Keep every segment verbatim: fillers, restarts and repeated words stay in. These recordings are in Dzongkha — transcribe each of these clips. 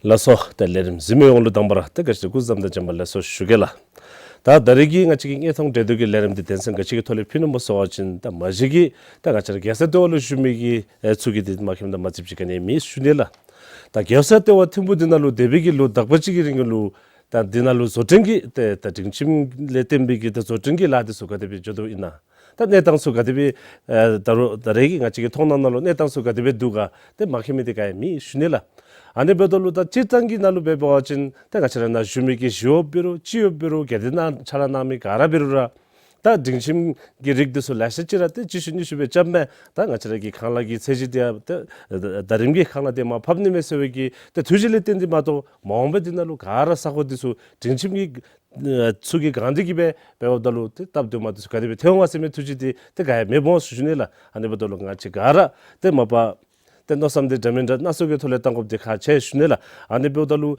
ལགས་སོ། ད་ལས་རིམ་གཟིགས་མི་ཡོངས་ལུ་དང་པ་ར་ད་ག་ཅི་སྐུ་གཟུགས་བཟང་དང་བྱོན་པ་ལེགས་སོ་ཞུ་གེ་ལགས། ད་ད་རེས་ཀྱི་ང་བཅས་ཀྱི་དངོས་མཐོང་འགྲན་བསྡུར་གྱི་ལས་རིམ་འདི་དོན་ཚན་ག་ཅི་གི་ཐོག་ལས་ཕུལ་ནུག་སྨོ་ཟེར་བ་ཅིན་ད་མ་གཞི་གི་ད་ང་བཅས་ར་རྒྱལ་ས་ལྟེ་བ་ལུ་བཞུགས་མི་གི་ཨེ་ཚུ་གིས་འདི་མ་མཁྱེནམ་དང་མ་གཟིགསཔ་ཅིག་ག་ནི་མེད་ཞུ་ནི་ལགས། ད་རྒྱལ་ས་ལྟེ་བ་ཐིམ་ཕུག་འདི་ནང་ལུ་འདས་པའི་གི་ལོ་དག་པ་ཅིག་གི་རིང་ལུ་ད་འདི་ནང་ལུ་བཟོ་སྐྲུན་གྱི་ཏེ་ད་སྒྲིང་ཁྱིམ་ལས་བརྟེན་པའི་གི་ད་བཟོ་སྐྲུན་གྱི་ལཱ་འདི་ཚུ་ག་དེ་སྦེ་འགྱོ་དོ་ཨིན་ན། ད་གནས་སྟངས་ཚུ་ག་དེ་སྦེ་ཨེ་ད་རུང་ད་རེས་ཀྱི་ང་བཅས་ཀྱི་མཐོང་སྣང་ནང་ལུ་གནས་སྟངས་ཚུ་ག་དེ་སྦེ་འདུག་ག་ཏེ་མ་མཁྱེན་མི་འདི་ག་ཡང་མེད་ཞུ་ནི་ལགས། ཨ་ནི་འབདཝ་ད་ལུ་ད་སྤྱིར་བཏང་གི་ནང་ལུ་འབད་བ་ཅིན་ད་ང་བཅས་ར་ནཱ་བཞུགས་མི་གི་ཞི་གཡོགཔ་འབད་རུང་ཅི་གཡོགཔ་འབད་རུང་གལ་ཏེ་ནཱ་ཕྱག་ལཱ་གནང་མི་ག་ར་འབད་རུང་ར་ད་སྒྲིང་ཁྱིམ་གྱི་རིགས་འདི་ཚུ་ལེ་ཤ་ཅིག་ར་ཏེ་གཅིག་ཤུལ་གཉིས་ཤུལ་སྦེ་རྐྱབ་མས། ད་ང་བཅས་ར་གི་ཁང་གླ་གི་ཚད་གཞི་འདི་ཡང་ཏེ་ད་རིམ་གྱིས་ཁང་གླ་འདི་མར་ཕབ་ནི་མས་ཟེར་བའི་གི་ཏེ་ཐུགས་བཞེད་ལས་བརྟེན་ཏེ་མ་གཏོགས་མ་འོངས་པའི་འདི་ནང་ལུ་ག་ར་ས་གོ་འདི་ཚུ་སྒྲིང་ཁྱིམ་གྱི་ཨ་ཚུ་གིས་གང་འདི་གིས་སྦེ་འབདཝ་ད་ལུ་ཏེ་སྟབས་བདེཝ་མ་འདི་ཚུ་ག་དེ་སྦེ་ཐོན་འོང་ག་ཟེར་མི་ཐུགས་བཞེད་འདི་ཏེ་ག་ཡང་མེདཔ་འོང་ཞུ་ནི་ལགས། ཨ་ནི་འབདཝ་ད་ལུ་ང་བཅས་ག་ར་ཏེ་མ་པ་ཏེ་མནོ་བསམ་འདི་འདྲ་མིན་འདྲ་སྣ་ཚོགས་ཀྱི་ཐོག་ལས་བཏང་དགོཔ་འདི་ཁག་ཆེ་ཞུ་ནི་ལགས། ཨ་ནི་འབདཝ་ད་ལུ་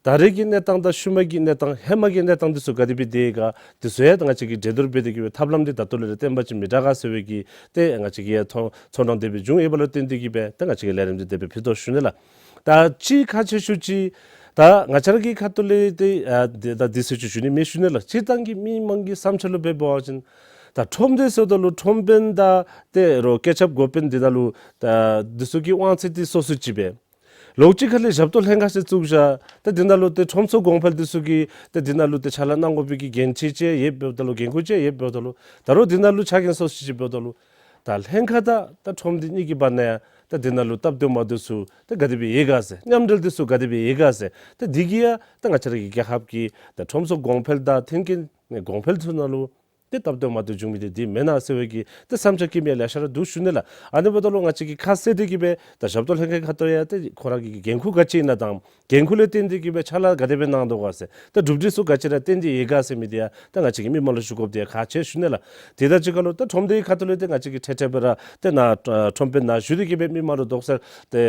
ད་རེས་ཀྱི་གནས་སྟངས་དང་ཤུལ་མ་གི་གནས་སྟངས་ཧེ་མ་གི་གནས་སྟངས་འདི་ཚུ་ག་དེ་སྦེ་འདུག་ག་འདི་ཚུ་ཡང་ད་ང་བཅས་ཀྱིས་འགྲན་བསྡུར་འབད་དེ་གི་སྦེ་ཐབས་ལམ་འདི་ད་ལྟོ་ལས་ར་བརྟན་པ་ཅིག་མི་དྲག་ག་ཟེར་བའི་གི་ཏེ་ང་བཅས་ཀྱིས་ཡང་ཚོ་ཚོང་ཁང་དེ་སྦེ་བྱུང་ཡོདཔ་ལུ་བརྟེན་ཏེ་གི་སྦེ་ད་ང་བཅས་ཀྱིས་ལས་རིམ་འདི་དེ་སྦེ་ཕུལ་དོ་ཞུ་ནི་ལགས། ད་ཅིག་ཁག་ཆེ་ཤོས་ཅིག་ད་ང་བཅས་ར་གི་ཁ་ཐུག་ལས་ཏེ་ཨ་འདི་ད་འདི་ཟེར་ཅིག་ཞུ་ནི་མེད་ཞུ་ནི་ལགས། སྤྱིར་བཏང་གི་མི་མང་གི་བསམ་འཆར་ལུ་འབད་བ་ཅིན་ད་ཁྲོམ་སྡེ་ཟེརཝ་ད་ལུ་ཁྲོམ་དཔོན་དང་ཏེ་རོགས་སྐུ་ཚབ་འགོ་དཔོན་འདི་ད་ལུ་ད་འདི་ཚུ་གི་དབང་ཚད་འདི་སོ་སོ་ཅིག་སྦེ་ལོགས་ཅིག་ཁ་ལས་ཞབས་ཏོག་ལྷན་ཁག་ཅིག་བཙུགས་བཞག། ད་འདི་ནང་ལུ་ཏེ་ཁྲོམ་ཚོགས་གོང་འཕེལ་འདི་ཚུ་གིས་ད་འདི་ནང་ལུ་ཏེ་ཕྱག་ལཱ་གནང་དགོ་པའི་གི་འགན་འཁྲི་ཅིག་ཡོདཔ་འབདཝ་ད་ལུ་འགན་ཁུར་ཅིག་ཡོདཔ་འབདཝ་ད་ལུ་ད་རུང་འདི་ནང་ལུ་ཕྱག་འགན་སོ་སོ་ཅིག་འབདཝ་ད་ལུ་ད་ལྷན་ཁག་དང་ད་ཁྲོམ་སྡེ་གཉིས་ཀྱི་བར་ན་ཡང་ད་འདི་ནང་ལུ་སྟབས་བདེཝ་མ་འདི་ཚུ་ད་ག་དེ་སྦེ་ཡོད་ག་ཟེར། མཉམ་འབྲེལ་འདི་ཚུ་ག་དེ་སྦེ་ཡོད་ག་ཟེར། ད་འདི་གིས་ཡང་ད་ང་བཅས་ར་གི་རྒྱལ་ཁབ་ཀྱི་ད་ཁྲོམ་ཚོགས་གོང་འཕེལ་དང་མཐུན་རྐྱེན་གོང་འཕེལ་ཚུ་ནང་ལུ་ཏེ་སྟབས་བདེཝ་མ་འདི་བྱུང་མི་འདི་འདི་མེན་ན་ཟེར་བའི་གི་ཏེ་བསམ་འཆར་བསྐྱེད་མི་ཡང་ལེ་ཤ་ར་འདུག་ཞུ་ནི་ལགས། ཨ་ནི་འབདཝ་ད་ལུ་ང་བཅས་ཀྱིས་ཁ་གསལ་ཏེ་གི་སྦེ་ད་ཞབས་ཏོག་ལྷན་ཁག་ཁ་ཐུག་ཡང་ཏེ་ཁོ་ར་གི་འགན་ཁུར་ག་ཅི་ཨིན་ན་དང་འགན་ཁུར་ལས་བརྟེན་ཏེ་གི་སྦེ་ཕྱག་ལཱ་ག་དེ་སྦེ་གནང་དོ་ག་ཟེར་ད་གྲུབ་འབྲས་ཚུ་ག་ཅི་ར་བཏོན་ཏེ་ཡོད་ག་ཟེར་མི་འདི་ཡང་ད་ང་བཅས་ཀྱིས་མི་མང་ལུ་ཞུ་དགོཔ་འདི་ཡང་ཁག་ཆེ་ཞུ་ནི་ལགས། དེ་དང་གཅིག་ཁར་ལུ་ད་ཁྲོམ་སྡེའི་ཁ་ཐུག་ལས་ཏེ་ང་བཅས་ཀྱིས་ཁྲལ་ཁྲལ་སྦེ་ར་ཏེ་ནཱ་ཁྲོམ་དཔོན་ནཱ་བཞུགས་ཏེ་གི་སྦེ་མི་མང་ལུ་དོགས་སེལ་ཏེ་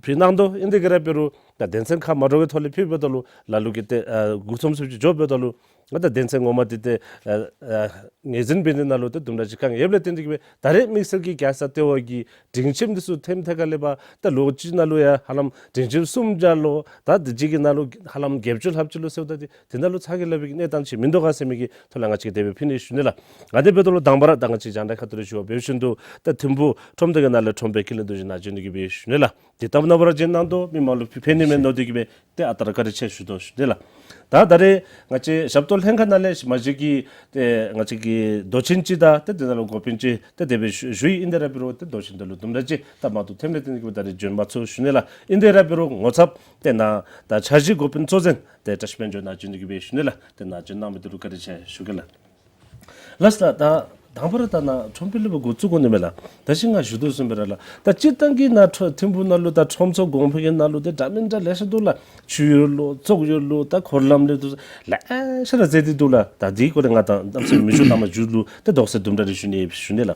ཕུལ་གནང་དོ་ཨིན། དེ་ག་ར་འབད་རུང་ད་དོན་ཚན་ཁག་མ་འདྲཝ་གི་ཐོག་ལས་ཕུལཝ་ད་ལུ་ལ་ལུ་གིས་ཏེ་ཨ་མགུ་རྩོམ་སུ་ཅིག་འགྱོཝ་ད་ལུ་ང་ད་དོན་ཚན་ངོ་མ་འདི་ཏེ་ཨ་ཨ་ངོས་འཛིན་འབད་ནི་ནང་ལུ་ཏེ་དུམ་གྲ་ཅིག་དཀའ་ངལ་ཡོདཔ་ལས་བརྟེན་ཏེ་གི་སྦེ་ད་རེས་དམིགས་བསལ་གྱི་རྒྱལ་ས་ལྟེ་བ་གི་སྒྲིང་ཁྱིམ་འདི་ཚུ་ཐེམ་ཐེ་ཁ་ལས་འབད་ད་ལོ་གཅིག་ནང་ལུ་ཡང་ཧ་ལམ་སྒྲིང་ཁྱིམ་སུམ་བརྒྱ་ལུ་ད་དེ་ཅིག་གི་ནང་ལུ་ཧ་ལམ་བརྒྱད་ཅུ་ལྷགཔ་ཅིག་ལུ་ཟེརཝ་ད་ཏེ་དེ་ནང་ལུ་ཚ་གྱང་ལངས་པའི་གནས་སྟངས་ཅིག་མིན་འདུག་ག་ཟེར་མི་གི་ཐོག་ལས་ང་བཅས་ཀྱིས་དེ་སྦེ་ཕུལ་ནི་ཞུ་ནི་ལགས། ཨ་ནི་འབདཝ་ད་ལུ་དང་པ་ར་ད་ང་བཅས་རྒྱང་བསྒྲགས་ཁ་ཐུག་ལས་ཞུ་བ་འབད་བཞིན་དུ་ད་ཐིམ་ཕུག་ཁྲོམ་སྡེ་གི་ནང་ལས་ཁྲོམ་དཔོན་ཀུན་ལེགས་རྡོ་རྗེ་ནཱ་བྱོན་ཏེ་གི་སྦེ་ཞུ་ནི་ལགས། དེ་ལྟ་བུ་ནཱ་འབད་ར་བྱོན་གནང་དོ། མི་མང་ལུ་ཕན་ནི་མས་མནོ་སྟེ་གི་སྦེ་ཏེ་ཨ་རྟག་ར་བཀའ་དྲིན་ཆེ་ཞུ་དོ་ཞུ་ནི་ལགས། ད་ད་རེས་ང་བཅས་ཞབས་ཏོག་ལྷན་ཁག་ནང་ལས་མ་གཞི་གི་ཏེ་ང་བཅས་ཀྱི་མདོ་ཆེན་ཅིག་དང་ཏེ་དེ་ནང་ལུ་འགོ་དཔོན་ཅིག་ཏེ་དེ་སྦེ་ཞུ་ཞུ་ཡི། ཨིན་དེ་ར་འབད་རུང་ཏེ་མདོ་ཆེན་འདི་ལུ་དུམ་གྲ་ཅིག་སྟབས་མ་བདེཝ་ཐོནམ་ལས་བརྟེན་ཏེ་གི་སྦེ་ད་རེས་བྱོན་མ་ཚུགས་ཞུ་ནི་ལགས། ཨིན་དེ་ར་འབད་རུང་ངོ་ཚབ་ཏེ་ནཱ་ད་འཆར་གཞི་འགོ་དཔོན་གཙོ་འཛིན་ཏེ་བཀྲ་ཤིས་དཔལ་འབྱོར་ནཱ་བྱོན་ཏེ་གི་སྦེ་ཞུ་ནི་ལགས། ཏེ་ནཱ་བྱོན་གནང་མི་འདི་ལུ་བཀའ་དྲིན་ཆེ་ཞུ་གེ་ལགས། ལགས་ལགས། ད་དང་པ་ར་ད་ནཱ་ཁྲོམ་དཔོན་ལས་འབད་འགོ་བཙུགས་དགོ་ནི་མས་ལགས། ད་ཅི་ང་ཞུ་དོ་བཟུམ་སྦེ་ར་ལགས། ད་སྤྱིར་བཏང་གི་ནཱ་ཁྲོ་ཐིམ་ཕུག་ནང་ལུ་ད་ཁྲོམ་ཚོགས་གོང་འཕེལ་གྱི་ནང་ལུ་ཏེ་འདྲ་མིན་འདྲ་ལེ་ཤ་འདུག་ལགས། ཆུ་ཡོད་ལོ་བཙོག་ཡོད་ལོ་ད་འཁོར་ལམ་ལས་འདུག་ལེ་ཤ་ར་མཛད་དེ་འདུག་ལགས། ད་འདི་སྐོར་ལས་ང་ད་གནམ་མེད་ས་མེད་མི་ཞུ། ད་མ་ཞུ་ལུ་ཏེ་དོགས་སེལ་དུམ་གྲ་རེ་ཞུ་ནི་ཞུ་ནི་ལགས།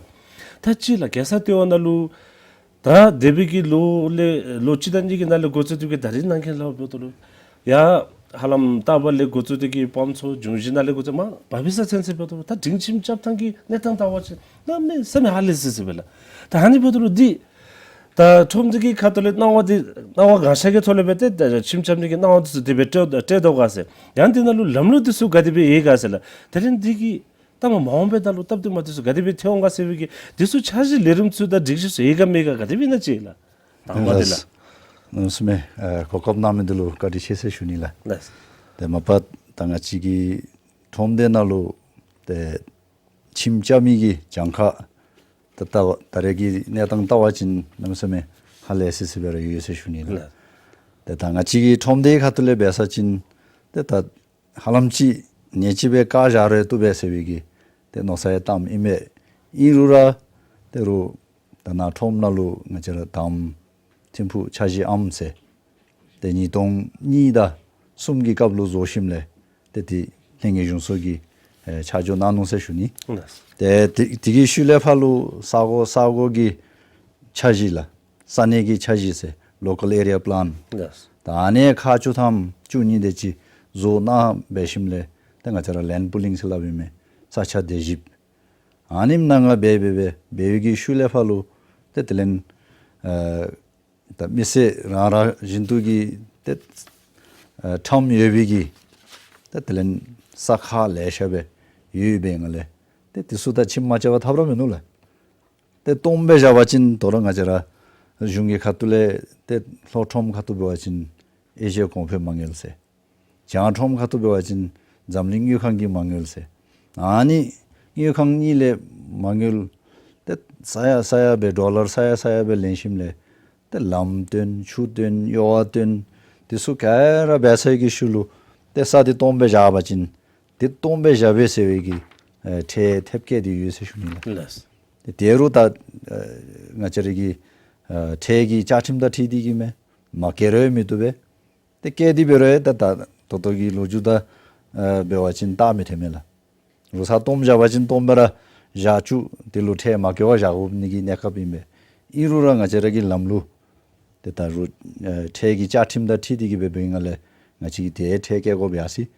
ད་ཅི་ལགས་རྒྱལ་ས་ལྟེ་བ་ནང་ལུ་ད་འདས་པའི་གི་ལོ་ལས་ལོ་གཅིག་དང་གཉིས་ཀྱི་ནང་ལས་འགོ་བཙུགས་ཏེ་གི་ད་རེས་ནང་གི་ལཱ་འབདཝ་ད་ལུ་ཡ་ཧ་ལམ་ལྟ་བ་ལས་འགོ་བཙུགས་ཏེ་གི་སྤམ་ཚོ་འབྱུང་བཞི་ནང་ལས་འགོ་བཙུགས་མ་བབས་པའི་ས་ཚུན་ཚོད་འབདཝ་ད་ལུ་ད་སྒྲིང་ཁྱིམ་རྐྱབ་ཐངས་ཀྱི་གནས་སྟངས་ལྟ་བ་ཅིན་གནམ་མེད་ས་མེད་ཧ་ལས་སི་སི་སྦེ་ལགས། ད་ཨ་ནི་འབདཝ་ད་ལུ་འདི་ད་ཁྲོམ་སྡེ་གི་ཁ་ཐུག་ལས་གནང་བ་འདི་གནང་བ་གང་ཤར་གྱི་ཐོག་ལས་འབད་དེ་ད་ཁྱིམ་རྐྱབ་ནི་གི་གནང་བ་འདི་ཚུ་དེ་སྦེ་སྤྲོད་སྤྲོད་དོ་ག་ཟེར། ཡང་འདི་ནང་ལུ་ལམ་ལུགས་འདི་ཚུ་ག་དེ་སྦེ་ཡོད་ག་ཟེར་ལགས། དེ་ལས་འདི་གི་ད་མ་མ་འོངས་པའི་ད་ལུ་སྟབས་བདེ་མ་འདི་ཚུ་ག་དེ་སྦེ་ཐོན་འོང་ག་ཟེར་བའི་གི་འདི་ཚུ་འཆར་གཞི་ལས་རིམ་ཚུ་དང་སྒྲིག་གཞི་ཚུ་ཡོད་ག་མེད་ག་ག་དེ་སྦེ་ཨིན་ན་ཅིག་ལགས། དང་པ་འདི་ལགས། གནམ་མེད་ས་མེད་ཨ་གོ་སྐབས་གནང་མི་འདི་ལུ་བཀའ་དྲིན་ཆེ་ཟེར་ཞུ་ནི་ལགས། ལགས། ཏེ་མ་པ་ད་ང་བཅས་ཀྱི་ཁྲོམ་སྡེ་ནང་ལུ་ཏེ་ཁྱིམ་རྐྱབ་མི་གི་གྱངས་ཁ་ད་ད་ད་རེས་ཀྱི་གནས་སྟངས་ལྟ་བ་ཅིན་གནམ་མེད་ས་མེད་ཧ་ལས་སི་སི་སྦེ་ར་ཡོད་ཟེར་ཞུ་ནི་ལགས། ལགས། ཏེ་ད་ང་བཅས་ཀྱི་ཁྲོམ་སྡེ་ཁ་ཐུག་ལས་འབད་ས་ཅིན་ཏེ་ད་ཧ་ལམ་ཅིག་ཉེས་ཅིག་སྦེ་བཀག་བཞག་རུང་བཏུབ་པས་ཟེར་བའི་གི་ཏེ་མནོ་བསམ་ཡང་བཏངམ་ཨིན་མས། ཨིན་རུང་ར་ཏེ་རུང་ད་ནཱ་ཁྲོམ་ནང་ལུ་ང་བཅས་ར་དང་ཐིམ་ཕུག་འཆར་གཞི་ཨམ་ཟེར་ཏེ་ཉིས་སྟོང་གཉིས་དང་གསུམ་གྱི་སྐབས་ལུ་བཟོ་ཞིནམ་ལས་ཏེ་དེ་ལྷན་རྒྱས་གཞུང་ཚོགས་ཀྱིས་ཨེ་ཆ་འཇོག་གནང་ནུག་ཟེར་ཞུ་ནི། ལགས། ཏེ་དེ་དེ་གི་ཤུལ་ལས་ཕར་ལུ་ས་གོ་ས་གོ་གི་འཆར་གཞི་ལགས། ས་གནས་ཀྱི་འཆར་གཞི་ཟེར་Local Area Plan། ལགས། ད་ཨ་ནི་ཁག་བཅུ་ཐམ་བཅུ་གཉིས་དེ་ཅིག་བཟོ་གནང་འབད་ཞིནམ་ལས་ཏེ་ང་བཅས་ར་Land Pooling ཟེར་སླབ་ཨིན་མས། ས་ཆ་དེ་ཞིབ། ཨ་ནེམ་ནང་ང་འབད་འབད་འབད་འབད་བའི་གི་ཤུལ་ལས་ཕར་ལུ་ཏེ་དེ་ལས་ཨ་ད་མི་སེར་རང་རང་བཞིན་དུ་གི་ ཏེ་ཨ་ཁྲོམ་ཡོད་པའི་གི་ཏེ་དེ་ལས་ས་ཁ་ལེ་ཤ་སྦེ་ཡོད་པའི་ངང་ལས་ཏེ་དེ་ཚུ་ད་ཁྱིམ་མ་རྐྱབ་པར་ཐབས་ར་མིན་ནུག་ལགས། ཏེ་སྟོངམ་སྦེ་བཞག་པ་ཅིན་དོ་རུང་ང་བཅས་ར་གཞུང་གི་ཁ་ཐུག་ལས་ཏེ་ལྷོ་ཁྲོམ་ཁ་ཐུག་འབད་བ་ཅིན་ཨེ་ཤི་ཡ་གོང་འཕེལ་མ་དངུལ་ཟེར། བྱང་ཁྲོམ་ཁ་ཐུག་འབད་བ་ཅིན་འཛམ་གླིང་དངུལ་ཁང་གི་མ་དངུལ་ཟེར། ཨ་ནི་དངུལ་ཁང་གཉིས་ལས་མ་དངུལ་ཏེ་ས་ཡ་ས་ཡ་སྦེ་ཌོ་ལར་ས་ཡ་ས་ཡ་སྦེ་ལེན་ཞིནམ་ལས་ཏེ་ལམ་བཏོན་ཆུ་བཏོན་གཡོག་བཏོན་དེ་ཚུ་ག་ར་འབད་ཚར་བའི་གི་ཤུལ་ལུ་ཏེ་ས་འདི་སྟོངམ་སྦེ་བཞག་པ་ཅིན་ཏེ་སྟོངམ་སྦེ་བཞག་པས་ཟེར་བའི་གི་ཨེ་ཁྲལ་ཐེབས་བཀལ་ཏེ་ཡོད་ཟེར་ཞུ་ནི་ལགས། ལགས། ཏེ་དེ་རུང་ད་ཨེ་ང་བཅས་ར་གི་ཨེ་ཁྲལ་གྱི་བཅའ་ཁྲིམས་དང་འཁྲིལ་ཏེ་གིས་མས། མ་བཀལ་རུང་མི་བཏུབ་པས། ཏེ་བཀལ་ཏེ་འབད་རུང་ད་ད་ད་ལྟོ་གི་ལོ་རྒྱུས་དང་ཨེ་འབད་བ་ཅིན་བལྟ་མི་ཐོནམ་མས་ལགས། རུང་ས་སྟོངམ་བཞག་པ་ཅིན་སྟོངམ་སྦེ་ར་བཞག་བཅུག། དེ་ལུ་ཁྲལ་མ་བཀལ་བར་བཞག་དགོ་ནི་གི་གནས་སྐབས་ཨིན་པས། ཨིན་རུང་ར་ང་བཅས་ར་གི་ལམ་ལུགས་ཏེ་ད་རུང་ཨེ་ཁྲལ་གྱི་བཅའ་ཁྲིམས་དང་འཁྲིལ་ཏེ་གིས་འབད་བའི་ངང་ལས་ང་བཅས་ཀྱིས་ཏེ་ཁྲལ་བཀལ་དགོཔ་ཡར་སོ་ཡི།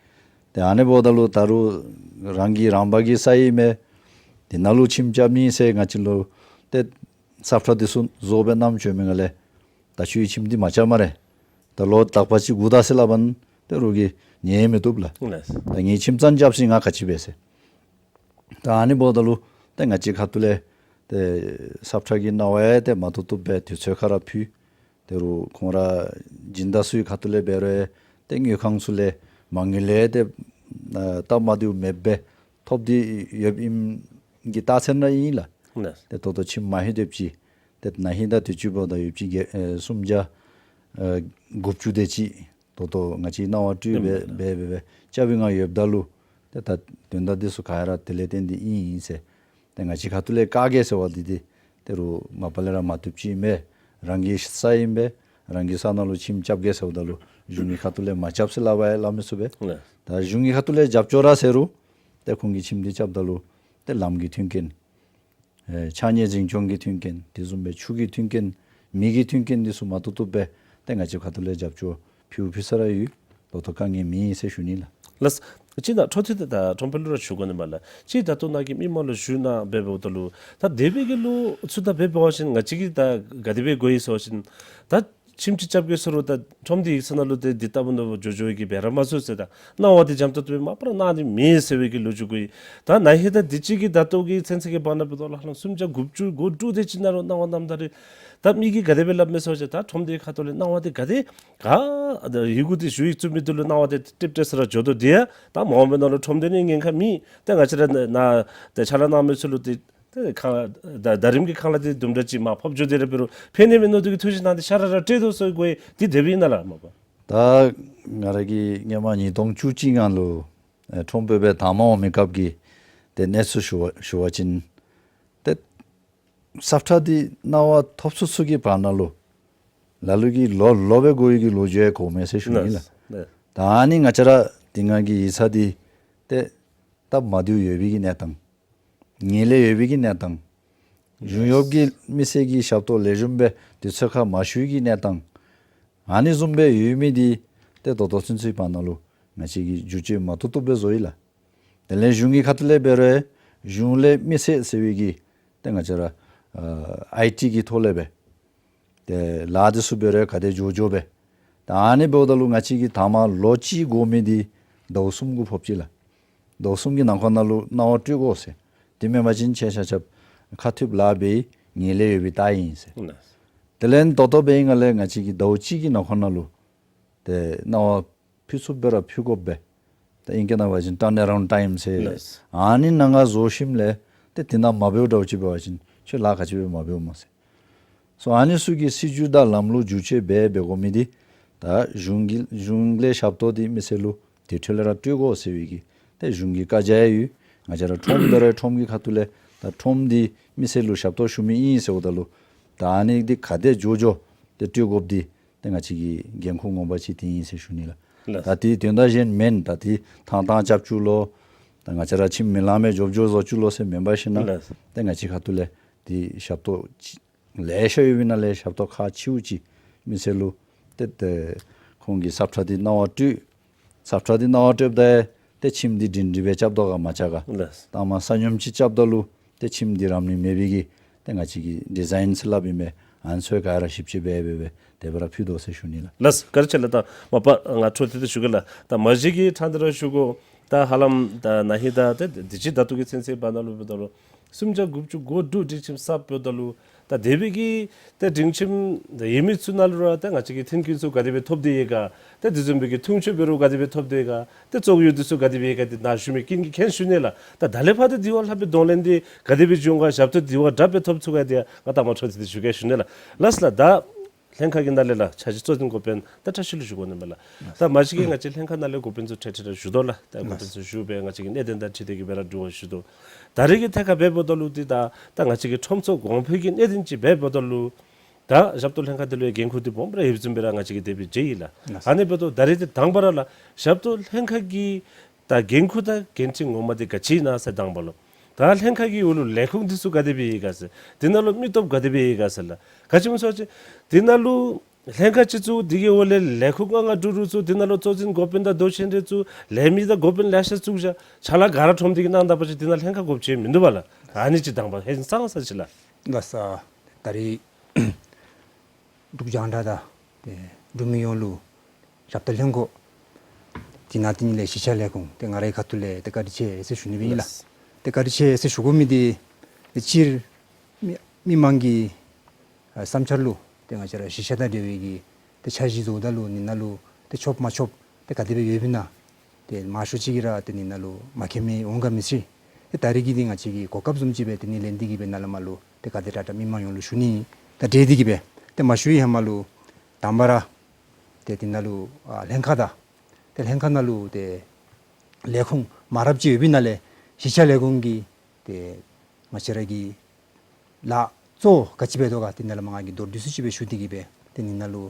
ཏེ་ཨ་ནི་འབདཝ་ད་ལུ་ད་རུང་རང་གི་རང་འབག་གི་ས་ཨིན་མས། དེ་ནང་ལུ་ཁྱིམ་རྐྱབ་ནི་ཟེར་ང་བཅས་ལུ་ཏེ་ས་ཁྲ་དེ་ཚུ་བཟོ་སྦེ་བསྣམས་བྱོན་མི་ངང་ལས་ད་ཁྱོད་ཁྱིམ་འདི་མ་རྐྱབ་སྨ་རེ། ད་ལོ་དག་པ་ཅིག་སྒུག་ད་ཟེར་སླབ་པ་ཅིན་ཏེ་རོགས་ཀྱིས་ཉན་མི་བཏུབ་ལགས། ལགས། ད་ངེའི་ཁྱིམ་ཚང་རྐྱབ་ཟེར་ང་ག་ཅི་འབད་ཟེར། ད་ཨ་ནི་འབདཝ་ད་ལུ་ཏེ་ང་བཅས་ཁ་ཐུག་ལས་ཏེ་ས་ཁྲ་གི་གནང་བ་ཡང་ཏེ་མ་བཏུབ་བཏུབ་སྦེ་དུས་ཚོད་ཁར་ར་ཕུལ། དེ་རུང་ཁོང་ར་སྦྱིན་བདག་ཚུ་གི་ཁ་ཐུག་ལས་འབད་རུང་ཏེ་དངུལ་ཁང་ཚུ་ལས་མ་དངུལ་ལས་ཏེ་ཨ་སྟབས་མ་བདེཝ་མེདཔ་སྦེ་ཐོབ་སྟེ་ཡོདཔ་ཨིནམ་གི་རྟགས་མཚན་ར་ཨིན་ལགས། ལགས། ཏེ་ད་ལྟོ་ཁྱིམ་མ་ལྷོད་དེ་ཅིག་ཏེ་ན་ཧིང་དང་དུས་ཅི་འབདཝ་ད་ཡོདཔ་ཅིག་གི་ཨེ་སུམ་བརྒྱ་ཨེ་དགུ་བཅུ་དེ་ཅིག་ད་ལྟོ་ང་བཅས་གནང་བ་སྤྲོད་སྦེ་ཨིན་པས་ལགས། སྦེ་སྦེ་སྦེ་རྐྱབ་པའི་ངང་ཡོདཔ་ད་ལུ་ཏེ་ད་དོན་དག་འདི་ཚུ་ག་ར་དེ་ལས་བརྟེན་ཏེ་ཨིན་ཨིན་ཟེར། ཏེ་ང་བཅས་ཁ་ཐུག་ལས་བཀག་གེ་ཟེར་བ་འདི་འདི་ད་རུང་མ་པ་ལས་ར་མ་བཏུབ་ཅིག་ཨིན་པས། རང་གི་ས་ཨིན་པས། རང་གི་ས་ནང་ལུ་ཁྱིམ་རྐྱབ་གེ་ཟེརཝ་ད་ལུ་གཞུང་གི་ཁ་ཐུག་ལས་མ་རྐྱབ་ཟེར་སླབ་པ་ཡང་སླབ་མི་ཚུགས་པས། ལགས། ད་གཞུང་གི་ཁ་ཐུག་ལས་རྒྱབ་སྐྱོར་ར་ཟེར་རུང་ཏེ་ཁོང་གིས་ཁྱིམ་འདི་རྐྱབ་ད་ལུ་ཏེ་ལམ་གྱི་མཐུན་རྐྱེན་ཨེ་ཕྱགས་སྙིགས་འཛིན་སྐྱོང་གི་མཐུན་རྐྱེན་དེ་བཟུམ་སྦེ་ཆུ་གི་མཐུན་རྐྱེན་མེ་གི་མཐུན་རྐྱེན་འདི་ཚུ་མ་བཏུབ་བཏུབ་སྦེ་ཏེ་ང་བཅས་ཁ་ཐུག་ལས་རྒྱབ་སྐྱོར་ཕུལ་ཕུལ་ས་ར་ཡོད། ད་ལྟོ་དཀའ་ངལ་མེད་ཟེར་ཞུ་ནི་ལགས། ལགས། ཅིག་ད་འཕྲོ་མཐུད་དེ་ད་ཁྲོམ་དཔོན་ལུ་ར་ཞུ་དགོ་ནི་མས་ལགས། ཅིག་ད་ལྟོ་ནཱ་གི་མི་མང་ལུ་ཞུ་ནི་འབདཝ་ད་ལུ་ད་དེ་སྦེ་གི་ལོ་ཚུ་ད་འབད་འབད་བ་ཅིན་ང་བཅས་ཀྱིས་ད་ག་དེ་སྦེ་གོ་ཡི་ཟེར་བ་ཅིན་ད་ཁྱིམ་ཅིག་རྐྱབ་གེ་ཟེར་རུང་ད་ཁྲོམ་འདི་གི་ས་ནང་ལུ་ཏེ་འདི་ལྟ་བུ་ནོར་བུ་འགྱོ་འགྱོ་གི་འབད་ར་མ་ཚུགས་ཟེར། ད་གནང་བ་འདི་འཇམ་ཏོང་ཏོ་སྦེ་མ་པ་ར་གནང་ནི་མེད་ཟེར་བའི་གི་ལོ་རྒྱུས་གོ་ཡི། ད་ན་ཧིང་ད་དུས་ཅི་གི་ད་ལྟོ་གི་ཚུན་ཚོད་ཀྱི་བར་ན་འབད་དོ་ལགས་ཧ་ལམ་སུམ་བརྒྱ་དགུ་བཅུ་གོ་དྲུག་དེ་ཅིག་ནང་ལུ་གནང་བ་གནངམ་ད་རེས་ད་མི་གིས་ག་དེ་སྦེ་སླབ་མས་ཟེར་བ་ཅིན་ད་ཁྲོམ་འདི་ཁ་ཐུག་ལས་གནང་བ་འདི་ག་དེ་ག་ད་ཡི་གུ་འདི་ཞུ་ཡིག་བཙུགས་མི་འདི་ལུ་གནང་བ་འདི་ཏིག་ཏིག་ཟེར་ར་འགྱོ་དོ། དེ་ཡང་ད་མ་འོངམ་པའི་ནང་ལུ་ཁྲོམ་འདི་ནི་ཉེན་ཁ་མེད། ད་ང་བཅས་ར་ནཱ་ད་ཕྱག་ལཱ་གནང་མི་ཚུ་ལུ་འདི་ད་ཁ་ད་ད་རིམ་གྱིས་ཁ་ལས་འདི་དུམ་གྲ་ཅིག་མར་ཕབ་འགྱོ་དེ་ར་འབད་རུང་ཕན་ནི་མིན་ནོ་འདི་གི་ཐུགས་བཞེད་གནང་སྟེ་ཤ་ར་ར་སྤྲོད་དོ་ཟེར་གོ་ཡི། འདི་དེ་སྦེ་ཨིན་ན་ལགས་མ་པ། ད་ང་ར་གིས་སྔོན་མ་ཉིས་སྟོང་བཅུ་གཅིག་ནང་ལུ་ཨེ་ཁྲོམ་དཔོན་སྦེ་དང་པ་འོང་མི་སྐབས་ཀྱི་ཏེ་གནས་ཚུལ་ཞུ་བ་ཞུ་བ་ཅིན་ཏེ་ས་ཁྲ་འདི་གནང་བ་ཐོབ་ཚུན་ཚོད་ཀྱི་བར་ན་ལུ་ལ་ལུ་གིས་ལོ་ལོ་སྦེ་གོ་ཡི་གི་ལོ་རྒྱུས་ཡང་གོཝ་མས་ཟེར་ཞུ་ནི་ལགས། ལགས། ད་ཨ་ནི་ང་བཅས་ར་དེ་སྔ་གི་ཡིག་ཚང་འདི་ཏེ་སྟབས་མ་བདེཝ་ཡོད་པའི་གི་གནས་སྟངས། ངན་ལྷད་ཡོད་པའི་གི་གནས་སྟངས། གཞུང་གཡོགཔ་གིས་མི་སེར་གྱི་ཞབས་ཏོག་ལེགས་ཤོམ་སྦེ་དུས་ཚོད་ཁར་མ་ཞུ་བའི་གི་གནས་སྟངས། ཨ་ནི་བཟུམ་སྦེ་ཡོད་མི་འདི་ཏེ་ད་ལྟོ་ཚུན་ཚོད་བར་ན་ལུ་ང་བཅས་ཀྱིས་བསྒྱུར་བཅོས་མ་བཏུབ་བཏུབ་སྦེ་བཟོ་ཡི་ལགས། དེ་ལས་གཞུང་གི་ཁ་ཐུག་ལས་འབད་རུང་གཞུང་ལས་མི་སེར་ཟེར་བའི་གི་ཏེ་ང་བཅས་ར་ཨ་ཨའི་ཊི་གི་ཐོག་ལས་སྦེ་ཏེ་ལཱ་འདི་ཚུ་འབད་རུང་ག་དེ་མགྱོགས་མགྱོགས་སྦེ། ད་ཨ་ནི་འབདཝ་ད་ལུ་ང་བཅས་ཀྱིས་དང་པ་ལོ་གཅིག་འགོར་མི་འདི་ཟླཝ་གསུམ་གུ་ཕོག་ཅི་ལགས། ཟླཝ་གསུམ་གྱི་ནང་འཁོད་ནང་ལུ་གནང་བ་སྤྲོད་དགོ་ཟེར། དེ་མེན་པ་ཅིན་ཁྱེད་ཆ་ཁྱབ་ཁ་ཐུག་ལཱ་འབད་ངན་ལྷད་ཡོད་པའི་རྟགས་ཨིན་ཟེར། ལགས། དེ་ལས་ད་ལྟོ་འབད་བའི་ངང་ལས་ང་བཅས་ཀྱིས་ཟླཝ་གཅིག་གི་ནང་འཁོད་ནང་ལུ་ཏེ་གནང་བ་ཕུལ་ཚུགསཔ་སྦེ་ར་ཕུལ་དགོ་པས། ད་ཨིང་སྐད་ནང་འབད་བ་ཅིན་ཊརན་ཨེ་རའུནཌ་ཊའིམ་ཟེར། ལགས། ཨ་ནི་ནང་འགོར་བཟོ་ཞིནམ་ལས་ཏེ་དེ་ནང་མ་འབདཝ་འདྲཝ་ཅིག་འབད་བ་ཅིན་ཁྱོད་ལཱ་ག་ཅི་སྦེ་མ་འབདཝ་སྨོ་ཟེར། སོ་ཨ་ནི་ཚུ་གི་སྲིད་བྱུས་དང་ལམ་ལུགས་བསྒྱུར་བཅོས་འབད་འབད་དགོ་མི་འདི་ད་གཞུང་གི་གཞུང་ལས་ཞབས་ཏོག་འདི་མི་སེར་ལུ་དེ་འཕྲོ་ལས་ར་སྤྲོད་དགོ་ཟེར་བའི་གི་ཏེ་གཞུང་གི་བཀའ་རྒྱ་ཡང་ཡོད། ང་བཅས་ར་ཁྲོམ་འདི་ར་ཁྲོམ་གྱི་ཁ་ཐུག་ལས་ད་ཁྲོམ་འདི་མི་སེར་ལུ་ཞབས་ཏོག་ཞུ་མི་ཨིན་ཟེརཝ་ད་ལུ་ད་ཨ་ནི་འདི་ག་དེ་མགྱོགས་མགྱོགས་ཏེ་སྤྲོད་དགོཔ་འདི་ཏེ་ང་བཅས་ཀྱི་འགན་ཁུར་ངོ་མ་ཅིག་འདི་ཨིན་ཟེར་ཞུ་ནི་ལགས། ལགས། ད་འདི་དོན་དག་གཞན་མེན། ད་འདི་ཐང་ཐང་རྐྱབ་བཅུག་ལོ། ད་ང་བཅས་ར་ཁྱིམ་མི་ལང་མི་མགྱོགས་མགྱོགས་བཟོ་བཅུག་ལོ་ཟེར་མེན་པར་ཞིན་ན། ལགས། ཏེ་ང་བཅས་ཁ་ཐུག་ལས་འདི་ཞབས་ཏོག་ཅིག་ལེ་ཤ་ཡོད་པའི་ནང་ལས་ཞབས་ཏོག་ཁག་ཆེཝ་ཅིག་མི་སེར་ལུ་ཏེ་ཏེ་ཁོང་གིས་ས་ཁྲ་འདི་གནང་བ་སྤྲོད། ས་ཁྲ་འདི་གནང་བ་སྤྲོདཔ་ད་ཏེ་ཁྱིམ་འདི་སྒྲིང་སྒྲི་སྦེ་རྐྱབ་དོ་ག་མ་རྐྱབ་ག། ལགས། ད་མ་ས་སྙོམས་ཅིག་རྐྱབ་ད་ལུ་ཏེ་ཁྱིམ་འདི་རང་ནི་མེད་པའི་གི་ཏེ་ང་བཅས་ཀྱིས་ཌི་ཛའིན་ཟེར་སླབ་ཨིན་མས། ཨ་ནི་ཚུ་ག་ར་ཞིབ་དཔྱད་འབད་འབད་འབད་དེ་སྦེ་ར་ཕུལ་དོ་ཟེར་ཞུ་ནི་ལགས། ལགས་བཀའ་དྲིན་ཆེ་ལགས། ད་མ་པ་ང་འཕྲོ་མཐུད་དེ་ཞུ་གེ་ལགས། ད་མ་གཞི་གི་ཕྲང་སྟེ་ར་ཞུ་དགོ། ད་ཧ་ལམ་ད་ན་ཧིང་ད་ཏེ་དུས་ཅི་ད་ལྟོ་གི་ཚུན་ཚོད་འབདཝ་ད་ལུ་འབདཝ་ད་ལུ་སུམ་བརྒྱ་དགུ་བཅུ་གོ་དྲུག་སྒྲིག་ཁྲིམས་གསརཔ་འབདཝ་ད་ལུ་ད་དེ་སྦེ་གི་ཏེ་སྒྲིག་ཁྲིམས་ད་ཡོད་མི་ཚུ་ནང་ལུ་ར་ད་ང་བཅས་ཀྱི་མཐུན་རྐྱེན་ཚུ་ག་དེ་སྦེ་ཐོབ་སྟེ་ཡོད་ག། ད་དེ་བཟུམ་སྦེ་གི་འཐུས་ཤོར་འབད་རུང་ག་དེ་སྦེ་ཐོབ་སྟེ་ཡོད་ག། ཏེ་བཙོག་ཡུལ་འདི་ཚུ་ག་དེ་སྦེ་ཡོད་ག། ཏེ་ནཱ་ཞུ་མི་ཀུན་གྱིས་མཁྱེན་ཞུ་ནི་ལགས། ད་ད་ལས་ཕར་ཏེ་དེ་བ་ལྷག་པའི་གདོང་ལེན་འདི་ག་དེ་སྦེ་འབྱུང་ག། ཞབས་ཏོག་དེ་བ་དྲག་སྦེ་ཐོབ་ཚུགས་ག། དེ་ཡང་ང་ད་མ་འཕྲོ་མཐུད་དེ་ཞུ་གེ་ཞུ་ནི་ལགས། ལགས་ལགས། ད་ལྷན་ཁག་གི་ནང་ལས་ལགས་འཆར་གཞི་གཙོ་འཛིན་འགོ་དཔོན་ད་བཀྲ་ཤིས་ལུ་ཞུ་དགོ་ནི་མས་ལགས། ད་མ་གཞི་གི་ང་བཅས་ལྷན་ཁག་ནང་ལས་འགོ་དཔོན་ཚུ་ཁྲིད་ཁྲིད་ར་ཞུ་དོ་ལགས། ད་འགོ་དཔོན་ཚུ་ཞུ་སྦེ་ང་བཅས་ཀྱི་གནད་དོན་དང་འཁྲིལ་ཏེ་གི་སྦེ་ར་དྲི་བ་ཞུ་དོ། ད་རེས་ཀྱི་ཐད་ཁར་འབདཝ་ད་ལུ་འདི་ད་ད་ང་བཅས་ཀྱི་ཁྲོམ་ཚོགས་གོང་འཕེལ་གྱི་གནད་དོན་ཅིག་འབདཝ་ད་ལུ་ད་ཞབས་ཏོག་ལྷན་ཁག་འདི་ལུ་འགན་ཁུར་འདི་སྦོམ་ར་ཡོདཔ་བཟུམ་སྦེ་ར་ང་བཅས་ཀྱིས་དེ་སྦེ་མཇལ་ཡི་ལགས། ཨ་ནི་འབདཝ་ད་ད་རེས་འདི་དང་པ་ར་ལགས་ཞབས་ཏོག་ལྷན་ཁག་གི་ད་འགན་ཁུར་དང་འགན་འཁྲི་ངོ་མ་འདི་ག་ཅི་ཨིན་ན་ཟེར་དང་པ་ལུ། ད་ལྷན་ཁག་གི་འོག་ལུ་ལས་ཁུངས་འདི་ཚུ་ག་དེ་སྦེ་ཡོད་ག་ཟེར། དེ་ནང་ལུ་མི་སྟོབས་ག་དེ་སྦེ་ཡོད་ག་ཟེར་ལགས། ག་ཅི་སྨོ་ཟེར་བ་ཅིན་དེ་ནང་ལུ་ལྷན་ཁག་ཅིག་བཙུགས། དེ་གི་འོག་ལས་ལས་ཁུངས་ལྔ་ལྔ་དྲུག་དྲུག་བཙུགས། དེ་ནང་ལུ་གཙོ་འཛིན་འགོ་དཔོན་དང་མདོ་ཆེན་རེ་བཙུགས། ལས་མི་དང་འགོ་དཔོན་ལེ་ཤ་བཙུགས་བཞག། ཕྱག་ལཱ་ག་ར་ཁྲོམ་སྡེ་གིས་གནང་ད་པ་ཅིན་དེ་ནང་ལྷན་ཁག་དགོཔ་ཅིག་མིན་འདུག་པ་ལགས། ཨ་ནི་ཅིག་དང་པ་ཧེ་ཙང་ས་ཅིག་ལགས། ལགས་སོ། ད་རེས་འབྲུག་རྒྱང་བསྒྲགས་དང་ཏེ་འབྲུག་མི་ཡོངས་ལུ་ཞབས་ཏོག་ལྷན་ཁག་དེ་ནང་དེ་ནི་ལས་གཞིས་ཆགས་ལས་ཁུངས་ཏེ་ང་རའི་ཁ་ཐུག་ལས་ཏེ་བཀའ་དྲིན་ཆེ་ཟེར་ཞུ་ནི་སྦེ་ཨིན་ལགས། ལགས། ཏེ་བཀའ་དྲིན་ཆེ་ཟེར་ཞུ་དགོ་མི་འདི་ཏེ་སྤྱིར་མི་མི་མང་གི་ཨ་བསམ་འཆར་ལུ་ཏེ་ང་བཅས་ར་གཞིས་ཆགས་དང་འབྲེལ་བའི་གི་ཏེ་འཆར་གཞི་བཟོཝ་ད་ལུ་ནི་ནང་ལུ་ཏེ་ཆོགཔ་མ་ཆོགཔ་ཏེ་ག་དེ་སྦེ་ཡོདཔ་ཨིན་ན། ཏེ་མང་ཤོས་ཅིག་གིས་ར་ཏེ་ནི་ནང་ལུ་མ་མཁྱེན་མི་འོང་ག་མི་ཤེས། ཏེ་ད་རེས་ཀྱི་འདི་ང་བཅས་ཀྱིས་གོ་སྐབས་བཟུམ་ཅིག་སྦེ་ཏེ་ནི་ལེན་ཏེ་གི་སྦེ་ནཱ་ལས་མར་ལུ་ཏེ་ག་དེ་དྲག་དྲག་མི་མང་ཡོངས་ལུ་ཞུ་ནི། ད་འབྲེལ་ཏེ་གི་སྦེ་ཏེ་མ་ཞུ་བའི་ཧེ་མ་ལུ་དང་པ་ར་ཏེ་དེ་ནང་ལུ་ཨ་ལྷན་ཁག་དང་ཏེ་ལྷན་ཁག་ནང་ལུ་ཏེ་ལས་ཁུངས་མང་རབས་ཅིག་ཡོདཔ་ཨིན་ན་ལས་གཞིས་ཆགས་ལས་ཁུངས་ཀྱི་ཏེ་ང་བཅས་ར་གི་ལཱ་གཙོ་བོ་ག་ཅི་འབད་དོ་ག་དེ་ནང་ལས་མར་ང་གིས་མདོར་བསྡུས་ཅིག་སྦེ་ཞུ་སྟེ་གི་སྦེ་ཏེ་ནི་ནང་ལུ་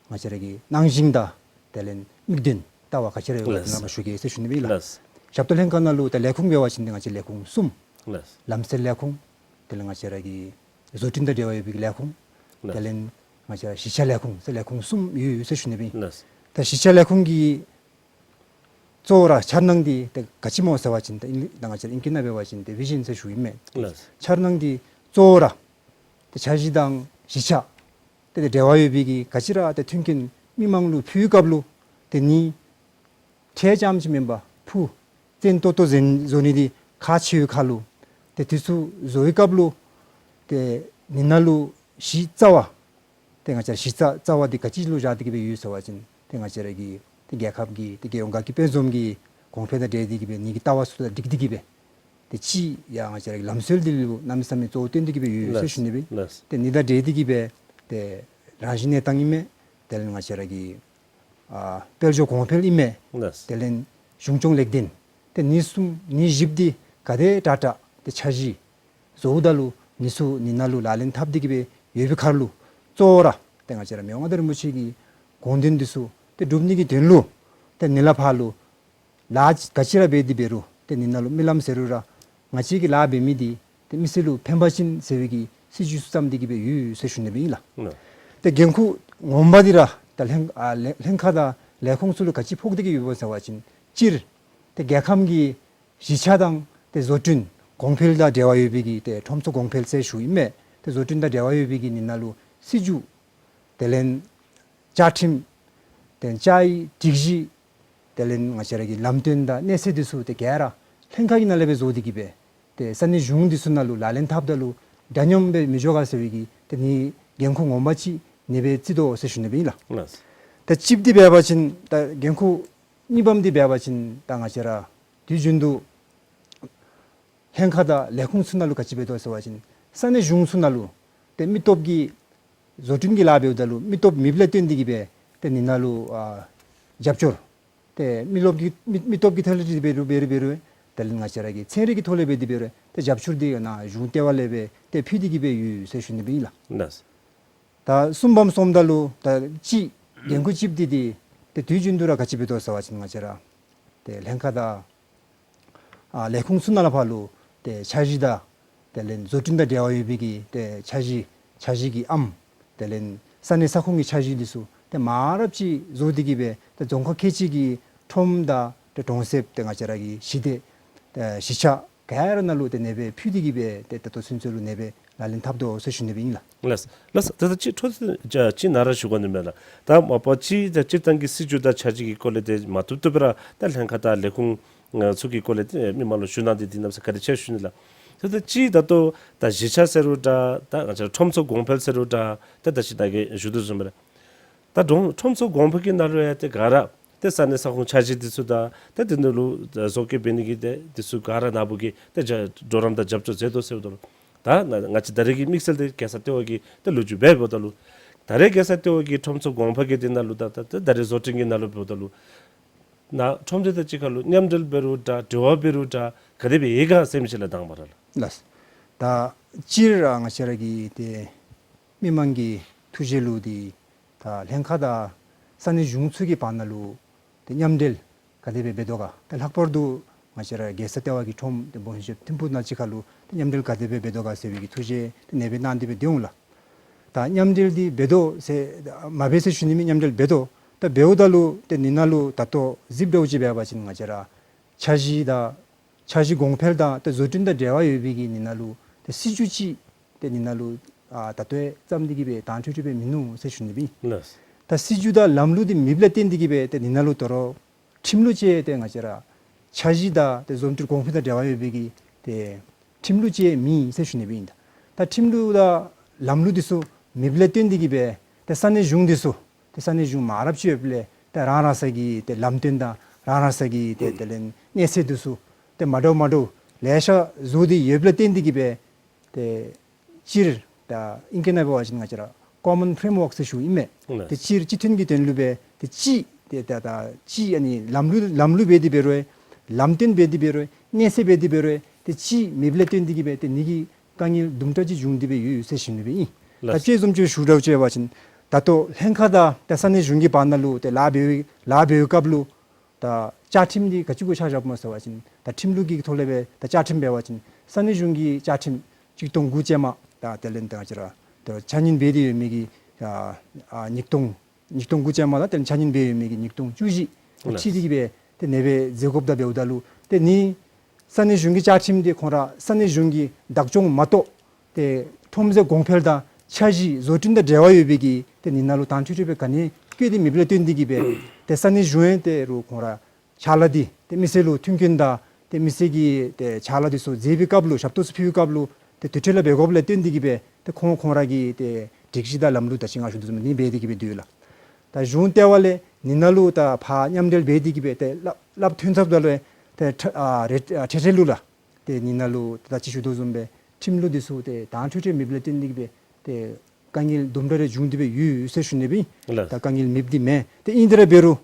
ང་བཅས་ར་གི་གནང་སྦྱིན་དང་དེ་ལས་དམིགས་དོན་ལྟ་བ་ག་ཅི་ར་ཡོད་ག་དེ་ནང་ལས་མར་ཞུ་གེ་ཟེར་ཞུ་ནི་སྦེ་ཨིན་ལགས། ཞབས་ཏོག་ལྷན་ཁག་ནང་ལུ་ད་ལས་ཁུངས་འབད་བ་ཅིན་ཏེ་ང་བཅས་ལས་ཁུངས་གསུམ། ལགས། ལམ་སེལ་ལས་ཁུངས། དེ་ལས་ང་བཅས་ར་གི་བཟོ་སྐྲུན་དང་འབྲེལ་བ་ཡོད་པའི་ལས་ཁུངས། ལགས། དེ་ལས་ང་བཅས་ར་གཞིས་ཆགས་ལས་ཁུངས་ཟེར་ལས་ཁུངས་གསུམ་ཡོད་ཡོད་ཟེར་ཞུ་ནི་སྦེ་ཨིན། ལགས། ད་གཞིས་ཆགས་ལས་ཁུངས་ཀྱི་གཙོ་བོ་ར་འཆར་སྣང་འདི་ཏེ་ག་ཅི་སྨོ་ཟེར་བ་ཅིན་ཏེ་ཨིང་ད་ང་བཅས་ཨིང་སྐད་ནང་འབད་བ་ཅིན་ཏེ་བི་ཞཱན་ཟེར་ཞུཝ་ཨིན་མས། ལགས། འཆར་སྣང་འདི་གཙོ་བོ་ར་ཏེ་འཆར་གཞི་དང་གཞིས་ཆགས་ཏེ་ཏེ་འབྲེལ་བ་ཡོད་པའི་གི་ག་ཅི་ར་ཏེ་མཐུན་རྐྱེན་མི་མང་ལུ་ཕུལ་བའི་སྐབས་ལུ་ཏེ་ནི་ཁྲལ་རྐྱངམ་ཅིག་མེན་པར་ཕུགས་བཙན་ཏོག་ཏོ་བཟོ་བཟོ་ནི་འདི་ཁག་ཆེ་བའི་ཁར་ལུ་ཏེ་དེ་ཚུ་བཟོ་བའི་སྐབས་ལུ་ཏེ་ནི་ནང་ལུ་གཞི་རྩ་བ་ཏེ་ང་བཅས་གཞི་རྩ་རྩ་བ་འདི་ག་ཅི་ལུ་བཞག་སྟེ་གི་སྦེ་ཡོད་ཟེར་བ་ཅིན་ཏེ་ང་བཅས་ར་གི་ཏེ་རྒྱལ་ཁབ་ཀྱི་ཏེ་རྒྱལ་ཡོངས་དགའ་སྐྱིད་དཔལ་འཛོམས་ཀྱི་གོང་འཕེལ་དང་འབྲེལ་ཏེ་གི་སྦེ་ནི་གི་ལྟ་བ་ཚུ་དང་འགྲིག་སྟེ་གི་སྦེ་ཏེ་གཅིག་ཡང་ང་བཅས་ར་གི་ལམ་སྲོལ་འདི་ལུ་གནམ་མེད་ས་མེད་གཙོ་བོ་བཏོན་ཏེ་གི་སྦེ་ཡོད་ཟེར་ཞུ་ནི་སྦེ་ཨིན། ལགས། ཏེ་ནི་དང་འབྲེལ་ཏེ་གི་སྦེ་ཏེ་རང་བཞིན་གནས་སྟངས་ཨིན་མས། དེ་ལས་ང་བཅས་ར་གི་ཨ་དཔལ་འབྱོར་གོང་འཕེལ་ཨིན་མས། ལགས། དེ་ལས་གཞུང་སྐྱོང་ལེགས་ལྡན། ཏེ་ནི་གསུམ་ནི་བཞི་པོ་འདི་ག་དེ་དྲག་དྲག་ཏེ་འཆར་གཞི་བཟོཝ་ད་ལུ་ནི་ཚུ་ནི་ནང་ལུ་ལག་ལེན་འཐབ་སྟེ་གི་སྦེ་ཡོད་པའི་ཁར་ལུ་གཙོ་བོ་ར་ཏེ་ང་བཅས་ར་མི་དབང་མངའ་བདག་རིན་པོ་ཆེ་གི་དགོངས་དོན་འདི་ཚུ་ཏེ་སྒྲུབ་ནི་གི་དོན་ལུ་ཏེ་ནི་ལས་ཕར་ལུ་ལཱ་ག་ཅི་ར་འབད་དེ་འབད་རུང་ཏེ་ནི་ནང་ལུ་རྨི་ལམ་ཟེར་རུང་ར་ང་བཅས་ཀྱིས་ལཱ་འབད་མི་འདི་ཏེ་མི་སེར་ལུ་ཕན་པ་ཅིན་ཟེར་བའི་གི་སྲིད་བྱུས་ཚུ་བརྩམས་ཏེ་གི་སྦེ་ཡོད་ཟེར་ཞུ་ནི་སྦེ་ཨིན་ལགས། ལགས། ཏེ་འགན་ཁུར་ངོ་མ་འདི་ར་ད་ལྷན་ཨ་ལྷན་ལྷན་ཁག་དང་ལས་ཁུངས་ཚུ་ལུ་ག་ཅི་ཕོག་སྟེ་གི་ཡོདཔ་སྨོ་ཟེར་བ་ཅིན་སྤྱིར་ཏེ་རྒྱལ་ཁམས་ཀྱི་གཞིས་ཆགས་དང་ཏེ་བཟོ་སྐྲུན་གོང་འཕེལ་དང་འབྲེལ་བ་ཡོད་པའི་གི་ཏེ་ཁྲོམ་ཚོགས་གོང་འཕེལ་ཟེར་ཞུཝ་ཨིན་མས། ཏེ་བཟོ་སྐྲུན་དང་འབྲེལ་བ་ཡོད་པའི་གི་ནི་ནང་ལུ་སྲིད་བྱུས་དེ་ལས་བཅའ་ཁྲིམས་དེ་ལས་བཅའ་ཡིག་སྒྲིག་གཞི་དེ་ལས་ང་བཅས་ར་གི་ལམ་སྟོན་དང་གནས་ཚད་འདི་ཚུ་ཏེ་ག་ར་ལྷན་ཁག་གི་ནང་ལས་སྦེ་བཟོ་སྟེ་གི་སྦེ་ཏེ་ས་གནས་གཞུང་འདི་ཚུ་ནང་ལུ་ལག་ལེན་འཐབ་ད་ལུ་འདྲ་མཉམ་སྦེ་མི་འགྱོ་ག་ཟེར་བའི་གི་ཏེ་ནི་འགན་ཁུར་ངོ་མ་ཅིག་ནི་སྦེ་བརྩི་དོ་ཟེར་ཞུ་ནི་སྦེ་ཨིན་ལགས། ལགས། ཏེ་གཅིག་འདི་འབད་བ་ཅིན་ད་འགན་ཁུར་གཉིས་པམ་འདི་འབད་བ་ཅིན་ད་ང་བཅས་ར་དུས་རྒྱུན་དུ་ལྷན་ཁག་དང་ལས་ཁུངས་ཚུ་ནང་ལུ་ག་ཅི་འབད་དོ་ཟེར་བ་ཅིན་ས་གནས་གཞུང་ཚུ་ནང་ལུ་ཏེ་མི་སྟོབས་ཀྱི་བཟོ་སྐྲུན་གྱི་ལཱ་འབདཝ་ད་ལུ་མི་སྟོབས་མེདཔ་ལས་བརྟེན་ཏེ་གི་སྦེ་ཏེ་ནི་ནང་ལུ་ཨ་རྒྱབ་སྐྱོར་ཏེ་མི་སྟོབས་ཀྱི་མི་མི་སྟོབས་ཀྱི་ཐད་ལས་འབད་རུང་འབད་རུང་འབད་རུང་དེ་ལས་ང་བཅས་ར་གི་ཚན་རིག་གི་ཐོག་ལས་འབད་དེ་འབད་རུང་ཏེ་རྒྱབ་སྐྱོར་འདི་ནཱ་གཞུང་ལྟེ་བ་ལས་སྦེ་ཏེ་ཕུལ་ཏེ་གི་སྦེ་ཡོད་ཟེར་ཞུ་ནི་སྦེ་ཨིན་ལགས། ལགས། ད་གསུམ་པམ་སོངམ་ད་ལུ་ད་གཅིག་འགན་ཁུར་གཅིག་འདི་འདི་ཏེ་དུས་རྒྱུན་དུ་ར་ག་ཅི་འབད་དོ་ཟེར་བ་ཅིན་ང་བཅས་ར་ཏེ་ལྷན་ཁག་དང་ཨ་ལས་ཁུངས་ཚུ་ནང་ལས་ཕར་ལུ་ཏེ་འཆར་གཞི་དང་དེ་ལས་བཟོ་སྐྲུན་དང་འབྲེལ་བ་ཡོད་པའི་གི་ཏེ་འཆར་གཞི་འཆར་གཞི་གི་ཨམ་དེ་ལས་ས་གནས་ས་ཁོངས་ཀྱི་འཆར་གཞི་འདི་ཚུ་ཏེ་མང་རབས་ཅིག་བཟོ་སྟེ་གི་སྦེ་ཏེ་རྫོང་ཁག་ཁལ་གཅིག་གི་ཁྲོམ་དང་ཏེ་གྲོང་གསེབ་ཏེ་ང་བཅས་ར་གི་གཞི་སྡེ་ཏེ་གཞིས་ཆགས་ག་ར་ནང་ལུ་ཏེ་ཨ་ནེ་སྦེ་ཕུལ་ཏེ་གི་སྦེ་ཏེ་ད་ལྟོ་ཚུན་ཚོད་ལུ་ཨ་ནེ་སྦེ་ ད་ལེན་འཐབ་དོ་ཟེར་ཞུ་ནི་སྦེ་ཨིན་ལགས། ལགས། ལགས། ད་ད་ཅི་འཕྲོ་ཅི་ཅི་ནཱ་ར་ཞུ་དགོ་ནི་མས་ལགས། ད་མ་པ་ཅི་ད་སྤྱིར་བཏང་གི་སྲིད་བྱུས་དང་འཆར་གཞི་གི་སྐོར་ལས་དེ་མ་བཏུབ་བཏུབ་སྦེ་ར་ད་ལྷན་ཁག་དང་ལས་ཁུངས་ཨ་ཚུ་གི་སྐོར་ལས་དེ་མི་མང་ལུ་ཞུ་གནང་སྟེ་དེ་གནམ་མེད་ས་མེད་བཀའ་དྲིན་ཆེ་ཞུ་ནི་ལགས། ད་ད་ཅི་ད་ལྟོ་ད་གཞིས་ཆགས་ཟེར་རུང་འདྲ་ད་ང་བཅས་ར་ཁྲོམ་ཚོགས་གོང་འཕེལ་ཟེར་རུང་འདྲ་ད་ད་ཅི་ད་གིན་ཞུ་དོ་བཟུམ་སྦེ་ར་ད་ཁྲོམ་ཁྲོམ་ཚོགས་གོང་འཕེལ་གྱི་ནང་ལུ་ཡང་ཏེ་ག་ར་ཏེ་ས་གནས་ས་ཁོངས་འཆར་གཞི་འདི་ཚུ་དང་ཏེ་དེ་ནང་ལུ་བཟོ་བཀོད་འབད་ནི་གི་ཏེ་འདི་ཚུ་ག་ར་ནཱ་བུ་གིས་ཏེ་རྒྱ་གྲོགས་རམ་དང་རྒྱབ་སྐྱོར་མཛད་དོ་ཟེརཝ་ད་ལུ་ད་ང་ང་བཅས་ད་རེས་ཀྱི་དམིགས་བསལ་ཏེ་རྒྱལ་ས་ལྟེ་བ་གི་ཏེ་ལོ་རྒྱུས་འབདཝ་ད་ལུ་ད་རེས་རྒྱལ་ས་ལྟེ་བ་གི་ཁྲོམ་ཚོགས་གོང་འཕེལ་གྱི་འདི་ནང་ལུ་ད་ད་ད་ད་རེས་བཟོ་སྐྲུན་གྱི་ནང་ལུ་འབདཝ་ད་ལུ་ནཱ་ཁྲོམ་སྡེ་དང་གཅིག་ཁར་ལུ་མཉམ་འབྲེལ་འབད་རུང་འདྲ་འབྲེལ་བ་འབད་རུང་འདྲ་ག་དེ་སྦེ་ཡོད་ག་ཟེར་མི་ཅིག་ལགས་དང་པ་ར་ལགས། ལགས། ད་སྤྱིར་ར་ང་བཅས་ར་གི་ཏེ་མི་མང་གི་ཐུགས་བཞེད་ལུ་འདི་ད་ལྷན་ཁག་དང་ས་གནས་གཞུང་ཚུ་གི་བར་ན་ལུ་ཏེ་མཉམ་འབྲེལ་ག་དེ་སྦེ་འབད་དོ་ག། ཏེ་ལྷག་པར་དུ་ང་བཅས་ར་རྒྱལ་ས་ལྟེ་བ་གི་ཁྲོམ་ཏེ་སྦོམ་ཤོས་ཐིམ་ཕུག་ནང་གཅིག་ཁར་ལུ་ཏེ་མཉམ་འབྲེལ་ག་དེ་སྦེ་འབད་དོ་ག་ཟེར་བའི་གི་ཐུགས་བཞེད་ཏེ་ཨ་ནེ་སྦེ་གནང་སྟེ་སྦེ་སྡོད་འོང་ལགས། ད་མཉམ་འབྲེལ་འདི་འབད་དོ་ཟེར་མ་འབད་ཟེར་ཞུ་ནི་མེད། མཉམ་འབྲེལ་འབད་དོ། ད་འབདཝ་ད་ལུ་ཏེ་ཨ་ནི་ནང་ལུ་ད་ལྟོ་གཟིགསཔ་འདྲཝ་ཅིག་འབད་བ་ཅིན་ང་བཅས་ར་འཆར་གཞི་དང་འཆར་གཞི་གོང་འཕེལ་དང་ཏེ་བཟོ་སྐྲུན་དང་འབྲེལ་བ་ཡོད་པའི་གི་ཨ་ནི་ནང་ལུ་ཏེ་སྲིད་བྱུས་ཅིག་ཏེ་ཨ་ནི་ནང་ལུ་ཨ་ད་ལྟོ་ཡང་བརྩམས་ཏེ་གི་སྦེ་དྭངས་འཕྲོས་འཕྲོས་སྦེ་མིན་ནུག་ཟེར་ཞུ་ནི་སྦེ་ཨིན། ལགས། ད་སྲིད་བྱུས་དང་ལམ་ལུགས་འདི་མེདཔ་ལས་བརྟེན་ཏེ་གི་སྦེ་ཏེ་ཨ་ནི་ནང་ལུ་དོ་རུང་ཁྲིམས་ལུགས་ཅིག་ཏེ་ང་བཅས་ར་འཆར་གཞི་དང་ཏེ་བཟོ་སྐྲུན་གོང་འཕེལ་དང་འབྲེལ་བ་ཡོད་པའི་གི་ཏེ་ཁྲིམས་ལུགས་ཅིག་མེད་ཟེར་ཞུ་ནི་སྦེ་ཨིན། ད་ཁྲིམས་ལུགས་དང་ལམ་ལུགས་འདི་ཚུ་མེདཔ་ལས་བརྟེན་ཏེ་གི་སྦེ་ཏེ་ས་གནས་གཞུང་འདི་ཚུ་ཏེ་ས་གནས་གཞུང་མང་རབས་ཅིག་ཡོདཔ་ལས་ཏེ་རང་རང་སོ་གི་ཏེ་ལམ་སྟོན་དང་རང་རང་སོ་གི་ཏེ་དེ་ལས་གནས་ཚད་འདི་ཚུ་ཏེ་མ་འདྲཝ་མ་འདྲཝ་ལེ་ཤ་བཟོ་སྟེ་ཡོདཔ་ལས་བརྟེན་ཏེ་གི་སྦེ་ཏེ་སྤྱིར་ད་ཨིང་སྐད་ནང་འབད་བ་ཅིན་ང་བཅས་ར་ཀོ་མཱན་ཕྲེམ་ཝརཀ་ཟེར་ཞུཝ་ཨིན་མས། ལགས། ཏེ་སྤྱིར་སྤྱི་མཐུན་གྱི་དོན་ལུ་སྦེ་ཏེ་གཅིག་ཏེ་ད་ད་གཅིག་ཨ་ནི་ལམ་ལུགས་ལམ་ལུགས་འབད་དེ་འབད་རུང་ལམ་སྟོན་འབད་དེ་འབད་རུང་གནས་ཚད་འབད་དེ་འབད་རུང་ཏེ་གཅིག་མེདཔ་ལས་བརྟེན་ཏེ་གི་སྦེ་ཏེ་ཨ་ནི་གིས་དཀའ་ངལ་དུམ་གྲ་ཅིག་བྱུང་སྟེ་སྦེ་ཡོད་ཟེར་ཞུ་ནི་སྦེ་ཨིན། ལགས། ད་དཔྱེ་བཟུམ་ཅིག་ཞུ་འདྲཝ་ཅིག་འབད་བ་ཅིན་ད་ལྟོ་ལྷན་ཁག་དང་ཏེ་ས་གནས་གཞུང་གི་བར་ན་ལུ་ཏེ་ལཱ་འབད་ལཱ་འབད་བའི་སྐབས་ལུ་ད་བཅའ་ཁྲིམས་འདི་ག་ཅི་གུ་ཆ་བཞགཔ་སྨོ་ཟེར་བ་ཅིན་ད་ཁྲིམས་ལུགས་ཀྱི་ཐོག་ལས་སྦེ་ད་བཅའ་ཁྲིམས་འབད་བ་ཅིན་ས་གནས་གཞུང་གི་བཅའ་ཁྲིམས་ཆིག་སྟོང་དགུ་ཅན་མ་ད་དེ་ལས་ད་ང་བཅས་ར་ད་ཆ་མཉམ་འབད་དེ་ཡོད་མི་གི་ཨ་ཨ་ཉིས་སྟོང་ཉིས་སྟོང་དགུ་ཅན་མ་དང་དེ་ལས་ཆ་མཉམ་འབད་ཡོད་མི་གི་ཉིས་སྟོང་བཅུ་བཞི་ལགས། ཁྲིད་དེ་གི་སྦེ་ཏེ་ཨ་ནེ་སྦེ་མཛད་དགོཔ་ད་འབདཝ་ད་ལུ་ཏེ་ཨ་ནི་ས་གནས་གཞུང་གི་བཅའ་ཁྲིམས་འདི་ཁོང་ར་ས་གནས་གཞུང་གི་བདག་སྐྱོང་མ་གཏོགས་ཏེ་ཁྲོམ་སྡེ་གོང་འཕེལ་དང་འཆར་གཞི་བཟོ་སྐྲུན་དང་འབྲེལ་བ་ཡོད་པའི་གི་ཏེ་ཨ་ནི་ནང་ལུ་དྭངས་འཕྲོས་འཕྲོས་སྦེ་ག་ནི་བཀོད་དེ་མེདཔ་ལས་བརྟེན་ཏེ་གི་སྦེ་ཏེ་ས་གནས་གཞུང་ཡང་ཏེ་རུང་ཁོང་ར་ཕྱག་ལཱ་འདི་ཏེ་མི་སེར་ལུ་མཐུན་རྐྱེན་དང་ཏེ་མི་སེར་གྱི་ཏེ་ཕྱག་ལཱ་འདི་ཚུ་མཛད་པའི་སྐབས་ལུ་ཞབས་ཏོག་ཚུ་ཕུལ་བའི་སྐབས་ལུ་ཏེ་དུས་ཐོག་ལས་འབད་དགོཔ་ལས་བརྟེན་ཏེ་གི་སྦེ་ཏེ་ཁོང་ཁོང་ར་གི་ཏེ་སྒྲིག་གཞི་དང་ལམ་ལུགས་ད་ཅི་ང་ཞུ་དོ་བཟུམ་ཨ་ནི་འབད་དེ་གི་སྦེ་སྡོད་ཡོད་ལགས། ད་གཞུང་ལྟེ་བ་ལས་ཨ་ནི་ནང་ལུ་ད་ཕར་མཉམ་འབྲེལ་འབད་དེ་གི་སྦེ་ཏེ་སླབ་སླབ་ཐོན་ཚརཝ་ད་ལུ་ཏེ་ཁྲ་ཨ་རེ་ཨ་འཕྲལ་འཕྲལ་ལུ་ལགས། ཏེ་ཨ་ནི་ནང་ལུ་ད་ཅི་ཞུ་དོ་བཟུམ་སྦེ་ཁྲིམས་ལུགས་འདི་ཚུ་ཏེ་དྭངས་འཕྲོས་འཕྲོས་མེདཔ་ལས་བརྟེན་ཏེ་གི་སྦེ་ཏེ་དཀའ་ངལ་དུམ་གྲ་རེ་བྱུང་སྟེ་སྦེ་ཡོད་ཟེར་ཞུ་ནི་སྦེ་ཨིན། ལགས། ད་དཀའ་ངལ་མེདཔ་འདི་མེན། ཏེ་ཨིན་དེ་ར་འབད་རུང་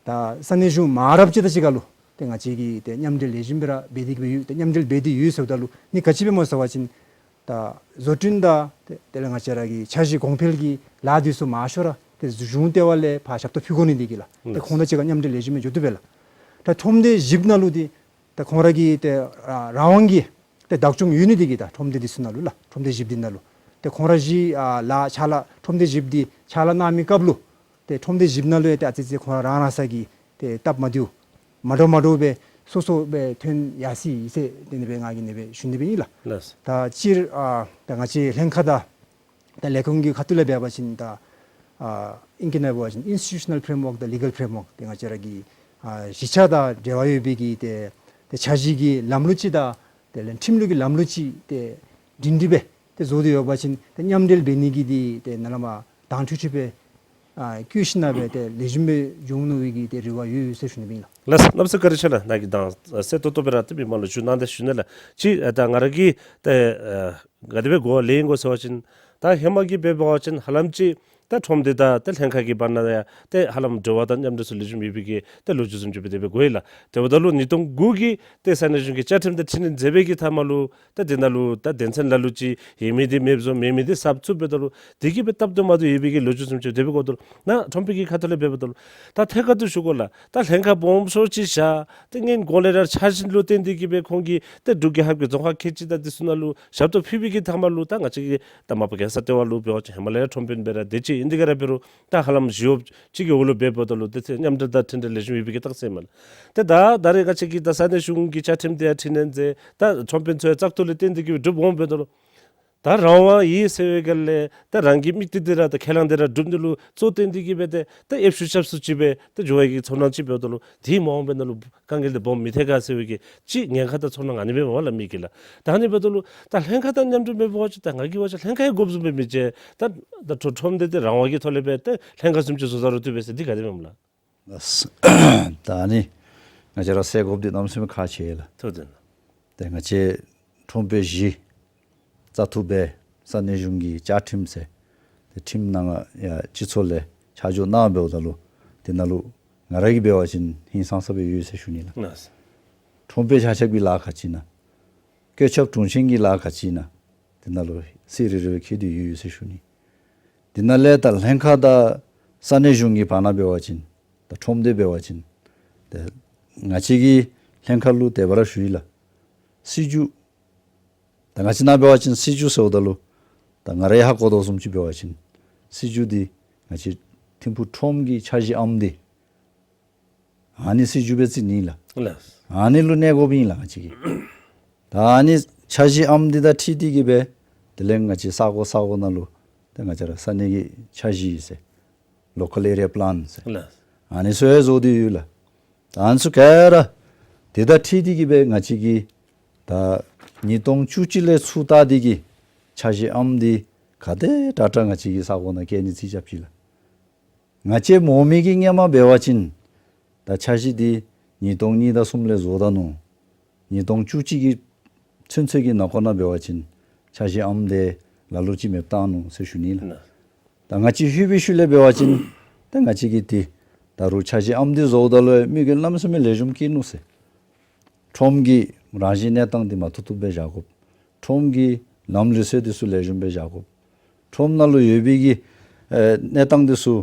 ད་ས་གནས་གཞུང་མང་རབས་ཅིག་དང་གཅིག་ཁར་ལུ་ཏེ་ང་བཅས་ཀྱིས་ཏེ་མཉམ་འབྲེལ་ལེགས་ཤོམ་སྦེ་ར་འབད་དེ་གི་སྦེ་ཡོད། ཏེ་མཉམ་འབྲེལ་འབད་དེ་ཡོད་ཟེརཝ་ད་ལུ་ཨ་ནི་ག་ཅི་སྦེ་སྨོ་ཟེར་བ་ཅིན་ད་བཟོ་སྐྲུན་དང་ཏེ་དེ་ལས་ང་བཅས་ར་གི་འཆར་གཞི་གོང་འཕེལ་གྱི་ལཱ་འདི་ཚུ་མང་ཤོས་ར་ཏེ་གཞུང་ལྟེ་བ་ལས་ཕར་ཞབས་ཏོག་ཕུལ་དགོ་ནི་འདི་གིས་ལགས། ཏེ་ཁོང་དང་གཅིག་ཁར་མཉམ་འབྲེལ་ལེགས་ཤོམ་སྦེ་འགྱོ་བཏུབ་པས་ལགས། ད་ཁྲོམ་སྡེ་བཞིཔ་ནང་ལུ་འདི་ད་ཁོང་ར་གི་ཏེ་ཨ་རང་དབང་གི་ཏེ་བདག་སྐྱོང་ཡོད་ནི་འདི་གིས་ད་ཁྲོམ་སྡེ་འདི་ཚུ་ནང་ལུ་ལགས། ཁྲོམ་སྡེ་བཞིཔ་འདི་ནང་ལུ་ཏེ་ཁོང་ར་བཞི་ཨ་ལཱ་ཕྱག་ལཱ་ཁྲོམ་སྡེ་བཞིཔ་འདི་ཕྱག་ལཱ་གནང་མི་སྐབས་ལུ་ཏེ་ཁྲོམ་སྡེ་བཞིཔ་ནང་ལུ་ཡང་ཏེ་ཨ་ཙི་ཙི་ཁོང་ར་རང་རང་སོ་གི་ཏེ་སྟབས་མ་བདེཝ་མ་འདྲཝ་མ་འདྲཝ་སྦེ་སོ་སོ་སྦེ་ཐོན་ཡར་སོ་ཡི་ཟེར་དེ་ཨ་ནི་སྦེ་ང་གིས་ཨ་ནི་སྦེ་ཞུ་ནི་སྦེ་ཨིན་ལགས། ལགས། ད་སྤྱིར་ཨ་ད་ང་བཅས་ལྷན་ཁག་དང་ད་ལས་ཁུངས་ཀྱི་ཁ་ཐུག་ལས་འབད་བ་ཅིན་ད་ཨ་ཨིང་སྐད་ནང་འབད་བ་ཅིན་ཨིནསི་ཊི་ཊུ་ཤ་ནཱལ་ཕྲེམ་ཝརཀ་དང་ལི་གཱལ་ཕྲེམ་ཝརཀ་ཏེ་ང་བཅས་ར་གི་ཨ་གཞིས་ཆགས་དང་འབྲེལ་བ་ཡོད་པའི་གི་ཏེ་ཏེ་འཆར་གཞི་གི་ལམ་ལུགས་ཅིག་དང་དེ་ལས་ཁྲིམས་ལུགས་ཀྱི་ལམ་ལུགས་ཅིག་ཏེ་སྒྲིང་སྒྲི་སྦེ་ཏེ་བཟོ་སྟེ་ཡོད་པ་ཅིན་ཏེ་མཉམ་འབྲེལ་འབད་ནི་གི་འདི་ཏེ་ནཱ་ལས་མར་དྭངས་འཕྲོས་འཕྲོས་སྦེ་ཨ་བཀོད་ཞིནམ་སྦེ་ཏེ་ལེགས་ཤོམ་སྦེ་འགྱོ་འོང་མནོ་བའི་གི་ཏེ་རེ་བ་ཡོད་ཟེར་ཞུ་ནི་སྦེ་ཨིན་ལགས། ལགས། གནམ་མེད་ས་མེད་བཀའ་དྲིན་ཆེ་ལགས། ནཱ་གི་དྭངས་གསལ་ཏོག་ཏོ་སྦེ་ར་ཏེ་མི་མང་ལུ་ཞུ་གནང་སྟེ་ཞུ་ནི་ལགས། ཅིག་ཨ་ད་ང་ར་གིས་ཏེ་ཨ་ག་དེ་སྦེ་གོ་བ་ལེན་དགོ་ཟེར་བ་ཅིན་ད་ཧེ་མ་གི་འབད་བ་ཅིན་ཧ་ལམ་ཅིག་ད་ཁྲོམ་སྡེ་དང་ཏེ་ལྷན་ཁག་གི་བར་ན་ཡང་ཏེ་ཧ་ལམ་འབྲེལ་བ་དང་མཉམ་འབྲེལ་ཚུ་ལེགས་ཤོམ་ཡོད་པའི་གི་ཏེ་ལོ་རྒྱུས་བཟུམ་ཅིག་སྦེ་དེ་སྦེ་གོ་ཡི་ལགས། དེ་འབདཝ་ད་ལུ་ཉིས་སྟོང་དགུ་གི་ཏེ་ས་གནས་གཞུང་གི་བཅའ་ཁྲིམས་དེ་འཕྲི་སྣོན་མཛད་པའི་གི་མཐའ་མ་ལུ་ད་དེ་ནང་ལུ་ད་དོན་ཚན་ལ་ལུ་ཅིག་ཡོད་མི་འདི་མེདཔ་བཟོ་མེད་མི་འདི་གསརཔ་བཙུགས་འབདཝ་ད་ལུ་དེ་གིས་སྦེ་སྟབས་བདེ་མ་བདེཝ་ཡོད་པའི་གི་ལོ་རྒྱུས་བཟུམ་ཅིག་དེ་སྦེ་གོ་དོ་ལགས། ནཱ་ཁྲོམ་དཔོན་གྱི་ཁ་ཐུག་ལས་འབདཝ་ད་ལུ་ད་ཐད་ཀར་དུ་ཞུ་དགོ་ལགས། ད་ལྷན་ཁག་སྦོམ་ཤོས་ཅིག་བཞག་ཏེ་སྔོན་གོང་ལས་ར་འཆར་གཞི་ལུ་བརྟེན་ཏེ་གིས་སྦེ་ཁོང་གིས་ཏེ་འབྲུག་རྒྱལ་ཁབ་ཀྱི་རྫོང་ཁག་ཁལ་གཅིག་དང་འདི་ཚུ་ནང་ལུ་ཞབས་ཏོག་ཕུལ་བའི་གི་མཐའ་མ་ལུ་ད་ང་བཅས་ཀྱི་ད་མ་པ་རྒྱལ་ས་ལྟེ་བ་ལུ་འབད་བ་ཅིན་ཧེ་མ་ལས་ར་ཁྲོམ་དཔོན་སྦེ་ར་དེ་ཅིག་ཨིན། དེ་ག་ར་འབད་རུང་ད་ཧ་ལམ་ཞི་གཡོགཔ་ཅིག་གི་འོག་ལུ་འབདཝ་ད་ལུ་ཏེ་ཏེ་མཉམ་འབྲེལ་དང་མཐུན་འབྲེལ་ལེགས་ཤོམ་ཡོད་པའི་གི་རྟགས་མས་ལགས། ཏེ་ད་ད་རེས་ང་བཅས་ཀྱིས་ད་ས་གནས་གཞུང་གི་བཅའ་ཁྲིམས་དེ་ཡང་འཕྲི་སྣོན་མཛད་ད་ཁྲོམ་དཔོན་ཚུ་ཡང་བཙག་འཐུ་ལས་བརྟེན་ཏེ་གིས་སྒྲུབ་འོང་འབདཝ་ད་ལུ་ ད་རང་དབང་ཡོད་ཟེར་བའི་སྒང་ལས་ད་རང་གི་དམིགས་གཏད་འདི་ར་ད་ཁས་བླངས་འདི་ར་སྒྲུབ་ནི་ལུ་གཙོ་བོ་བཏོན་ཏེ་གི་སྦེ་ཏེ་ད་ཨེབ་ཤུགས་རྐྱབ་སུ་ཅིག་སྦེ་ད་འགྱོ་བའི་གི་ཚོར་སྣང་ཅིག་འབདཝ་ད་ལུ་དེ་མ་འོངས་པའི་ནང་ལུ་དཀའ་ངལ་འདི་སྦོམ་མི་ཐོན་ག་ཟེར་བའི་གི་ཅིག་ཉེན་ཁ་དང་ཚོར་སྣང་ཨ་ནི་སྦེ་འབད་བ་ལགས་མི་གིས་ལགས། ད་ཨ་ནི་འབདཝ་ད་ལུ་ད་ལྷན་ཁག་དང་མཉམ་འབྲེལ་མེད་པ་ཅིན་ད་ང་གིས་འབད་བ་ཅིན་ལྷན་ཁག་ཡང་དགོཔ་བཟུམ་སྦེ་མི་འགྱོ། ད་ད་ཁྲོམ་ཁྲོམ་སྡེ་འདི་རང་དབང་གི་ཐོག་ལས་སྦེ་ད་ལྷན་ཁག་བཟུམ་ཅིག་བཟོ་བཟའ་རུང་བཏུབ་པས་ཟེར་འདི་ག་དེ་སྦེ་སྨོ་ལགས། ད་ཨ་ནི་ང་བཅས་ར་ཟེར་དགོཔ་འདི་གནམ་མེད་ས་མེད་ཁག་ཆེ་ལགས། ཐུགས་རྗེ་གནང་། ཏེ་ང་བཅས་ཁྲོམ་དཔོན་གཞི་བཙག་འཐུ་འབད་ས་གནས་གཞུང་གི་བཅའ་ཁྲིམས་ཟེར་ཏེ་ཁྲིམས་ནང་ཡང་སྤྱི་ཚོགས་ལས་ཆ་འཇོག་གནང་འབདཝ་ད་ལུ་དེ་ནང་ལུ་ང་ར་གིས་འབད་བ་ཅིན་ཧིང་སངས་ས་སྦེ་ཡོད་ཟེར་ཞུ་ནི་ལགས། ལགས། ཁྲོམ་དཔོན་ཆ་ཁྱབ་ཀྱི་ལཱ་ག་ཅི་ཨིན་ན། བཀོད་ཁྱབ་དྲུང་ཆེན་གྱི་ལཱ་ག་ཅི་ཨིན་ན། དེ་ནང་ལུ་གསལ་རི་རི་སྦེ་འཁོད་དེ་ཡོད་ཡོད་ཟེར་ཞུ་ནི། དེ་ནང་ལས་ད་ལྷན་ཁག་དང་ས་གནས་གཞུང་གི་བར་ན་འབད་བ་ཅིན་ད་ཁྲོམ་སྡེ་འབད་བ་ཅིན་ད་ང་བཅས་ཀྱིས་ལྷན་ཁག་ལུ་དེ་སྦེ་ར་ཞུ་ཡི་ལགས། སྲིད་བྱུས་ད་ང་བཅས་ནང་འབད་བ་ཅིན་སྲིད་བྱུས་ཟེརཝ་ད་ལུ་ད་ང་ར་ཡང་ཧ་གོ་དོ་བཟུམ་ཅིག་འབད་བ་ཅིན་སྲིད་བྱུས་འདི་ང་བཅས་ཐིམ་ཕུག་ཁྲོམ་གྱི་འཆར་གཞི་ཨམ་འདི་ཨ་ནི་སྲིད་བྱུས་སྦེ་བརྩི་ནི་ལགས། ལགས། ཨ་ནི་ལུ་གནས་དགོཔ་ཨིན་ལགས་ང་བཅས་ཀྱིས། ད་ཨ་ནི་འཆར་གཞི་ཨམ་འདི་དང་འཁྲིལ་ཏེ་གི་སྦེ་དེ་ལས་ང་བཅས་ས་གོ་ས་གོ་ནང་ལུ་ཏེ་ང་བཅས་ར་ས་གནས་ཀྱི་འཆར་གཞི་ཟེར་ལོ་ཀཱལ་ཨེ་རི་ཡ་པི་ལཱན་ཟེར་ལགས། ཨ་ནི་ཚུ་ཡང་བཟོ་སྟེ་ཡོད་ལགས། ད་ཨ་ནི་ཚུ་ག་ར་དེ་དང་འཁྲིལ་ཏེ་གི་སྦེ་ང་བཅས་ཀྱིས་ད་ཉིས་སྟོང་བཅུ་གཅིག་ལས་ཚུར་བལྟ་སྟེ་གི་འཆར་གཞི་ཨམ་འདི་ག་དེ་དྲག་དྲག་ང་བཅས་ཀྱིས་ས་གོ་ནང་བཀལ་ནི་རྩིས་རྐྱབ་ཅི་ལགས། ང་བཅས་མོ་མི་གིས་སྔོན་མ་འབད་བ་ཅིན་ད་འཆར་གཞི་འདི་ཉིས་སྟོང་གཉིས་དང་གསུམ་ལས་བཟོ་ད་ནུག། ཉིས་སྟོང་བཅུ་གཅིག་གི་ཚུན་ཚོད་ཀྱི་ནང་འཁོད་ནང་འབད་བ་ཅིན་འཆར་གཞི་ཨམ་འདི་ལ་ལུ་ཅིག་མེདཔ་བཏང་ནུག་ཟེར་ཞུ་ནི་ལགས། ད་ང་བཅས་ལྷོད་པའི་ཤུལ་ལས་འབད་བ་ཅིན་ད་ང་བཅས་ཀྱིས་འདི་ད་རུང་འཆར་གཞི་ཨམ་འདི་བཟོཝ་ད་ལུ་མི་གིས་གནམ་མེད་ས་མེད་ལེགས་ཤོམ་བཀོད་ནུག་ཟེར། ཁྲོམ་གྱི་རང་བཞིན་གནས་སྟངས་འདི་མ་བཏུབ་བཏུབ་སྦེ་བཞག་དགོཔ། ཁྲོམ་གྱི་ལམ་ལུགས་སྲོལ་འདི་ཚུ་ལེགས་ཤོམ་སྦེ་བཞག་དགོཔ། ཁྲོམ་ནང་ལུ་ཡོད་པའི་གི་ཨེ་གནས་སྟངས་འདི་ཚུ་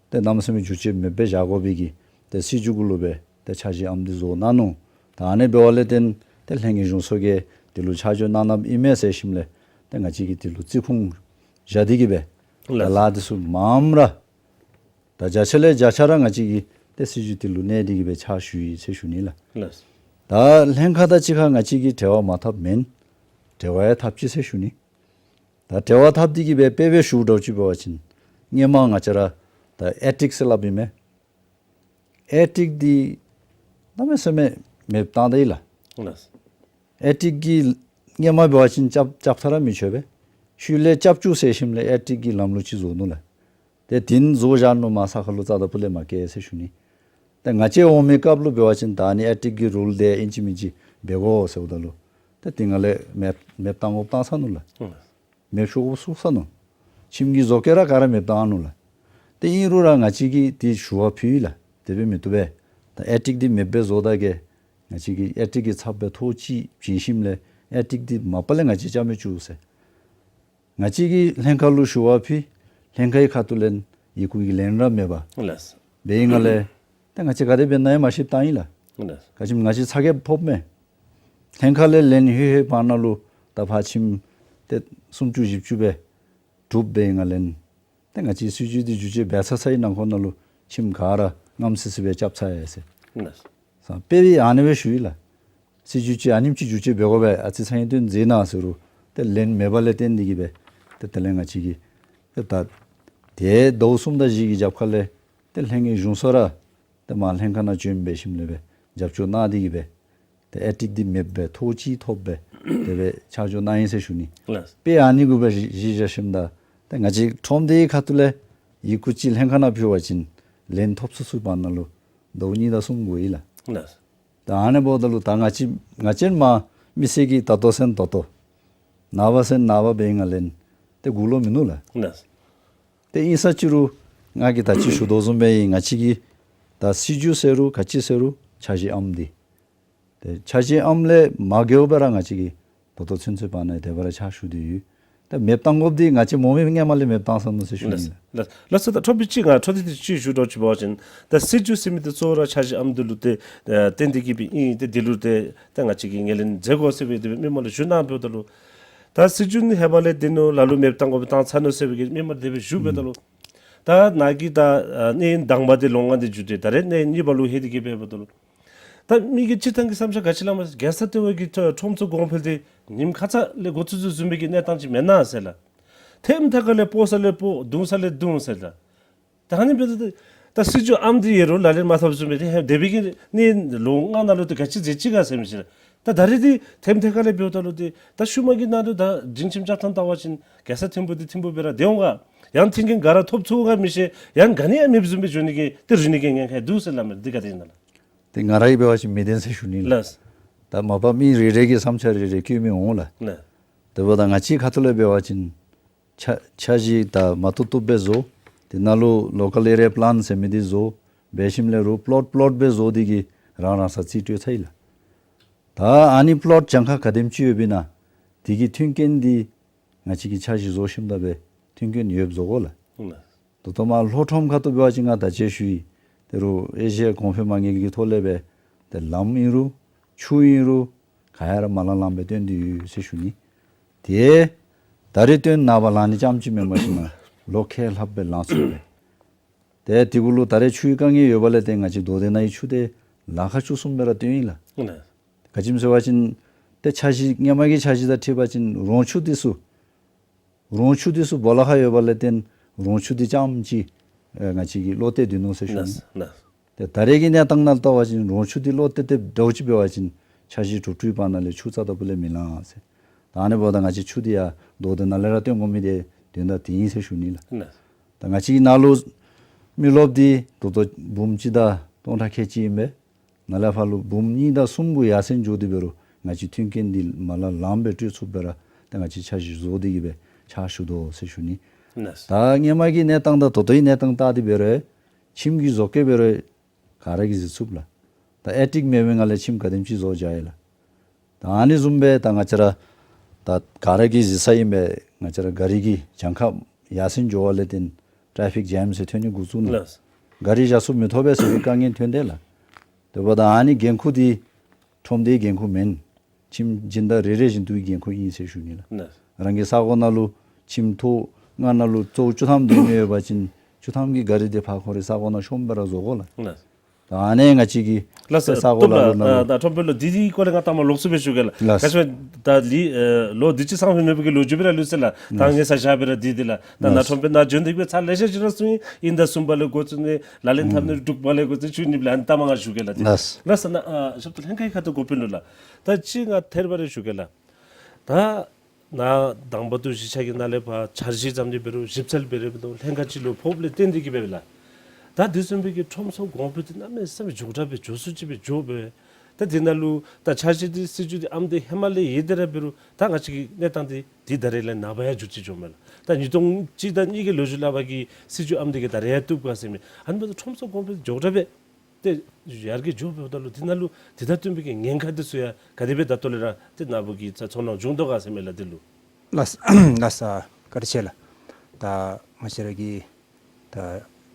ཏེ་གནམ་མེད་ས་མེད་འགྱུར་བཅོས་མེདཔ་སྦེ་བཞག་དགོ་པའི་གི་ཏེ་སྲིད་བྱུས་གུ་ལུ་སྦེ་ཏེ་འཆར་གཞི་ཨམ་འདི་བཟོ་གནང་ནུག། ད་ཨ་ནི་འབདཝ་ལས་བརྟེན་ཏེ་ལྷན་རྒྱས་གཞུང་ཚོགས་ཀྱིས་འདི་ལུ་ཆ་འཇོག་གནང་གནངམ་ཨིན་མས་ཟེར་ཞིནམ་ལས་ཏེ་ང་བཅས་ཀྱིས་འདི་ལུ་རྩིས་ཁུངས་བཞག་སྟེ་གི་སྦེ་ད་ལགས། ལཱ་འདི་ཚུ་མངམ་ར་ད་བརྒྱ་ཆ་ལས་བརྒྱ་ཆ་ར་ང་བཅས་ཀྱིས་ཏེ་སྲིད་བྱུས་འདི་ལུ་གནས་ཏེ་གི་སྦེ་ཕྱག་ཞུ་ཡི་ཟེར་ཞུ་ནི་ལགས། ལགས། ད་ལྷན་ཁག་དང་གཅིག་ཁར་ང་བཅས་ཀྱིས་འབྲེལ་བ་མ་འཐབ་མེན། འབྲེལ་བ་ཡང་འཐབ་ཅི་ཟེར་ཞུ་ནི། ད་འབྲེལ་བ་འཐབ་སྟེ་གི་སྦེ་དཔེ་སྦེ་ཞུཝ་འདྲཝ་ཅིག་འབད་བ་ཅིན་སྔོན་མ་ང་བཅས་ར་ད་ཨེ་ཊིཀ་ཟེར་སླབ་ཨིན་མས། ཨེ་ཊིཀ་འདི་གནམ་མེད་ས་མེད་མེདཔ་བཏང་ད་ཡི་ལགས། ལགས། ཨེ་ཊིཀ་གི་སྔོན་མ་འབད་བ་ཅིན་རྐྱབ་རྐྱབ་ཚར་ར་མི་ཆོག་པས། ཤུལ་ལས་རྐྱབ་བཅུག་ཟེར་ཞིནམ་ལས་ཨེ་ཊིཀ་གི་ལམ་ལུགས་ཅིག་བཟོ་ནུག་ལགས། ཏེ་དེ་བཟོ་བཞག་ནུག་མ་ས་ཁར་ལུ་རྩ་དང་ཕུ་ལས་མ་བཀལ་ཟེར་ཞུ་ནི། ཏེ་ང་བཅས་འོང་མི་སྐབས་ལུ་འབད་བ་ཅིན་ད་ཨ་ནི་ཨེ་ཊིཀ་གི་རུལ་འདི་ཨིན་ཅི་མིན་ཅི་འབད་དགོ་ཟེརཝ་ད་ལུ་ཏེ་དེ་སྒང་ལས་མེདཔ་མེདཔ་བཏང་དགོཔ་བཏང་ཚར་ནུག་ལགས། ཨང་། མེདཔ་བཤུབ་དགོཔ་བཤུབ་ཚར་ནུག། ཁྱིམ་གྱི་བཟོ་བཀོད་ར་ག་ར་མེདཔ་བཏང་ནུག་ལགས། ཏེ་ཨིན་རུང་ར་ང་བཅས་ཀྱིས་དེ་ཞུ་བ་ཕུལ་ཡི་ལགས། དེ་སྦེ་མི་བཏུབ་པས། ད་ཨེ་ཊིཀ་འདི་མེདཔ་སྦེ་བཟོ་ད་གེ། ང་བཅས་ཀྱིས་ཨེ་ཊིཀ་གི་ཚབ་སྦེ་ཐོག་གཅིག་བྱིན་ཞིནམ་ལས་ཨེ་ཊིཀ་འདི་མ་པ་ལས་ང་བཅས་རྐྱབ་མི་བཅུག་ཟེར། ང་བཅས་ཀྱིས་ལྷན་ཁག་ལུ་ཞུ་བ་ཕུལ། ལྷན་ཁག་གི་ཁ་ཐུག་ལས་ཡི་གུ་གི་ལན་ར་མེད་པར། ལགས། འབད་བའི་སྒང་ལས་ཏེ་ང་བཅས་ག་དེ་འབད་ན་ཡང་མ་ཤེསཔ་བཏང་ཡི་ལགས། ལགས། ག་ཅི་སྨོ་ང་བཅས་ཚ་གྱང་ཕོགཔ་མས། ལྷན་ཁག་ལས་ལན་ལྷོད་ལྷོད་བར་ན་ལུ་ད་ཕར་ཁྱིམ་ཏེ་སུམ་ཅུ་བཞི་བཅུ་སྦེ་གྲུབ་པའི་སྒང་ལས་ཏེ་ང་བཅས་སྲིད་བྱུས་འདི་བསྒྱུར་བཅོས་འབད་ཚར་ཚར་བའི་ནང་འཁོད་ནང་ལུ་ཁྱིམ་ག་ར་རྔམ་སི་སི་སྦེ་རྐྱབ་ཚར་ཡི་ཟེར། ལགས། ས་དཔེ་འདི་ཨ་ནི་སྦེ་ཞུ་ཡི་ལགས། སྲིད་བྱུས་ཅིག་ཨ་ནེམ་ཅིག་བསྒྱུར་བཅོས་འབད་དགོ་པས། ཨ་ཙི་ཚ་ཡི་དོན་མཛད་གནང་ཟེར་རུང་ཏེ་ལན་མེད་པ་ལས་བརྟེན་ཏེ་གིས་སྦེ་ཏེ་དེ་ལས་ང་བཅས་ཀྱིས་ཏེ་ད་ཏེ་ཟླཝ་གསུམ་དང་བཞི་གི་རྒྱབ་ཁ་ལས་ཏེ་ལྷན་རྒྱས་གཞུང་ཚོགས་ར་ཏེ་མར་ལྷན་ཁག་ནང་བྱོན་འབད་ཞིནམ་ལས་སྦེ་རྒྱབ་སྐྱོར་གནང་སྟེ་གིས་སྦེ་ཏེ་ཨེ་ཊིཀ་འདི་མེདཔ་སྦེ་ཐོག་གཅིག་ཐོབ་སྦེ་དེ་སྦེ་ཆ་འཇོག་གནང་ཡི་ཟེར་ཞུ་ནི། ལགས། དཔེ་ཨ་ནི་གུ་སྦེ་གཞི་གཞི་བཞག་ཞིནམ་ད་ཏེ་ང་བཅས་ཁྲོམ་སྡེའི་ཁ་ཐུག་ལས་ཡི་གུ་ཅིག་ལྷན་ཁག་ནང་ཕུལ་བ་ཅིན་ལན་ཐོབ་ཚུགས་ཚུགས་བར་ན་ལུ་ཟླཝ་གཉིས་དང་གསུམ་འགོར་ཡི་ལགས། ལགས། ད་ཨ་ནི་འབདཝ་ད་ལུ་ད་ང་བཅས་ང་བཅས་མ་མི་སེར་གྱིས་ད་ལྟོ་ཟེར་ན་ད་ལྟོ་ནངས་པ་ཟེར་ན་ནངས་པ་འབད་བའི་སྒང་ལས་ཏེ་གུ་ལུ་མིན་ནུག་ལགས། ལགས། ཏེ་ཨིན་ས་ཅི་རུང་ང་གིས་ད་ཅི་ཞུ་དོ་བཟུམ་སྦེ་ང་བཅས་ཀྱིས་ད་སྲིད་བྱུས་ཟེར་རུང་ག་ཅི་ཟེར་རུང་འཆར་གཞི་ཨམ་འདི་ཏེ་འཆར་གཞི་ཨམ་ལས་མ་འགལཝ་སྦེ་ར་ང་བཅས་ཀྱིས་ད་ལྟོ་ཚུན་ཚོད་བར་ན་དེ་སྦེ་ར་ཕྱག་ཞུ་སྟེ་ཡོད། ད་མེདཔ་བཏང་དགོཔ་འདི་ང་བཅས་མོ་མི་སྔོན་མ་ལས་མེདཔ་བཏང་ཚར་ནུག་ཟེར་ཞུ་ནི་ལགས། ལགས། ལགས་སོ། ད་ཁྲོམ་དཔོན་ཅིག་ང་འཕྲོ་འདི་ཏེ་ཅིག་ཞུ་དོ་ཅིག་འབད་བ་ཅིན་ད་སྲིད་བྱུས་ཟེར་མི་འདི་གཙོ་བོ་ར་འཆར་གཞི་ཨམ་འདི་ལུ་ཏེ་ཨེ་བརྟེན་ཏེ་གིས་སྦེ་ཨིན། ཏེ་འདི་ལུ་ཏེ་ད་ང་བཅས་ཀྱིས་ངོས་ལེན་མཛད་དགོ་ཟེར་སྦེ་དེ་སྦེ་མི་མང་ལུ་ཞུ་གནང་འབདཝ་ད་ལུ་ད་སྲིད་བྱུས་ནི་ཧེ་མ་ལས་འདི་ནུག། ལ་ལུ་མེདཔ་བཏང་དགོཔ་བཏང་ཚར་ནུག་ཟེར་སྦེ་གིས་མི་མང་དེ་སྦེ་ཞུ་འབདཝ་ད་ལུ་ད་ནཱ་གི་ད་ཨ་གནས་དང་པ་འདི་ལོ་ལྔ་འདི་བརྒྱུད་དེ་ད་རེས་གནས་གཉིས་པ་ལུ་ལྷོད་དེ་གིས་སྦེ་འབདཝ་ད་ལུ་ ད་མི་གི་སྤྱིར་བཏང་གི་བསམ་འཆར་ག་ཅི་སླབ་མས། རྒྱལ་ས་ལྟེ་བ་གི་ཁྲོམ་ཚོགས་གོང་འཕེལ་འདི་ཉིནམ་ཁ་ཙ་ལས་འགོ་བཙུགས་བཙུགས་བཟུམ་སྦེ་གི་གནས་སྟངས་ཅིག་མེན་ན་ཟེར་ལགས། ཐེམ་ཐ་ཁ་ལས་སྤོ་ས་ལས་སྤོ་བརྡུང་ས་ལས་བརྡུང་ཟེར་ལགས། ད་ཨ་ནི་འབདཝ་ད་ད་སྲིད་བྱུས་ཨམ་འདི་ཡོད་རུང་ལག་ལེན་མ་འཐབ་བཟུམ་སྦེ་ཏེ་ཧེ་དེ་སྦེ་གི་ནི་ལོ་ལྔ་ནང་ལུ་ཏེ་ག་ཅི་མཛད་ཅི་ག་ཟེར་མི་ཤེས་ལགས། ད་ད་རེས་འདི་ཐེམ་ཐ་ཁ་ལས་འབདཝ་ད་ལུ་ཏེ་ད་ཤུལ་མ་གི་ནང་དུ་ད་སྒྲིང་ཁྱིམ་རྐྱབ་ཐངས་བལྟ་བ་ཅིན་རྒྱལ་ས་ཐིམ་ཕུག་འདི་ཐིམ་ཕུག་སྦེ་ར་སྡོད་འོང་ག། ཡང་མཐུན་རྐྱེན་ག་ར་ཐོབ་ཚུགས་ག་མི་ཤེས། ཡང་ག་ནི་ཡང་མེདཔ་བཟུམ་སྦེ་འགྱོ་ནི་གི་ཏེ་རུལ་ནི་གི་ཉེན་ཁ་འདུག་ཟེར་སླབ་མས། འདི་ག་དེ་ཨིན་ན་ལགས། ཏེ་ང་ར་གིས་འབད་བ་ཅིན་མི་བདེན་ཟེར་ཞུ་ནི་ལགས། ལགས། ད་མ་པ་མི་རེ་རེ་གི་བསམ་འཆར་རེ་རེ་བཀོད་མི་འོང་ལགས། ལགས། དེ་འབདཝ་ད་ང་བཅས་ཁ་ཐུག་ལས་འབད་བ་ཅིན་འཆར་འཆར་གཞི་ད་མ་བཏུབ་བཏུབ་སྦེ་བཟོ། དེ་ནང་ལུ་ལོ་ཀཱལ་ཨེ་རི་ཡ་པི་ལཱན་ཟེར་མི་འདི་བཟོ། འབད་ཞིནམ་ལས་རུང་པི་ལོཊ་པི་ལོཊ་སྦེ་བཟོ་སྟེ་གིས་རང་རང་ས་རྩིས་སྤྲོད་ཚར་ཡི་ལགས། ད་ཨ་ནི་པི་ལོཊ་གྱངས་ཁ་ག་དེམ་ཅིག་ཡོདཔ་ཨིན་ན། དེ་གི་མཐུན་རྐྱེན་འདི་ང་བཅས་ཀྱིས་འཆར་གཞི་བཟོ་ཞིནམ་ད་སྦེ་མཐུན་རྐྱེན་ཡོདཔ་བཟོ་དགོ་ལགས། ལགས། ད་ལྟོ་མར་ལྷོ་ཁྲོམ་ཁ་ཐུག་འབད་བ་ཅིན་ང་ད་ཅི་ཞུ་ཡི། ད་རུང་ཨེ་ཤི་ཡ་གོང་འཕེལ་མ་དངུལ་གྱི་ཐོག་ལས་སྦེ་ཏེ་ལམ་ཨིན་རུང་ཆུ་ཨིན་རུང་ག་ཡ་ར་མ་ལང་ལང་སྦེ་བཏོན་ཏེ་ཡོད་ཟེར་ཞུ་ནི། ཏེ་ད་རེས་བཏོན་ནངས་པ་ལང་ནི་རྐྱངམ་ཅིག་མེན་པར་ཞིན་ན་ལོ་ཁལ་ལྷགཔ་སྦེ་ལང་ཚུགས་པས། ཏེ་དེ་གུ་ལུ་ད་རེས་ཆུའི་དཀའ་ངལ་ཡོད་པ་ལས་ཏེ་ང་བཅས་རྡོ་སྡེ་ནང་གི་ཆུ་འདི་ལ་ཁར་བཅུ་གསུམ་སྦེ་ར་བཏོན་ཡི་ལགས། ཨིན་ན། ག་ཅི་སྨོ་ཟེར་བ་ཅིན་ཏེ་འཆར་གཞི་སྔོན་མ་གི་འཆར་གཞི་དང་འཁྲིལ་བ་ཅིན་རོང་ཆུ་འདི་ཚུ་རོང་ཆུ་འདི་ཚུ་སྦོ་ལོགས་ཁར་ཡོད་པ་ལས་བརྟེན་རོང་ཆུ་འདི་རྐྱངམ་ཅིག་ཨེ་ང་བཅས་ཀྱིས་བློ་གཏད་སྡོད་ནུག་ཟེར་ཞུ་ནི། ལགས་ལགས། ཏེ་ད་རེས་ཀྱི་གནས་སྟངས་ནང་ལྟ་བ་ཅིན་རོང་ཆུ་འདི་བློ་གཏད་གཏདཔ་འདྲཝ་ཅིག་འབད་བ་ཅིན་འཆར་གཞི་གྲུབ་གྲུབ་པའི་བར་ན་ལས་ཆུ་རྩ་ལྟ་བུ་ལས་མི་ལང་ཟེར། ད་ཨ་ནི་འབདཝ་ད་ང་བཅས་ཆུ་འདི་ཡང་རྡོ་སྡེ་ནང་ལས་ར་བཏོན་དགོ་མི་འདི་དོན་དག་འདི་ཨིན་ཟེར་ཞུ་ནི་ལགས། ལགས། ད་ང་བཅས་ཀྱི་ནང་ལུ་མི་རློབས་འདི་ད་ལྟོ་འབུམ་གཅིག་དང་སྟོང་ཕྲག་ཁལ་གཅིག་ཨིན་པས། ནཱ་ལས་ཕར་ལུ་འབུམ་གཉིས་དང་གསུམ་གུ་ཡར་སེང་འགྱོ་སྟེ་འབད་རུང་ང་བཅས་མཐུན་རྐྱེན་འདི་མ་ལང་ལངམ་སྦེ་སྤྲོད་ཚུགསཔ་སྦེ་ར་ད་ང་བཅས་འཆར་གཞི་བཟོ་སྟེ་གིས་སྦེ་ཕྱག་ཞུ་དོ་ཟེར་ཞུ་ནི། ལགས། ད་སྔོན་མ་གི་གནས་སྟངས་དང་ད་ལྟོའི་གནས་སྟངས་བལྟ་སྟེ་འབད་རུང་ཁྱིམ་གྱི་བཟོ་བཀོད་འབད་རུང་ག་ར་གིས་གཟིགས་ཚུགས་ལགས། ད་ཨེ་ཊིཀ་མེད་པའི་སྒང་ལས་ཁྱིམ་ག་དེམ་ཅིག་བཟོ་བཞག་ཡི་ལགས། ད་ཨ་ནི་བཟུམ་སྦེ་ད་ང་བཅས་ར་ད་ག་ར་གིས་གཟིགས་ས་ཨིན་པས། ང་བཅས་ར་ག་རི་གི་གྱངས་ཁ་ཡར་སེང་འགྱོ་བ་ལས་བརྟེན་ཊ་རེ་ཕིག་ཇེམ་ཟེར་ཐོན་ནི་འགོ་བཙུགས་ནུག། ལགས། ག་རི་བཞག་ས་མི་ཐོབ་པས་ཟེར་བའི་དཀའ་ངལ་ཐོན་དེས་ལགས། དེ་འབདཝ་ད་ཨ་ནི་འགན་ཁུར་འདི་ཁྲོམ་སྡེའི་འགན་ཁུར་མེན། ཁྱིམ་སྦྱིན་བདག་རེ་རེ་བཞིན་དུ་གི་འགན་ཁུར་ཨིན་ཟེར་ཞུ་ནི་ལགས། ལགས། རང་གི་ས་གོ་ནང་ལུ་ཁྱིམ་ཐོག་ལྔ་ནང་ལུ་གཙོ་བོ་བཅུ་ཐམ་སྡོད་མི་ཡོད་པ་ཅིན་བཅུ་ཐམ་གྱི་ག་རི་འདི་ཕར་ཁོ་རའི་ས་གོ་ནང་ཤོངམ་སྦེ་ར་བཟོ་དགོ་ལགས། ལགས། ད་ཨ་ནི་ང་བཅས་ཀྱི་ལགས་སོ། ས་གོ་ལ་ལུ་ནང་ལུ། ད་ཁྲོམ་དཔོན་ལུ་འདི་འདི་སྐོར་ལས་ང་ལྟ་མ་ལོགས་སུ་སྦེ་ཞུ་གེ་ལགས། ལགས། ག་ཅི་སྨོ་ད་ལི་ཨེ་ལོ་འདི་ཅིག་སང་ཕོད་མེད་པའི་གི་ལོ་རྒྱུས་སྦེ་ར་ལུས་ཟེར་ལགས། ད་ལགས། ངེ་ས་ཞག་སྦེ་ར་འདི་འདི་ལགས། ད་ནཱ་ལགས། ཁྲོམ་དཔོན་ནཱ་བྱོན་ཏེ་གིས་སྦེ་ཚར་ལེ་ཤ་ཅིག་ར་གསུངས་ཡི། ཨིན་ད་གསུམ་པ་ལས་འགོ་བཙུགས་ནི་ལག་ལེན་འཐབ་ནི་དྲུག་པ་ལས་འགོ་བཙུགས་ཞུ་ནི་ལགས། ཨ་ནི་ལྟ་མ་ང་ཞུ་གེ་ལགས། ལགས། ལགས་སོ། ནཱ་ཨ་ཞབས་ཏོག་ལྷན་ཁག་གི་ཁ་ཐུག་འགོ་དཔོན་ལུ་ལགས། ད་ཅི་ང་ཐེར་བ་རེ་ཞུ་གེ་ལགས། ད་ནཱ་དང་པ་ཏེ་གཞིས་ཆགས་ཀྱི་ནང་ལས་ཕར་འཆར་གཞི་བརྩམ་སྟེ་འབད་རུང་ཞིབ་འཚོལ་འབད་རུང་འབད་རུང་ལྷན་ཁག་ཅིག་ལུ་ཕོགཔ་ལས་བརྟེན་ཏེ་གིས་སྦེ་ལགས། ད་དེ་བཟུམ་སྦེ་གི་ཁྲོམ་ཚོགས་གོང་འཕེལ་འདི་གནམ་མེད་ས་མེད་མགྱོགས་དྲགས་སྦེ་མགྱོགས་སུ་ཅིག་སྦེ་འགྱོ་སྦེ། ད་འདི་ནང་ལུ་ད་འཆར་གཞི་འདི་སྲིད་བྱུས་འདི་ཨམ་འདི་ཧེ་མ་ལས་ཡོད་དེ་ར་འབད་རུང་ད་ང་བཅས་ཀྱི་གནས་སྟངས་འདི་འདི་ད་རེས་ལས་ནངས་པ་ཡང་འགྱུར་ཅིག་འགྱོཝ་མས་ལགས། ད་ཉིས་སྟོང་གཅིག་དང་གཉིས་ཀྱི་ལོ་རྒྱུས་སླབ་པའི་གི་སྲིད་བྱུས་ཨམ་འདི་གིས་ད་རེས་ཡང་བཏུབ་ག་ཟེར་མི། ཨ་ནི་འབདཝ་ད་ཁྲོམ་ཚོགས་གོང་འཕེལ་མགྱོགས་དྲགས་སྦེ་ཏེ་ཡར་རྒྱས་འགྱོ་འབདཝ་ད་ལུ་འདི་ནང་ལུ་འདི་དང་བསྟུན་པའི་གི་ཉེན་ཁ་འདི་ཚུ་ཡང་ག་དེ་སྦེ་ད་ལྟོ་ལས་ར་ཏེ་ནཱ་བུ་གིས་ཚ་ཚོར་སྣང་བྱུང་དོ་ག་ཟེར་མི་ལགས་འདི་ལུ། ལགས་ལགས་སོ། བཀའ་དྲིན་ཆེ་ལགས། ད་ང་བཅས་ར་གི་ད་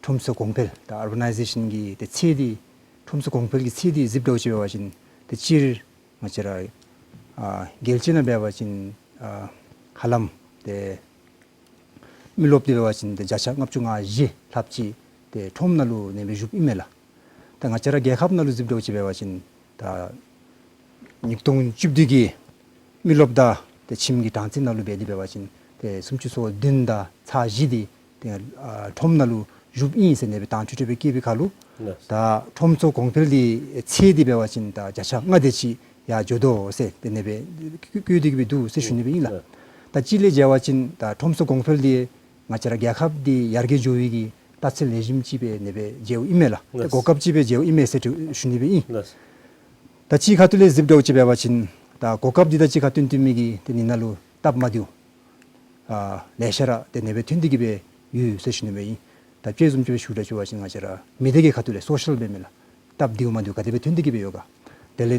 ཁྲོམ་ཚོགས་གོང་འཕེལ་ད་ཨར་བ་ནའི་ཟེ་ཤཱན་གྱི་ད་ཚད་འདི་ཁྲོམ་ཚོགས་གོང་འཕེལ་གྱི་ཚད་འདི་གཟིགསཔ་འདྲཝ་ཅིག་འབད་བ་ཅིན་ད་སྤྱིར་ང་བཅས་ར་ཨ་རྒྱལ་སྤྱི་ནང་འབད་བ་ཅིན་ཨ་ཧ་ལམ་ཏེ་མི་རློབས་འདི་འབད་བ་ཅིན་ཏེ་བརྒྱ་ཆ་ལྔ་བཅུ་ང་བཞི་ལྷགཔ་ཅིག་ཏེ་ཁྲོམ་ནང་ལུ་ཨ་ནེ་སྦེ་བཞུགསཔ་ཨིན་མས་ལགས། ད་ང་བཅས་ར་རྒྱལ་ཁབ་ནང་ལུ་གཟིགསཔ་འདྲཝ་ཅིག་འབད་བ་ཅིན་ད་ཉིས་སྟོང་བཅུ་བདུན་གྱི་མི་རློབས་དང་ཏེ་ཁྱིམ་གྱི་གྲངས་རྩིས་ནང་ལུ་འབད་དེ་འབད་བ་ཅིན་ཏེ་སུམ་ཅུ་སོ་བདུན་དང་ཚག་བཞི་འདི་ཏེ་ཨ་ཁྲོམ་ནང་ལུ་བཞུགསཔ་ཨིན་ཟེར་ཨ་ནེ་སྦེ་དྭངས་འཕྲོས་འཕྲོས་སྦེ་བཀོད་པའི་ཁར་ལུ། ལགས། ད་ཁྲོམ་ཚོགས་གོང་འཕེལ་འདི་ཚད་འདི་འབད་བ་ཅིན་ད་བརྒྱ་ཆ་ལྔ་དེ་ཅིག་ཡར་འགྱོ་དོ་ཟེར་ཏེ་ཨ་ནེ་སྦེ་བཀོད་དེ་གིས་སྦེ་འདུག་ཟེར་ཞུ་ནི་སྦེ་ཨིན་ལགས། ལགས། ད་སྤྱིར་ལས་འབད་བ་ཅིན་ད་ཁྲོམ་ཚོགས་གོང་འཕེལ་འདི་ང་བཅས་ར་རྒྱལ་ཁབ་འདི་ཡར་རྒྱས་འགྱོ་བའི་གི་རྟགས་མཚན་ལེགས་ཤོམ་ཅིག་སྦེ་ཨ་ནེ་སྦེ་མཇལཝ་ཨིན་མས་ལགས། ད་ལགས། གོ་སྐབས་ཅིག་སྦེ་མཇལཝ་ཨིན་མས་ཟེར་ཞུ་ནི་སྦེ་ཨིན། ལགས། ད་གཅིག་ཁ་ཐུག་ལས་གཟིགསཔ་འདྲཝ་ཅིག་འབད་བ་ཅིན་ད་གོ་སྐབས་འདི་དང་གཅིག་ཁར་བསྟུན་བསྟུན་མི་གི་ཏེ་འདི་ནང་ལུ་སྟབས་མ་བདེཝ་ཨ་ལེ་ཤ་ར་ཏེ་ཨ་ནེ་སྦེ་ཐོན་ཏེ་གིས་སྦེ་ཡོད་ཟེར་ཞུ་ནི་སྦེ་ཨིན། ད་དཔྱེ་བཟུམ་ཅིག་སྦེ་ཞུ་འདྲཝ་ཅིག་འབད་བ་ཅིན་ང་བཅས་ར་མི་སྡེ་གི་ཁ་ཐུག་ལས་སོ་ཤལ་འབད་མི་ལགས། སྟབས་བདེཝ་མ་བདེཝ་ག་དེ་སྦེ་ཐོན་ཏེ་གིས་སྦེ་ཡོད་ག། དེ་ལས་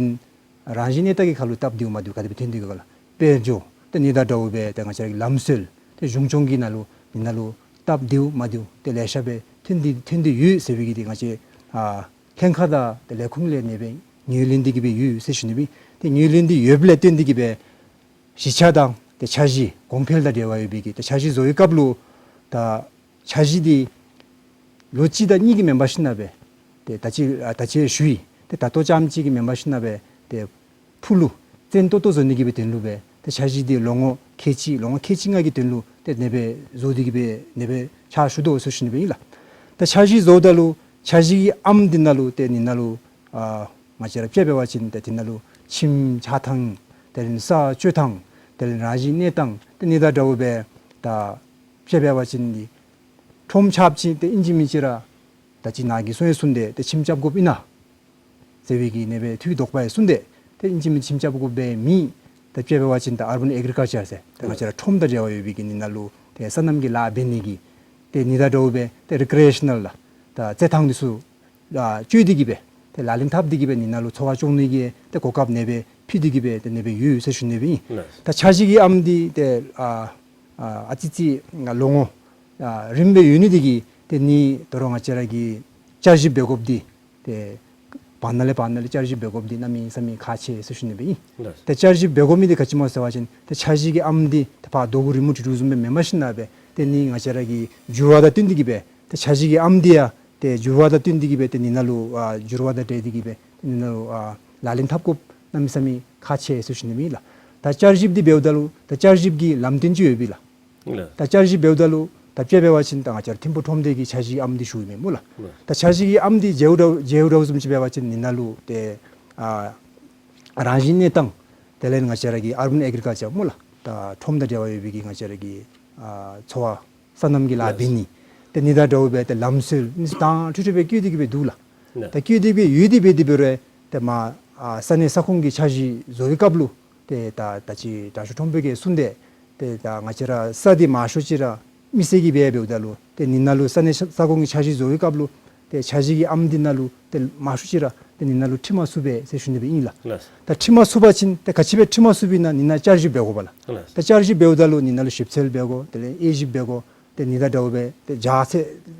རང་བཞིན་གནས་སྟངས་ཀྱི་ཁར་ལུ་སྟབས་བདེཝ་མ་བདེཝ་ག་དེ་སྦེ་ཐོན་ཏེ་གིས་ཡོད་ག་ལགས། དཔལ་འབྱོར་ཏེ་ཨ་ནི་དང་འདྲཝ་སྦེ་ཏེ་ང་བཅས་ར་གི་ལམ་སྲོལ་ཏེ་གཞུང་སྐྱོང་གི་ནང་ལུ་འདི་ནང་ལུ་སྟབས་བདེཝ་མ་བདེཝ་ཏེ་ལེ་ཤ་སྦེ་ཐོན་ཏེ་ཐོན་ཏེ་ཡོད་ཟེར་བའི་གི་ཏེ་ང་བཅས་ཨ་ལྷན་ཁག་དང་ཏེ་ལས་ཁུངས་ལས་ཨ་ནེ་སྦེ་ངོས་ལེན་ཏེ་གིས་སྦེ་ཡོད་ཟེར་ཞུ་ནི་སྦེ། ཏེ་ངོས་ལེན་ཏེ་ཡོདཔ་ལས་བརྟེན་ཏེ་གིས་སྦེ་གཞིས་ཆགས་དང་ཏེ་འཆར་གཞི་གོང་འཕེལ་དང་འབྲེལ་བ་ཡོད་པའི་གི་ཏེ་འཆར་གཞི་བཟོ་བའི་སྐབས་ལུ་ད་འཆར་གཞི་འདི་ལོ་གཅིག་དང་གཉིས་ཀྱི་མེན་པར་ཞིན་ན་སྦེ་ཏེ་ད་ཅི་ཨ་ད་ཅི་ཞུ་ཡི། ཏེ་ད་ལྟོ་རྐྱངམ་ཅིག་གིས་མེན་པར་ཞིན་ན་སྦེ་ཏེ་ཕུགས་ལུ་བཙན་ཏོག་ཏོ་བཟོ་ནི་གི་སྦེ་དོན་ལུ་སྦེ་ཏེ་འཆར་གཞི་འདི་ལོ་ངོ་ཁལ་གཅིག་ལོ་ངོ་ཁལ་གཅིག་ལྔ་གི་དོན་ལུ་ཏེ་ཨ་ནེ་སྦེ་བཟོ་སྟེ་གི་སྦེ་ཨ་ནེ་སྦེ་འཆར་ཞུ་དོ་ཟེར་ཞུ་ནི་སྦེ་ཨིན་ལགས། ད་འཆར་གཞི་བཟོཝ་ད་ལུ་འཆར་གཞི་གི་ཨམ་འདི་ནང་ལུ་ཏེ་ཨ་ནི་ནང་ལུ་ཨ་ང་བཅས་ར་དཔྱེ་འབད་བ་ཅིན་ཏེ་འདི་ནང་ལུ་ཁྱིམ་ཆགས་ཐངས་དེ་ལས་ས་སྤྱོད་ཐངས་དེ་ལས་རང་བཞིན་གནས་སྟངས་ཏེ་ཨ་ནི་དང་འདྲཝ་སྦེ་ད་དཔྱེ་འབད་བ་ཅིན་འདི་ཁྲོམ་ཆགསཔ་ཅིན་ཏེ་ཨིན་ཅི་མིན་ཅི་ར་ད་ཅི་ནཱ་གིས་གསུངས་ཡི་གསུངས་ཏེ་ཏེ་ཁྱིམ་རྐྱབ་དགོཔ་ཨིན་ན་ཟེར་བའི་གི་ཨ་ནེ་སྦེ་ཐུགས་དོགས་པ་ཡང་གསུངས་ཏེ་ཏེ་ཨིན་ཅི་མིན་ཅི་ཁྱིམ་རྐྱབ་དགོཔ་སྦེ་མེད། ད་དཔྱེ་འབད་བ་ཅིན་ད་ཨར་བཱན་ཨེག་རི་ཀཱལ་ཅར་ཟེར་ད་ང་བཅས་ར་ཁྲོམ་དང་འབྲེལ་བ་ཡོད་པའི་གི་ཨ་ནི་ནང་ལུ་ཏེ་སོ་ནམ་གྱི་ལཱ་འབད་ནི་གི་ཏེ་ཨ་ནི་དང་འདྲཝ་སྦེ་ཏེ་རི་ཀི་རི་ཨེ་ཤ་ནཱལ་ལགས་ད་རྩེད་ཐང་འདི་ཚུ་ཨ་སྤྱོད་དེ་གི་སྦེ་ཏེ་ལག་ལེན་འཐབ་སྟེ་གི་སྦེ་ཨ་ནི་ནང་ལུ་འཚོ་བ་སྐྱོང་ནི་གི་ཏེ་གོ་སྐབས་ཨ་ནེ་སྦེ་ཕུལ་ཏེ་གི་སྦེ་ཏེ་ཨ་ནེ་སྦེ་ཡོད་ཟེར་ཞུ་ནི་སྦེ་ཨིན། ལགས། ད་འཆར་གཞི་གི་ཨམ་འདི་ཏེ་ཨ་ཨ་ཨ་ཙི་ཙི་ལོ་ངོ་ཨ་རིངམོ་སྦེ་ཡོད་ནི་འདི་གིས་ཏེ་ཨ་ནི་ད་རུང་ང་བཅས་ར་གིས་བསྐྱར་ཞིབ་འབད་དགོཔ་འདི་ཏེ་བར་ན་ལས་བར་ན་ལས་བསྐྱར་ཞིབ་འབད་དགོཔ་འདི་གནམ་མེད་ས་མེད་ཁག་ཆེ་ཟེར་ཞུ་ནི་སྦེ་ཨིན། ལགས། ཏེ་བསྐྱར་ཞིབ་འབད་དགོ་མི་འདི་ག་ཅི་སྨོ་ཟེར་བ་ཅིན་ཏེ་འཆར་གཞི་གི་ཨམ་འདི་ཏེ་ཕར་རྡོ་གུ་རི་མོ་བྲིས་དོ་བཟུམ་སྦེ་མེན་པར་ཞིན་ན་སྦེ་ཏེ་ཨ་ནི་ང་བཅས་ར་གི་འགྱུར་བ་དང་བསྟུན་ཏེ་གི་སྦེ་ཏེ་འཆར་གཞི་གི་ཨམ་འདི་ཡང་ཏེ་འགྱུར་བ་དང་བསྟུན་ཏེ་གི་སྦེ་ཏེ་ཨ་ནི་ནང་ལུ་ཨ་འགྱུར་བ་དང་འབྲེལ་ཏེ་གི་སྦེ་ཏེ་ཨ་ནི་ནང་ལུ་ཨ་ལག་ལེན་འཐབ་དགོཔ་གནམ་མེད་ས་མེད་ཁག་ཆེ་ཟེར་ཞུ་ནི་སྦེ་ཨིན་ལགས། ད་བསྐྱར་ཞིབ་འདི་འབདཝ་ད་ལུ་ད་བསྐྱར་ཞིབ་ཀྱི་ལམ་སྟོན་ཅིག་ཡོད་པས་ལགས། ལགས། ད་བསྐྱར་ཞིབ་འབདཝ་ད་ལུ་ད་དཔྱེ་འབད་བ་ཅིན་ད་ང་བཅས་ར་ཐིམ་ཕུག་ཁྲོམ་སྡེ་གི་འཆར་གཞི་ཨམ་འདི་ཞུཝ་ཨིན་མས་སྨོ་ལགས། ལགས། ད་འཆར་གཞི་གི་ཨམ་འདི་མཇལཝ་ད་མཇལཝ་ད་བཟུམ་ཅིག་འབད་བ་ཅིན་ཨ་ནི་ནང་ལུ་ཏེ་ཨ་རང་བཞིན་གནས་སྟངས་དེ་ལས་ང་བཅས་ར་གི་ཨར་བཱན་ཨེག་རི་ཀཱལ་ཅར་སྨོ་ལགས། ད་ཁྲོམ་དང་འབྲེལ་བ་ཡོད་པའི་གི་ང་བཅས་ར་གི་ཨ་འཚོ་བ་སོ་ནམ་གྱི་ལཱ་ལགས། འབད་ནི་ཏེ་ཨ་ནི་དང་འདྲཝ་སྦེ་ཏེ་ལམ་སྲོལ་ཨ་ནི་ཚུ་དྭངས་འཕྲོས་འཕྲོས་སྦེ་བཀོད་དེ་གི་སྦེ་འདུག་ལགས། ལགས། ད་བཀོད་དེ་སྦེ་ཡོད་དེ་སྦེ་དེ་འབད་རུང་ཏེ་མ་ཨ་ས་གནས་ས་ཁོངས་ཀྱི་འཆར་གཞི་བཟོ་བའི་སྐབས་ལུ་ཏེ་ད་ད་ཅི་དྲག་ཤོས་ཁྲོམ་དཔོན་གྱིས་གསུངས་ཏེ་ཏེ་ད་ང་བཅས་ར་ས་འདི་མང་ཤོས་ཅིག་ར་མི་སེར་གྱིས་འབད་འབདཝ་ད་ལུ་ཏེ་ཨ་ནི་ནང་ལུ་ས་གནས་ས་ཁོངས་ཀྱི་འཆར་གཞི་བཟོ་བའི་སྐབས་ལུ་ཏེ་འཆར་གཞི་གི་ཨམ་འདི་ནང་ལུ་ཏེ་མང་ཤོས་ཅིག་ར་ཏེ་ཨ་ནི་ནང་ལུ་ཁྲིད་མ་ཚུགས་པས་ཟེར་ཞུ་ནི་སྦེ་ཨིན་ལགས། ལགས། ད་ཁྲིད་མ་ཚུགས་པ་ཅིན་ཏེ་ག་ཅི་སྦེ་ཁྲིད་མ་ཚུགས་པས་ན་ཨ་ནི་ནང་བསྐྱར་ཞིབ་འབད་དགོ་པས་ལགས། ལགས། ད་བསྐྱར་ཞིབ་འབདཝ་ད་ལུ་ཨ་ནི་ནང་ལུ་ཞིབ་འཚོལ་འབད་དགོ། དེ་ལས་དབྱེ་ཞིབ་འབད་དགོ། ཏེ་ཨ་ནི་དང་འདྲཝ་སྦེ་ཏེ་རྒྱ་ཚད་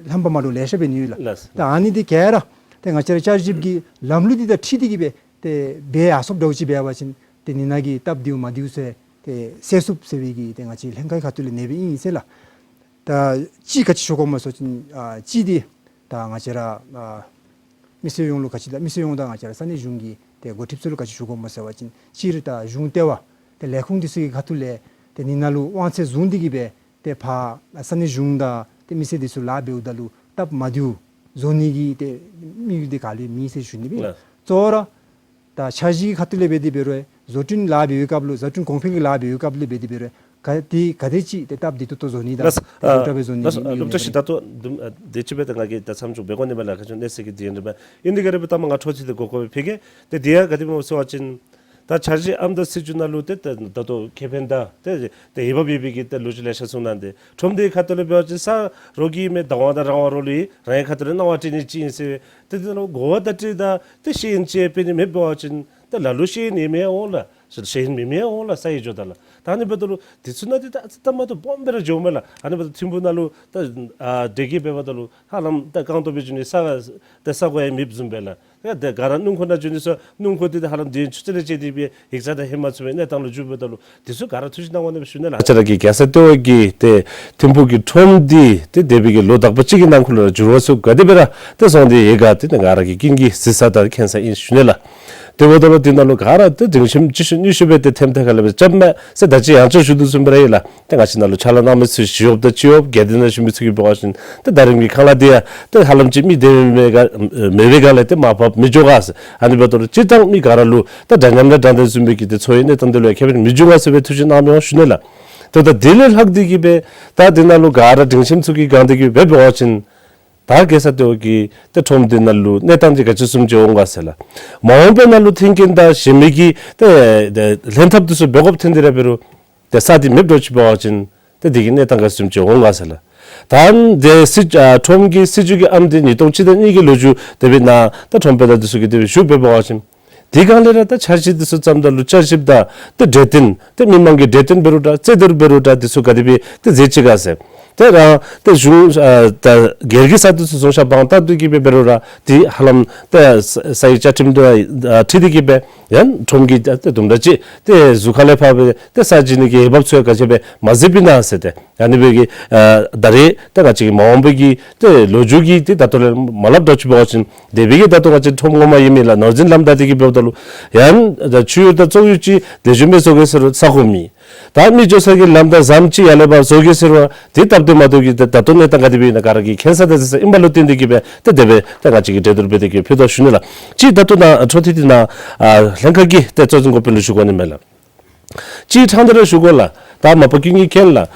ལྷམ་པ་མ་འདྲཝ་ལེ་ཤ་འབད་ནི་ཡོད་ལགས། ལགས། ད་ཨ་ནི་འདི་ག་ར་ཏེ་ང་བཅས་ར་བསྐྱར་ཞིབ་ཀྱི་ལམ་ལུགས་འདི་དང་འཁྲིལ་ཏེ་གི་སྦེ་ཏེ་འབད་ཡར་སོངམ་འདྲཝ་ཅིག་འབད་བ་ཅིན་ཏེ་ཨ་ནི་ནང་གི་སྟབས་བདེཝ་མ་བདེཝ་ཚུ་ཏེ་སེལ་ཚུགས་ཟེར་བའི་གི་ཏེ་ང་བཅས་ལྷན་ཁག་གི་ཁ་ཐུག་ལས་ཨ་ནེ་སྦེ་ཨིན་ཟེར་ལགས། ད་ཅིག་ག་ཅི་ཞུ་དགོཔ་སྨོ་ཟེར་བ་ཅིན་ཨ་ཅིག་འདི་ད་ང་བཅས་ར་ཨ་མི་སེར་ཡོངས་ལུ་ག་ཅི་ད་མི་སེར་ཡོངས་དང་ང་བཅས་ར་ས་གནས་གཞུང་གི་ཏེ་འགོ་ཁྲིདཔ་ཚུ་ལུ་ག་ཅི་ཞུ་དགོཔ་སྨོ་ཟེར་བ་ཅིན་སྤྱིར་ད་གཞུང་ལྟེ་བ་ཏེ་ལས་ཁུངས་འདི་ཚུ་གི་ཁ་ཐུག་ལས་ཏེ་ཨ་ནི་ནང་ལུ་དབང་ཚད་བཟུང་སྟེ་གི་སྦེ་ཏེ་ཕར་ས་གནས་གཞུང་དང་ཏེ་མི་སེར་འདི་ཚུ་ལཱ་འབདཝ་ད་ལུ་སྟབས་མ་བདེཝ་བཟོ་ནི་གི་ཏེ་དམིགས་ཡུལ་འདི་ག་ལས་མེད་ཟེར་ཞུ་ནི་སྦེ། ལགས། གཙོ་བོ་ར་ད་འཆར་གཞི་གི་ཁ་ཐུག་ལས་འབད་དེ་འབད་རུང་བཟོ་སྐྲུན་ལཱ་འབད་བའི་སྐབས་ལུ་བཟོ་སྐྲུན་གོང་འཕེལ་གྱི་ལཱ་འབད་བའི་སྐབས་ལུ་འབད་དེ་འབད་རུང་ག་དེ་ག་དེ་ཅིག་ཏེ་སྟབས་བདེ་ཏོག་ཏོ་བཟོ་ནི་དང་ལགས། ཨ་ལེགས་པར་བཟོ་ནི་ལགས། གི་ཨ་དུམ་གྲ་ཅིག་ད་ལྟོ་དུམ་ཨ་དེ་ཅིག་སྦེ་ད་ང་གིས་ད་མཚམས་འཇོག་འབད་དགོ་ནི་མས་ལགས། ཁ་ཅིག་གནས་ཚད་ཀྱི་དུས་ཡུན་རིང་པས། ཨིན་དེ་ག་ར་སྦེ་ད་མ་ང་འཕྲོ་མཐུད་དེ་གོ་གོ་སྦེ་ཕུལ་གེ། ཏེ་དེ་ཡང་ག་དེ་སྨོ་ཟེར་བ་ཅིན་ད་འཆར་གཞི་ཨམ་དང་སྲིད་བྱུས་ནང་ལུ་ཏེ་ད་ད་ལྟོ་ཁེ་ཕན་དང་ཏེ་ཏེ་འོས་འབབ་ཡོད་པའི་གི་ཏེ་ལོ་རྒྱུས་ལེ་ཤ་གསུངས་གནང་སྟེ་ཁྲོམ་སྡེའི་ཁ་ཐུག་ལས་འབད་བ་ཅིན་ས་རོགས་ཀྱིས་མེད་བདག་དབང་དང་རང་དབང་རོགས་ལུ་རང་གི་ཁ་ཐུག་ལས་གནང་བ་སྤྲོད་ནི་ཅིག་ཨིན་ཟེར་ཏེ་དེ་ནང་ལུ་གོ་བ་བརྡ་སྤྲོད་དང་ཏེ་ཤེས་ཡོན་ཅིག་སྤེལ་ནི་མེད་པ་ཅིན་ཏེ་ལ་ལུ་ཤེས་ཡོན་ཡོད་མི་ཡང་འོང་ལགས། ཤེས་ཡོན་མེད་མི་ཡང་འོང་ལགས། ས་ཡི་ཇོ་བདག་ལགས། ད་ཨ་ནི་འབདཝ་ད་ལུ་དེ་ཚུ་ནང་ཏེ་ད་ད་མ་ཏོ་སྦོམ་སྦེ་ར་འགྱོཝ་མས་ལགས། ཨ་ནི་འབདཝ་ད་ཐིམ་ཕུག་ནང་ལུ་ད་ཨ་དེ་གིས་འབདཝ་ད་ལུ་ཧ་ལམ་ད་རྐང་སྟོང་སྦེ་འགྱོ་ནི་ས་ས་གོ་ཡང་མེདཔ་བཟུམ་སྦེ་ལགས། ད་དེ་ག་ར་སྣུམ་འཁོར་ནང་འགྱོ་ནི་ཚུ་སྣུམ་འཁོར་འདི་ད་ཧ་ལམ་དུས་ཡུན་ཆུ་ཚོད་ལས་བཅད་དེ་སྦེ་ཡིག་ཚང་ནང་ལྷོད་མ་ཚུགས་པའི་གནས་སྟངས་ལུ་འགྱོཝ་ད་ལུ་དེ་ཚུ་ག་ར་ཐུགས་ཞིབ་གནང་དགོ་ནི་སྦེ་ཞུ་ནི་ལགས། ང་བཅས་ར་གི་རྒྱལ་ས་ལྟེ་བ་གིས་ཏེ་ཐིམ་ཕུག་གི་ཁྲོམ་འདི་ཏེ་འདས་པའི་གི་ལོ་དག་པ་ཅིག་གི་ནང་འཁོད་ལུ་འགྱུར་བ་ཚུ་ག་དེ་སྦེ་ར་ཏེ་སོང་སྟེ་ཡོད་ག་ཏེ་ང་ར་གི་ཀུན་གྱིས་གཟིགས་ས་དང་མཁྱེན་ས་ཨིན་ཞུ་ནི་ལགས། དེ་འབདཝ་ད་ལུ་དེ་ནང་ལུ་ག་ར་ཏེ་སྡིངས་ཆ་བཅུ་ཤུ་ཉི་ཤུ་སྦེ་ཏེ་ཐེམ་ཐེ་ཁ་ལས་སྦེ་རྐྱབ་མས་ཟེར་ད་ཅི་ཡང་ཅིན་ཞུ་དོ་བཟུམ་སྦེ་ར་ཡོད་ལགས། ཏེ་ང་བཅས་ནང་ལུ་ཕྱག་ལཱ་གནང་མི་ཚུ་ཅིག་ཡོདཔ་དང་ཅིག་ཡོདཔ་སྒེར་སྡེ་ནང་བཞུགས་མི་ཚུ་གིས་འབད་བ་ཅིན་ཏེ་ད་རིས་ཀྱི་ཁང་གླ་འདི་ཡང་ཏེ་ཧ་ལམ་ཅིག་མི་བདེ་མེད་ག་མེད་པའི་སྒང་ལས་ཏེ་མར་ཕབ་མི་འགྱོ་ག་ཟེར། ཨ་ནི་འབདཝ་ད་ལུ་སྤྱིར་བཏང་མི་ག་ར་ལུ་ད་འདྲ་མཉམ་ལས་དྲང་བདེན་བཟུམ་སྦེ་གི་ཏེ་འཚོ་བའི་གནས་སྟངས་འདི་ལུ་ཡང་ཁེ་ཕན་མི་འབྱུང་ག་ཟེར་སྦེ་ཐུགས་ཞིབ་གནང་མི་འོང་ཞུ་ནི་ལགས། ཏེ་ད་དེ་ལས་ལྷག་སྟེ་གི་སྦེ་ད་དེ་ནང་ལུ་ག་ར་སྡིངས་ཆ་ཚུ་གིས་གང་སྟེ་གི་སྦེ་འབད་བ་ཅིན་ད་རྒྱལ་ས་ལྟེ་བ་གི་ཏེ་ཁྲོམ་འདི་ནང་ལུ་གནས་སྟངས་འདི་ག་ཅི་བཟུམ་ཅིག་འོང་ག་ཟེར་ལགས། མ་འོངས་པའི་ནང་ལུ་མཐུན་རྐྱེན་དང་གཞན་མི་གི་ཏེ་ཏེ་ལྷན་ཐབས་འདི་ཚུ་འབད་དགོཔ་ཐོན་ཏེ་ར་འབད་རུང་ཏེ་ས་འདི་མེདཔ་འདྲཝ་ཅིག་འབད་བ་ཅིན་ཏེ་དེ་གི་གནས་སྟངས་ག་བཟུམ་ཅིག་འོང་ག་ཟེར་ལགས། ད་ཏེ་སྲིད་ཨ་ཁྲོམ་གྱི་སྲིད་བྱུས་ཀྱི་ཨམ་འདི་ཉིས་སྟོང་གཅིག་དང་གཉིས་ཀྱི་ལོ་མཇུག་དེ་སྦེ་ནཱ་ད་ཁྲོམ་དཔོན་དང་འདི་ཚུ་གིས་དེ་སྦེ་ཞུ་འབད་བ་ཅིན་ དེ་སྒང་ལས་ར་ད་འཆར་གཞི་འདི་ཚུ་བརྩམ་ད་ལུ་བསྐྱར་ཞིབ་དང་ཏེ་གྲོས་བསྟུན་ཏེ་མི་མང་གི་གྲོས་བསྟུན་འབད་རུང་འདྲ་རྩོད་བསྡུར་འབད་རུང་འདྲ་འདི་ཚུ་ག་དེ་སྦེ་ཏེ་མཛད་ཅི་ག་ཟེར། ཏེ་རང་ཏེ་གཞུང་ཨ་ད་སྒེར་གྱི་ས་འདི་ཚུ་བཟུང་བཞག་དཔང་བཏབ་སྟེ་གི་སྦེ་འབད་རུང་ར་ཏེ་ཧ་ལམ་ཏེ་ས་ས་ཡི་བཅའ་ཁྲིམས་དང་ཨ་འཁྲིལ་ཏེ་གི་སྦེ་ཡང་ཁྲོམ་གྱི་ཏེ་དུམ་གྲ་ཅིག་ཏེ་ཟུར་ཁ་ལས་ཕར་སྦེ་ཏེ་ས་བྱིན་ནི་གི་འོས་འབབ་ཚུ་ཡང་ག་ཅི་སྦེ་མ་མཛད་པས་ན་ཟེར་ཏེ། ཨ་ནི་སྦེ་གི་ཨ་ད་རེས་ད་ང་བཅས་ཀྱི་མ་འོངས་པའི་གི་ཏེ་ལོ་རྒྱུས་ཀྱིས་ཏེ་ད་ལྟོ་ལས་མ་སླབ་འདྲཝ་ཅིག་འབད་བ་ཅིན་དེ་སྦེ་གི་ད་ལྟོ་ང་བཅས་ཁྲོམ་ངོ་མ་ཨིན་མི་ལགས་ནོར་འཛིན་ལམ་བདའ་སྟེ་གི་འབདཝ་ད་ལུ་ཡང་ད་ཆུ་ཡུར་དང་བཙོག་ཡུར་ཅིག་ལེགས་ཤོམ་སྦེ་བཟོ་གེ་ཟེར་རུང་ས་ཁོངས་མེད། ད་མི་འགྱོ་ས་གི་ལམ་དང་ཟམ་ཅིག་ཡར་ལས་ཕར་བཟོ་གེ་ཟེར་རུང་དེ་སྟབས་བདེ་མ་བདེཝ་གི་ད་ད་ལྟོ་གནས་སྟངས་ག་དེ་སྦེ་ཨིན་ན་ག་ར་གིས་མཁྱེན་ས་དེ་ཟེར་ཨིནམ་ལུ་བརྟེན་ཏེ་གི་སྦེ་ཏེ་དེ་སྦེ་ད་ང་བཅས་ཀྱིས་གྲོས་བསྡུར་འབད་དེ་གི་ཕུལ་དོ་ཞུ་ནི་ལགས། ཅིག་ད་ལྟོ་ནཱ་འཕྲོ་མཐུད་དེ་ནཱ་ཨ་ལྷན་ཁག་གི་ཏེ་གཙོ་འཛིན་འགོ་དཔོན་ལུ་ཞུ་དགོ་ནི་མས་ལགས། ཅིག་ཕྲང་སྟེ་ར་ཞུ་དགོ་ལགས། ད་མ་པ་ཀུན་གྱིས་མཁྱེན་ལགས།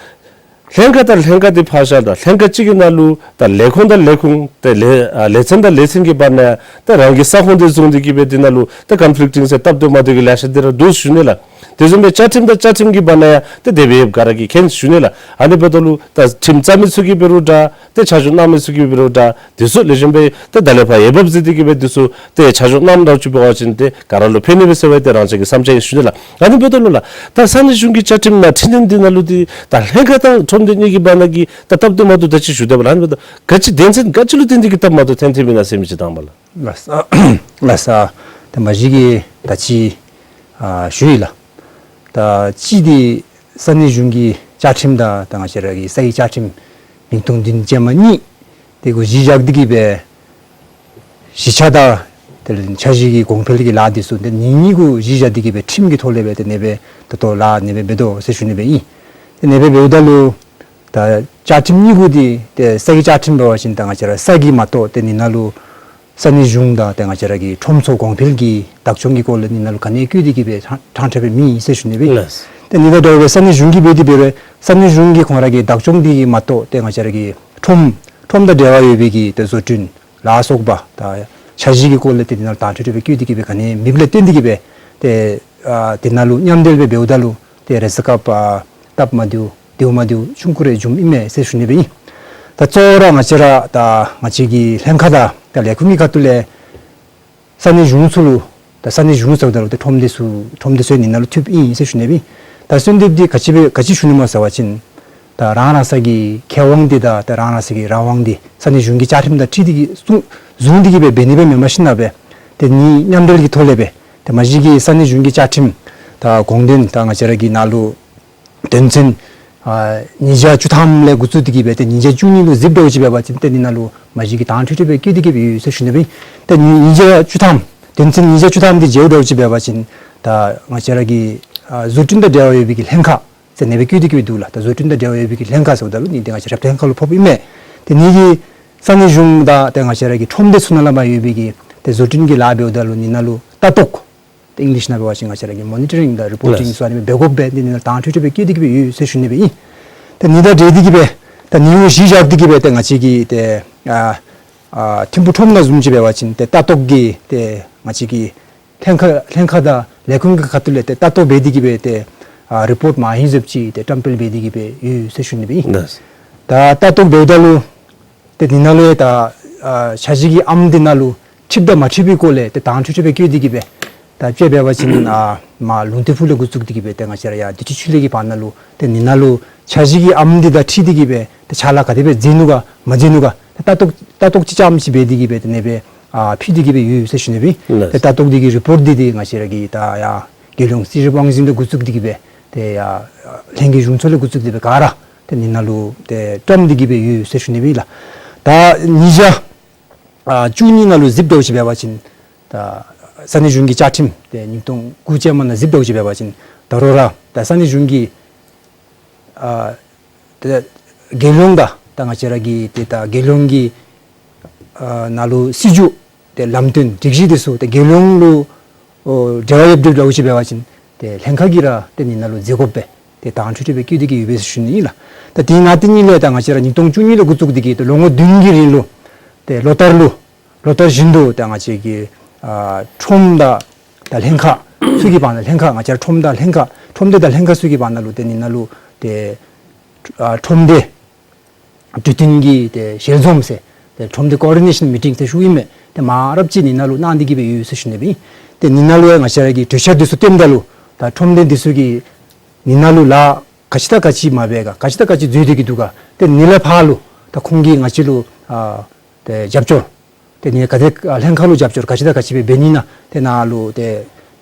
ལྷན་ཁག་དང་ལྷན་ཁག་འདི་ཕར་བཞག་ད་ལྷན་ཁག་གཅིག་གི་ནང་ལུ་ད་ལས་ཁུངས་དང་ལས་ཁུངས་ཏེ་ལས་ཨ་ལས་ཚན་དང་ལས་ཚན་གྱི་བར་ན་ཡང་ཏེ་རང་གི་ས་ཁོངས་འདི་བཟུང་སྟེ་གི་སྦེ་འདི་ནང་ལུ་ཏེ་ཀོན་ཕི་ལིཀ་ཊིང་ཟེར་སྟབས་བདེ་མ་བདེ་གི་ལེ་ཤ་འདི་ར་འདུག་ཞུ་ནི་ལགས། དེ་བཟུམ་སྦེ་བཅའ་ཁྲིམས་དང་བཅའ་ཁྲིམས་ཀྱི་བར་ན་ཡང་ཏེ་དེ་སྦེ་ཡོདཔ་ག་ར་གིས་མཁྱེན་ཞུ་ནི་ལགས། ཨ་ནི་འབདཝ་ད་ལུ་ད་ཁྲིམས་བརྩམ་མི་ཚུ་གིས་འབད་རུང་འདྲ་ཏེ་ཆ་འཇོག་གནང་མི་ཚུ་གིས་འབད་རུང་འདྲ་དེ་ཚུ་ལེགས་ཤོམ་སྦེ་ཏེ་ད་ལས་ཕར་འོས་འབབ་གཟིགས་ཏེ་གི་སྦེ་དེ་ཚུ་ཏེ་ཆ་འཇོག་གནངམ་འདྲཝ་ཅིག་འབད་བ་ཅིན་ཏེ་ག་ར་ལུ་ཕན་ནི་མས་ཟེར་བའི་ཏེ་རང་ཅག་གི་བསམ་འཆར་ཨིན་ཞུ་ནི་ལགས། ཨ་ནི་འབདཝ་ད་ལུ་ལགས་ད་ས་གནས་གཞུང་གི་བཅའ་ཁྲིམས་ནང་ཁྲིམས་དོན་འདི་ནང་ལུ་འདི་ད་ལྷན་ཁག་དང་ཁྲོམ་སྡེ་གཉིས་ཀྱི་བར་ན་གི་ད་སྟབས་བདེ་མ་བདེཝ་ད་ཅིག་ཞུ་དེས་པ་ལགས། ཨ་ནི་འབདཝ་ད་ག་ཅི་དོན་ཚན་ག་ཅི་ལུ་བརྟེན་ཏེ་གི་སྟབས་མ་བདེཝ་ཐོན་ཏེ་མེན་ན་ཟེར་མི་ཅིག་དང་པ་ལགས། ལགས་སོ། ལགས་སོ། ཏེ་མ་གཞི་གིས་ད་ཅི་ཨ་ཞུ་ཡི་ལགས། ད་ཅི་འདི་ས་གནས་གཞུང་གི་བཅའ་ཁྲིམས་དང་ད་ང་བཅས་ར་གི་ས་ཡི་བཅའ་ཁྲིམས་ཉིས་སྟོང་བདུན་ཅན་མ་གཉིས་དེ་གུ་གཞི་བཞག་སྟེ་གི་སྦེ་གཞིས་ཆགས་དང་དེ་ལས་འཆར་གཞི་གི་གོང་འཕེལ་གྱི་ལཱ་འདི་ཚུ་ཏེ་ནི་གཉིས་གུ་གཞི་བཞག་སྟེ་གི་སྦེ་ཁྲིམས་ཀྱི་ཐོག་ལས་སྦེ་ཏེ་ཨ་ནེ་སྦེ་ད་ལྟོ་ལཱ་ཨ་ནེ་སྦེ་འབད་དོ་ཟེར་ཞུ་ནི་སྦེ་ཨིན། ཏེ་ཨ་ནེ་སྦེ་འབདཝ་ད་ལུ་ད་བཅའ་ཁྲིམས་གཉིས་གུ་འདི་ཏེ་ས་གི་བཅའ་ཁྲིམས་འབད་བ་ཅིན་ད་ང་བཅས་ར་ས་གི་མ་གཏོགས་ཏེ་ཨ་ནི་ནང་ལུ་ས་གནས་གཞུང་དང་ཏེ་ང་བཅས་ར་གི་ཁྲོམ་ཚོགས་གོང་འཕེལ་གྱི་བདག་སྐྱོང་གི་སྐོར་ལས་ཨ་ནི་ནང་ལུ་ག་ནི་བཀོད་དེ་གི་སྦེ་དྲང་དྲང་སྦེ་མེད་ཟེར་ཞུ་ནི་སྦེ་ཨིན། ལགས། ཏེ་ཨ་ནི་དང་འདྲཝ་སྦེ་ས་གནས་གཞུང་གིས་འབད་དེ་འབད་རུང་ས་གནས་གཞུང་གིས་ཁོང་ར་གི་བདག་སྐྱོང་འདི་གི་མ་གཏོགས་ཏེ་ང་བཅས་ར་གི་ཁྲོམ་ཁྲོམ་དང་འབྲེལ་བ་ཡོད་པའི་གི་ཏེ་བཟོ་སྐྲུན་ལ་སོགས་པ་ད་འཆར་གཞི་གི་སྐོར་ལས་ཏེ་ཨ་ནི་ནང་ལུ་དྲང་དྲག་སྦེ་བཀོད་དེ་གི་སྦེ་ག་ནི་མེདཔ་ལས་བརྟེན་ཏེ་གི་སྦེ་ཏེ་ཨ་ཏེ་ཨ་ནི་ནང་ལུ་མཉམ་འབྲེལ་སྦེ་འབདཝ་ད་ལུ་ཏེ་རེས་གཟའ་སྐར་པ་སྟབས་མ་བདེཝ་བདེཝ་མ་བདེཝ་ཆུང་ཀུ་རེ་བྱུངམ་ཨིན་མས་ཟེར་ཞུ་ནི་སྦེ་ཨིན། ད་གཙོ་བོ་ར་ང་བཅས་ར་ད་ང་བཅས་ཀྱི་ལྷན་ཁག་དང་ད་ལས་ཁུངས་ཀྱི་ཁ་ཐུག་ལས་ས་གནས་གཞུང་ཚུ་ལུ་ད་ས་གནས་གཞུང་ཟེརཝ་ད་ལུ་ད་ཁྲོམ་སྡེ་ཚུ་ཁྲོམ་སྡེ་ཚུ་ཨ་ནི་ནང་ལུ་ཐུགཔ་ཨིན་ཟེར་ཞུ་ནི་སྦེ་ཨིན། ད་གསོལ་འདེབས་འདི་ག་ཅི་སྦེ་ག་ཅི་ཞུ་ནི་སྨོ་ཟེར་བ་ཅིན་ད་རང་རང་སོ་གི་ཁེ་དབང་འདི་དང་ད་རང་རང་སོ་གི་རང་དབང་འདི་ས་གནས་གཞུང་གི་བཅའ་ཁྲིམས་དང་འཁྲིལ་ཏེ་གི་བཟུང་བཟུང་སྟེ་གི་སྦེ་འབད་ནི་སྦེ་མེན་པར་ཞིན་ན་སྦེ་ཏེ་ཨ་ནི་མཉམ་འབྲེལ་གྱི་ཐོག་ལས་སྦེ་ཏེ་མ་གཞི་གི་ས་གནས་གཞུང་གི་བཅའ་ཁྲིམས་དང་དགོངས་དོན་དང་ང་བཅས་ར་གི་ནང་ལུ་དོན་ཚན་ཨ་ཉིས་བརྒྱ་བཅུ་ཐམ་ལས་འགོ་བཙུགས་ཏེ་གི་སྦེ་ཏེ་ཉིས་བརྒྱ་བཅུ་གཉིས་ལུ་གཟིགསཔ་འདྲཝ་ཅིག་འབད་བ་ཅིན་ཏེ་ཨ་ནི་ནང་ལུ་མ་གཞི་གི་དྲང་དྲག་སྦེ་བཀོད་དེ་གི་སྦེ་ཡོད་ཟེར་ཞུ་ནི་སྦེ་ཨིན། ཏེ་ཉིས་བརྒྱ་བཅུ་ཐམ་དོན་ཚན་ཉིས་བརྒྱ་བཅུ་ཐམ་འདི་མཇལཝ་འདྲཝ་ཅིག་འབད་བ་ཅིན་ད་ང་བཅས་ར་གི་ཨ་བཟོ་སྐྲུན་དང་འབྲེལ་བ་ཡོད་པའི་གི་ལྷན་ཁག་ཟེར་ཨ་ནེ་སྦེ་བཀོད་དེ་གི་སྦེ་འདུག་ལགས། ད་བཟོ་སྐྲུན་དང་འབྲེལ་བ་ཡོད་པའི་གི་ལྷན་ཁག་ཟེརཝ་ད་ལུ་ཨ་ནི་འདི་ང་བཅས་ར་ལྷན་ཁག་ལུ་ཕོགཔ་ཨིན་མས། ཏེ་ཨ་ནི་གི་ས་གནས་གཞུང་དང་ཏེ་ང་བཅས་ར་གི་ཁྲོམ་སྡེ་ཚུ་ནང་ལས་མར་ཡོད་པའི་གི་ཏེ་བཟོ་སྐྲུན་གྱི་ལཱ་འབདཝ་ད་ལུ་ཨ་ནི་ནང་ལུ་ལྟ་རྟོག་ཏེ་ཨིང་ལིཤ་ནང་འབད་བ་ཅིན་ང་བཅས་ར་གི་མོ་ནི་ཊ་རིང་དང་རི་པོར་ཊིང་ལགས། ཚུ་ཨ་ནི་སྦེ་འབད་དགོཔ་སྦེ་ཏེ་ཨ་ནི་ནང་ལུ་དྲང་དྲག་སྦེ་བཀོད་དེ་གི་སྦེ་ཡོད་ཟེར་ཞུ་ནི་སྦེ་ཨིན། ཏེ་ཨ་ནི་དང་འབྲེལ་ཏེ་གི་སྦེ་ཏེ་ཨ་ནི་གུ་གཞི་བཞག་སྟེ་གི་སྦེ་ཏེ་ང་བཅས་ཀྱི་ཏེ་ཨ་ཨ་ཐིམ་ཕུག་ཁྲོམ་ནང་བཟུམ་ཅིག་འབད་བ་ཅིན་ཏེ་ལྟ་རྟོག་གི་ཏེ་ང་བཅས་ཀྱི་ལྷན་ཁག་ལྷན་ཁག་དང་ལས་ཁུངས་ཀྱི་ཁ་ཐུག་ལས་ཏེ་ལྟ་རྟོག་འབད་དེ་གི་སྦེ་ཏེ་ཨ་རི་པོརཊ་མ་ཧིང་བཟོཔ་ཅིག་ཏེ་བཀྲམ་སྤེལ་འབད་དེ་གི་སྦེ་ཡོད་ཟེར་ཞུ་ནི་སྦེ་ཨིན། ལགས། ད་ལྟ་རྟོག་འབདཝ་ད་ལུ་ཏེ་ཨ་ནི་ནང་ལུ་ཡང་ད་ཨ་འཆར་གཞི་གི་ཨམ་འདི་ནང་ལུ་འཁྲིདཔ་དང་མ་འཁྲིདཔ་གི་སྐོར་ལས་ཏེ་དྲང་དྲག་སྦེ་བཀོད་དེ་གི་སྦེ་ད་དཔེ་འབད་བ་ཅིན་ཨ་མར་ལུང་བསྟན་ཕུག་ལས་འགོ་བཙུགས་ཏེ་གི་སྦེ་ཏེ་ང་བཅས་ར་ཡར་བདེ་སྐྱིད་ཆོས་གླིང་གི་བར་ན་ལུ་ཏེ་ཨ་ནི་ནང་ལུ་འཆར་གཞི་གི་ཨམ་འདི་དང་འཁྲིལ་ཏེ་གི་སྦེ་ཏེ་ཕྱག་ལཱ་ག་དེ་སྦེ་མཛད་ནུག་ག་མ་མཛད་ནུག་ག་ཏེ་ལྟ་རྟོག་ལྟ་རྟོག་ཅིག་རྐྱངམ་ཅིག་འབད་དེ་གི་སྦེ་ཏེ་ཨ་ནེ་སྦེ་ཨ་ཕུལ་ཏེ་གི་སྦེ་ཡོད་ཟེར་ཞུ་ནི་སྦེ་ཨིན། ལགས། ཏེ་ལྟ་རྟོག་འདི་གི་རི་པོརཊ་འདི་ཏེ་ང་བཅས་ར་གི་ད་ཡར་རྒྱལ་ཡོངས་རྩིས་རིག་དབང་འཛིན་ལས་འགོ་བཙུགས་ཏེ་གི་སྦེ་ཏེ་ཡར་ལྷན་རྒྱས་གཞུང་ཚོགས་ལས་འགོ་བཙུགས་ཏེ་སྦེ་ག་ར་ཏེ་ཨ་ནི་ནང་ལུ་ཏེ་བཀྲམ་སྟེ་གི་སྦེ་ཡོད་ཟེར་ཞུ་ནི་སྦེ་ཨིན་ལགས། ད་ཉིས་བརྒྱ་ཨ་བཅུ་གཉིས་ནང་ལུ་གཟིགསཔ་འདྲཝ་ཅིག་འབད་བ་ཅིན་ད་ས་གནས་གཞུང་གི་བཅའ་ཁྲིམས་ཏེ་ཉིས་སྟོང་དགུ་ཅན་མ་ནང་གཟིགསཔ་འདྲཝ་ཅིག་འབད་བ་ཅིན་ད་རུང་ར་ད་ས་གནས་གཞུང་གི་ཨ་ཏེ་རྒྱལ་ཡོངས་དང་ད་ང་བཅས་ར་གི་ཏེ་ད་རྒྱལ་ཡོངས་ཀྱི་ཨ་ནང་ལུ་སྲིད་བྱུས་ཏེ་ལམ་སྟོན་སྒྲིག་གཞི་འདི་ཚུ་ཏེ་རྒྱལ་ཡོངས་ལུ་ཨོ་འབྲེལ་བ་ཡོདཔ་འདྲཝ་ཅིག་འབད་བ་ཅིན་ཏེ་ལྷན་ཁག་གིས་ར་ཏེ་ཨ་ནི་ནང་ལུ་མཛད་དགོཔ་སྦེ་ཏེ་དྲང་དྲག་སྦེ་བཀོད་དེ་གི་ཡོད་པས་ཟེར་ཞུ་ནི་ཨིན་ལགས། ད་དེ་ནང་དེ་ཉིད་ལས་ད་ང་བཅས་ར་ཉིས་སྟོང་བཅུ་གཉིས་ལས་འགོ་བཙུགས་ཏེ་གི་ཏེ་ལོ་ངོ་བདུན་གྱི་རིང་ལུ་ཏེ་ལོ་ལྟར་ལུ་ལོ་ལྟར་བཞིན་དུ་ད་ང་བཅས་ཀྱི་ཨ་ཁྲོམ་དང་ད་ལྷན་ཁག་ཚུ་གི་བར་ན་ལྷན་ཁག་ང་བཅས་ར་ཁྲོམ་དང་ལྷན་ཁག་ཁྲོམ་སྡེ་དང་ལྷན་ཁག་ཚུ་གི་བར་ན་ལུ་ཏེ་ཨ་ནི་ནང་ལུ་ཏེ་ཨ་ཁྲོམ་སྡེ་གྲོས་བསྟུན་གྱི་ཏེ་ཞལ་འཛོམས་ཟེར་ཏེ་ཁྲོམ་སྡེ་ཀོ་ཨོར་ཌི་ནེ་ཤཱན་མི་ཊིང་ཟེར་ཞུཝ་ཨིན་མས། ཏེ་མང་རབས་ཅིག་ཨ་ནི་ནང་ལུ་གནང་སྟེ་གི་སྦེ་ཡོད་ཟེར་ཞུ་ནི་སྦེ་ཨིན། ཏེ་ཨ་ནི་ནང་ལུ་ཡང་ང་བཅས་ར་གི་གྲོས་འཆར་འདི་ཚུ་བཏོནམ་ད་ལུ་ད་ཁྲོམ་སྡེ་འདི་ཚུ་གིས་ཨ་ནི་ནང་ལུ་ལཱ་ག་ཅི་དང་ག་ཅི་མ་འབད་ག་ག་ཅི་དང་ག་ཅི་འཛོལ་ཏེ་གི་འདུག་ག་ཏེ་ཨ་ནི་ལས་ཕར་ལུ་ད་ཁོང་གིས་ང་བཅས་ལུ་ཨ་ཏེ་རྒྱབ་སྐྱོར་ཏེ་ཨ་ནི་ག་དེ་ཨ་ལྷན་ཁག་ལུ་རྒྱབ་སྐྱོར་ག་ཅི་དང་ག་ཅི་སྦེ་འབད་ནི་ཨིན་ན་ཏེ་ནཱ་ལུ་ཏེ་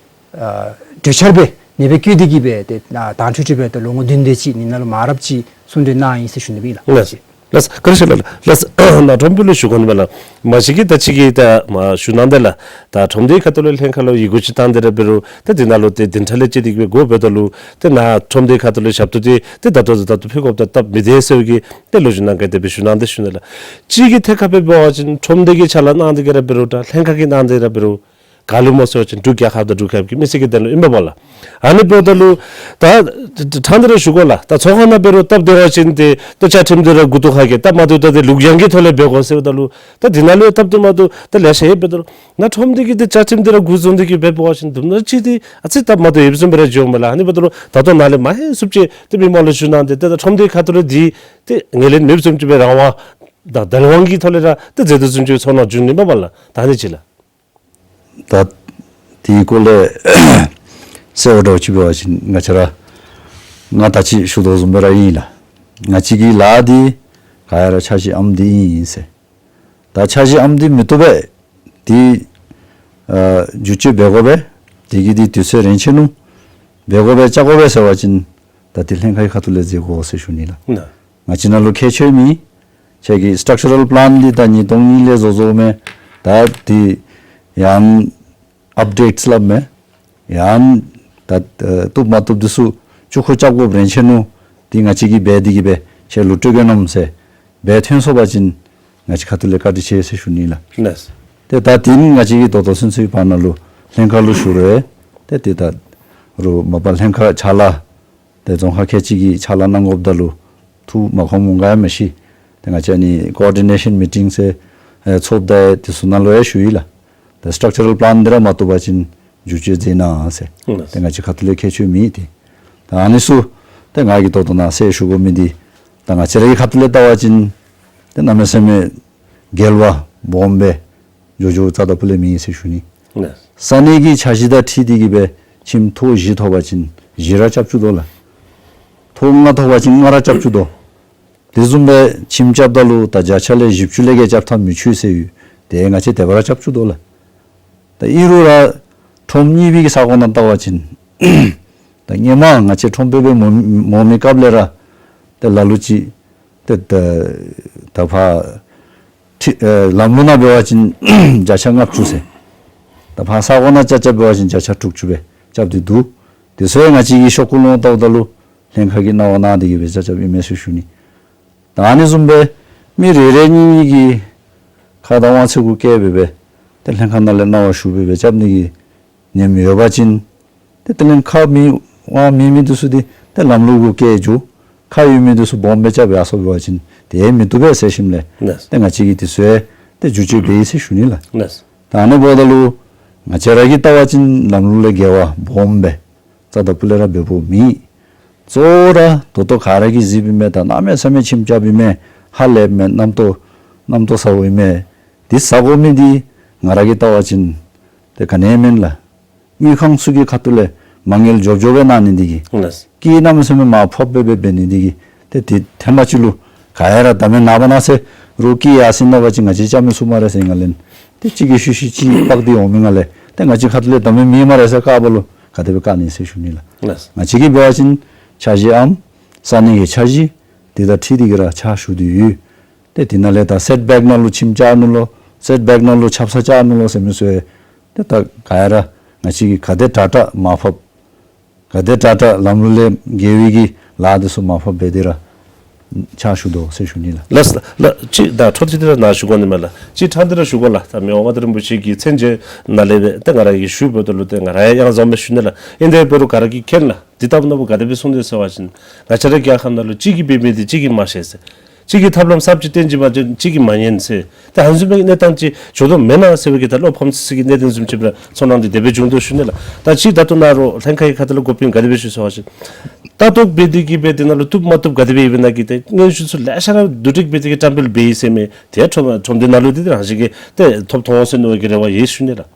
ཨ་གྲོས་འཆར་སྦེ་ཨ་ནི་སྦེ་བཀོད་དེ་གི་སྦེ་ཏེ་ཨ་དྭངས་ཁྲིག་ཁྲི་སྦེ་ཏེ་ལོ་ངོ་བདུན་དེ་ཅིག་ཨ་ནི་ནང་ལུ་མ་རབས་ཅིག་གསུང་གྲོས་གནང་ཡི་ཟེར་ཞུ་ནི་ཨིན་ལགས། ལགས། ལགས། བཀའ་དྲིན་ཆེ་ལགས། ལགས། ནཱ་ཁྲོམ་དཔོན་ལུ་ཞུ་དགོ་ནི་མས་ལགས། མ་གཞི་གིས་ད་ཅི་གི་ད་མ་ཞུ་གནང་དེ་ལགས། ད་ཁྲོམ་སྡེའི་ཁ་ཐུག་ལས་ལྷན་ཁག་ལུ་ཡི་གུ་ཅིག་བཏང་སྟེ་ར་འབད་རུང་ད་འདི་ནང་ལུ་ཏེ་བདུན་ཕྲག་ལས་བཅད་དེ་གི་སྦེ་འགོ་འབདཝ་ད་ལུ་ཏེ་ནཱ་ཁྲོམ་སྡེའི་ཁ་ཐུག་ལས་ཞབས་ཏོག་འདི་ཏེ་ད་ལྟོ་ད་ལྟོ་ཕུལ་དགོཔ་དང་སྟབས་མི་བདེ་ཟེར་བའི་གི་ཏེ་ལོ་རྒྱུས་ནང་ག་དེ་སྦེ་ཞུ་གནང་དེ་ཞུ་ནི་ལགས། ཅིག་གི་ཐད་ཁར་སྦེ་འབད་བ་ཅིན་ཁྲོམ་སྡེ་གིས་ཕྱག་ལཱ་གནང་སྟེ་གི་ར་འབད་རུང་ད་ལྷན་ཁག་གིས་གནང་སྟེ་ར་འབད་རུང་ག་ལུ་སྨོ་ཟེར་བ་ཅིན་འབྲུག་རྒྱལ་ཁབ་དང་འབྲུག་རྒྱལ་ཁབ་ཀྱི་མི་སེར་གྱི་དོན་ལུ་ཨིན་པས་པ་ལགས། ཨ་ནི་འབདཝ་ད་ལུ་ད་ཕྲང་སྟེ་ར་ཞུ་དགོ་ལགས། ད་ཚོགས་ཁང་ནང་འབད་རུང་སྟབས་བདེ་བ་ཅིན་ཏེ་ད་བཅའ་ཁྲིམས་འདི་ར་མགུ་ཏོ་ཁར་བཀལ། སྟབས་མ་བདེཝ་ད་ཏེ་ལུག་གཡང་གི་ཐོག་ལས་འབད་དགོ་ཟེརཝ་ད་ལུ་ད་འདི་ནང་ལུ་སྟབས་བདེ་མ་བདེཝ་ད་ལེ་ཤ་ཡོད་པས། ད་ནཱ་ཁྲོམ་སྡེ་གིས་ཏེ་བཅའ་ཁྲིམས་འདི་ར་མགུ་འཛོམས་ཏེ་གི་འབད་བ་ཅིན་དུམ་གྲ་ཅིག་འདི་ཨ་ཙི་སྟབས་མ་བདེཝ་ཡོདཔ་བཟུམ་སྦེ་ར་འགྱོཝ་མས་ལགས། ཨ་ནི་འབདཝ་ད་ལུ་ད་ལྟོ་ནཱ་ལས་མ་ཧེ་སུབ་ཅིག་ཏེ་མི་མང་ལུ་ཞུ་གནང་སྟེ་ཏེ་ད་ཁྲོམ་སྡེའི་ཁ་ཐུག་ལས་འདི་ཏེ་ངོས་ལེན་མེདཔ་བཟུམ་ཅིག་སྦེ་རང་དབང་དང་བདེན་དབང་གི་ཐོག་ལས་ར་ཏེ་མཛད་དོ་བཟུམ་ཅིག་ཚོར་སྣང་བྱུང་ནི་མས་པ་ལགས། ད་ཨ་ནི་ཅིག་ལགས། ད་དེའི་སྐོར་ལས་ཟེར་བ་འདྲཝ་ཅིག་འབད་བ་ཅིན་ང་བཅས་ར་ང་ད་ཅི་ཞུ་དོ་བཟུམ་སྦེ་ར་ཨིན་ལགས། ང་བཅས་ཀྱི་ལཱ་འདི་ག་ཡ་ར་འཆར་གཞི་ཨམ་འདི་ཨིན་ཨིན་ཟེར། ད་འཆར་གཞི་ཨམ་འདི་མི་བཏུབ་པས། འདི་ཨ་བསྒྱུར་བཅོས་འབད་དགོ་པས། དེ་གི་འདི་དུས་ཚོད་རན་ཆི་ནུག། འབད་དགོ་པས་བཅའ་དགོ་པས་ཟེར་བ་ཅིན་ད་འདི་ལྷན་ཁག་གི་ཁ་ཐུག་ལས་མཛད་དགོ་ཟེར་ཞུ་ནི་ལགས། ནཱ། ང་བཅས་ནང་ལུ་ཁྱད་ཆོས་མེད། ཁྱེད་ཀྱི་སི་ཊག་ཅར་རལ་པི་ལཱན་འདི་ད་ཉིས་སྟོང་གཉིས་ལས་བཟོ་བཟོཝ་མས། ད་འདི་ཡང་ཨཔ་ཌེཊ་སླབ་མས། ཡང་ད་ཨ་བཏུབ་མ་བཏུབ་འདི་ཚུ་བཅུག་ཁུ་རྐྱབ་དགོཔ་རན་ཆི་ནུག། འདི་ང་བཅས་ཀྱིས་འབད་དེ་གི་སྦེ་ཁྱེད་ལུ་སྤྲོད་གེ་མནོཝ་མས་ཟེར་འབད་ཐོན་སོང་པ་ཅིན་ང་བཅས་ཁ་ཐུག་ལས་བཀའ་དྲིན་ཆེ་ཟེར་ཞུ་ནི་ལགས། ལགས། ཏེ་ད་འདི་ང་བཅས་ཀྱིས་ད་ལྟོ་ཚུན་ཚོད་བར་ན་ལུ་ལྷན་ཁག་ལུ་ཞུ་རུང་ཏེ་འདི་ད་རུང་མ་པ་ལྷན་ཁག་ཕྱག་ལཱ་ཏེ་རྫོང་ཁག་ཁལ་གཅིག་གི་ཕྱག་ལཱ་གནང་དགོཔ་ད་ལུ་ཐུགས་མ་ཁོམ་འོང་ག་ཡང་མི་ཤེས། ཏེ་ང་བཅས་ཨ་ནི་ཀོ་ཨོར་ཌི་ནེ་ཤཱན་མི་ཊིང་ཟེར་ཨེ་ཚོགསཔ་ད་དེ་ཚུ་ནང་ལུ་ཡང་ཞུ་ཡི་ལགས། ཏེ་སི་ཊག་ཅར་རལ་པི་ལཱན་འདི་ར་མ་བཏུབ་པ་ཅིན་བསྒྱུར་བཅོས་མཛད་གནང་ཟེར། ལགས། ཏེ་ང་བཅས་ཁ་ཐུག་ལས་ཁྱད་ཆོས་མེད་དེ། ད་ཨ་ནི་ཚུ་ཏེ་ང་གིས་ད་ལྟོ་ནཱ་ཟེར་ཞུ་དགོ་མི་འདི་ད་ང་བཅས་ར་གི་ཁ་ཐུག་ལས་བལྟ་བ་ཅིན་ཏེ་གནམ་མེད་ས་མེད་འགལ་བ་སྦོམ་སྦེ་འགྱོ་འགྱོཝ་རྩ་དང་ཕུ་ལས་མེད་ཟེར་ཞུ་ནི། ལགས། ས་གནས་ཀྱི་འཆར་གཞི་དང་འཁྲིལ་ཏེ་གི་སྦེ་ཁྱིམ་ཐོག་བཞི་ཐོབ་པ་ཅིན་བཞི་ར་རྐྱབ་བཅུག་དོ་ལགས། ཐོག་ལྔ་ཐོབ་པ་ཅིན་ལྔ་ར་རྐྱབ་བཅུག་དོ། དེ་བཟུམ་སྦེ་ཁྱིམ་རྐྱབ་ད་ལུ་ད་བརྒྱ་ཆ་ལས་བཞི་བཅུ་ལས་བརྒལ་རྐྱབ་ཐངས་མི་ཆོག་ཟེར་ཡོད། ཏེ་ང་བཅས་དེ་སྦེ་ར་རྐྱབ་བཅུག་དོ་ལགས། ད་ཨིན་རུང་ར་ཁྲོམ་གཉིས་པའི་གི་ས་གོ་ནང་བལྟ་བ་ཅིན་ད་སྔོན་མ་ང་བཅས་ཁྲོམ་དཔོན་སྦེ་མོ་མོ་མི་སྐབས་ལས་ར་ཏེ་ལ་ལུ་ཅིག་ཏེ་ད་ད་ཕར་ཁྲི་ཨེ་ལམ་ལུགས་ནང་འབད་བ་ཅིན་བརྒྱ་ཆ་ལྔ་བཅུ་ཟེར། ད་ཕར་ས་གོ་ནང་རྐྱབ་རྐྱབ་འབད་བ་ཅིན་བརྒྱ་ཆ་དྲུག་ཅུ་སྦེ་རྐྱབ་སྟེ་འདུག། དེ་ཚུ་ཡང་ང་བཅས་ཀྱི་ཤོག་གུ་ལུ་བལྟཝ་ད་ལུ་ལྷན་ཁག་གིས་གནང་བ་གནང་སྟེ་གི་སྦེ་རྐྱབ་རྐྱབ་ཨིན་མས་ཟེར་ཞུ་ནི། ད་ཨ་ནི་བཟུམ་སྦེ་མི་རེ་རེ་གཉིས་གཉིས་ཀྱིས་ཁ་དང་དབང་ཚད་གུ་བཀལ་སྦེ་སྦེ་ཏེ་ལྷན་ཁག་ནང་ལས་གནང་བ་ཞུ་སྦེ་སྦེ་རྐྱབ་ནི་གི་ཉམས་ཡོད་པ་ཅིན་ཏེ་དེ་ལས་ཁ་མི་དབང་མེད་མི་འདི་ཚུ་འདི་ཏེ་ལམ་ལུགས་གུ་བཀལ་འགྱོ། ཁ་ཡོད་མི་འདི་ཚུ་སྦོམ་སྦེ་རྐྱབ་ཡར་སོང་འབད་བ་ཅིན་ཏེ་མི་བཏུབ་པས་ཟེར་ཞིནམ་ལས། ལགས། ཏེ་ང་བཅས་ཀྱིས་འདི་ཚུ་ཡང་ཏེ་བསྒྱུར་བཅོས་འབད་ཡི་ཟེར་ཞུ་ནི་ལགས། ལགས། ད་ཨ་ནི་འབདཝ་ད་ལུ་ང་བཅས་ར་གིས་བལྟ་བ་ཅིན་ལམ་ལུགས་ལས་འགལ་བ་སྦོམ་སྦེ་རྩ་དང་ཕུ་ལས་ར་འབདཝ་མེད། གཙོ་བོ་ར་ད་ལྟོ་ག་ར་གིས་གཟིགསཔ་ཨིན་མས། ད་གནམ་མེད་ས་མེད་ཁྱིམ་རྐྱབ་ཨིན་མས། ཧ་ལས་མས། གནམ་ཏོག་གནམ་ཏོག་ཟ་དགོཔ་ཨིན་མས། འདི་ཟ་དགོ་མི་འདི་ང་ར་གིས་བལྟ་བ་ཅིན་ཏེ་ག་ནི་ཡང་མེན་ལགས། དངུལ་ཁང་ཚུ་གི་ཁ་ཐུག་ལས་མ་དངུལ་འབྱོར་འབྱོར་སྦེ་གནང་ནི་འདི་གིས། ལགས། སྐྱེད་གནམ་མེད་ས་མེད་མར་ཕབ་སྦེ་སྦེ་འབད་ནི་འདི་གིས་ཏེ་ཏེ་ཐེངས་མ་ཅིག་ལུ་ག་ཡ་ར་ད་མེན་ནངས་པ་གནངས་ཚེ་རོགས་སྐྱེད་ཡར་སོང་ནུག་པ་ཅིན་ང་བཅས་རྐྱབ་མི་ཚུགས་སྨ་རེ་ཟེར་ང་ལན་ཏེ་གཅིག་གིས་ཤུལ་ཤུལ་ཅིག་འབག་སྟེ་འོང་མི་ང་ལས་ཏེ་ང་བཅས་ཁ་ཐུག་ལས་ད་མེན་མེད་སྨ་རེ་ཟེར་བཀག་པ་ལུ་ག་དེ་སྦེ་བཀག་ནི་ཟེར་ཞུ་ནི་ལགས། ལགས། ང་བཅས་ཀྱིས་འབད་བ་ཅིན་འཆར་གཞིའམ་ས་གནས་ཀྱི་འཆར་གཞི་འདི་དང་འཁྲིལ་ཏེ་གི་ར་ཕྱག་ཞུ་སྟེ་ཡོད། ཏེ་འདི་ནང་ལས་ད་སེཊ་བེཀ་ནང་ལུ་ཁྱིམ་རྐྱབ་ནུག་ལོ། སེཊ་བེཀ་ནང་ལུ་ཆབ་གསང་རྐྱབ་ནུག་ལོ་ཟེར་མི་ཚུ་ཡང་ཏེ་ད་ག་ཡ་ར་ང་བཅས་ཀྱིས་ག་དེ་དྲག་དྲག་མར་ཕབ། ག་དེ་དྲག་དྲག་ལམ་ལུགས་ལས་འགལ་བའི་གི་ལཱ་འདི་ཚུ་མར་ཕབ་འབད་དེ་ར་ཕྱག་ཞུ་དོ་ཟེར་ཞུ་ནི་ལགས། ལགས་ལགས། ཅིག་ད་འཕྲོ་མཐུད་དེ་ར་ནཱ་ཞུ་དགོ་ནི་མས་ལགས། ཅིག་ཕྲང་སྟེ་ར་ཞུ་དགོ་ལགས། ད་མི་དབང་མངའ་བདག་རིན་པོ་ཆེ་གི་མཚན་བརྗོད་ནང་ལས་སྦེ་ཏེ་ང་ར་གིས་ཞུ་འབདཝ་ད་ལུ་ཏེ་ང་ར་ཡང་ཡང་བཟུམ་སྦེ་ཞུ་ནི་ལགས། ཨིན་དེ་འབད་རུང་ག་ར་གིས་མཁྱེན་ལགས། འདི་ལྟ་བུ་ནོར་བུ་ག་དེ་སྦེ་གསུངས་ཏེ་ཟེར་བ་ཅིན་ང་བཅས་ར་རྒྱལ་ཁབ་ནང་ལུ་གཅིག་གིས་འབད་མི་འདི་གཅིག་གིས་མ་ཤེས་ཟེར། གཅིག་གིས་ཐབས་ལམ་གསརཔ་ཅིག་སྟོན་ཅི་འབད་ཅིན་གཅིག་གིས་མ་ཉན་ཟེར། ད་ཨ་ནི་བཟུམ་མའི་གནས་སྟངས་ཅིག་འགྱོ་དོ་མེན་ན་ཟེར་བའི་གི་ད་བློ་ཕམ་ཚིག་ཚིག་གི་གནད་དོན་བཟུམ་ཅིག་སྦེ་ར་ཚོར་སྣང་འདི་དེ་སྦེ་བྱུང་དོ་ཞུ་ནི་ལགས། ད་ཅིག་ད་ལྟོ་ནཱ་རོགས་ལྷན་ཁག་གི་ཁ་ཐུག་ལས་འགོ་དཔོན་ག་དེ་སྦེ་ཞུ་ཟེར་བ་ཅིན་ ལྟ་རྟོག་འབད་དེ་གིས་སྦེ་དེ་ནང་ལུ་བཏུབ་མ་བཏུབ་ག་དེ་སྦེ་ཡོདཔ་ཨིན་ན་གི་ཏེ་སྙན་ཞུ་ཚུ་ལེ་ཤ་ར་བསྡུ་སྒྲིག་འབད་དེ་གིས་བཀྲམ་སྤེལ་འབད་ཡི་ཟེར་མི་དེ་ཁྲོམ་ཁྲོམ་སྡེ་ནང་ལུ་དེ་རང་བཞིན་གྱིས་ཏེ་ཐོབ་ཐོབ་འོང་ཟེར་མནོ་བའི་གི་རེ་བ་ཡོད་ཞུ་ནི་ལགས།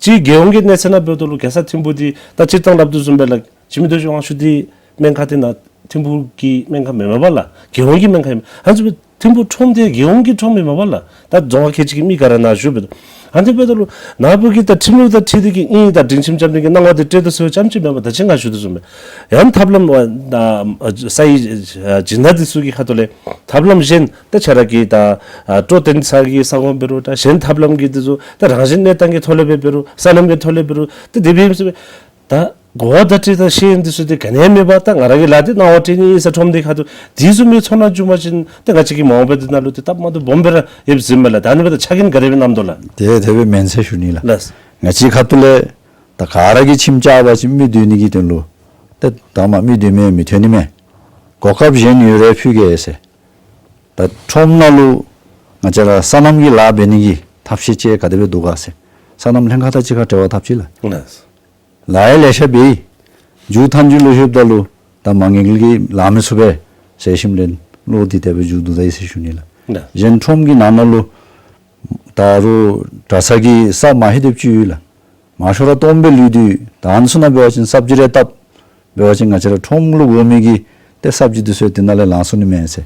གཅིག་རྒྱལ་ཡོངས་ཀྱི་གནས་ཚད་ནང་འབདཝ་ད་ལུ་གེ་སར་ཐིམ་ཕུ་འདི་ད་སྤྱིར་བཏང་སླབ་དོ་བཟུམ་སྦེ་ལགས་འཇིགས་མེད་རྡོ་རྗེ་དབང་ཕྱུག་འདི་སྨན་ཁང་འདི་ནང་ཐིམ་ཕུ་གི་སྨན་ཁང་མེན་མས་པ་ལགས། རྒྱལ་ཡོངས་ཀྱི་སྨན་ཁང་ཨིན་མས། ཨ་ནི་བཟུམ་སྦེ་ཐིམ་ཕུ་ཁྲོམ་འདི་རྒྱལ་ཡོངས་ཀྱི་ཁྲོམ་ཨིན་མས་པ་ལགས། ད་རྫོང་ཁག་ཁལ་གཅིག་གི་མི་ག་ར་ནཱ་བཞུགས་པས། ཨ་ནི་འབདཝ་ད་ལུ་ནཱ་བུ་གིས་ད་ཁྲིམས་ལུགས་དང་འཁྲིལ་ཏེ་གིས་ཨིན་ད་སྒྲིང་ཁྱིམ་རྐྱབ་ནི་གི་སྣང་བ་འདི་སྤྲོད་དོ་ཟེར་བ་ཙམ་ཅིག་མེན་པར་ད་ཅི་ང་ཞུ་དོ་བཟུམ་སྦེ་ཡང་ཐབས་ལམ་ཨ་ད་ཨ་ས་ཡི་ཨ་སྦྱིན་བདག་འདི་ཚུ་གི་ཁ་ཐུག་ལས་ཐབས་ལམ་གཞན་ད་ཁྱེད་ར་གི་ད་ཨ་སྤྲོ་སྟོན་ས་གི་ས་གོ་འབད་རུང་ད་གཞན་ཐབས་ལམ་གྱི་འདི་ཚུ་ད་རང་བཞིན་གནས་སྟངས་ཀྱི་ཐོག་ལས་འབད་འབད་རུང་སོ་ནམ་གྱི་ཐོག་ལས་འབད་རུང་ད་དེ་སྦེ་ཨིན་ཟེར་བས། ད་གོ་བ་བརྡ་སྤྲོད་དང་ཤེས་ཡོན་འདི་ཚུ་འདི་ག་ནི་ཡང་མེད་པར་ད་ང་ར་གིས་ལཱ་འདི་གནང་བ་སྤྲོད་ནི་ཨིན་ཟེར་ཁྲོམ་སྡེ་ཁ་ཐུག་འདི་བཟུམ་མའི་ཚོར་སྣང་བྱུང་པ་ཅིན་ད་ང་བཅས་ཀྱི་མ་འོངས་པའི་འདི་ནང་ལུ་འདི་སྟབས་མ་བདེཝ་སྦོམ་སྦེ་ར་ཡོདཔ་ཨིན་མས་ལགས། ད་ཨ་ནི་འབདཝ་ད་ཆ་རྐྱེན་ག་དེ་སྦེ་གནངམ་འདུག་ལགས། དེ་དེ་སྦེ་མེན་ཟེར་ཞུ་ནི་ལགས། ལགས། ང་བཅས་ཁ་ཐུག་ལས་ད་ག་ར་གིས་ཁྱིམ་རྐྱབ་པ་ཅིན་མི་སྡོད་ནི་གི་དོན་ལུ་ཏེ་ད་མ་མི་སྡོད་མི་མི་ཐོན་ནི་མས། གོ་སྐབས་གཞན་ཡོད་རུང་ཕུལ་གེ་ཟེར། ད་ཁྲོམ་ནང་ལུ་ང་བཅས་ར་སོ་ནམ་གྱི་ལཱ་འབད་ནི་གི་ཐབས་ཤེས་ཅིག་ག་དེ་སྦེ་འདུག་ག་ཟེར། སོ་ནམ་ལྷན་ཁག་དང་གཅིག་ཁར་འབྲེལ་བ་འཐབ་ཅི་ལགས། ལགས། ལཱ་ཡང་ལེ་ཤ་འབད་ཡི། མཇུག་མཐའ་མཇུག་ལུ་ལྷོདཔ་ད་ལུ་ད་མ་དངུལ་གྱིས་ལཱ་མི་ཚུགས་པས་ཟེར་ཞིནམ་ལས་བློ་འདི་དེ་སྦེ་མཇུག་བསྡུ་ད་ཡི་ཟེར་ཞུ་ནི་ལགས། ལགས། གཞན་ཁྲོམ་གྱི་ནང་ན་ལུ་ད་རུང་གྲྭ་ཚང་གི་ས་མ་ཧེ་དེབ་ཅིག་ཡོད་ལགས། མང་ཤོས་ར་སྟོངམ་སྦེ་ལུས་ཏེ་ད་ཨ་ནི་ཚུ་ནང་འབད་བ་ཅིན་སབ་ཇི་རེ་བཏབ་འབད་བ་ཅིན་ང་བཅས་ར་ཁྲོམ་ལུ་དགོ་མི་གི་ཏེ་སབ་ཇི་འདི་ཚུ་དེ་ནང་ལས་ལང་ཚུགས་ནི་མས་ཟེར།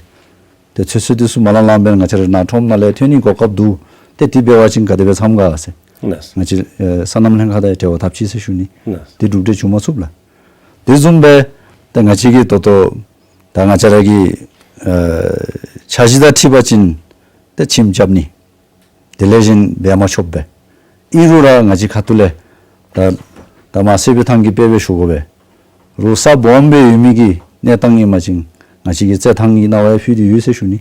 ཏེ་ཚོད་བསྲེ་འདི་ཚུ་མ་ལང་ལངམ་སྦེ་ང་བཅས་ར་ནཱ་ཁྲོམ་ནང་ལས་ཐོན་ནི་གོ་སྐབས་འདུག། ཏེ་དེ་འབད་བ་ཅིན་ག་དེ་སྦེ་འཚམས་ག་ཟེར། ལགས། ང་བཅས་ཨེ་སོ་ནམ་ལྷན་ཁག་དང་འབྲེལ་བ་འཐབ་ཅི་ཟེར་ཞུ་ནི། ལགས། དེ་གྲུབ་འབྲས་བྱུང་མ་ཚུགས་ལགས། དེ་བཟུམ་སྦེ་ཏེ་ང་བཅས་ཀྱིས་ད་ལྟོ་ད་ང་བཅས་ར་གི་ཨེ་འཆར་གཞི་དང་འཁྲིལ་བ་ཅིན་ཏེ་ཁྱིམ་རྐྱབ་ནི་དེ་ལས་གཞན་འབད་མ་ཆོགཔ་སྦེ། ཨིན་རུང་ར་ང་བཅས་ཁ་ཐུག་ལས་ད་ད་མ་སེར་པའི་ཐང་གི་དཔེ་སྦེ་ཞུ་དགོ་པས། རུང་ས་སྦོམ་སྦེ་ཡོད་མི་གི་གནས་སྟངས་ཨིན་པ་ཅིན་ང་བཅས་ཀྱིས་རྩེད་ཐང་གི་གནང་བ་ཡང་ཕུལ་ཏེ་ཡོད་ཟེར་ཞུ་ནི།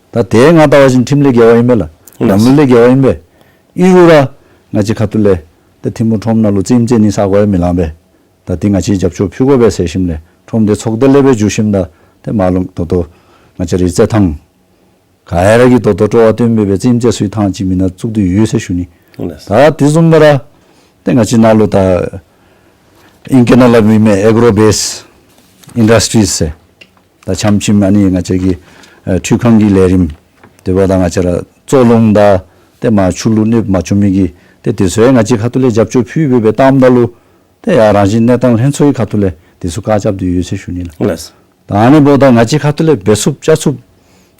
ད་དེ་ང་བལྟ་བ་ཅིན་ཁྲིམས་ལས་འགལ་བ་ཨིན་པས་ལགས། ལགས། ལམ་ལུགས་ལས་འགལ་བ་ཨིན་པས། ཨིན་རུང་ར་ང་བཅས་ཁ་ཐུག་ལས་ཏེ་ཐིམ་ཕུ་ཁྲོམ་ནང་ལུ་རྩེདམོ་རྩེ་ནི་ས་གོ་ཡང་མི་ལང་པས། ད་འདི་ང་བཅས་རྒྱབ་སྐྱོར་ཕུལ་དགོ་པས་ཟེར་ཞིནམ་ལས་ཁྲོམ་སྡེ་ཚོགས་སྡེ་ལས་སྦེ་འགྱོ་ཞིནམ་ད་ཏེ་མ་ལུ་ད་ལྟོ་ང་བཅས་རའི་རྩེད་ཐང་ག་ར་གིས་ད་ལྟོ་སྤྲོ་བ་བཏོན་སྦེ་སྦེ་རྩེདམོ་རྩེ་སའི་ཐང་ཅིག་མེན་ན་བཙུགས་ཏེ་ཡོད་ཟེར་ཞུ་ནི། ལགས། ད་དེ་བཟུམ་སྦེ་ར་ཏེ་ང་བཅས་ནཱ་ལུ་ད་ཨིང་སྐད་ནང་སླབ་ཨིན་མས་ཨེག་རོ་བེསི་ཨིན་ཌསི་ཊི་རིསི་ཟེར། ད་ཆམ་ཆིམ་ཨ་ནི་ང་བཅས་ཀྱི་ཨེ་འཕྲུལ་ཁང་གི་ལས་རིམ་དེ་འབདཝ་ད་ང་བཅས་ར་བཙོ་རླུང་དང་ཏེ་མ་ཆུ་ལུ་གནོདཔ་མ་བྱུང་མི་གི་ཏེ་དེ་ཚུ་ཡང་ང་བཅས་ཁ་ཐུག་ལས་རྒྱབ་སྐྱོར་ཕུལ་སྦེ་སྦེ་བཏངམ་ད་ལུ་ཏེ་ཡར་རང་བཞིན་གནས་སྟངས་ལྷན་ཚོགས་ཀྱི་ཁ་ཐུག་ལས་དེ་ཚུ་བཀག་རྐྱབ་སྟེ་ཡོད་ཟེར་ཞུ་ནི་ལགས། ལགས། ད་ཨ་ནི་འབདཝ་ད་ང་བཅས་ཁ་ཐུག་ལས་འབད་ཚུགསཔ་རྐྱབ་ཚུགསཔ་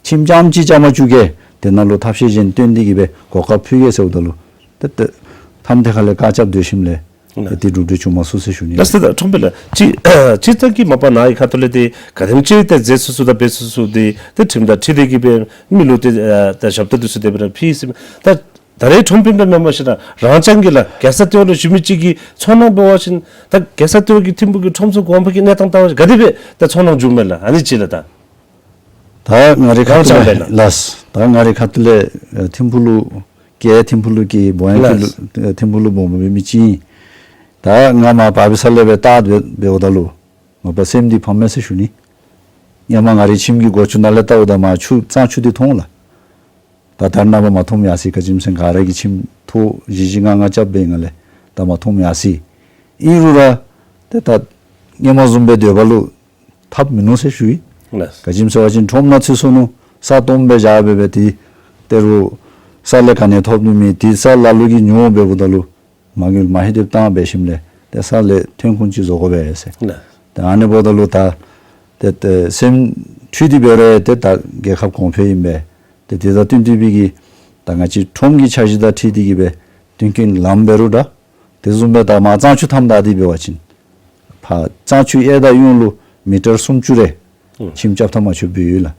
ཁྱིམ་རྐྱངམ་ཅིག་རྐྱབ་མ་བཅུག་གེ་དེ་ནང་ལུ་ཐབས་ཤེས་གཞན་བཏོན་ཏེ་གིས་སྦེ་གོ་སྐབས་ཕུལ་གེ་ཟེརཝ་ད་ལུ་ཏེ་ཏེ་ཐམ་ཐེ་ཁ་ལས་བཀག་རྐྱབ་སྡོད་ཞིནམ་ལས་ཏེ་དེ་གྲུབ་འབྲས་བྱུང་མ་ཚུགས་ཟེར་ཞུ་ནི། ལགས་སོ། ད་ཁྲོམ་དཔོན་ལགས་ཅིག་སྤྱིར་བཏང་གི་མ་པ་ནཱ་གི་ཁ་ཐུག་ལས་ཏེ་ག་དེམ་ཅིག་ཏེ་མཛད་ཚུགས་ཚུགས་དང་འབད་ཚུགས་ཚུགས་ཏེ་ཏེ་ཁྲིམས་དང་འཁྲིལ་ཏེ་གིས་སྦེ་མི་ལུ་ཏེ་ཨ་ད་ཞབས་ཏོག་འདི་ཚུ་དེ་སྦེ་ར་ཕུལ་ཡི་ཟེར་མས། ད་ད་རེས་ཁྲོམ་དཔོན་འབད་མ་མ་ཤེས་ན་རང་རྐྱང་གིས་ལགས་གེ་སར་ལྟེ་བ་ལུ་བཞུགས་མི་ཅིག་གི་ཚོར་སྣང་འབད་བ་ཅིན་ད་གེ་སར་ལྟེ་བ་གི་ཐིམ་ཕུ་གི་ཁྲོམ་ཚོགས་གོང་འཕེལ་གྱི་གནས་སྟངས་ལྟ་བ་ཅིན་ག་དེ་སྦེ་ད་ཚོར་སྣང་བྱུངམ་མས་ལགས། ཨ་ནི་ཅིག་ལགས། ད་ད་ང་རའི་ཁ་ཐུག་ལས་རང་རྐྱང་སྦེ་ལགས། ལགས། ད་ང་རའི་ཁ་ཐུག་ལས་ཨེ་ཐིམ་ཕུ་ལུ་སྐྱེས་ཐིམ་ཕུ་ལུ་སྐྱེས་སྦོམ་ཡང་ལགས། ཐིམ་ཕུ་ལུ་སྦོམ་སྦེ་མི་ཅིག་ཨིན། ད་ང་མ་པ་བི་ས་ལས་སྦེ་བལྟ་སྦེ་འབདཝ་ད་ལུ་མ་པ་སེམས་འདི་ཕམ་མས་ཟེར་ཞུ་ནི། ཧེ་མ་ང་རའི་ཁྱིམ་གྱི་སྒོ་ཅུང་ནང་ལས་བལྟཝ་ད་མར་ཆུ་གཙང་ཆུ་འདི་མཐོང་ལགས། ད་ད་རེས་ནངས་པ་མ་མཐོངམ་ཡར་སོ་ཡི། ག་ཅི་སྨོ་ཟེར་ག་ར་གིས་ཁྱིམ་ཐོག་བཞི་བཞི་ལྔ་ལྔ་རྐྱབ་སྦེ་ཨིན་ལགས། ད་མ་མཐོངམ་ཡར་སོ་ཡི། ཨིན་རུང་ར་ཏེ་ད་ཧེ་མ་བཟུམ་སྦེ་སྡོད་པ་ལུ་ཐབས་མིན་ནུག་ཟེར་ཞུ་ཡི། ལགས། ག་ཅི་སྨོ་ཟེར་བ་ཅིན་ཁྲོམ་ནང་ཚུད་སོ་ནུག། ས་སྟོངམ་སྦེ་བཞག་སྦེ་སྦེ་ཏེ་ཏེ་རུང་ས་ལས་ག་ནི་ཐོབ་ནི་མེད། ཏེ་ས་ལ་ལུ་གིས་ཉོ་འབདཝ་ད་ལུ་མ་དངུལ་མ་ཧེ་དེབ་བཏང་འབད་ཞིནམ་ལས་ཏེ་ས་ལས་ཐོན་ཁུངས་ཅིག་བཟོ་དགོ་པས་ཟེར། ལགས། ཏེ་ཨ་ནི་འབདཝ་ད་ལུ་ད་ཏེ་ཏེ་སེམས་འཁྲུལ་ཏེ་འབད་རུང་ཏེ་ད་རྒྱལ་ཁབ་གོང་འཕེལ་ཨིན་པས། ཏེ་དེ་དང་བསྟུན་ཏེ་སྦེ་གིས་ད་ང་བཅས་ཁྲོམ་གྱི་འཆར་གཞི་དང་འཁྲིལ་ཏེ་གིས་སྦེ་མཐུན་རྐྱེན་ལངམ་འབད་རུང་ད་དེ་བཟུམ་སྦེ་ད་མར་གཙང་ཆུ་མཐའམ་བདའ་སྟེ་འབད་བ་ཅིན་ཕར་གཙང་ཆུ་གཡས་དང་གཡོན་ལུ་མི་ཊར་སུམ་ཅུ་རེ་ཨུམ་ཁྱིམ་རྐྱབ་ཐབས་མ་ཆོགཔ་སྦེ་ཡོད་ལགས།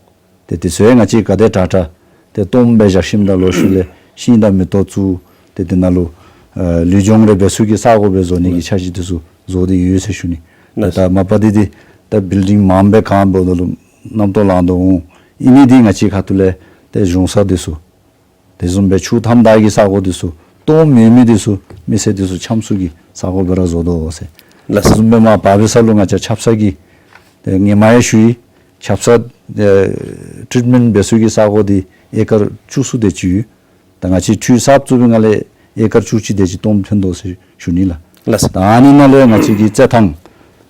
ཏེ་དེ་ཚུ་ཡང་ང་བཅས་ག་དེ་དྲག་དྲག་ཏེ་སྟོངམ་སྦེ་བཞག་ཞིནམ་ད་ལོག་ཤུལ་ལས་ཤིང་དང་མེ་ཏོག་བཙུགས་ཏེ་དེ་ནང་ལུ་ཨ་ལུས་སྦྱོང་རེ་འབད་ཚུགས་ཀྱི་ས་གོ་སྦེ་བཟོ་ནི་གི་ཨུམ་འཆར་གཞི་དེ་ཚུ་བཟོ་སྟེ་ཡོད་ཟེར་ཞུ་ནི། ཏེ་ལགས། ད་མ་པ་འདི་འདི་ད་བིལ་ཌིང་མངམ་སྦེ་གང་འབདཝ་ད་ལུ་རྣམ་རྟོག་ལང་དོ་འོང་། ཨིན་ནི་འདི་ང་བཅས་ཁ་ཐུག་ལས་ཏེ་གཞུང་ས་འདི་ཚུ་དེ་བཟུམ་སྦེ་ཆུ་མཐའམ་བདའ་གི་ས་གོ་འདི་ཚུ་སྟོངམ་མེད་མི་འདི་ཚུ་མི་སེར་འདི་ཚུ་འཁྱམ་ཚུགས་ཀྱི་ས་གོ་སྦེ་ར་བཟོ་དོ་ཟེར། ལགས། དེ་བཟུམ་སྦེ་མར་བར་བི་ས་ལུ་ང་བཅས་ཆབ་གསང་གི་ཏེ་ཧེ་མ་ཡང་ཞུ་ཡི། ཆབ་གསང་ཨེ་ཊྲིཊ་མེནཊ་འབད་ཚུགས་ཀྱི་ས་གོ་འདི་ཨེ་ཀར་བཅུ་གསུམ་དེ་ཅིག་ཡོད། ད་ང་བཅས་འཕྲུལ་གསརཔ་བཙུགས་པའི་སྒང་ལས་ཨེ་ཀར་བཅུ་གཅིག་དེ་ཅིག་སྟོངམ་ཐོན་དོ་ཟེར་ཞུ་ནི་ལགས། ལགས། ད་ཨ་ནི་ནང་ལས་ང་བཅས་ཀྱི་རྩེད་ཐང་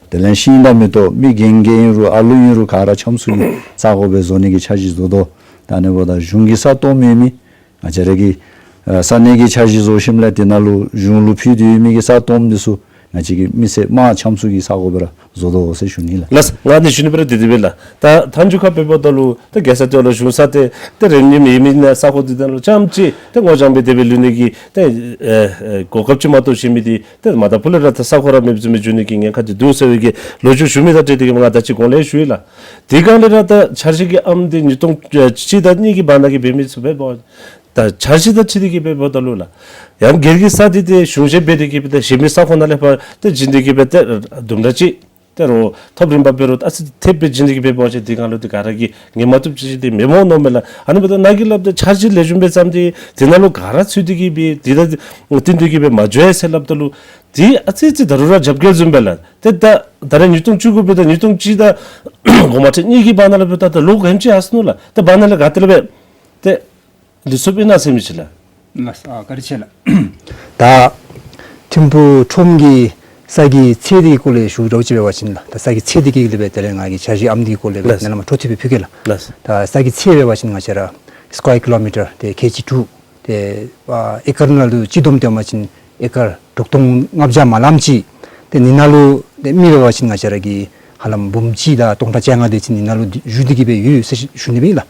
ད་ དེ་ལས་ཤིང་དང་མེ་ཏོག་མི་རྒན་རྒས་ཨིན་རུང་ཨ་ལུ་ཨིན་རུང་ག་ར་འཁྱམ་ཚུགས་ཀྱི་ས་གོ་སྦེ་བཟོ་ནི་གི་འཆར་གཞི་བཟོ་དོ། ད་ཨ་ནི་འབདཝ་ད་གཞུང་གི་ས་སྟོངམ་ཨིན་མི་ང་བཅས་ར་གི་ཨ་ས་གནས་ཀྱི་འཆར་གཞི་བཟོ་ཞིནམ་ལས་དེ་ནང་ལུ་གཞུང་ལུ་ཕུལ་ཏེ་ཡོད་མི་གི་ས་སྟོངམ་འདི་ཚུ་ང་བཅས་ཀྱི་མི་སེར་མང་འཁྱམ་ཚུགས་ཀྱི་ས་གོ་སྦེ་ར་བཟོ་དོ་ཟེར་ཞུ་ནི་ལགས། ལགས། ང་ནི་ཞུ་ནི་སྦེ་ར་དེ་དེ་སྦེ་ལགས། ད་མཐའ་མཇུག་ཁར་འབདཝ་ད་ལུ་ད་རྒྱལ་ས་ལྟེ་བ་ལུ་གཞུང་ས་ཏེ་ད་རིམ་གཉིས་ཨིན་མི་ནང་ས་གོ་འདི་ནང་ལུ་རྐྱངམ་ཅིག་ད་སྔོ་ལྗང་སྦེ་དེ་སྦེ་ལུས་ནི་གི་ད་ཨེ་ཨེ་གོ་སྐབས་ཅིག་མ་གཏོགས་བྱིན་མི་འདི་ཏེ་མ་ད་ཕུ་ལས་ར་ད་ས་གོ་ར་མེདཔ་བཟུམ་སྦེ་འགྱོ་ནི་གི་ཉེན་ཁ་འདི་འདུག་ཟེར་བའི་གི་ལོ་རྒྱུས་ཞུ་མི་དང་འཁྲིལ་ཏེ་གི་ང་ད་ཅི་གོང་ལས་ཞུ་ཡི་ལགས། དེ་སྒང་ལས་ར་ད་འཆར་གཞི་གི་ཨམ་འདི་ཉིས་སྟོང་གཅིག་དང་གཉིས་ཀྱི་བར་ན་གི་འབད་མི་ཚུ་འབདཝ་ད་འཆར་གཞི་དང་འཁྲིལ་ཏེ་གི་འབདཝ་ད་ལུ་ལགས། ཡང་སྒེར་གྱི་ས་འདི་ཏེ་གཞུང་བཞེས་འབད་དེ་གི་འབད་ཏེ་གཞན་མི་ས་ཁོངས་ནང་ལས་ཕར་ཏེ་བྱིན་ཏེ་གི་འབད་ཏེ་དུམ་གྲ་ཅིག་ཏེ་རོགས་ཐོབ་རིམ་པ་འབད་རུང་ཨ་ཙི་ཐེབས་སྦེ་བྱིན་ཏེ་གི་འབད་བ་ཅིན་དེ་སྒང་ལུ་ཏེ་ག་ར་གིས་ངོ་མ་བཏུབ་ཅིག་ཅིག་ཏེ་མེན་མས་མནོཝ་མས་ལགས། ཨ་ནི་འབདཝ་ད་ནཱ་གིས་སླབ་ད་འཆར་གཞི་ལེགས་ཤོམ་སྦེ་བརྩམས་ཏེ་དེ་ནང་ལུ་ག་ར་ཚུད་དེ་གི་སྦེ་དེ་ད་བསྟུན་ཏེ་གི་སྦེ་མ་འགྱོ་ཡ་ཟེར་སླབ་ད་ལུ་ཏེ་ཨ་ཙི་ཙི་ད་རུང་ར་རྒྱབ་འགལ་བཟུམ་སྦེ་ལགས། ཏེ་ད་ད་རེས་ཉིས་སྟོང་བཅུ་དགུ་འབདཝ་ད་ཉིས་སྟོང་གཅིག་དང་གོང་མ་ཁྲི་གཉིས་ཀྱི་བར་ན་ལུ་འབདཝ་ད་ད་ལོ་ག་དེམ་ཅིག་ཡར་སོ་ནུག་ལགས། ཏེ་བར་ན་ལས་ག་ཏེ་ལས་སྦེ་ཏེ་ལུས་ཚུགསཔ་ཨིན་ན་ཟེར་མི་ཅིག་ལགས། ལགས། ཨ་བཀའ་དྲིན་ཆེ་ལགས། ད་ཐིམ་ཕུག་ཁྲོམ་གྱི་ས་གི་ཚད་འདི་གི་སྐོར་ལས་ཞུ་རོགས་ཅིག་འབད་བ་ཅིན་ལགས། ད་ས་གི་ཚད་འདི་གི་ལས་སྦེ་དེ་ལས་ང་གིས་འཆར་གཞི་ཨམ་འདི་གི་སྐོར་ལས་སྦེ་ལགས། ནཱ་ལས་མར་འཕྲོ་མཐུད་སྦེ་ཕུལ་གེ་ལགས། ལགས། ད་ས་གི་ཚད་འབད་བ་ཅིན་ང་བཅས་ར་སི་ཀོ་ཡར་ཀི་ལོ་མི་ཊར་ཏེ་ཁལ་གཅིག་དྲུག་ཏེ་ཨ་ཨེ་ཀར་ནང་ལུ་སྤྱི་བསྡོམས་སྟོནམ་ཅིན་ཨེ་ཀར་དྲུག་སྟོང་ལྔ་བརྒྱ་མ་ལངམ་ཅིག། ཏེ་ཨ་ནི་ནང་ལུ་ཏེ་མི་འབད་བ་ཅིན་ང་བཅས་ར་གི་ཧ་ལམ་འབུམ་གཅིག་དང་སྟོང་ཕྲག་བཅོ་ལྔ་དེ་ཅིག་ཨ་ནི་ནང་ལུ་བཞུགས་ཏེ་གི་སྦེ་ཡོད་ཟེར་ཞུ་ནི་སྦེ་ཨིན་ལགས།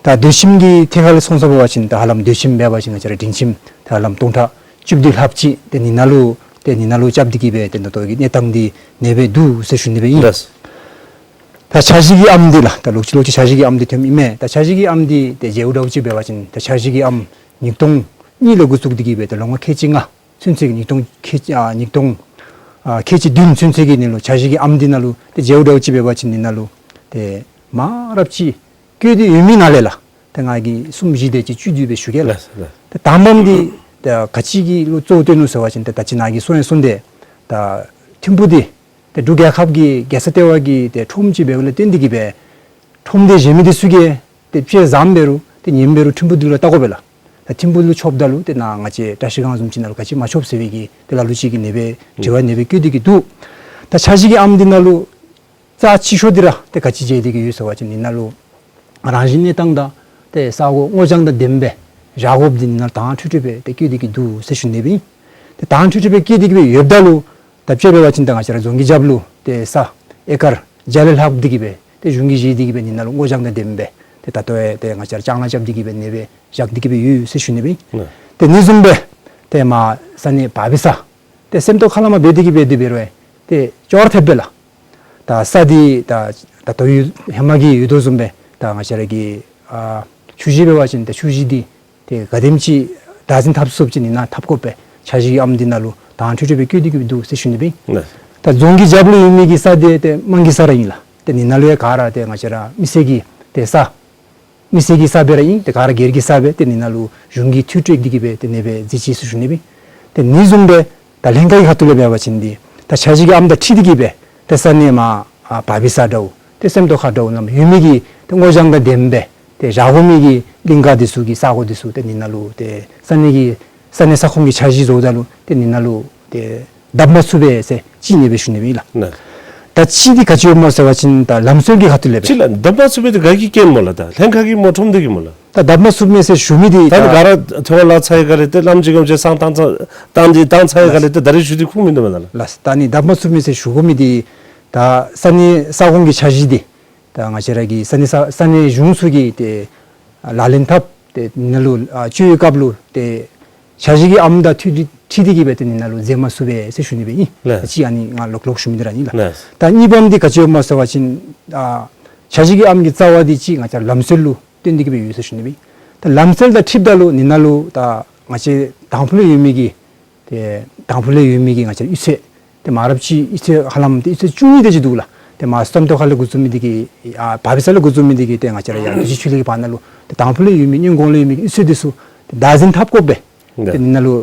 ད་སྡོད་ཁྱིམ་གྱི་ཐད་ཁར་ལས་སོང་ས་འབད་བ་ཅིན་ད་ཧ་ལམ་སྡོད་ཁྱིམ་འབད་བ་ཅིན་ང་བཅས་ར་སྡིངས་ཁྱིམ་ད་ཧ་ལམ་སྟོང་ཕྲག་བཅུ་བདུན་ལྷགཔ་ཅིག་ཏེ་ཨ་ནི་ནང་ལུ་ཏེ་ཨ་ནི་ནང་ལུ་རྐྱབ་སྟེ་གི་སྦེ་ཏེ་ད་ལྟོ་གི་གནས་སྟངས་འདི་ཨ་ནི་སྦེ་འདུག་ཟེར་ཞུ་ནི་སྦེ་ཨིན། ལགས། ད་འཆར་གཞི་གི་ཨམ་འདི་ལགས། ད་ལོག་ཅི་ལོག་ཅི་འཆར་གཞི་གི་ཨམ་འདི་ཐོནམ་ཨིན་མས། ད་འཆར་གཞི་གི་ཨམ་འདི་ཏེ་མཇལཝ་འདྲཝ་ཅིག་འབད་བ་ཅིན་ད་འཆར་གཞི་གི་ཨམ་ཉིས་སྟོང་གཉིས་ལས་འགོ་བཙུགས་ཏེ་གི་སྦེ་ཏེ་ལོ་ངོ་ཁལ་གཅིག་ལྔ་ཚུན་ཚོད་ཀྱི་ཉིས་སྟོང་ཁལ་ཨ་ཉིས་སྟོང་ཨ་ཁལ་གཅིག་བདུན་ཚུན་ཚོད་ཀྱི་ཨ་ནི་ལུ་འཆར་གཞི་གི་ཨམ་འདི་ནང་ལུ་ཏེ་མཇལཝ་འདྲཝ་ཅིག་འབད་བ་ཅིན་ཨ་ནི་ནང་ལུ་ཏེ་མང་རབས་ཅིག་བཀོད་དེ་ཡོད་མི་ནང་ལས་ལགས། ཏེ་ང་གིས་གསུམ་བཞི་དེ་ཅིག་བཅུད་དེ་སྦེ་ཞུ་གེ་ལགས། ལགས་ལགས། ཏེ་དང་པམ་འདི་ད་ག་ཅི་གི་ལུ་གཙོ་བོ་བཏོན་ནུག་ཟེར་བ་ཅིན་ཏེ་ད་ཅི་ནཱ་གིས་གསུངས་ཡང་གསུངས་ཏེ་ད་ཐིམ་ཕུག་འདི་ཏེ་འབྲུག་རྒྱལ་ཁབ་ཀྱི་རྒྱལ་ས་ལྟེ་བ་གི་ཏེ་ཁྲོམ་ཅིག་འབདཝ་ལས་བརྟེན་ཏེ་གི་སྦེ་ཁྲོམ་སྡེ་གཞན་མི་འདི་ཚུ་གིས་ཏེ་དཔྱད་བཟུམ་འབད་རུང་ཏེ་ཉིནམ་འབད་རུང་ཐིམ་ཕུག་འདི་ལུ་བལྟ་དགོ་པས་ལགས། ད་ཐིམ་ཕུག་ལུ་ཆོགཔ་ད་ལུ་ཏེ་ནཱ་ང་བཅས་བཀྲ་ཤིས་སྒང་བཟུམ་ཅིག་ནང་ལུ་ག་ཅི་མ་ཆོག་ཟེར་བའི་གི་ཏེ་ལ་ལུ་ཅིག་གི་ཨ་ནི་སྦེ་དྲི་བ་ཨ་ནི་སྦེ་བཀོད་དེ་གི་འདུག། ད་འཆར་གཞི་གི་ཨམ་འདི་ནང་ལུ་རྩ་ཆེ་ཤོས་འདི་ར་ཏེ་ག་ཅི་མཇལ་ཏེ་གི་ཡོད་ཟེར་བ་ཅིན་ཨ་ནི་ནང་ལུ་རང་བཞིན་གནས་སྟངས་དང་ཏེ་ས་གོ་སྔོ་ལྗང་དང་ལྡནམ་སྦེ་བཞག་དགོཔ་འདི་ཨ་ནི་ནང་ལུ་དྭངས་འཕྲོས་འཕྲོས་སྦེ་ཏེ་བཀོད་དེ་གི་འདུག་ཟེར་ཞུ་ནི་སྦེ་ཨིན། ཏེ་དྭངས་འཕྲོས་འཕྲོས་སྦེ་བཀོད་དེ་གི་སྦེ་ཡོདཔ་ད་ལུ་ད་དཔྱེ་འབད་བ་ཅིན་ད་ང་བཅས་ར་རྫོང་གི་རྒྱབ་ལུ་ཏེ་ས་ཨེ་ཀར་བརྒྱ་ལས་ལྷག་སྟེ་གི་སྦེ་ཏེ་གཞུང་གིས་བཞེས་ཏེ་གི་སྦེ་ཨ་ནི་ནང་ལུ་སྔོ་ལྗང་དང་ལྡནམ་སྦེ་ཏེ་ད་ལྟོ་ཡང་ཏེ་ང་བཅས་ར་ལྕང་ལཱ་རྐྱབ་སྟེ་གི་སྦེ་ཨ་ནི་སྦེ་བཞག་སྟེ་གི་སྦེ་ཡོད་ཟེར་ཞུ་ནི་སྦེ་ཨིན། ནཱ། ཏེ་ཨ་ནི་བཟུམ་སྦེ་ཏེ་མར་ས་གནས་བ་བི་ས་ཏེ་སེམས་རྟོགས་ཁ་ལས་མར་འབད་དེ་གི་སྦེ་དེ་འབད་རུང་ཏེ་ཅོག་ར་འཐདཔ་སྦེ་ལགས། ད་ས་འདི་ད་ད་ལྟོ་ཡོད་ཧེ་མ་གི་ཡོད་དོ་བཟུམ་སྦེ་ད་ང་བཅས་ར་གི་ཨ་ཆུ་བཞི་འབད་བ་ཅིན་ད་ཆུ་བཞི་འདི་ཏེ་ག་དེམ་ཅིག་བདག་འཛིན་འཐབ་ཚུགསཔ་ཅིག་ཨ་ནི་ནང་འཐབ་དགོ་པས། འཆར་གཞི་གི་ཨམ་འདི་ནང་ལུ་དྭངས་འཕྲོས་འཕྲོས་སྦེ་བཀོད་དེ་གི་སྦེ་འདུག་ཟེར་ཞུ་ནི་སྦེ་ཨིན། ལགས། ད་རྫོང་གི་རྒྱབ་ལུ་ཡོད་མི་གི་ས་འདི་ཏེ་དམངས་ཀྱི་ས་ར་ཨིན་ལགས། ཏེ་ཨ་ནི་ནང་ལུ་ཡང་ག་ར་ཏེ་ང་བཅས་ར་མི་སེར་གྱི་ཏེ་ས་མི་སེར་གྱི་ས་སྦེ་ར་ཨིན། ཏེ་ག་ར་སྒེར་གྱི་ས་སྦེ་ཏེ་ཨ་ནི་ནང་ལུ་གཞུང་གིས་འཐུས་སྤྲོད་དེ་གི་སྦེ་ཏེ་ཨ་ནི་སྦེ་མཛད་ཅི་ཟེར་ཞུ་ནི་སྦེ་ཨིན། ཏེ་ཨ་ནི་བཟུམ་སྦེ་ད་ལྷན་ཁག་གི་ཁ་ཐུག་ལས་འབད་བ་ཅིན་འདི་ད་འཆར་གཞི་གི་ཨམ་དང་འཁྲིལ་ཏེ་གི་སྦེ་ཏེ་ས་གནས་མར་ཨ་བ་བི་ས་འདྲཝ་ཏེ་སེམས་རྟོགས་ཁ་འདྲཝ་ནང་ཡོད་མི་གི་ཏེ་སྔོ་ལྗང་དང་ལྡནམ་སྦེ་ཏེ་བཞག་དགོ་མི་གི་གླིང་ག་འདི་ཚུ་གི་ས་གོ་འདི་ཚུ་ཏེ་ཨ་ནི་ནང་ལུ་ཏེ་ས་གནས་ཀྱི་ས་གནས་ས་ཁོངས་ཀྱི་འཆར་གཞི་བཟོཝ་ད་ལུ་ཏེ་ཨ་ནི་ནང་ལུ་ཏེ་བརྡབ་མ་ཚུགས་པས་ཟེར་ཅིག་ཨ་ནི་སྦེ་ཞུ་ནི་སྦེ་ཨིན་ལགས། ནཱ། ད་ཅིག་འདི་ག་ཅི་སྨོ་ཟེར་བ་ཅིན་ད་ལམ་སྲོལ་གྱི་ཁ་ཐུག་ལས་སྦེ། ཅིག་ལགས་བརྡབ་མ་ཚུགས་པས་འདི་ག་གིས་རྐྱེན་སྨོ་ལགས། ད་ལྷན་ཁག་གིས་སྨོ་ཁྲོམ་སྡེ་གིས་སྨོ་ལགས། ད་བརྡབ་མ་ཚུགས་མས་ཟེར་ཞུ་མི་འདི་ད་ད་ག་ར་ཐོ་ལ་ཚ་ཡི་ག་ལས་ཏེ་ལམ་ཅིག་གམ་ཅིག་སང་བཏང་ཚ་བཏང་འདི་བཏང་ཚ་ཡི་ག་ལས་ཏེ་ད་རེས་ཞུ་འདི་ཁུངས་མིན་འདུག་མེན་ན་ལགས། ལགས། ད་ཨ་ནི་བརྡབ་མ་ཚུགས་མས་ཟེར་ཞུ་དགོ་མི་འདི་ད་ས་གནས་ས་ཁོངས་ཀྱི་འཆར་གཞི་འདི་ད་ང་བཅས་ར་གི་ས་གནས་ས་ས་གནས་གཞུང་ཚུ་གིས་ཏེ་ལག་ལེན་འཐབ་སྟེ་ཨ་ནི་ལུ་ཨ་སྤྱོད་ཡོད་སྐབས་ལུ་ཏེ་འཆར་གཞི་གི་ཨམ་དང་འཁྲིལ་ཏེ་འཁྲིལ་ཏེ་གི་སྦེ་ཏེ་ཨ་ནི་ནང་ལུ་མཛད་མ་ཚུགས་པས་ཟེར་ཞུ་ནི་སྦེ་ཨིན། ལགས། ད་ཅི་ཨ་ནི་ང་ལོག་ལོག་ཞུ་མི་འདི་ར་ཨིན་ལགས། ལགས། ད་གཉིས་པམ་འདི་ག་ཅི་སྨོ་ཟེར་བ་ཅིན་ཨ་འཆར་གཞི་གི་ཨམ་གྱི་རྩ་བ་འདི་ཅིག་ང་བཅས་ལམ་སྲོལ་ལུ་བརྟེན་ཏེ་གི་སྦེ་ཡོད་ཟེར་ཞུ་ནི་སྦེ་ཨིན། ད་ལམ་སྲོལ་དང་འཁྲིལཝ་ད་ལུ་ཨ་ནི་ནང་ལུ་ད་ང་བཅས་དང་ཕུ་ལས་ཡོད་མི་གི་ཏེ་དང་ཕུ་ལས་ཡོད་མི་གི་ང་བཅས་གཡུས་ཚན་ཏེ་མང་རབས་ཅིག་གཡུས་ཚན་ཧ་ལམ་ཏེ་གཡུས་ཚན་བཅུ་གཉིས་དེ་ཅིག་འདུག་ལགས། ཏེ་མར་སེམས་རྟོགས་ཁ་ལས་འགོ་བཙུགས་མི་འདི་གིས་ཨ་བ་བི་ས་ལས་འགོ་བཙུགས་མི་འདི་གིས་ཏེ་ང་བཅས་ར་ཡར་རྡོ་རྗེ་ཆོས་གླིང་གི་བར་ན་ལུ་ཏེ་དང་ཕུ་ལས་ཡོད་མི་སྔོན་གོང་ལས་ཡོད་མི་གི་གཡུས་ཚན་འདི་ཚུ་ཏེ་བདག་འཛིན་འཐབ་དགོ་པས། ཏེ་ཨ་ནི་ནང་ལུ་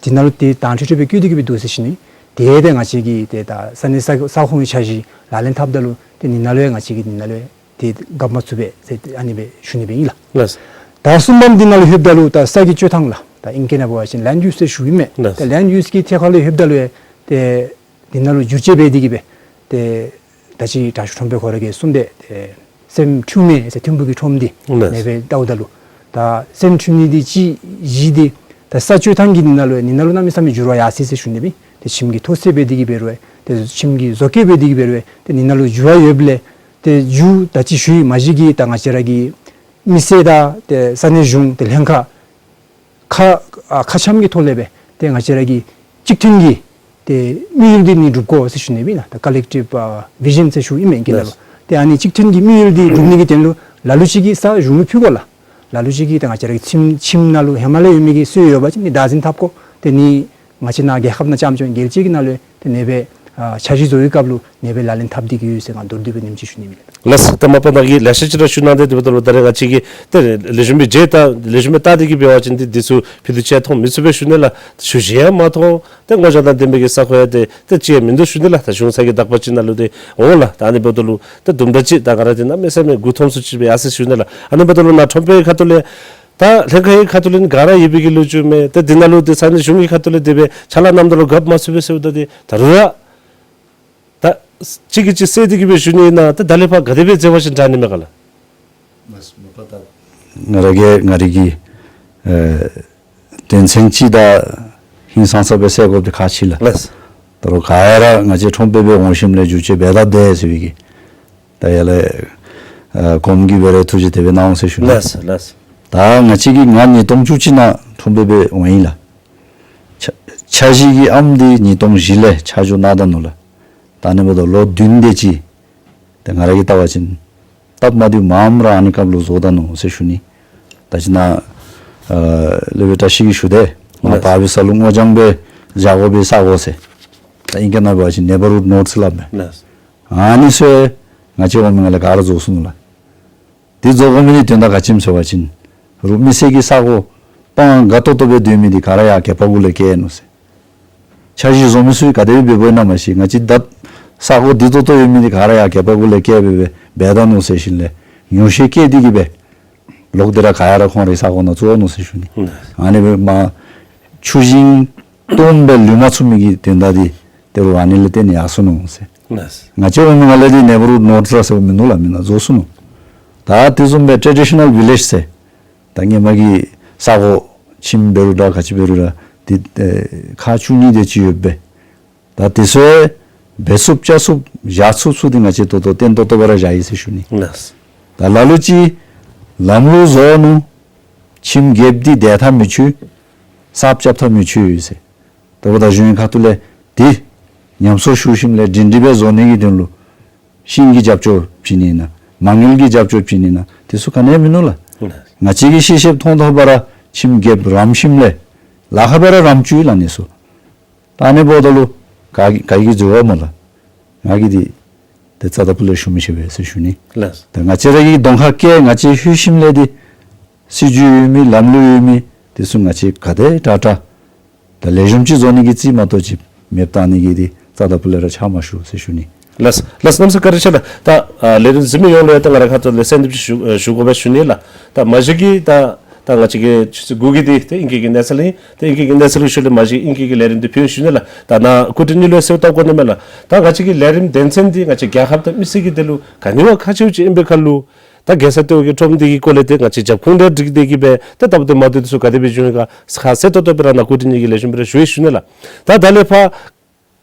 ཏེ་ཨ་ནི་ནང་ལུ་ཏེ་དྭངས་འཕྲོས་འཕྲོས་སྦེ་བཀོད་དེ་གི་སྦེ་འདུག་ཟེར་ཞུ་ནི། ཏེ་ཏེ་ང་བཅས་ཀྱིས་ཏེ་ད་ས་གནས་ས་ས་ཁོངས་ཀྱི་འཆར་གཞི་ལག་ལེན་འཐབ་ད་ལུ་ཏེ་ཨ་ནི་ནང་ལུ་ཡང་ང་བཅས་ཀྱིས་ཨ་ནི་ནང་ལུ་ཡང་ཏེ་བཀབ་མ་ཚུགས་པས་ཟེར་ཏེ་ཨ་ནི་སྦེ་ཞུ་ནི་སྦེ་ཨིན་ལགས། ལགས། ད་གསུམ་པམ་འདི་ནང་ལུ་ལྷོདཔ་ད་ལུ་ད་ས་གི་སྤྱོད་ཐངས་ལགས། ད་ཨིང་སྐད་ནང་འབད་བ་ཅིན་ལེནཌ་ཡུས་ཟེར་ཞུཝ་ཨིན་མས། ལགས། ད་ལེནཌ་ཡུས་ཀྱི་ཐད་ཁར་ལུ་ལྷོདཔ་ད་ལུ་ཡང་ཏེ་འདི་ནང་ལུ་བསྒྱུར་བཅོས་འབད་དེ་གི་སྦེ་ ཏེ་ད་ཅི་དྲག་ཤོས་ཁྲོམ་དཔོན་ཁོ་ར་གིས་གསུངས་པས། ཏེ་སེམས་འཁྲུལ་མེད་ཟེར་ཐིམ་ཕུག་གི་ཁྲོམ་འདི་ལགས། ནེ་སྦེ་བལྟཝ་ད་ལུ་ད་སེམས་འཁྲུལ་ནི་འདི་ཅིག་བཞི་འདི་ད་ས་སྤྱོད་ཐངས་ཀྱི་ནི་ནང་ལུ་ནི་ནང་ལུ་གནམ་མེད་ས་མེད་འགྱུར་བ་ཡར་སོ་ཡི་ཟེར་ཞུ་ནི་སྦེ། ཏེ་ཁྱིམ་གྱི་ཐོག་སེལ་འབད་དེ་གིས་འབད་རུང་ཏེ་ཁྱིམ་གྱི་བཟོ་བཀོད་འབད་དེ་གིས་འབད་རུང་ཏེ་ནི་ནང་ལུ་འགྱུར་བ་ཡོདཔ་ལས་ཏེ་མཇུག་ད་ཅི་ཞུ་ཡི་མ་གཞི་གི་ད་ང་བཅས་ར་གི་མི་སེར་དང་ཏེ་ས་གནས་གཞུང་ཏེ་ལྷན་ཁག་ཁ་ཨ་ཁ་འཆམ་གྱི་ཐོག་ལས་སྦེ་ཏེ་ང་བཅས་ར་གི་གཅིག་མཐུན་གྱི་ཏེ་དམིགས་ཡུལ་འདི་ནི་སྒྲུབ་དགོ་ཟེར་ཞུ་ནི་སྦེ་ཨིན་ན། ད་ཀོ་ལེག་ཊིབ་ཨ་བི་ཞཱན་ཟེར་ཞུཝ་ཨིན་མས་ཨིང་སྐད་ནང་ལུ། ལགས། ཏེ་ཨ་ནི་གཅིག་མཐུན་གྱི་དམིགས་ཡུལ་འདི་སྒྲུབ་ནི་གི་དོན་ལུ་ལ་ལུ་ཅིག་གིས་ས་གཞུང་ལུ་ཕུལ་དགོ་ལགས། ལ་ལུ་ཅིག་གིས་ད་ང་བཅས་ར་གི་ཁྱིམ་ཁྱིམ་ནང་ལུ་ཧེ་མ་ལས་ཡོད་མི་གི་སོ་ཡོད་པ་ཅིན་ནི་བདག་འཛིན་འཐབ་དགོ། ཏེ་ནི་ང་བཅས་ནཱ་རྒྱལ་ཁབ་ནང་རྐྱངམ་ཅིག་མེན་རྒྱལ་སྤྱི་གི་ནང་ལུ་ཏེ་ནེ་སྦེ་ཨ་འཆར་གཞི་བཟོ་བའི་སྐབས་ལུ་ནེ་སྦེ་ལག་ལེན་འཐབ་སྟེ་གི་ཡོད་ཟེར་ང་མདོར་བསྡུས་སྦེ་ཨ་ནེམ་ཅིག་ཞུ་ནི་ཨིན་ལགས། ལགས་སོ། ད་མ་པ་ནཱ་གིས་ལེ་ཤ་ཅིག་ར་ཞུ་གནང་སྟེ་དེ་འབདཝ་ད་ལུ་ད་རེས་ང་བཅས་ཀྱིས་ཏེ་ལེགས་ཤོམ་སྦེ་མཇལ་ད་ལེགས་ཤོམ་སྦེ་བལྟ་སྟེ་གིས་འབད་བ་ཅིན་ཏེ་འདི་ཚུ་ཕུད་རྡོག་ཅིག་ཡང་མཐོང་མི་ཚུགས་པས་ཞུ་ནི་ལགས། ཞུ་ཞིནམ་ཡང་མ་མཐོང་། ཏེ་ངོ་རྒྱལ་དང་ལྡན་པའི་གི་ས་གོ་ཡང་ཏེ་ཏེ་ཅིག་ཡང་མིན་འདུག་ཞུ་ནི་ལགས། ད་གཞུང་ས་གི་བདག་པ་ཅིག་ནང་ལུ་ཏེ་འོང་ལགས། ད་ཨ་ནི་འབདཝ་ད་ལུ་ཏེ་དུམ་གྲ་ཅིག་ད་ག་ར་ཏེ་གནམ་མེད་ས་མེད་མགུ་འཐོམ་སུ་ཅིག་སྦེ་ཡར་སོ་ཡི་ཞུ་ནི་ལགས། ཨ་ནི་འབདཝ་ད་ལུ་ནཱ་ཁྲོམ་དཔོན་ཁ་ཐུག་ལས་ད་ལྷན་ཁག་གི་ཁ་ཐུག་ལས་ནི་ག་ར་ཡོད་པའི་གི་ལོ་རྒྱུས་མས། ཏེ་འདི་ནང་ལུ་ཏེ་ས་གནས་གཞུང་གི་ཁ་ཐུག་ལས་དེ་སྦེ་ཕྱག་ལཱ་གནངམ་ད་ལུ་རྒཔོ་མ་ཚུད་པས་ཟེརཝ་ད་ཏེ་ད་རུང་ར་ད་གཅིག་གིས་གཅིག་བསལ་ཏེ་གིས་སྦེ་ཞུ་ནི་ཨིན་ན། ད་ད་ལས་ཕར་ག་དེ་སྦེ་འཛོལ་བ་ཅིན་དྲག་ནི་མས་ག་ལགས། ང་ར་གིས་ང་རའི་གི་ཨེ་དོན་ཚན་ཅིག་ད་ཧིང་སངས་ས་སྦེ་བསལ་དགོཔ་འདི་ཁག་ཆེ་ལགས། ལགས། ད་རུང་ག་ར་ང་བཅས་ཁྲོམ་དཔོན་སྦེ་འོང་ཞིནམ་ལས་འགྱུར་བཅོས་འབད་ད་དེ་ཟེར་བའི་གི་ད་ཡར་ལས་ཨེ་གོངམ་གིས་འབད་རུང་ཐུགས་རྗེ་དེ་སྦེ་གནང་འོང་ཟེར་ཞུ་ནི། ལགས་ལགས། ད་ང་བཅས་ཀྱིས་ང་ཉིས་སྟོང་བཅུ་གཅིག་ནང་ཁྲོམ་དཔོན་སྦེ་འོང་ཡི་ལགས། ཆ་འཆར་གཞི་གི་ཨམ་འདི་ཉིས་སྟོང་བཞི་ལས་ཆ་འཇོག་གནང་ད་ནུག་ལགས། ད་ཨ་ནི་འབདཝ་ད་ལོ་བདུན་དེ་ཅིག་ཏེ་ང་ར་གིས་བལྟ་བ་ཅིན་སྟབས་མ་བདེཝ་མངམ་ར་ཨ་ནི་སྐབས་ལུ་བཟོ་ད་ནུག་ཟེར་ཞུ་ནི། ད་ཅི་ནཱ་ཨ་སློབ་དཔོན་བཀྲ་ཤིས་ཀྱིས་ཞུ་དེ་ང་ལགས། བར་བའི་ས་ལུ་སྔོ་ལྗང་སྦེ་བཞག་དགོ་པའི་ས་གོ་ཟེར། ད་ཨིང་སྐད་ནང་འབད་བ་ཅིན་ནེ་བར་ཧུཌ་ནོཌ་ཟེར་སླབ་མས། ལགས། ཨ་ནི་ཚུ་ང་བཅས་འོག་མའི་ནང་ལས་ག་ར་རྫོགས་སོ་ནུག་ལགས། དེ་རྫོགས་དགོ་མི་འདི་དོན་དག་ག་ཅི་སྨོ་ཟེར་བ་ཅིན་རུང་མི་སེར་གྱི་ས་གོ་སྤང་དགའ་ཏོག་ཏོ་སྦེ་སྡོད་མི་འདི་ག་ར་ཡར་གད་པ་གུ་ལས་བཀལ་ནུག་ཟེར། འཆར་གཞི་བཟོ་མི་ཚུ་གིས་ག་དེ་སྦེ་འབདཝ་ཨིན་ན་མ་ཤེས། ང་བཅས་ད་ས་གོ་བདེ་ཏོག་ཏོ་ཡོད་མི་འདི་ག་ར་ཡར་གད་པ་གུ་ལས་བཀལ་སྦེ་སྦེ་འབད་ད་ནུག་ཟེར་ཞིནམ་ལས་ཉོགས་བཤད་བཀལ་ཏེ་གིས་སྦེ་ལོག་སྟེ་ར་ག་ཡ་ར་ཁོང་རའི་ས་གོ་ནང་བཙུགས་ནུག་ཟེར་ཞུ་ནི། ཨ་ནི་སྦེ་མ་ཆུ་ཞིང་སྟོངམ་སྦེ་ལུས་མ་ཚུགས་མི་གི་དོན་དག་འདི་ཏེ་རུང་ཨ་ནི་ལས་བརྟེན་ནི་ཡར་སོ་ནུག་ཟེར། ལགས། ང་བཅས་འོག་མའི་ནང་ལས་འདི་ནེ་བར་ཧུཌ་ནོཌ་ཟེར་ཟེར་མིན་འདུག་ལགས། མེན་ན་རྫོགས་སོ་ནུག། ད་དེ་བཟུམ་སྦེ་ཊེ་ཌི་ཤ་ནཱལ་བི་ལེཇ་ཟེར་ད་སྔོན་མ་གི་ས་གོ་ཁྱིམ་འབད་རུང་འདྲ་ག་ཅི་འབད་རུང་འདྲ་འདི་ཨེ་ཁག་བཅུ་གཉིས་དེ་ཅིག་ཡོད་པས། ད་དེ་ཚུ་འབད་ཚུགསཔ་བཅའ་ཚུགསཔ་བཞག་ཚུགསཔ་ཚུ་འདི་ང་བཅས་ད་ལྟོ་བརྟན་ཏོག་ཏོ་སྦེ་ར་བཞག་ཡི་ཟེར་ཞུ་ནི། ལགས། ད་ལ་ལུ་ཅིག་ལམ་ལུགས་བཟོ་ནུག། ཁྱིམ་རྒསཔ་འདི་བདའ་ཐངས་མི་ཆོད། གསརཔ་རྐྱབ་ཐངས་མི་ཆོད་ཡོད་ཟེར། ད་འབདཝ་ད་གཞུང་གི་ཁ་ཐུག་ལས་འདི་ཉམས་གསོ་ཞུ་ཞིནམ་ལས་སྒྲིང་སྒྲིང་སྦེ་བཟོ་ནི་གི་དོན་ལུ་ཤིང་གི་རྒྱབ་སྐྱོར་བྱིན་ནི་ཨིན་ན་མ་དངུལ་གྱི་རྒྱབ་སྐྱོར་བྱིན་ནི་ཨིན་ན་དེ་ཚུ་ག་ནི་ཡང་མིན་ནུག་ལགས། ལགས། ང་བཅས་ཀྱིས་ཤེས་ཤེསཔ་མཐོང་མཐོངམ་སྦེ་ར་ཁྱིམ་རྒསཔ་རམ་ཞིནམ་ལས་ལཱ་ཁག་སྦེ་ར་རམ་བཅུག་ཡི་ལགས་ཨ་ནི་ཚུ། ད་ཨ་ནི་འབདཝ་ད་ལུ་ག་གིས་ག་གིས་འཛོལ་བ་སྨོ་ལགས། ང་གིས་འདི་ཏེ་རྩ་དང་སྤུ་ལས་ཞུ་མི་ཤེས་པས་ཟེར་ཞུ་ནི། ལགས། ད་ང་བཅས་ར་གི་གདོང་ཁར་བཀལ་ང་བཅས་ལྷོད་ཞིནམ་ལས་འདི་སྲིད་བྱུས་ཡོད་མི་ལམ་ལུགས་ཡོད་མི་དེ་ཚུ་ང་བཅས་ག་དེ་དྲག་དྲག་ད་ལེགས་ཤོམ་ཅིག་བཟོ་ནི་གི་རྩིས་མ་གཏོགས་ཅིག་མེདཔ་བཏང་ནི་གི་འདི་རྩ་དང་སྤུ་ལས་ར་ཕྱག་མ་ཞུ་ཟེར་ཞུ་ནི། ལགས་ལགས། གནམ་ས་བཀའ་དྲིན་ཆེ་ལགས། ད་ཨ་ལས་རིམ་གཟིགས་མི་ཡོངས་ལུ་ཡང་ད་ང་རའི་ཁ་ཐུག་ལས་གསལ་འདེབས་ཅིག་ཞུ་ཨ་ཞུ་དགོ་པས་ཞུ་ནི་ལགས། ད་མ་གཞི་གི་ད་ད་ང་བཅས་ཀྱི་ཆུ་ཚོད་དགུ་གི་འདི་ཏེ་ཨིང་སྐད་ཀྱི་གནས་ཚད་ཨིན། ཏེ་ཨིང་སྐད་ཀྱི་གནས་ཚད་ལུ་ཤུལ་ལས་མ་གཞི་ཨིང་སྐད་ཀྱི་ལས་རིམ་འདི་ཕུལ་ཞུ་ནི་ལགས། ད་ནཱ་སྐུ་མགྲོན་གཉིས་ལུ་གསལ་བཏབ་དགོ་ནི་མས་ལགས། ད་ང་བཅས་ཀྱི་ལས་རིམ་དོན་ཚན་འདི་ང་བཅས་རྒྱལ་ཁབ་དང་མི་སེར་གྱི་དོན་ལུ་ག་ནི་བ་ཁག་ཆེཝ་ཅིག་ཨིན་པའི་ཁར་ལུ་ད་རྒྱལ་ས་ལྟེ་བ་གི་ཁྲོམ་འདི་གི་སྐོར་ལས་ཏེ་ང་བཅས་རྒྱབ་ཁུངས་དང་འཁྲིལ་ཏེ་གིས་སྦེ་ཏེ་སྟབས་བདེ་མ་བདེ་འདི་ཚུ་ག་དེ་སྦེ་བྱུང་ཡི་ག་ཁ་གསལ་ཏོག་ཏོ་སྦེ་ར་ནཱ་སྐུ་མགྲོན་གཉིས་ཀྱིས་ལེགས་ཤོམ་སྦེ་ར་ཞུ་ཡི་ཞུ་ནི་ལགས། ད་ད་ལས་ཕར་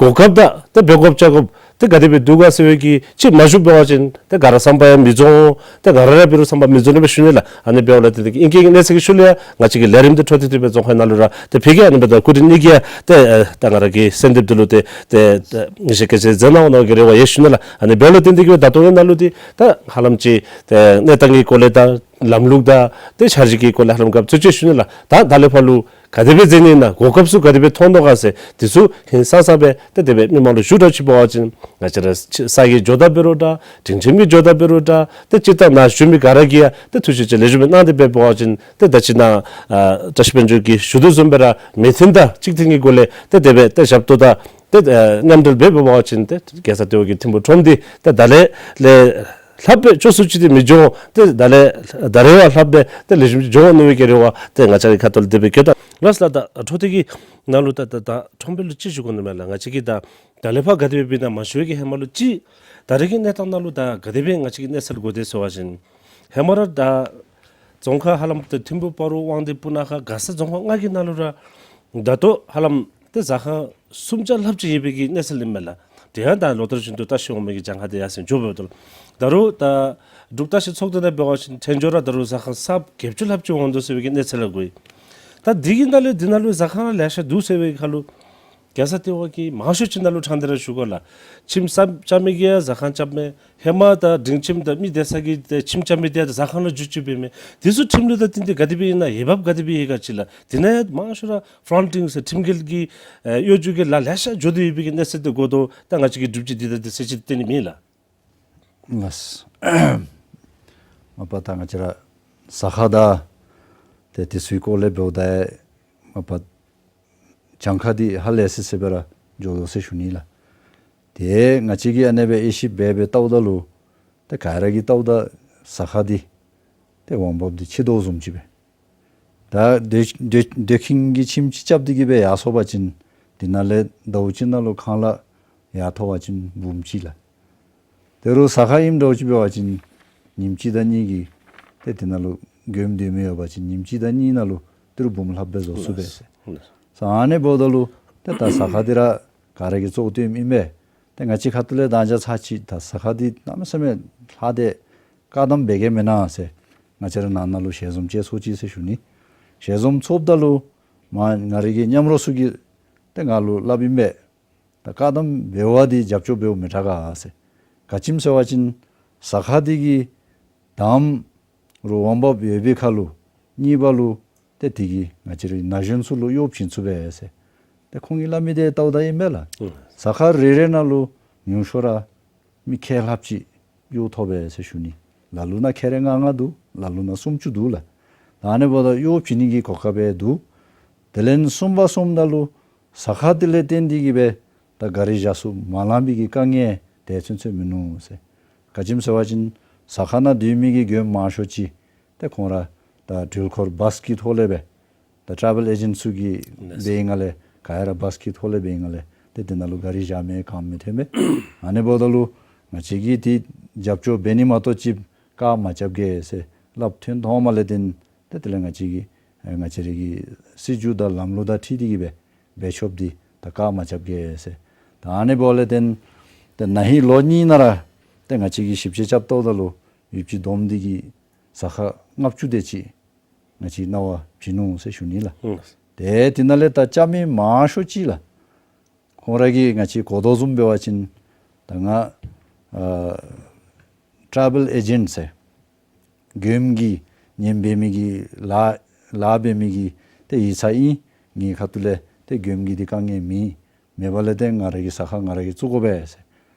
གོ་སྐབས་དང་ཏེ་འབད་དགོཔ་བྱ་དགོཔ་ཏེ་ག་དེ་སྦེ་འདུག་ག་ཟེར་བའི་གི་ཅིག་མ་ཞུ་བ་ཅིན་ཏེ་ག་ར་བསམ་པ་ཡང་མི་རྫོགས། ཏེ་ག་ར་ར་འབད་རུང་བསམ་པ་མི་རྫོགས་ནི་སྦེ་ཞུ་ནི་ལགས། ཨ་ནི་འབདཝ་ལས་ཏེ་ཏེ་ཨིང་སྐད་ཀྱི་གནས་ཚད་ཀྱི་ཤུལ་ལས་ཡང་ང་བཅས་ཀྱི་ལས་རིམ་འདི་འཕྲོ་མཐུད་དེ་སྦེ་རྫོང་ཁའི་ནང་ལུ་ར་ཏེ་ཕུལ་གེ། ཨ་ནི་འབདཝ་ད་སྐུ་མགྲོན་གཉིས་ཀྱིས་ཡང་ཏེ་ཨེ་ད་ང་ར་གི་གསལ་འདེབས་འདི་ལུ་ཏེ་ཏེ་ཏེ་ངེས་ཤེས་ག་ཅི་མཛད་གནང་བ་ནང་གི་རེ་བ་ཡོད་ཞུ་ནི་ལགས། ཨ་ནི་འབདཝ་ལས་ཏེ་འདི་གིས་ད་ལྟོ་ངེའི་ནང་ལུ་འདི་ད་ཧ་ལམ་ཅིག་ཏེ་གནས་སྟངས་ཀྱི་སྐོར་ལས་དང་ལམ་ལུགས་དང་ཏེ་འཆར་གཞི་གི་སྐོར་ལས་ཧ་ལམ་ག་ཚུད་ཅི་ཞུ་ནི་ལགས། ད་ད་ལས་ཕར་ལུ་ག་དེ་སྦེ་མཛད་ནི་ཨིན་ན་གོ་སྐབས་ཚུ་ག་དེ་སྦེ་མཐོང་དོ་ག་ཟེར་འདི་ཚུ་ཧིང་སངས་ས་སྦེ་ཏེ་དེ་སྦེ་མི་མང་ལུ་ཞུ་དགོཔ་ཅིག་འབད་བ་ཅིན་ང་བཅས་ར་ས་གི་ཇོ་བདག་འབད་རུང་འདྲ་སྒྲིང་ཁྲིམས་ཀྱི་ཇོ་བདག་འབད་རུང་འདྲ་ཏེ་སྤྱིར་བཏང་ནཱ་བཞུགས་མི་ག་ར་གིས་ཡང་ཏེ་ཐུགས་བཞེད་ཅིག་ལེགས་ཤོམ་སྦེ་གནང་སྟེ་འབད་བ་ཅིན་ཏེ་ད་ཅི་ནཱ་ཨ་བཀྲ་ཤིས་དཔལ་འབྱོར་གྱིས་ཞུ་དོ་བཟུམ་སྦེ་ར་མོས་མཐུན་དང་གཅིག་མཐུན་གྱི་སྒོ་ལས་ཏེ་དེ་སྦེ་ཏེ་ཞབས་ཏོག་དང་ཏེ་ཨ་མཉམ་འབྲེལ་འབད་འབད་བ་ཅིན་ཏེ་རྒྱལ་ས་ལྟེ་བ་གི་ཐིམ་ཕུག་ཁྲོམ་འདི་ཏེ་ད་ལས་ལས་ལྷག་སྦེ་སྐྱོ་སུ་ཅིག་འདི་མི་འགྱོ། ཏེ་ད་ལས་ད་རེས་བ་ལྷག་སྦེ་ཏེ་ལེགས་ཤོམ་ཅིག་འགྱོ་ནི་སྦེ་གི་རེ་བ་ཏེ་ང་བཅས་རའི་ཁ་ཐུག་ལས་དེ་སྦེ་བསྐྱེད་ད། ལགས་ལགས། ད་འཕྲོ་མཐུད་ཀྱི་ནང་ལུ་ད་ད་ད་ཁྲོམ་དཔོན་ལུ་ཅིག་ཞུ་དགོ་ནི་མས་ལགས། ང་བཅས་ཀྱིས་ད་ ད་ལས་ཕར་ག་དེ་སྦེ་འབད་ན་མ་ཞུ་བའི་གི་ཧེ་མ་ལུ་ཅིག་ད་རེས་ཀྱི་གནས་སྟངས་ནང་ལུ་ད་ག་དེ་སྦེ་ང་བཅས་ཀྱི་གནས་ཚུལ་གོ་དེས་ཟེར་བ་ཅིན་ཧེ་མ་ར་ད་རྫོང་ཁག་ཧ་ལམ་ད་ཐིམ་ཕུ་སྤ་རོ་དབང་འདུས་སྤུ་ན་ཁ་མགར་ས་རྫོང་ཁག་ལྔ་གི་ནང་ལུ་ར་ད་ལྟོ་ཧ་ལམ་ཏེ་ཟ་ཁང་སུམ་བརྒྱ་ལྷགཔ་ཅིག་ཡོད་པའི་གི་གནས་ཚུལ་ཨིན་མས་ལགས། དེ་ཡང་ད་ལོ་ལྟར་བཞིན་དུ་ལྟ་ཞིབ་འོང་མི་གི་གྱངས་ཁ་དེ་ཡར་སེང་འགྱོ་འབདཝ་ད་ལུ་ད་རུང་ད་འབྲུག་བརྟག་ཞིབ་ཚོགས་སྡེ་ནང་འབད་བ་ཅིན་ཐེངས་མཇུག་ར་ད་རུང་ཟ་ཁང་གསརཔ་བརྒྱད་ཅུ་ལྷགཔ་ཅིག་འོང་དོ་ཟེར་བའི་གི་གནས་ཚུལ་ལུ་གོ་ཡི། ད་འདི་གི་ནང་ལས་འདི་ནང་ལུ་ཟ་ཁང་ལེ་ཤ་འདུག་ཟེར་བའི་ཁར་ལུ་རྒྱལ་ས་ལྟེ་བ་གི་མང་ཤོས་ཅིག་ནང་ལུ་ཕྲང་སྟེ་ར་ཞུ་དགོ་ལགས། ཁྱིམ་ས་རྐྱབ་མི་གིས་ཡང་ཟ་ཁང་རྐྱབ་མས། ཧེ་མ་ད་སྒྲིང་ཁྱིམ་དང་མི་སྡོད་ས་གི་ཏེ་ཁྱིམ་རྐྱབ་མི་དེ་ཡང་ད་ཟ་ཁང་ལུ་བསྒྱུར་བཅོས་འབད་མས། དེ་ཚུ་ཁྲིམས་ལུགས་དང་བསྟུན་ཏེ་ག་དེ་སྦེ་ཨིན་ན་འོས་འབབ་ག་དེ་སྦེ་ཡོད་ག་ཅིག་ལགས། དེ་ནང་ཡང་མང་ཤོས་ར་ཕྲང་ཊིང་ཟེར་ཁྲིམས་འགལ་གྱི་ཨེ་གཡོ་སྒྱུ་གི་ལཱ་ལེ་ཤ་འགྱོ་སྟེ་ཡོད་པའི་གི་གནས་ཚུལ་དེ་གོ་དོ། ད་ང་བཅས་ཀྱིས་སྒྲུབ་བྱེད་འདི་དང་འདི་ཚུ་ཅིག་བསྟན་ནི་མེད་ལགས། ལགས། མ་པ་ད་ང་བཅས་ར་ཟ་ཁང་དང་ཏེ་དེ་ཚུའི་སྐོར་ལས་འབདཝ་ད་མ་པ་གྱངས་ཁ་འདི་ཧ་ལས་སི་སི་སྦེ་ར་འགྱོ་དོ་ཟེར་ཞུ་ནི་ལགས། ཏེ་ང་བཅས་ཀྱིས་ཨ་ནེ་སྦེ་དབྱེ་ཞིབ་འབད་འབད་བལྟཝ་ད་ལུ་ཏེ་ག་ར་གིས་བལྟཝ་ད་ཟ་ཁང་འདི་ཏེ་འོང་འབབ་འདི་ཆེ་དོ་བཟུམ་ཅིག་སྦེ། ད་སྡོད་སྡོད་སྡོད་ཁང་གི་ཁྱིམ་ཅིག་རྐྱབ་སྟེ་གི་སྦེ་ཡར་སོང་པ་ཅིན་དེ་ནང་ལས་ཟླཝ་གཅིག་ནང་ལུ་ཁང་གླ་ཡར་མཐོ་བ་ཅིན་འབུམ་གཅིག་ལགས། དོ་རུང་ཟ་ཁང་ཨིནམ་འདྲཝ་ཅིག་འབད་བ་ཅིན་ཉིནམ་གཅིག་དང་གཉིས་ཀྱི་ཏེ་དེ་ནང་ལུ་མགྱོནམ་སྡོད་མི་ཡོད་པ་ཅིན་ཉིནམ་གཅིག་དང་གཉིས་ནང་ལུ་དོ་རུང་འབུམ་ལྷགཔ་སྦེ་བཟོ་ཚུགས་པས་ཟེར། ལགས། ཨ་ནི་འབདཝ་ད་ལུ་ཏེ་ད་ཟ་ཁང་འདི་ར་ག་ར་གིས་བཙོང་སྟེ་ཨིན་པས། ཏེ་ང་བཅས་ཁ་ཐུག་ལས་ད་ཅི་ཚར་ཅིག་ད་ཟ་ཁང་འདི་གནམ་མེད་ས་མེད་ལྷག་སྟེ་བཀག་དམ་འབད་གེ་མེན་ན་ཟེར་ང་བཅས་ར་ནང་ན་ལུ་ཞལ་འཛོམས་ཅིག་ཚོགས་ཅི་ཟེར་ཞུ་ནི། ཞལ་འཛོམས་ཚོགསཔ་ད་ལུ་མ་ང་རའི་གི་མཉམ་རོགས་ཚུ་གིས་ཏེ་ང་ལུ་སླབ་ཨིན་པས། ད་བཀག་དམ་འབད་བ་འདི་རྒྱབ་སྐྱོར་འབདཝ་མི་དྲག་ག་ཟེར། ག་ཅི་སྨོ་ཟེར་བ་ཅིན་ཟ་ཁང་འདི་གིས་དང་པ་ར་འོང་འབབ་ཡོད་པའི་ཁར་ལུ་གཉིས་པ་ལུ་ཏེ་དེ་གིས་ང་བཅས་རའི་ན་གཞོན་ཚུ་ལུ་གཡོག་བྱིན་ཚུགས་པས་ཟེར། ཏེ་ཁོང་གིས་སླབ་མི་དེ་བལྟཝ་ད་ཨིན་མས་ལགས། ཨུམ། ཟ་ཁང་རེ་རེ་ནང་ལུ་ཉུང་ཤོས་ར་མི་ཁལ་ལྷགཔ་ཅིག་གཡོག་ཐོབ་པས་ཟེར་ཞུ་ནི། ལ་ལུ་ནང་ཁལ་རེ་ལྔ་ལྔ་འདུག། ལ་ལུ་ནང་སུམ་ཅུ་འདུག་ལགས། ད་ཨ་ནི་འབདཝ་ད་གཡོག་བྱིན་ནི་གི་གོ་སྐབས་འདུག། དེ་ལས་གསུམ་པ་གསུངམ་ད་ལུ་ཟ་ཁང་འདི་ལས་བརྟེན་ཏེ་གི་སྦེ་ད་གཱ་རི་བཞག་ས་མ་ལང་པའི་གི་དཀའ་ངལ་དེ་ཚུན་ཚོད་མིན་ནུག་ཟེར། ག་ཅི་སྨོ་ཟེར་བ་ཅིན་ཟ་ཁང་ནང་སྡོད་མི་གི་མགྱོནམ་མང་ཤོས་ཅིག་ཏེ་ཁོང་ར་ད་འགྲུལ་འཁོར་བཱས་ཀྱི་ཐོག་ལས་སྦེ་ད་ཊེ་རེ་ཝེལ་ཨེ་ཇེནཊ་ཚུ་གིས་ལགས། འབད་ཡི་ག་ལས་ག་ཡ་ར་བཱས་ཀྱི་ཐོག་ལས་འབད་ཡི་ག་ལས་ཏེ་དེ་ནང་ལུ་གཱ་རི་བཞག་མི་གང་མི་ཐོན་མས། ཨ་ནི་འབདཝ་ད་ལུ་ང་བཅས་ཀྱིས་ཏེ་རྒྱབ་སྐྱོར་འབད་ནི་མ་གཏོགས་ཅིག་བཀག་མ་རྐྱབ་གེ་ཟེར་སླབ་ཐོན་ཐོནམ་ལས་བརྟེན་ཏེ་དེ་ལས་ང་བཅས་ཀྱིས་ཨེ་ང་བཅས་རའི་གི་སྲིད་བྱུས་དང་ལམ་ལུགས་དང་འཁྲིལ་ཏེ་གི་སྦེ་འབད་ཆོགཔ་འདི་ད་བཀག་མ་རྐྱབ་གེ་ཟེར། ད་ཨ་ནི་འབདཝ་ལས་བརྟེན་ཏེ་ན་ཧིང་ལོ་གཉིས་ནང་ར་ཏེ་ང་བཅས་ཀྱིས་ཞིབ་དཔྱད་རྐྱབ་བལྟཝ་ད་ལུ་ཡུདཔ་ཅིག་བསྡོམས་ཏེ་གི་ཟ་ཁང་ལྔ་བཅུ་དེ་ཅིག་ང་བཅས་གནང་བ་བྱིན་ནུག་ཟེར་ཞུ་ནི་ལགས། ཨུམ། ཏེ་དེ་ནང་ལས་ད་རྐྱབ་མི་མང་ཤོས་ཅིག་ལགས། ཁོང་ར་གིས་ང་བཅས་གོ་དོ་བཟུམ་འབད་བ་ཅིན་ད་ང་ཨ་ཊེ་རེ་ཝེལ་ཨེ་ཇེནཊ་ཟེར་མགྱོནམ་གི་ཉན་འབད་མི་གི་ལཱ་ལཱ་འབད་མི་གི་ཏེ་ཡིག་ཚང་ཨིན། ངེའི་ཁ་ཐུག་ལས་ཏེ་མགྱོནམ་གི་འདི་དཀའ་ངལ་མེད། མེད་པ་ལས་ཏེ་ང་ར་གི་ཟ་ཁང་ང་ར་གིས་བཙུགས་དགོ་པས་ཟེར་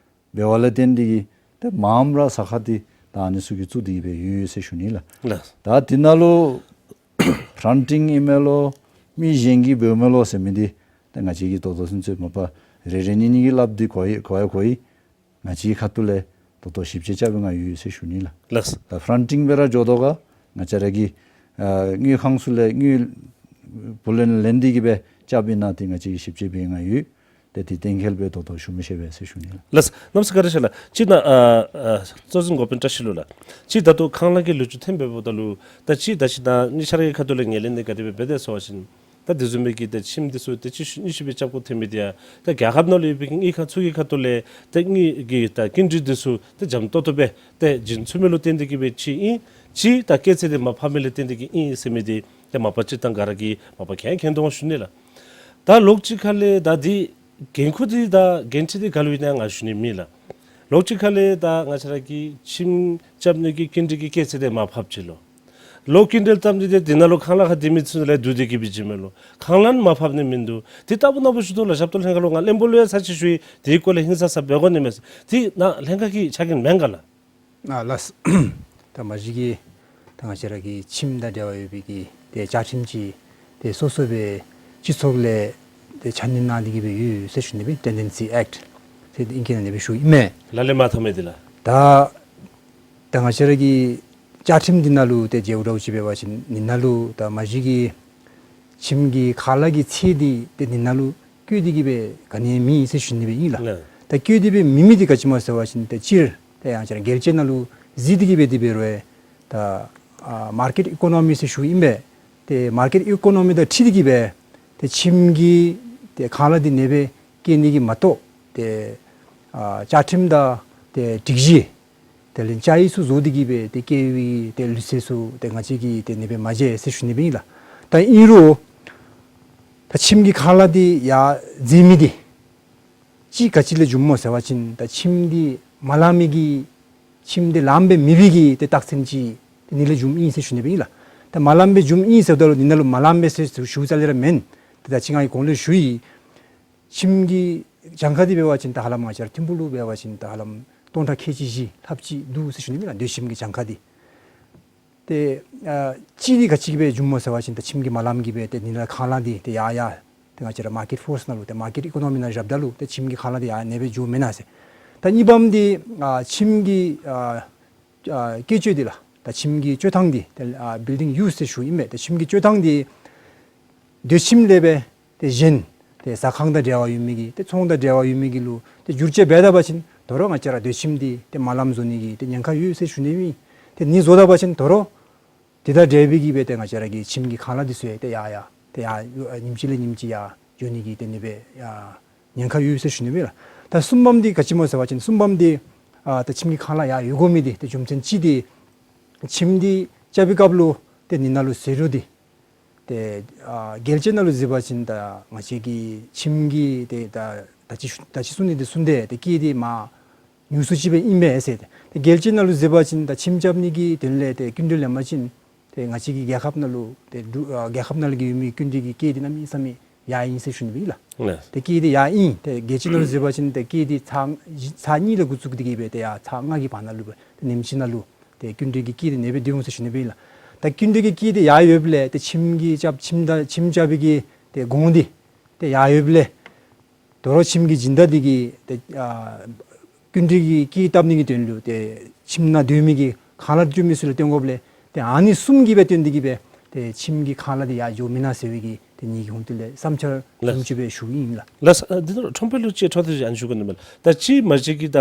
འབད་བ་ལས་བརྟེན་ཏེ་གི་ཏེ་མངམ་ར་ཟ་ཁང་འདི་ད་ཨ་ནི་ཚུ་གིས་བཙུགས་ཏེ་གི་སྦེ་ཡོད་ཟེར་ཞུ་ནི་ལགས། ལགས། ད་དེ་ནང་ལུ་ཕྲང་ཊིང་ཨིན་མས་ལོ་མི་གཞན་གྱིས་འབདཝ་མས་ལོ་ཟེར་མི་འདི་ཏེ་ང་བཅས་ཀྱིས་ད་ལྟོ་ཚུན་ཚོད་མ་པ་རེ་རེ་གཉིས་གཉིས་ཀྱིས་སླབ་སྟེ་གོ་ཡི་གོ་ཡི་གོ་ཡི། ང་བཅས་ཁ་ཐུག་ལས་ད་ལྟོ་ཞིབ་དཔྱད་རྐྱབ་པའི་ངང་ཡོད་ཟེར་ཞུ་ནི་ལགས། ལགས། ད་ཕྲང་ཊིང་སྦེ་ར་འགྱོ་དོ་ག། ང་བཅས་ར་གི་ཨ་དངུལ་ཁང་ཚུ་ལས་དངུལ་བུ་ལོན་ལེན་ཏེ་གི་སྦེ་རྐྱབ་ཨིན་ན་འདི་ང་བཅས་ཀྱིས་ཞིབ་དཔྱད་འབད་བའི་ངང་ཡོད། ཏེ་འདི་གཏན་འཁེལ་སྦེ་ད་ལྟོ་ཞུ་མི་ཤེས་པས་ཟེར་ཞུ་ནི་ལགས། ལགས། གནམ་མེད་ས་མེད་བཀའ་དྲིན་ཆེ་ལགས། ཅིག་ནཱ་ཨ་ཨ་གཙོ་འཛིན་འགོ་དཔོན་བཀྲ་ཤིས་ལུ་ལགས། ཅིག་ད་ལྟོ་ཁང་གླ་གི་ལོ་རྒྱུས་ཐོན་འབདཝ་ད་ལུ་ད་ཅིག་ད་ཅི་ད་ནི་ཤར་གྱི་ཁ་ཐུག་ལས་ངོས་ལེན་འདི་ག་དེ་སྦེ་འབད་དེས་ཟེར་བ་ཅིན་ད་དེ་བཟུམ་མའི་གི་ད་ཁྱིམ་འདི་ཚུ་ད་ཅིག་ཤུལ་ཉིས་ཤུལ་སྦེ་རྐྱབ་དགོཔ་ཐོན་མི་འདི་ཡང་ད་རྒྱལ་ཁབ་ནང་ལུ་ཡོད་པའི་གི་དངུལ་ཁང་ཚུ་གི་ཁ་ཐུག་ལས་ད་དངུལ་གྱི་ད་སྐྱིན་འགྲུལ་འདི་ཚུ་ད་འཇམ་ཏོག་ཏོ་སྦེ་ད་བྱིན་ཚུགས་མི་ལུ་བརྟེན་ཏེ་གི་སྦེ་ཅིག་ཨིན། ཅིག་ད་སྐྱེད་ཚད་འདི་མར་ཕབ་མི་ལུ་བརྟེན་ཏེ་གི་ཨིན་ཟེར་མི་འདི་ད་མ་པ་སྤྱིར་བཏང་ག་ར་གིས་མ་པ་མཁྱེན་མཁྱེན་དོ་ཞུ་ནི་ལགས། ད་ལོགས་གཅིག་ཁ་ལས་ད་འདི་འགན་ཁུར་འདི་དང་འགན་འཁྲི་འདི་ག་ལུ་ཨིན་ན་ང་ཞུ་ནི་མེད་ལགས། ལོགས་གཅིག་ཁ་ལས་ད་ང་བཅས་ར་གི་ཁྱིམ་རྐྱབ་ནི་གི་སྐྱིན་འགྲུལ་གྱི་སྐྱེད་ཚད་འདི་མར་ཕབ་ཅི་ལོ། ལོག་སྐྱིན་འགྲུལ་བཏབ་ནི་འདི་འདི་ནང་ལུ་ཁང་གླ་ཁར་སྡོད་མི་ཚུ་ལས་བསྡུ་སྟེ་གི་སྦེ་བྱིན་མས་ལོ། ཁང་གླ་ནི་མར་ཕབ་ནི་མིན་འདུག། འདི་ལྟ་བུ་ནང་བཞིན་དུ་ལགས་ཞབས་ཏོག་ལྷན་ཁག་ལུ་ང་བློན་པོ་ལུ་ཡང་ཚར་ཅིག་ཞུ་ཡི། དེའི་སྐོར་ལས་ཧིང་སངས་ས་འབད་དགོ་ནི་མས་ཟེར། འདི་ནཱ་ལྷན་ཁག་གི་ཆ་རྐྱེན་མེན་ག་ལགས། ཨ་ལགས། ད་མ་གཞི་གིས་ད་ང་བཅས་ར་གི་ཁྱིམ་དང་འབྲེལ་བ་ཡོད་པའི་གི་ཏེ་བཅའ་ཁྲིམས་ཅིག་ཏེ་སོ་སོ་སྦེ་སྤྱི་ཚོགས་ལས་ཏེ་ཆ་སྙོམས་གནང་སྟེ་གི་སྦེ་ཡོད་ཟེར་ཞུ་ནི་སྦེ་ཊེན་ཌེན་སི་ཨེཀཊ་ཟེར་ཨིང་སྐད་ནང་ནི་སྦེ་ཞུ་ཨིན་མས། ལགས་ལས་མར་འཐབ་མི་འདི་ལགས། ད་ད་ང་བཅས་ར་གི་བཅའ་ཁྲིམས་འདི་ནང་ལུ་ཏེ་མཇལཝ་འདྲཝ་ཅིག་འབད་བ་ཅིན་འདི་ནང་ལུ་ད་མ་གཞི་གིས་ཁྱིམ་གྱི་ཁང་གླ་གི་ཚད་འདི་ཏེ་འདི་ནང་ལུ་ བཀོད་དེ་གི་སྦེ་ག་ནི་མེད་ཟེར་ཞུ་ནི་སྦེ་ཨིན་ལགས། ལགས། ད་བཀོད་དེ་སྦེ་མེད་མི་འདི་ག་ཅི་སྨོ་ཟེར་བ་ཅིན་ཏེ་སྤྱིར་ཏེ་ཡང་ཅིག་ར་རྒྱལ་སྤྱི་ནང་ལུ་གཟིགས་ཏེ་གི་སྦེ་དེ་འབད་རུང་ད་ཨ་མར་ཀེཊ་ཨི་ཀོ་ནོ་མི་ཟེར་ཞུཝ་ཨིན་པས། ཏེ་མར་ཀེཊ་ཨི་ཀོ་ནོ་མི་དང་འཁྲིལ་ཏེ་གི་སྦེ་ཏེ་ཁྱིམ་གྱི་ཏེ་ཁང་གླ་འདི་ཨ་ནེ་སྦེ་བཀལ་ནི་གི་མ་གཏོགས་ཏེ་ཨ་བཅའ་ཁྲིམས་དང་ཏེ་སྒྲིག་གཞི་དེ་ལས་བཅའ་ཡིག་ཚུ་བཟོ་སྟེ་གི་སྦེ་ཏེ་བཀལ་བའི་ཏེ་ལུགས་སྲོལ་ཚུ་ཏེ་ང་བཅས་ཀྱིས་ཏེ་ཨ་ནེ་སྦེ་མ་མཇལ་ཟེར་ཞུ་ནི་སྦེ་ཨིན་ལགས། ད་ཨིན་རུང་ད་ཁྱིམ་གྱི་ཁང་གླ་འདི་ཡར་འཛེགས་མི་འདི་ཅིག་ག་ཅི་ལས་བྱུངམ་སྨོ་ཟེར་བ་ཅིན་ད་ཁྱིམ་འདི་མ་ལང་མི་གི་ཁྱིམ་འདི་ལངམ་སྦེ་མེད་པའི་གི་ཏེ་རྟགས་མཚན་ཅིག་ཏེ་ཨ་ནི་ལས་བྱུངམ་ཨིན་ཟེར་ཞུ་ནི་སྦེ་ཨིན་ལགས། ད་མ་ལངམ་སྦེ་བྱུངམ་ཨིན་ཟེརཝ་ད་ལུ་ཨ་ནི་ནང་ལུ་མ་ལངམ་སྦེ་ཟེར་ཞུ་རྩ་ལས་ར་མེན། ཏེ་ད་ཅི་ང་གིས་གོང་ལུ་ཞུ་ཡི། ཁྱིམ་གྱི་གྱངས་ཁ་འདི་འབད་བ་ཅིན་ད་ཧ་ལམ་ང་བཅས་ར་ཐིམ་ཕུག་ལུ་འབད་བ་ཅིན་ད་ཧ་ལམ་སྟོང་ཕྲག་ཁལ་གཅིག་བཞི་ལྷགཔ་ཅིག་འདུག་ཟེར་ཞུ་ནི་སྦེ་ཨིན་ལགས། སྡོད་ཁྱིམ་གྱི་གྱངས་ཁ་འདི། ཏེ་ཨ་གཅིག་འདི་ག་ཅི་གིས་སྦེ་བྱུངམ་སྨོ་ཟེར་བ་ཅིན་ད་ཁྱིམ་གྱིས་མ་ལངམ་གི་སྦེ་ཏེ་ཨ་ནི་ནང་ཁང་གླ་འདི་ཏེ་ཡར་ཡར་ཏེ་ང་བཅས་ར་མར་ཀེཊ་ཕོརསི་ནང་ལུ་ཏེ་མར་ཀེཊ་ཨི་ཀོ་ནོ་མི་ནང་བཞགཔ་ད་ལུ་ཏེ་ཁྱིམ་གྱི་ཁང་གླ་འདི་ཡར་ཨ་ནེ་སྦེ་འགྱོཝ་མེན་ན་ཟེར། ད་གཉིས་པམ་འདི་ཨ་ཁྱིམ་གྱི་ཨ་ཨ་བཀོད་སྤྱོད་འདི་ལགས། ད་ཁྱིམ་གྱི་སྤྱོད་ཐངས་འདི་ཏེ་ཨ་བིལ་ཌིང་ཡུསི་ཟེར་ཞུཝ་ཨིན་པས། ད་ཁྱིམ་གྱི་སྤྱོད་ཐངས་འདི་སྡོད་ཁྱིམ་ལས་སྦེ་ཏེ་གཞན་ཏེ་ཟ་ཁང་དང་འབྲེལ་བ་ཡོད་མི་གི་ཏེ་ཚོང་དང་འབྲེལ་བ་ཡོད་མི་གི་ལུ་ཏེ་བསྒྱུར་བཅོས་འབད་ད་པ་ཅིན་དོ་རུང་ང་བཅས་ར་སྡོད་ཁྱིམ་འདི་ཏེ་མ་ལངམ་བཟོ་ནི་གི་ཏེ་ཉེན་ཁ་ཡོད་ཟེར་ཞུ་ནི་སྦེ་ཨིན། ཏེ་ཨ་ནི་བཟོ་ད་པ་ཅིན་དོ་རུང་དེ་དང་འབྲེལ་བའི་གི་སྦེ་ཏེ་ང་བཅས་ར་གི་ཁྱིམ་གྱི་ཁང་གླ་འདི་ཚུ་ཡང་ཏེ་ཡར་ཡར་ཏེ་ཡར་ཨ་ཉིནམ་གཅིག་ལས་ཉིནམ་གཅིག་ཡར་འགྱོ་ནི་གི་ཏེ་ཨ་ནི་སྦེ་ཡར་ཉེན་ཁ་ཡོད་ཟེར་ཞུ་ནི་སྦེ་ཨིན་ལགས། ད་གསུམ་པམ་འདི་ག་ཅི་སྨོ་ཟེར་བ་ཅིན་གསུམ་པམ་འདི་ཨ་ད་ཁྱིམ་གྱི་ཁང་གླ་ཡར་འགྱོ་དགོ་མི་འདི་ཏེ་རྒྱུ་མཚན་ཅིག་འདི་ཁྱིམ་འདི་རྐྱབ་པའི་སྐབས་ལུ་ཏེ་ཨ་ནི་ནང་ལུ་ཟད་འགྲོ་འདི་ཏེ་ཨ་རྒྱལ་སྤྱི་ནང་ལུ་གཟིགས་པ་ཅིན་ད་ང་བཅས་ཀྱི་ཁྱིམ་གྱི་ཏེ་ད་ད་ཅི་ད་ཅི་གསུང་ནི་འདི་གསུང་སྟེ་ཏེ་སྐད་འདི་མར་ཉུང་སུ་ཅིག་སྦེ་ཨིན་པས་ཟེར། ཏེ་རྒྱལ་སྤྱི་ནང་ལུ་གཟིགས་པ་ཅིན་ད་ཁྱིམ་རྐྱབ་ནི་གི་དོན་ལས་ཏེ་སྐྱིན་འགྲུལ་ལེན་པ་ཅིན་ཏེ་ང་བཅས་ཀྱི་རྒྱལ་ཁབ་ནང་ལུ་ཏེ་འབྲུག་ཨ་རྒྱལ་ཁབ་ནང་ལུ་གི་ཡོད་མི་སྐྱིན་འགྲུལ་གྱི་སྐད་འདི་གནམ་མེད་ས་མེད་ཡར་ཨིན་ཟེར་ཞུ་ནི་སྦེ་ཨིན་ལགས། ལགས། ཏེ་སྐད་འདི་ཡར་ཨིན། ཏེ་རྒྱལ་སྤྱི་ནང་ལུ་གཟིགས་པ་ཅིན་ཏེ་སྐད་འདི་ཚར་ཚར་གཉིས་ལས་འགོ་བཙུགས་ཏེ་གི་སྦེ་ཏེ་ཡར་ཚར་ལྔ་གི་བར་ན་ལུ་སྦེ་ཏེ་ཉིནམ་གཅིག་ནང་ལུ་ཏེ་སྐྱིན་འགྲུལ་གྱི་སྐད་འདི་ཨ་ནེ་སྦེ་སྡོད་འོང་ཟེར་ཞུ་ནི་སྦེ་ཨིན་ལགས། ད་སྐྱིན་འགྲུལ་གྱི་སྐད་འདི་ཡར་ཡོདཔ་ལས་ཏེ་ཁྱིམ་གྱི་རྐྱབ་ཁྱིམ་ད་ཁྱིམ་རྐྱབ་པའི་གི་ཏེ་གོང་འདི་ཏེ་ཡར་ཡོདཔ་ལས་དོ་རུང་ཁྱིམ་གྱི་སྦྱིན་བདག་འདི་གིས་ཏེ་ཨ་སྐྱིན་འགྲུལ་གྱི་སྐད་བཏབ་ནི་གི་དོན་ལུ་ཏེ་ཁྱིམ་ནང་སྡོད་མི་གི་ཁང་གླ་སྤྲོད་མི་ཚུ་ལུ་བཏོན་དགོཔ་ལས་ཏེ་ཨ་ནི་གསུམ་གྱིས་སྦེ་བརྟེན་ཏེ་གི་སྦེ་ཏེ་ཁྱིམ་གྱི་ཁང་གླ་འདི་ཡར་འགྱོཝ་མེན་ན་ཟེར་བའི་གི་ཏེ་ངེ་གི་ཧོང་ཏོ་ལས་བསམ་འཆར་ལགས། བཟུམ་ཅིག་སྦེ་ཞུཝ་ཨིན་ལགས། ལགས། ཨ་འདི་ནང་ཁྲོམ་དཔོན་ལུ་ཅིག་འཕྲོ་མཐུད་ཅིག་ཨ་ནི་ཞུ་དགོ་ནི་མས། ད་ཅིག་མ་གཞི་གི་ད་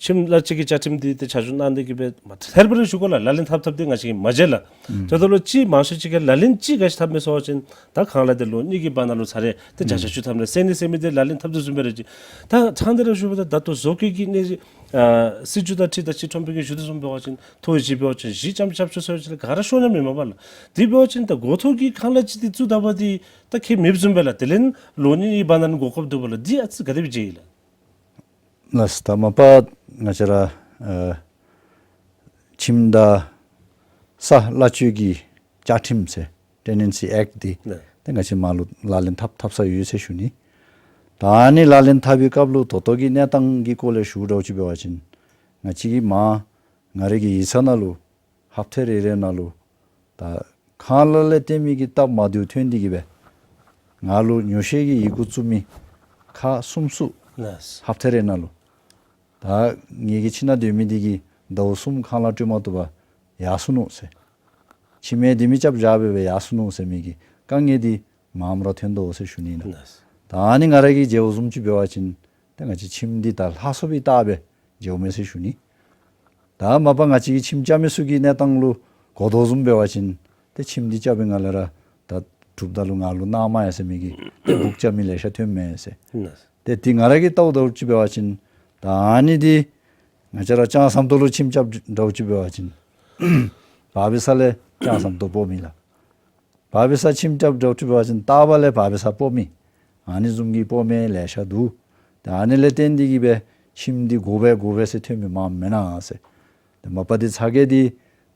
ཁྱིམ་གླ་ཅིག་གི་བཅའ་ཁྲིམས་འདི་ཏེ་ཆ་འཇོག་གནང་སྟེ་གི་སྦེ་མ་ཐེར་པ་རེ་ཞུ་དགོ་ལགས། ལག་ལེན་འཐབ་འཐབ་འདི་ང་བཅས་ཀྱིས་མ་མཇལ་ལགས། ཨུམ། དེ་ད་ལུ་ཅིག་མང་ཤོས་ཅིག་གིས་ལག་ལེན་ཅིག་ག་ཅི་འཐབ་མས་ཟེར་བ་ཅིན་ད་ཁང་གླ་འདི་ལོ་གཉིས་ཀྱི་བར་ན་ལུ་ཚར་རེ་ཏེ་བརྒྱ་ཆ་བཅུ་ཐམ་རེ་སེང་ནི་སེང་མི་འདི་ལག་ལེན་འཐབ་དོ་བཟུམ་སྦེ་རེ་ཅིག། ད་ཕྲང་སྟེ་ར་ཞུ་བ་ད་ད་ལྟོ་བཟོ་བཀོད་ཀྱི་གནས་ཨ་སྲིད་བྱུས་དང་འཁྲིལ་ཁྲོམ་དཔོན་གྱིས་ཞུ་དོ་བཟུམ་འབད་བ་ཅིན་ཐོག་བཞི་འབད་བ་ཅིན་བཞི་ཙམ་རྐྱབ་ཆོག་ཟེར་བ་ཅིན་ག་ར་ཤོར་ནི་མེན་མས་པ་ལགས། དེ་འབད་བ་ཅིན་ད་འགོ་ཐོག་གི་ཁང་གླ་ཅིག་འདི་བཙུགས་ད་པ་འདི་ད་ཁྱད་མེདཔ་བཟུམ་སྦེ་ལགས། དེ་ལས་ལོ་གཉིས་གཉིས་བར་ན་འགོར་དགོཔ་འདུག་པ་ལགས། འདི་ཨ་ཙི་ག་དེ་སྦེ་མཇལ་ཡི་ལགས། ལགས། ད་མ་པ་ང་བཅས་ར་ཨ་ཁྱིམ་དང་ས་གླ་སྤྱོད་ཀྱི་བཅའ་ཁྲིམས་ཟེར་ཊེ་ནེན་སི་ཨེཀཊ་འདི་ལགས། ཏེ་ང་བཅས་མར་ལུ་ལག་ལེན་འཐབ་འཐབ་ས་ཡོད་ཟེར་ཞུ་ནི། ད་ཨ་ནི་ལག་ལེན་འཐབ་པའི་སྐབས་ལུ་ད་ལྟོ་གི་གནས་སྟངས་ཀྱི་སྐོར་ལས་ཞུ་འདྲཝ་ཅིག་འབད་བ་ཅིན་ང་བཅས་ཀྱིས་མར་ང་རའི་གི་ཡིག་ཚང་ནང་ལུ་ཧབ་ཏ་རེ་རེ་ནང་ལུ་ད་ཁང་གླ་ལས་བརྟེན་མི་གི་སྟབས་མ་བདེཝ་ཐོན་ཏེ་གི་སྦེ་ང་ལུ་ཉོ་བཤད་ཀྱི་ཡི་གུ་བཙུགས་མི་ཁག་གསུམ་ཚུ་ལགས། ཧབ་ཏ་རེ་ནང་ལུ་ད་ངེ་གི་ཁྱིམ་ནང་སྡོད་མི་འདི་གིས་ཟླཝ་གསུམ་ཁང་གླ་སྤྲོད་མ་བཏུབ་པར་ཡར་སོ་ནུག་ཟེར། ཁྱིམ་མི་ལྡེ་མིག་རྐྱབ་བཞག་སྦེ་སྦེ་ཡར་སོ་ནུག་ཟེར་མི་གི་དཀའ་ངལ་འདི་མངམ་ར་ཐོན་དོ་ཟེར་ཞུ་ནི་ཨིན་ལགས། ལགས། ད་ཨ་ནི་ང་ར་གིས་མཇལཝ་བཟུམ་ཅིག་འབད་བ་ཅིན་ཏེ་ང་བཅས་ཁྱིམ་འདི་ད་ལྷག་སོང་པའི་རྟགས་སྦེ་མཇལཝ་མས་ཟེར་ཞུ་ནི། ད་མ་པ་ང་བཅས་ཀྱི་ཁྱིམ་རྐྱབ་མི་ཚུ་གི་གནས་སྟངས་ལུ་གོ་དོ་བཟུམ་འབད་བ་ཅིན་ཏེ་ཁྱིམ་འདི་རྐྱབ་པའི་སྔ་ལས་ར་ད་གྲུབ་ད་ལུ་ང་ལུ་གནང་མ་ཡ་ཟེར་མི་གི་ཏེ་སྦུག་རྐྱབ་མི་ལེ་ཤ་ཐོནམ་མས་ཟེར། ལགས། ཏེ་འདི་ང་ར་གིས་བལྟཝ་འདྲཝ་ཅིག་འབད་བ་ཅིན་ད་ཨ་ནི་འདི་ང་བཅས་ར་ལྕང་ཟམ་ཏོག་ལུ་ཁྱིམ་རྐྱབ་འདྲཝ་ཅིག་འབད་བ་ཅིན་བར་པའི་ས་ལས་ལྕང་ཟམ་ཏོག་སྤོ་མི་ལགས། བར་པའི་ས་ཁྱིམ་རྐྱབ་འདྲཝ་ཅིག་འབད་བ་ཅིན་ལྟག་པ་ལས་བར་པའི་ས་སྤོ་མི་ཨ་ནི་བཟུམ་གྱི་སྤོ་མི་ལེ་ཤ་འདུག། ད་ཨ་ནི་ལས་བརྟེན་ཏེ་གི་སྦེ་ཁྱིམ་འདི་དགོ་པས་དགོ་པས་ཟེར་ཐོན་མི་མངམ་མེན་ན་ཟེར། ཏེ་མ་པ་འདི་ཚ་གྱང་འདི་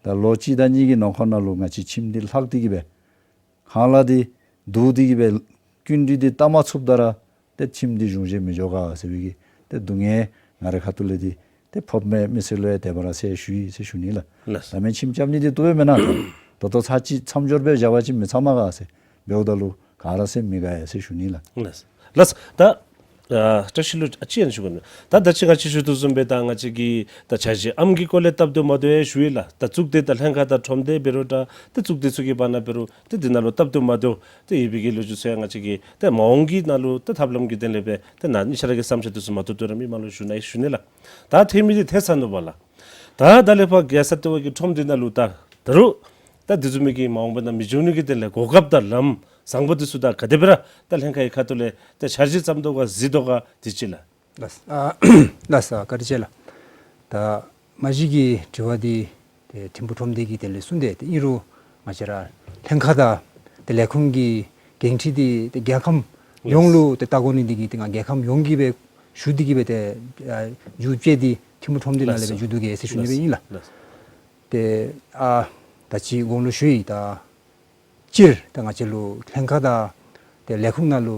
ད་ལོ་གཅིག་དང་གཉིས་ཀྱི་ནང་འཁོད་ནང་ལུ་ང་བཅས་ཁྱིམ་འདི་ལྷག་སྟེ་གི་སྦེ་ཁང་གླ་འདི་བསྡུ་སྟེ་གི་སྦེ་སྐྱིན་འགྲུལ་འདི་བཏབ་མ་ཚུགསཔ་ད་ར་ཏེ་ཁྱིམ་འདི་གཞུང་བཞེས་མི་འགྱོ་ག་ཟེར་བའི་གི་ཏེ་སྡུག་བསྔལ་ང་རའི་ཁ་ཐུག་ལས་འདི་ཏེ་ཕོགཔ་མས། མི་སེར་ལུ་ཡང་དེ་སྦེ་ར་ཟེར་ཞུ་ཡི་ཟེར་ཞུ་ནི་ལགས། ལགས། ད་མེན་ཁྱིམ་རྐྱབ་ནི་འདི་བཏུབ་པས་མེན་ན། ད་ལྟོ་ཚར་གཅིག་མཚམས་སྦྱོར་འབད་བཞག་པ་ཅིན་མི་ཚངམ་ག་ཟེར་འབདཝ་ད་ལུ་ག་ར་སེམས་མི་དགའ་ཡ་ཟེར་ཞུ་ནི་ལགས། ལགས། ལགས། ད་ ཨ་བཀྲ་ཤིས་ལོ། ཨ་ཅི་ཡང་ཞུ་གོ་ནི། ད་ད་ཅི་ང་བཅས་ཞུ་དོ་བཟུམ་སྦེ་ད་ང་བཅས་ཀྱི་ད་འཆར་གཞི་ཨམ་གྱི་སྐོར་ལས་སྟབས་བདེཝ་མ་བདེཝ་ཡང་ཞུ་ཡི་ལགས། ད་གཙུག་སྡེ་དང་ལྷན་ཁག་དང་ཁྲོམ་སྡེ་འབད་རུང་ད་ད་གཙུག་སྡེ་ཚུ་གི་བར་ན་འབད་རུང་ད་འདི་ནང་ལུ་སྟབས་བདེཝ་མ་བདེཝ་ད་ཡོད་པའི་གི་ལོ་རྒྱུས་ཚུ་ཡང་ང་བཅས་ཀྱིས་ད་མ་འོངས་ཀྱི་ནང་ལུ་ད་ཐབས་ལམ་གྱི་དོན་ལས་སྦེ་ད་ན་ནི་ཤ་ར་གི་བསམ་འཆར་འདི་ཚུ་མ་ཐུབ་ཐུབ་ར་མི་མ་ལུ་ཞུ་ནི་ཞུ་ནི་ལགས། ད་ཐོན་མི་འདི་ཐོན་ཚར་ནུག་པ་ལགས། ད་ད་ལས་ཕར་རྒྱལ་ས་ལྟེ་བ་གི་ཁྲོམ་སྡེ་ནང་ལུ་ད་ད་རུང་ད་འདི་བཟུམ་མའི་གི་མ་འོངས་པ་ནང་མི་འབྱུང་ནི་གི་དོན་ལས་གོ་སྐབས་དང་ལམ་བཟང་པོ་འདི་ཚུ་ད་ག་དེ་སྦེ་ར་ད་ལྷན་ཁག་གི་ཁ་ཐུག་ལས་ད་འཆར་གཞི་བརྩམ་དོ་ག་གཟིགས་དོ་ག་འདི་ཅིག་ལགས། ལགས། ཨ་ལགས་སོ། བཀའ་དྲིན་ཆེ་ལགས། ད་མ་གཞི་གི་དྲི་བ་འདི་ཏེ་ཐིམ་ཕུག་ཁྲོམ་སྡེ་གི་དོན་ལས་གསུངས་ཏེ་ཏེ་ཨིན་རུང་ང་བཅས་ར་ལྷན་ཁག་དང་ཏེ་ལས་ཁུངས་ཀྱི་འགན་འཁྲི་འདི་ཏེ་རྒྱལ་ཁམས་ཡོངས་ལུ་ཏེ་བལྟ་དགོ་ནི་འདི་གིས་ཏེ་ང་རྒྱལ་ཁམས་ཡོངས་ཀྱི་སྦེ་ཞུ་སྟེ་གི་སྦེ་ཏེ་ཨ་མཇུག་བསྡུ་སྟེ་ཐིམ་ཕུག་ཁྲོམ་སྡེ་ནང་ལས་སྦེ་མཇུག་བསྡུ་གེ་ཟེར་ཞུ་ནི་སྦེ་ཨིན་ལགས། ཏེ་ཨ་ད་ཅི་གོང་ལུ་ཞུ་ཡི། ད་སྤྱིར་ད་ང་བཅས་ལུ་ལྷན་ཁག་དང་ཏེ་ལས་ཁུངས་ནང་ལུ་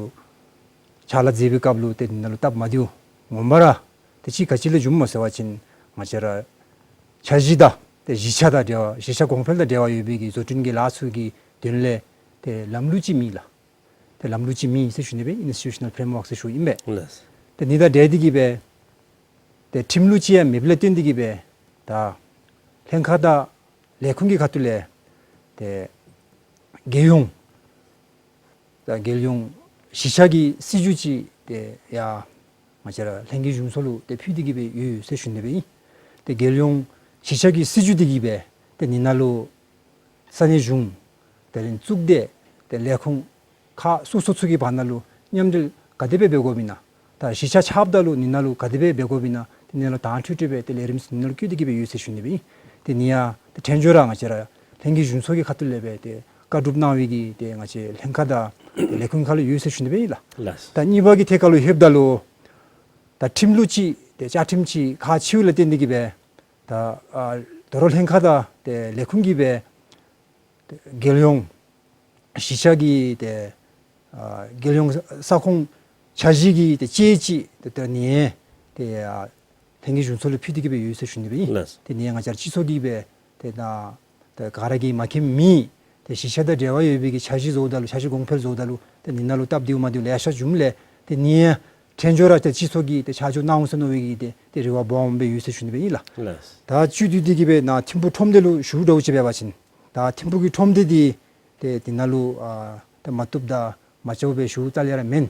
ཕྱག་ལཱ་མཛད་པའི་སྐབས་ལུ་ཏེ་འདི་ནང་ལུ་སྟབས་མ་བདེཝ་ངོ་མ་ར་ཏེ་ཅིག་ག་ཅི་ལས་བྱུངམ་སྨོ་ཟེར་བ་ཅིན་ང་བཅས་ར་འཆར་གཞི་དང་ཏེ་གཞི་ཆགས་དང་འབྲེལ་བ་གཞི་ཆགས་གོང་འཕེལ་དང་འབྲེལ་བ་ཡོད་པའི་གི་བཟོ་སྐྲུན་གྱི་ལཱ་ཚུ་གི་དོན་ལས་ཏེ་ལམ་ལུགས་ཅིག་མེད་ལགས། ཏེ་ལམ་ལུགས་ཅིག་མེད་ཟེར་ཞུ་ནི་སྦེ་ཨིན། ཨིན་སི་ཊི་ཊུ་ཤ་ནཱལ་ཕེརེམ་ཝརཀ་ཟེར་ཞུཝ་ཨིན་པས། ལགས། ཏེ་འདི་དང་འབྲེལ་ཏེ་གི་སྦེ་ཏེ་ཁྲིམས་ལུགས་ཅིག་ཡང་མེདཔ་ལས་བརྟེན་ཏེ་གི་སྦེ་ད་ལྷན་ཁག་དང་ལས་ཁུངས་ཀྱི་ཁ་ཐུག་ལས་ཏེ་རྒྱལ་ཡོངས་ད་རྒྱལ་ཡོངས་གཞི་ཆགས་ཀྱི་སྲིད་བྱུས་ཅིག་ཏེ་ཡར་ང་བཅས་ར་ལྷན་རྒྱས་གཞུང་ཚོགས་ལུ་ཏེ་ཕུལ་ཏེ་གི་སྦེ་ཡོད་ཟེར་ཞུ་ནི་སྦེ་ཨིན། ཏེ་རྒྱལ་ཡོངས་གཞི་ཆགས་ཀྱི་སྲིད་བྱུས་འདི་གིས་སྦེ་ཏེ་འདི་ནང་ལུ་ས་གནས་གཞུང་དེ་ལས་གཙུག་སྡེ་ཏེ་ལས་ཁུངས་ཁག་སོ་སོ་ཚུ་གི་བར་ན་ལུ་མཉམ་འབྲེལ་ག་དེ་སྦེ་འབད་དགོཔ་ཨིན་ན། ད་གཞི་ཆགས་ཆགསཔ་ད་ལུ་འདི་ནང་ལུ་ག་དེ་སྦེ་འབད་དགོཔ་ཨིན་ན། ཏེ་འདི་ནང་ལུ་དྭངས་འཕྲོས་འཕྲོས་སྦེ་ཏེ་ལས་རིམ་ཚུ་འདི་ནང་ལུ་བཀོད་དེ་གི་སྦེ་ཡོད་ཟེར་ཞུ་ནི་སྦེ་ཨིན། ཏེ་འདི་ཡང་ཏེ་ཕྲན་བྱོལ་ར་ང་བཅས་ར་ལྷན་རྒྱས་གཞུང་ཚོགས་ཀྱི་ཁ་ཐུག་ལས་སྦེ་ཏེ་བཀའ་སྒྲུབ་གནང་བའི་གི་ཏེ་ང་བཅས་ལྷན་ཁག་དང་ཏེ་ལས་ཁུངས་ཁག་ལུ་ཡོད་ཟེར་ཞུ་ནི་སྦེ་ཨིན་ལགས། ལགས། ད་གཉིས་པ་གི་ཐད་ཁར་ལུ་ལྷོདཔ་ད་ལུ་ད་ཁྲིམས་ལུགས་ཅིག་ཏེ་བཅའ་ཁྲིམས་ཅིག་ཁག་ཆེཝ་ལས་བརྟེན་ཏེ་གི་སྦེ་ད་ཨ་དོ་རུང་ལྷན་ཁག་དང་ཏེ་ལས་ཁུངས་ཀྱིས་སྦེ་ཏེ་རྒྱལ་ཡོངས་གཞི་ཆགས་ཀྱི་ཏེ་ཨ་རྒྱལ་ཡོངས་ས་ཁོངས་འཆར་གཞི་གི་ཏེ་དཔྱད་ཅིག་ཏེ་ད་ནི་ཏེ་ཨ་ལྷན་རྒྱས་གཞུང་ཚོགས་ལུ་ཕུལ་ཏེ་གི་སྦེ་ཡོད་ཟེར་ཞུ་ནི་སྦེ་ཨིན། ལགས། ཏེ་ནི་ང་བཅས་ར་སྤྱི་ཚོགས་ཀྱིས་སྦེ་ཏེ་ད་ད་ག་ར་གིས་མ་མཁྱེནམ་མེད། ཏེ་གཞི་ཆགས་དང་འབྲེལ་བ་ཡོད་པའི་གི་འཆར་གཞི་བཟོཝ་ད་ལུ་འཆར་གཞི་གོང་འཕེལ་བཟོཝ་ད་ལུ་ཏེ་འདི་ནང་ལུ་སྟབས་བདེཝ་མ་བདེཝ་ལེ་ཤ་བྱུངམ་ལས་ཏེ་ནི་ཕྲན་བྱོལ་ར་ཏེ་སྤྱི་ཚོགས་ཀྱིས་ཏེ་ཆ་འཇོག་གནང་འོང་ཟེར་མནོ་བའི་གི་ཏེ་ཏེ་རེ་བ་སྦོམ་སྦེ་ཡོད་ཟེར་ཞུ་ནི་སྦེ་ཨིན་ལགས། ལགས། ད་བཅུད་བསྡུས་ཏེ་གི་སྦེ་ནཱ་ཐིམ་ཕུག་ཁྲོམ་སྡེ་ལུ་ཞུ་དགོཔ་ཅིག་འབད་བ་ཅིན་ད་ཐིམ་ཕུག་གི་ཁྲོམ་སྡེ་འདི་ཏེ་འདི་ནང་ལུ་ཨ་ད་མ་བཏུབ་དང་མ་འགྱོཝ་སྦེ་ཞུཝ་རྩ་ལས་ར་མེན།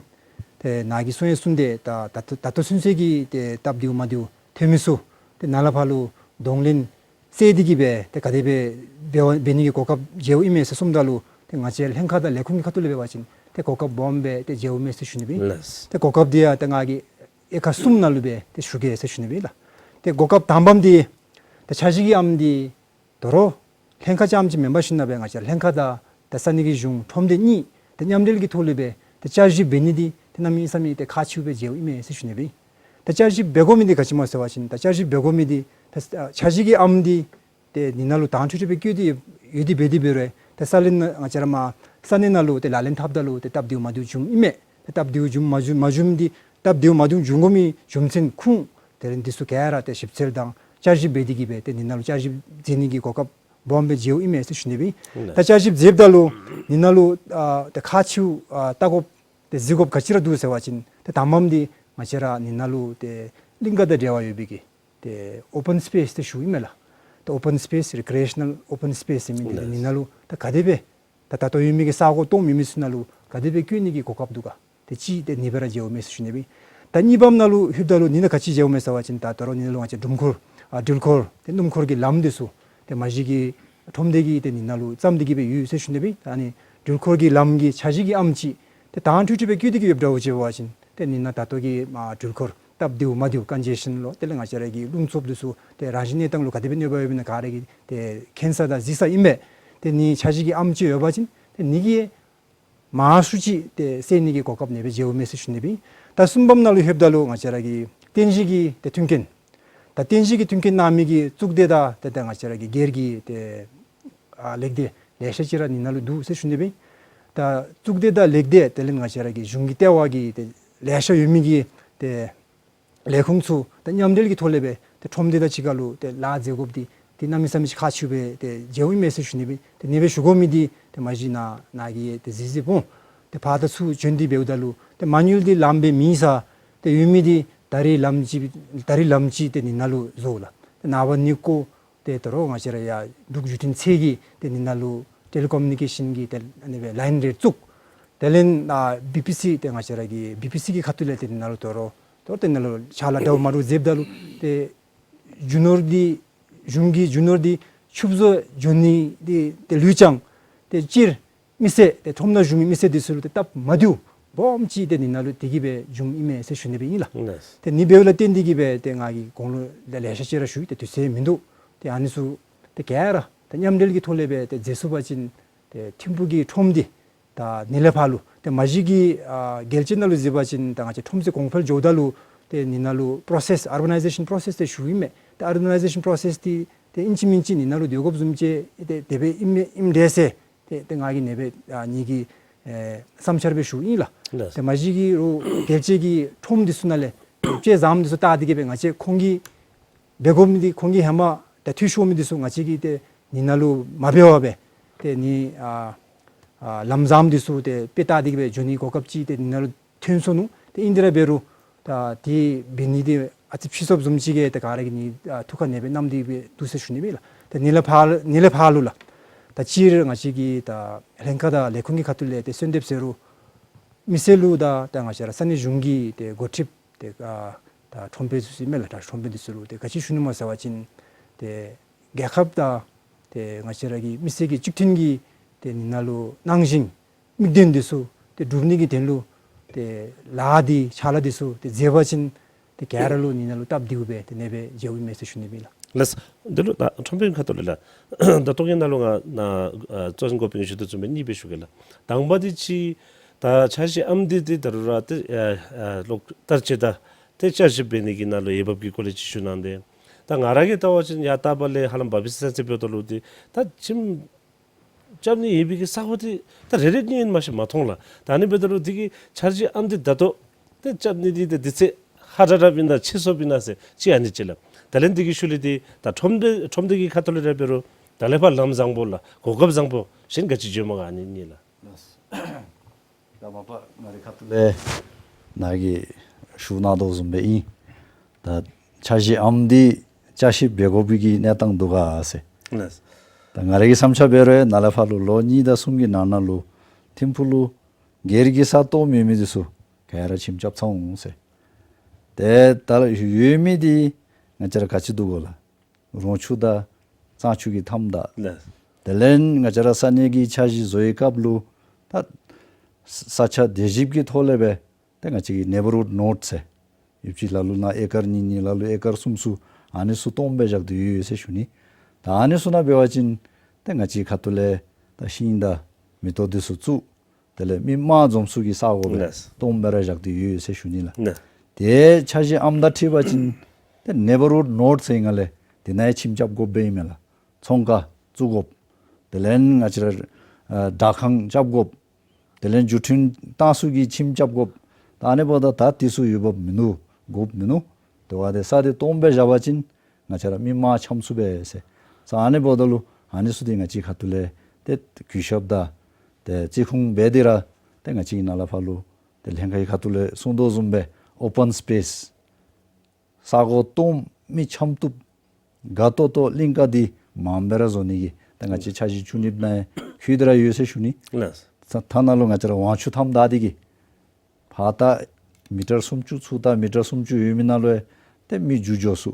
ཏེ་ནཱ་གིས་གསུངས་ཡང་གསུངས་ཏེ་ད་ད་ལྟོ་ད་ལྟོ་ཚུན་ཚོད་ཀྱི་ཏེ་སྟབས་བདེཝ་མ་བདེཝ་ཐོན་མི་ཚུ་ཏེ་ནཱ་ལས་ཕར་ལུ་གདོང་ལེན་བསལ་ཏེ་གི་སྦེ་ཏེ་ག་དེ་སྦེ་འབད་འབད་ནི་གི་གོ་སྐབས་མཇལཝ་ཨིན་མས་ཟེར་གསུངམ་ད་ལུ་ཏེ་ང་བཅས་ལྷན་ཁག་དང་ལས་ཁུངས་ཀྱི་ཁ་ཐུག་ལས་འབད་བ་ཅིན་ཏེ་གོ་སྐབས་སྦོམ་སྦེ་ཏེ་མཇལཝ་མས་ཟེར་ཞུ་ནི་སྦེ་ཨིན། ལགས། ཏེ་གོ་སྐབས་འདི་ཡང་ཏེ་ང་གིས་དབྱེ་ཁག་གསུམ་ནང་ལུ་སྦེ་ཏེ་ཞུ་གེ་ཟེར་ཞུ་ནི་སྦེ་ཨིན་ལགས། ཏེ་གོ་སྐབས་དང་པམ་འདི་ཏེ་འཆར་གཞི་གི་ཨམ་འདི་དོ་རུང་ལྷན་ཁག་རྐྱངམ་ཅིག་མེན་པར་ཞིན་ན་སྦེ་ང་བཅས་ལྷན་ཁག་དང་ད་ས་གནས་ཀྱི་གཞུང་ཁྲོམ་སྡེ་གཉིས་ཏེ་མཉམ་འབྲེལ་གྱི་ཐོག་ལས་སྦེ་ཏེ་བསྐྱར་ཞིབ་འབད་ནི་འདི་ཏེ་གནམ་མེད་ས་མེད་ཏེ་ཁག་ཆེཝ་སྦེ་མཇལཝ་ཨིན་མས་ཟེར་ཞུ་ནི་སྦེ་ཨིན། ད་བསྐྱར་ཞིབ་འབད་དགོ་མི་འདི་ག་ཅི་སྨོ་ཟེར་བ་ཅིན་ད་བསྐྱར་ཞིབ་འབད་དགོ་མི་འདི་ད་འཆར་གཞི་གི་ཨམ་འདི་ཏེ་འདི་ནང་ལུ་དྭངས་འཕྲོས་འཕྲོས་སྦེ་བཀོད་དེ་ཡོད་དེ་འབད་དེ་འབད་རུང་ད་ས་གནས་ནང་ང་བཅས་ར་མར་ས་གནས་ནང་ལུ་ཏེ་ལག་ལེན་འཐབ་ད་ལུ་ཏེ་སྟབས་བདེཝ་མ་བདེཝ་བྱུངམ་ཨིན་མས། ཏེ་སྟབས་བདེཝ་བྱུངམ་མ་བྱུངམ་མ་བྱུངམ་འདི་སྟབས་བདེཝ་མ་བདེཝ་བྱུང་དགོ་མི་རྒྱུ་མཚན་ཁུངས་དེ་ལས་འདི་ཚུ་ག་ར་ཏེ་ཞིབ་འཚོལ་དང་བསྐྱར་ཞིབ་འབད་དེ་གི་སྦེ་ཏེ་འདི་ནང་ལུ་བསྐྱར་ཞིབ་མཛད་ནི་གི་གོ་སྐབས་སྦོམ་སྦེ་མཇལཝ་ཨིན་མས་ཟེར་ཞུ་ནི་སྦེ་ཨིན། ད་བསྐྱར་ཞིབ་མཛདཔ་ད་ལུ་འདི་ནང་ལུ་ཨ་ཏེ་ཁག་ཆེཝ་ཨ་བལྟ་དགོཔ་ཏེ་གཟིགས་དགོཔ་ག་ཅི་ར་འདུག་ཟེར་བ་ཅིན་ཏེ་དང་པམ་འདི་ང་བཅས་ར་འདི་ནང་ལུ་ཏེ་གླིང་ག་དང་འབྲེལ་བ་ཡོད་པའི་གི་ཏེ་ཨོ་པཱན་སི་པེསི་ཏེ་ཞུཝ་ཨིན་མས་ལགས། ཏེ་ཨོ་པཱན་སི་པེསི་རི་ཀི་རི་ཨེ་ཤ་ནཱལ་ཨོ་པཱན་སི་པེསི་ཟེར་མི་འདི་ཏེ་ལགས། འདི་ནང་ལུ་ད་ག་དེ་སྦེ་ད་ད་ལྟོ་ཡོད་མི་གི་ས་གོ་སྟོངམ་ཡོད་མི་ཚུ་ནང་ལུ་ག་དེ་སྦེ་བཀོད་ནི་གི་གོ་སྐབས་འདུག་ག། ཏེ་ཅིག་ཏེ་ནི་སྦེ་ར་མཇལཝ་མས་ཟེར་ཞུ་ནི་སྦེ་ཨིན། ད་གཉིས་པམ་ནང་ལུ་ལྷོདཔ་ད་ལུ་འདི་ནང་ག་ཅི་མཇལཝ་མས་ཟེར་བ་ཅིན་ད་དོ་རུང་འདི་ནང་ལུ་ང་བཅས་འགྲུལ་འཁོར་ཨ་འགྲུལ་འཁོར་ཏེ་སྣུམ་འཁོར་གྱི་ལམ་འདི་ཚུ་ཏེ་མ་གཞི་གི་ཁྲོམ་སྡེ་གིས་ཏེ་འདི་ནང་ལུ་བརྩམས་ཏེ་གི་སྦེ་ཡོད་ཟེར་ཞུ་ནི་སྦེ་ཨིན། ད་ཨ་ནི་འགྲུལ་འཁོར་གྱི་ལམ་གྱི་འཆར་གཞི་གི་ཨམ་ཅིག་ཏེ་དྭངས་འཕྲོས་འཕྲོས་སྦེ་བཀོད་དེ་གི་ཡོདཔ་འདྲཝ་ཅིག་འབད་བ་ཅིན་ཏེ་འདི་ནང་ད་ལྟོ་གི་མར་འགྲུལ་འཁོར་སྟབས་བདེཝ་མ་བདེཝ་ཀོན་ཇེ་ཤཱན་ལོ་དེ་ལས་ང་བཅས་ར་གི་རླུང་འཚུབ་འདི་ཚུ་ཏེ་རང་བཞིན་གནས་སྟངས་ལུ་ག་དེ་སྦེ་གནོད་པ་ཡོདཔ་ཨིན་ན་ག་ར་གིས་ཏེ་མཁྱེན་ས་དང་གཟིགས་ས་ཨིན་པས། ཏེ་ནི་འཆར་གཞི་གི་ཨམ་ཅིག་ཡོད་པ་ཅིན་ཏེ་ནི་གི་མང་ཤོས་ཅིག་ཏེ་བསལ་ནི་གི་གོ་སྐབས་ནི་སྦེ་མཇལཝ་མས་ཟེར་ཞུ་ནི་སྦེ་ཨིན། ད་གསུམ་པམ་ནང་ལུ་ལྷོདཔ་ད་ལུ་ང་བཅས་ར་གི་རྟེན་གཞི་གི་ཏེ་མཐུན་རྐྱེན་ད་རྟེན་གཞི་གི་མཐུན་རྐྱེན་གནང་མི་གི་གཙུག་སྡེ་དང་ཏེ་ད་ང་བཅས་ར་གི་སྒེར་གྱི་ཏེ་ཨ་ལེགས་སྡེ་ལེ་ཤ་ཅིག་ར་འདི་ནང་ལུ་འདུག་ཟེར་ཞུ་ནི་སྦེ་ཨིན། ད་གཙུག་སྡེ་དང་ལེགས་སྡེ་དེ་ལས་ང་བཅས་ར་གི་གཞུང་གི་ལྟེ་བ་གི་ཏེ་ལེ་ཤ་ཡོད་མི་གི་ཏེ་ལས་ཁུངས་ཚུ་ད་མཉམ་འབྲེལ་གྱི་ཐོག་ལས་སྦེ་ཏེ་ཁྲོམ་སྡེ་དང་གཅིག་ཁར་ལུ་ཏེ་ལཱ་མཛད་དགོཔ་འདི་ཏེ་གནམ་མེད་ས་མེད་ཁག་ཆེཝ་སྦེ་ཏེ་མཇལཝ་ཨིན་མས་ཟེར་ཞུ་ནི་སྦེ་ཨིན། ཏེ་ནི་སྦེ་ཞུ་དགོ་མི་འདི་ཏེ་མ་གཞི་ནཱ་ནཱ་གིས་ཏེ་གཟིགས་གཟིགསཔ་འོང་། ཏེ་ཕར་དང་ཚུར་བྱོན་ཏེ་འབདཝ་ད་ལུ་ཏེ་མ་དངུལ་འདི་ལངམ་སྦེ་མེད་ས་ ཏེ་ཡོད་མི་འདི་ད་རིས་ལམ་ཅིག་ད་རིས་ལམ་ཅིག་ཏེ་ཨ་ནི་ནང་ལུ་བཟོ་ལགས། ཏེ་ནངས་པ་ཨ་ནི་སྐོར་ཏེ་ད་རུང་ང་བཅས་ར་ཡར་འབྲུག་བརྒྱུད་འཕྲིན་ཚད་ཀྱི་ཏེ་ཨ་ནི་ནང་ལུ་ཊེ་ལི་ཀོ་མུ་ནི་ཀེ་ཤཱན་གྱི་ཏེ་ཨ་ནི་སྦེ་ལའིན་རེ་བཙུགས། དེ་ལས་ཨ་བི་པི་སི་ཏེ་ང་བཅས་ར་གི་བི་པི་སི་གི་ཁ་ཐུག་ལས་ཏེ་ཨ་ནི་ནང་ལུ་ད་རུང་ད་རུང་ཏེ་ཨ་ནི་ནང་ལུ་ཕྱག་ལཱ་འདྲཝ་མ་འདྲཝ་མཛདཔ་ད་ལུ་ཏེ་རྒྱུ་ནོར་འདི་གཞུང་གི་རྒྱུ་ནོར་འདི་ཕྱུགཔོ་བཟོ་འགྱོ་ནི་འདི་ཏེ་ལུས་ཀྱང་ཏེ་སྤྱིར་མི་སེར་ཏེ་ཁྲོམ་ནང་བཞུགས་མི་མི་སེར་འདི་ཚུ་ལུ་ཏེ་སྟབས་མ་བདེཝ་སྦོམ་ཅིག་ཏེ་ཨ་ནི་ནང་ལུ་དེ་གིས་སྦེ་བྱུངམ་ཨིན་མས་ཟེར་ཞུ་ནི་སྦེ་ཨིན་ལགས། ལགས། ཏེ་ཨ་ནི་འབདཝ་ལས་བརྟེན་ཏེ་གིས་སྦེ་ཏེ་ང་གིས་གོང་ལུ་ལེ་ལེ་ཤ་ཅིག་ར་ཞུ་ཡི། ཏེ་དུས་ཚོད་མིན་འདུག། ཏེ་ཨ་ནི་ཚུ་ཏེ་ག་ར་ཏེ་མཉམ་འབྲེལ་གྱི་ཐོག་ལས་སྦེ་ཏེ་མཛད་ཚུགས་པ་ཅིན་ཏེ་ཐིམ་ཕུག་གི་ཁྲོམ་འདི་ད་ཨ་ནི་ལས་ཕར་ལུ་ཏེ་མ་གཞི་གི་ཨ་རྒྱལ་སྤྱི་ནང་ལུ་གཟིགས་པ་ཅིན་ད་ང་བཅས་ཁྲོམ་ཚད་གོང་འཕེལ་འགྱོཝ་ད་ལུ་ཏེ་ཨ་ནི་ནང་ལུ་པོ་རོ་སེསི་ཨར་བ་ནའི་ཟེ་ཤཱན་པོ་རོ་སེསི་ཏེ་ཞུཝ་ཨིན་མས། ཏེ་ཨར་བ་ནའི་ཟེ་ཤཱན་པོ་རོ་སེསི་འདི་ཏེ་ཨིན་ཅི་མིན་ཅི་ཨ་ནི་ནང་ལུ་སྡོད་དགོཔ་བཟུམ་ཅིག་ཏེ་དེ་སྦེ་ཨིན་མས་ཨིནམ་འདྲས་ཟེར་ཏེ་ཏེ་ང་གིས་ཨ་ནི་སྦེ་ཨ་ངེ་གི་ཨེ་བསམ་འཆར་སྦེ་ཞུཝ་ཨིན་ལགས། ལགས། ཏེ་མ་གཞི་གི་རུང་རྒྱལ་སྤྱི་གི་ཁྲོམ་འདི་ཚུ་ནང་ལས་ཅིག་བཟངམ་འདི་ཚུ་བལྟ་སྟེ་གིས་སྦེ་ང་བཅས་ཁོང་གིས་འབད་དགོ་མི་འདི་ཁོང་གིས་ཧེ་མ་ད་འཐུས་ཤོར་མི་འདི་ཚུ་ང་བཅས་ཀྱིས་ཏེ་ཨ་ནི་ནང་ལུ་མ་འབད་བར་སྦེ་ཏེ་ཨ་ནི་ཨ་ཨ་ལམ་བཟངམ་འདི་ཚུ་ཏེ་དཔེ་བལྟ་སྟེ་གིས་སྦེ་འགྱོ་ནི་གོ་སྐབས་ཅིག་ཏེ་ཨ་ནི་ནང་ལུ་ཐོན་སོ་ནུག། ཏེ་ཨིན་དེ་ར་འབད་རུང་ད་དེ་འབད་ནི་འདི་ཨ་ཙི་ཕྱི་སོཔ་བཟུམ་ཅིག་གིས་ཏེ་ག་ར་གིས་ཨ་ནི་ཨ་ཐུགས་ཁར་ཨ་ནི་སྦེ་བསྣམས་ཏེ་སྦེ་འདུག་ཟེར་ཞུ་ནི་སྦེ་ལགས། ཏེ་ཨ་ནི་ལས་ཕར་ཨ་ནི་ལས་ཕར་ལུ་ལགས། ད་སྤྱིར་ང་བཅས་ཀྱི་ད་ལྷན་ཁག་དང་ལས་ཁུངས་ཀྱི་ཁ་ཐུག་ལས་ཏེ་གསོལ་འདེབས་ཟེར་རུང་མི་སེར་ལུ་དང་ད་ང་བཅས་ར་ས་གནས་གཞུང་གི་ཏེ་འགོ་ཁྲིདཔ་ཏེ་ཨ་ད་ཁྲོམ་དཔོན་ཚུ་ཨིན་མས་ལགས། ད་ཁྲོམ་དཔོན་འདི་ཚུ་ལུ་ཏེ་ག་ཅི་ཞུ་ནི་སྨོ་ཟེར་བ་ཅིན་ཏེ་རྒྱལ་ཁབ་དང་ཏེ་ང་བཅས་ར་གི་མི་སེར་གྱི་གཅིག་མཐུན་གྱི་ཏེ་ཨ་ནི་ནང་ལུ་གནང་བཞིན་དམིགས་དོན་འདི་ཚུ་ཏེ་སྒྲུབ་ནི་གི་དོན་ལུ་ཏེ་ལཱ་འདི་ཕྱག་ལཱ་འདི་ཚུ་ཏེ་མཛད་པ་ཅིན་ཏེ་ག་ར་ལུ་ཨ་ནི་ནང་ལུ་སྟབས་བདེཝ་སྦེ་ཏེ་ཨ་ནི་སྦེ་མཇལཝ་ཨིན་མས་ཟེར་ཞུ་ནི་སྦེ་ལགས། ལགས། འདི་ལུ་ད་ཁྲོམ་དཔོན་ཁ་ཐུག་ལས་ལགས། ད་ཐོག་ཁའི་ནང་ལུ་ང་ནཱ་ཨ་གཙོ་འཛིན་འགོ་དཔོན་གྱིས་ཞུ་དོ་བཟུམ་སྦེ་གཉིས་སྦེ་ཞུ་གེ་ལགས། དང་པ་འདི་ཅིག་ད་འཆར་གཞི་ཨམ་འདི་འདི་ད་རུང་ར་ཏེ་ཨ་ཨ་ལོག་བསྟར་སྤྱོད་དང་ཏེ་བསྐྱར་ཞིབ་འབད་ནི་གི་ནང་ལུ་འོས་འབབ་ཀྱི་སྐོར་ལས་ཅིག་ཞུ་གནང་སྟེ། ད་ང་ར་གིས་བལྟ་བ་ཅིན་ཡར་ལྟག་པ་ལས་ཧ་ལམ་བ་བི་སི་ས་ཚེ་འབདཝ་ད་ལུ་འདི་ད་ཁྱིམ་རྐྱབ་ནི་ཡོད་པའི་གི་ས་གོ་འདི་ད་རེ་རེ་གཉིས་གཉིས་མ་ཤེས་མ་མཐོང་ལགས། ད་ཨ་ནི་འབདཝ་ད་ལུ་འདི་གི་འཆར་གཞི་ཨམ་འདི་ད་ལྟོ་ཏེ་རྐྱབ་ནི་འདི་ཏེ་དུས་ཚོད་ཧ་དྲག་དྲགཔ་ཨིན་ན་ཕྱི་སོཔ་ཨིན་ན་ཟེར་ཅིག་ཨ་ནི་ཅིག་ལགས། དེ་ལས་འདི་གི་ཤུལ་ལས་འདི་ད་ཁྲོམ་སྡེ་ཁྲོམ་སྡེ་གི་ཁ་ཐུག་ལས་ར་འབད་རུང་ད་ལས་ཕར་ལམ་བཟང་པོ་ལགས་གོ་སྐབས་བཟང་པོ་གཞན་ག་ཅི་བྱུངམ་ག་ཨ་ནི་གཉིས་ལགས། ད་མ་པ་ང་རའི་ཁ་ཐུག་ལས་ནཱ་གིས་ཞུ་གནང་དོ་བཟུམ་སྦེ་ཨིན། ད་འཆར་གཞི་ཨམ་འདི་བསྐྱར་ཞིབ་འབད་དགོ་པའི་གི་གནས་སྟངས་འདུག་ག་ཟེར། ལགས། ད་ང་རའི་གི་བསམ་འཆར་འབད་རུང་ནཱ་ལས་ཕར་ལུ་ལོ་གཉིས་དང་གསུམ་གྱི་ནང་ན་ལུ་ཐིམ་ཕུག་ལུ་སྒེར་གྱི་ས་སྟོངམ་ཡོད་མི་འདི་ཚུ་ག་ར་ཁྱིམ་རྐྱབ་ཚར་འོང་ཟེར། ཏེ་ད་ལུ་ཡོད་མི་འདི་ང་བཅས་ར་ག་ཅི་འདུག་གོ་ལགས། རོང་ཆུ་དང་གཙང་ཆུ་གི་མཐའམ་བདའ། ལགས། དེ་ལས་ང་བཅས་ར་ས་གནས་ཀྱི་འཆར་གཞི་བཟོ་བའི་སྐབས་ལུ་ད་ས་ཆ་དེ་བཞིཔ་གི་ཐོག་ལས་སྦེ་ཏེ་ང་བཅས་ཀྱི་ནེ་བར་ཧུཌ་ནོཌ་ཟེར་ཡོདཔ་ཅིག་ལ་ལུ་ནཱ་ཨེ་ཀར་གཉིས་གཉིས་ལ་ལུ་ཨེ་ཀར་གསུམ་གསུམ་ཨ་ནི་ཚུ་སྟོངམ་སྦེ་བཞག་སྟེ་ཡོད་ཡོད་ཟེར་ཞུ་ནི། ད་ཨ་ནི་ཚུ་ནང་འབད་བ་ཅིན་ཏེ་ང་བཅས་ཁ་ཐུག་ལས་ད་ཤིང་དང་མེ་ཏོག་འདི་ཚུ་བཙུགས། དེ་ལས་མི་མང་འཛོམས་ས་གི་ས་གོ་སྦེ་ལགས། སྟོངམ་སྦེ་ར་བཞག་སྟེ་ཡོད་ཡོད་ཟེར་ཞུ་ནི་ལགས། ལགས། ཏེ་འཆར་གཞི་ཨམ་དང་འཁྲིལ་བ་ཅིན་ཏེ་ནེ་བར་ཧུཌ་ནོཌ་ཟེར་ཨིན་ལགས། དེ་ནང་ཡང་ཁྱིམ་རྐྱབ་དགོཔ་སྦེ་ཨིན་མས་ལགས། ཚོང་ཁང་བཙུགས་དགོཔ། དེ་ལས་ང་བཅས་ར་ཨ་བདག་ཁང་རྐྱབ་དགོཔ། དེ་ལས་འགྲུལ་འཕྲིན་བཏང་ས་གི་ཁྱིམ་རྐྱབ་དགོཔ། ད་ཨ་ནི་འབདཝ་ད་ད་འདི་ཚུ་ཡོདཔ་མིན་འདུག། དགོཔ་མིན་འདུག། དེ་འབདཝ་ད་ས་འདི་སྟོངམ་སྦེ་བཞག་པ་ཅིན་ང་བཅས་ར་མི་མང་འཁྱམ་ཚུགས་པས་ཟེར། ས་ཨ་ནི་འབདཝ་ད་ལུ་ཨ་ནི་ཚུ་འདི་ང་བཅས་ཁ་ཐུག་ལས་ཏེ་གུས་ཞབས་དང་ཏེ་བརྩི་སྲུང་འབད་དེ་ར་ཏེ་ང་བཅས་ཀྱིས་ནཱ་ལས་ཕར་ལུ་ཏེ་ལྷན་ཁག་གི་ཁ་ཐུག་ལས་གསུངས་དོ་བཟུམ་སྦེ་ཨོ་པཱན་སི་པེསི་ས་གོ་སྟོངམ་མི་འཁྱམ་བཏུབ་དགའ་ཏོག་ཏོ་གླིང་ཀ་འདི་མངམ་སྦེ་ར་བཟོ་ནི་གི་ཏེ་ང་བཅས་འཆར་གཞི་བཅུ་གཉིས་ནང་ཡང་བཀོད་དེ་ར་ཡོད་ཟེར་ཞུ་ནི། ལགས། ཐ་ཐ་ན་ལུ་ང་བཅས་ར་ཝང་ཆུ་མཐའམ་བདའ་སྟེ་གིས་ཕར་ད་མི་ཊར་སུམ་ཅུ་ཚུར་ད་མི་ཊར་སུམ་ཅུ་ཡོད་མི་ནང་ལུ་ཡང་ཏེ་མི་རྒྱུ་འགྱོ་ས།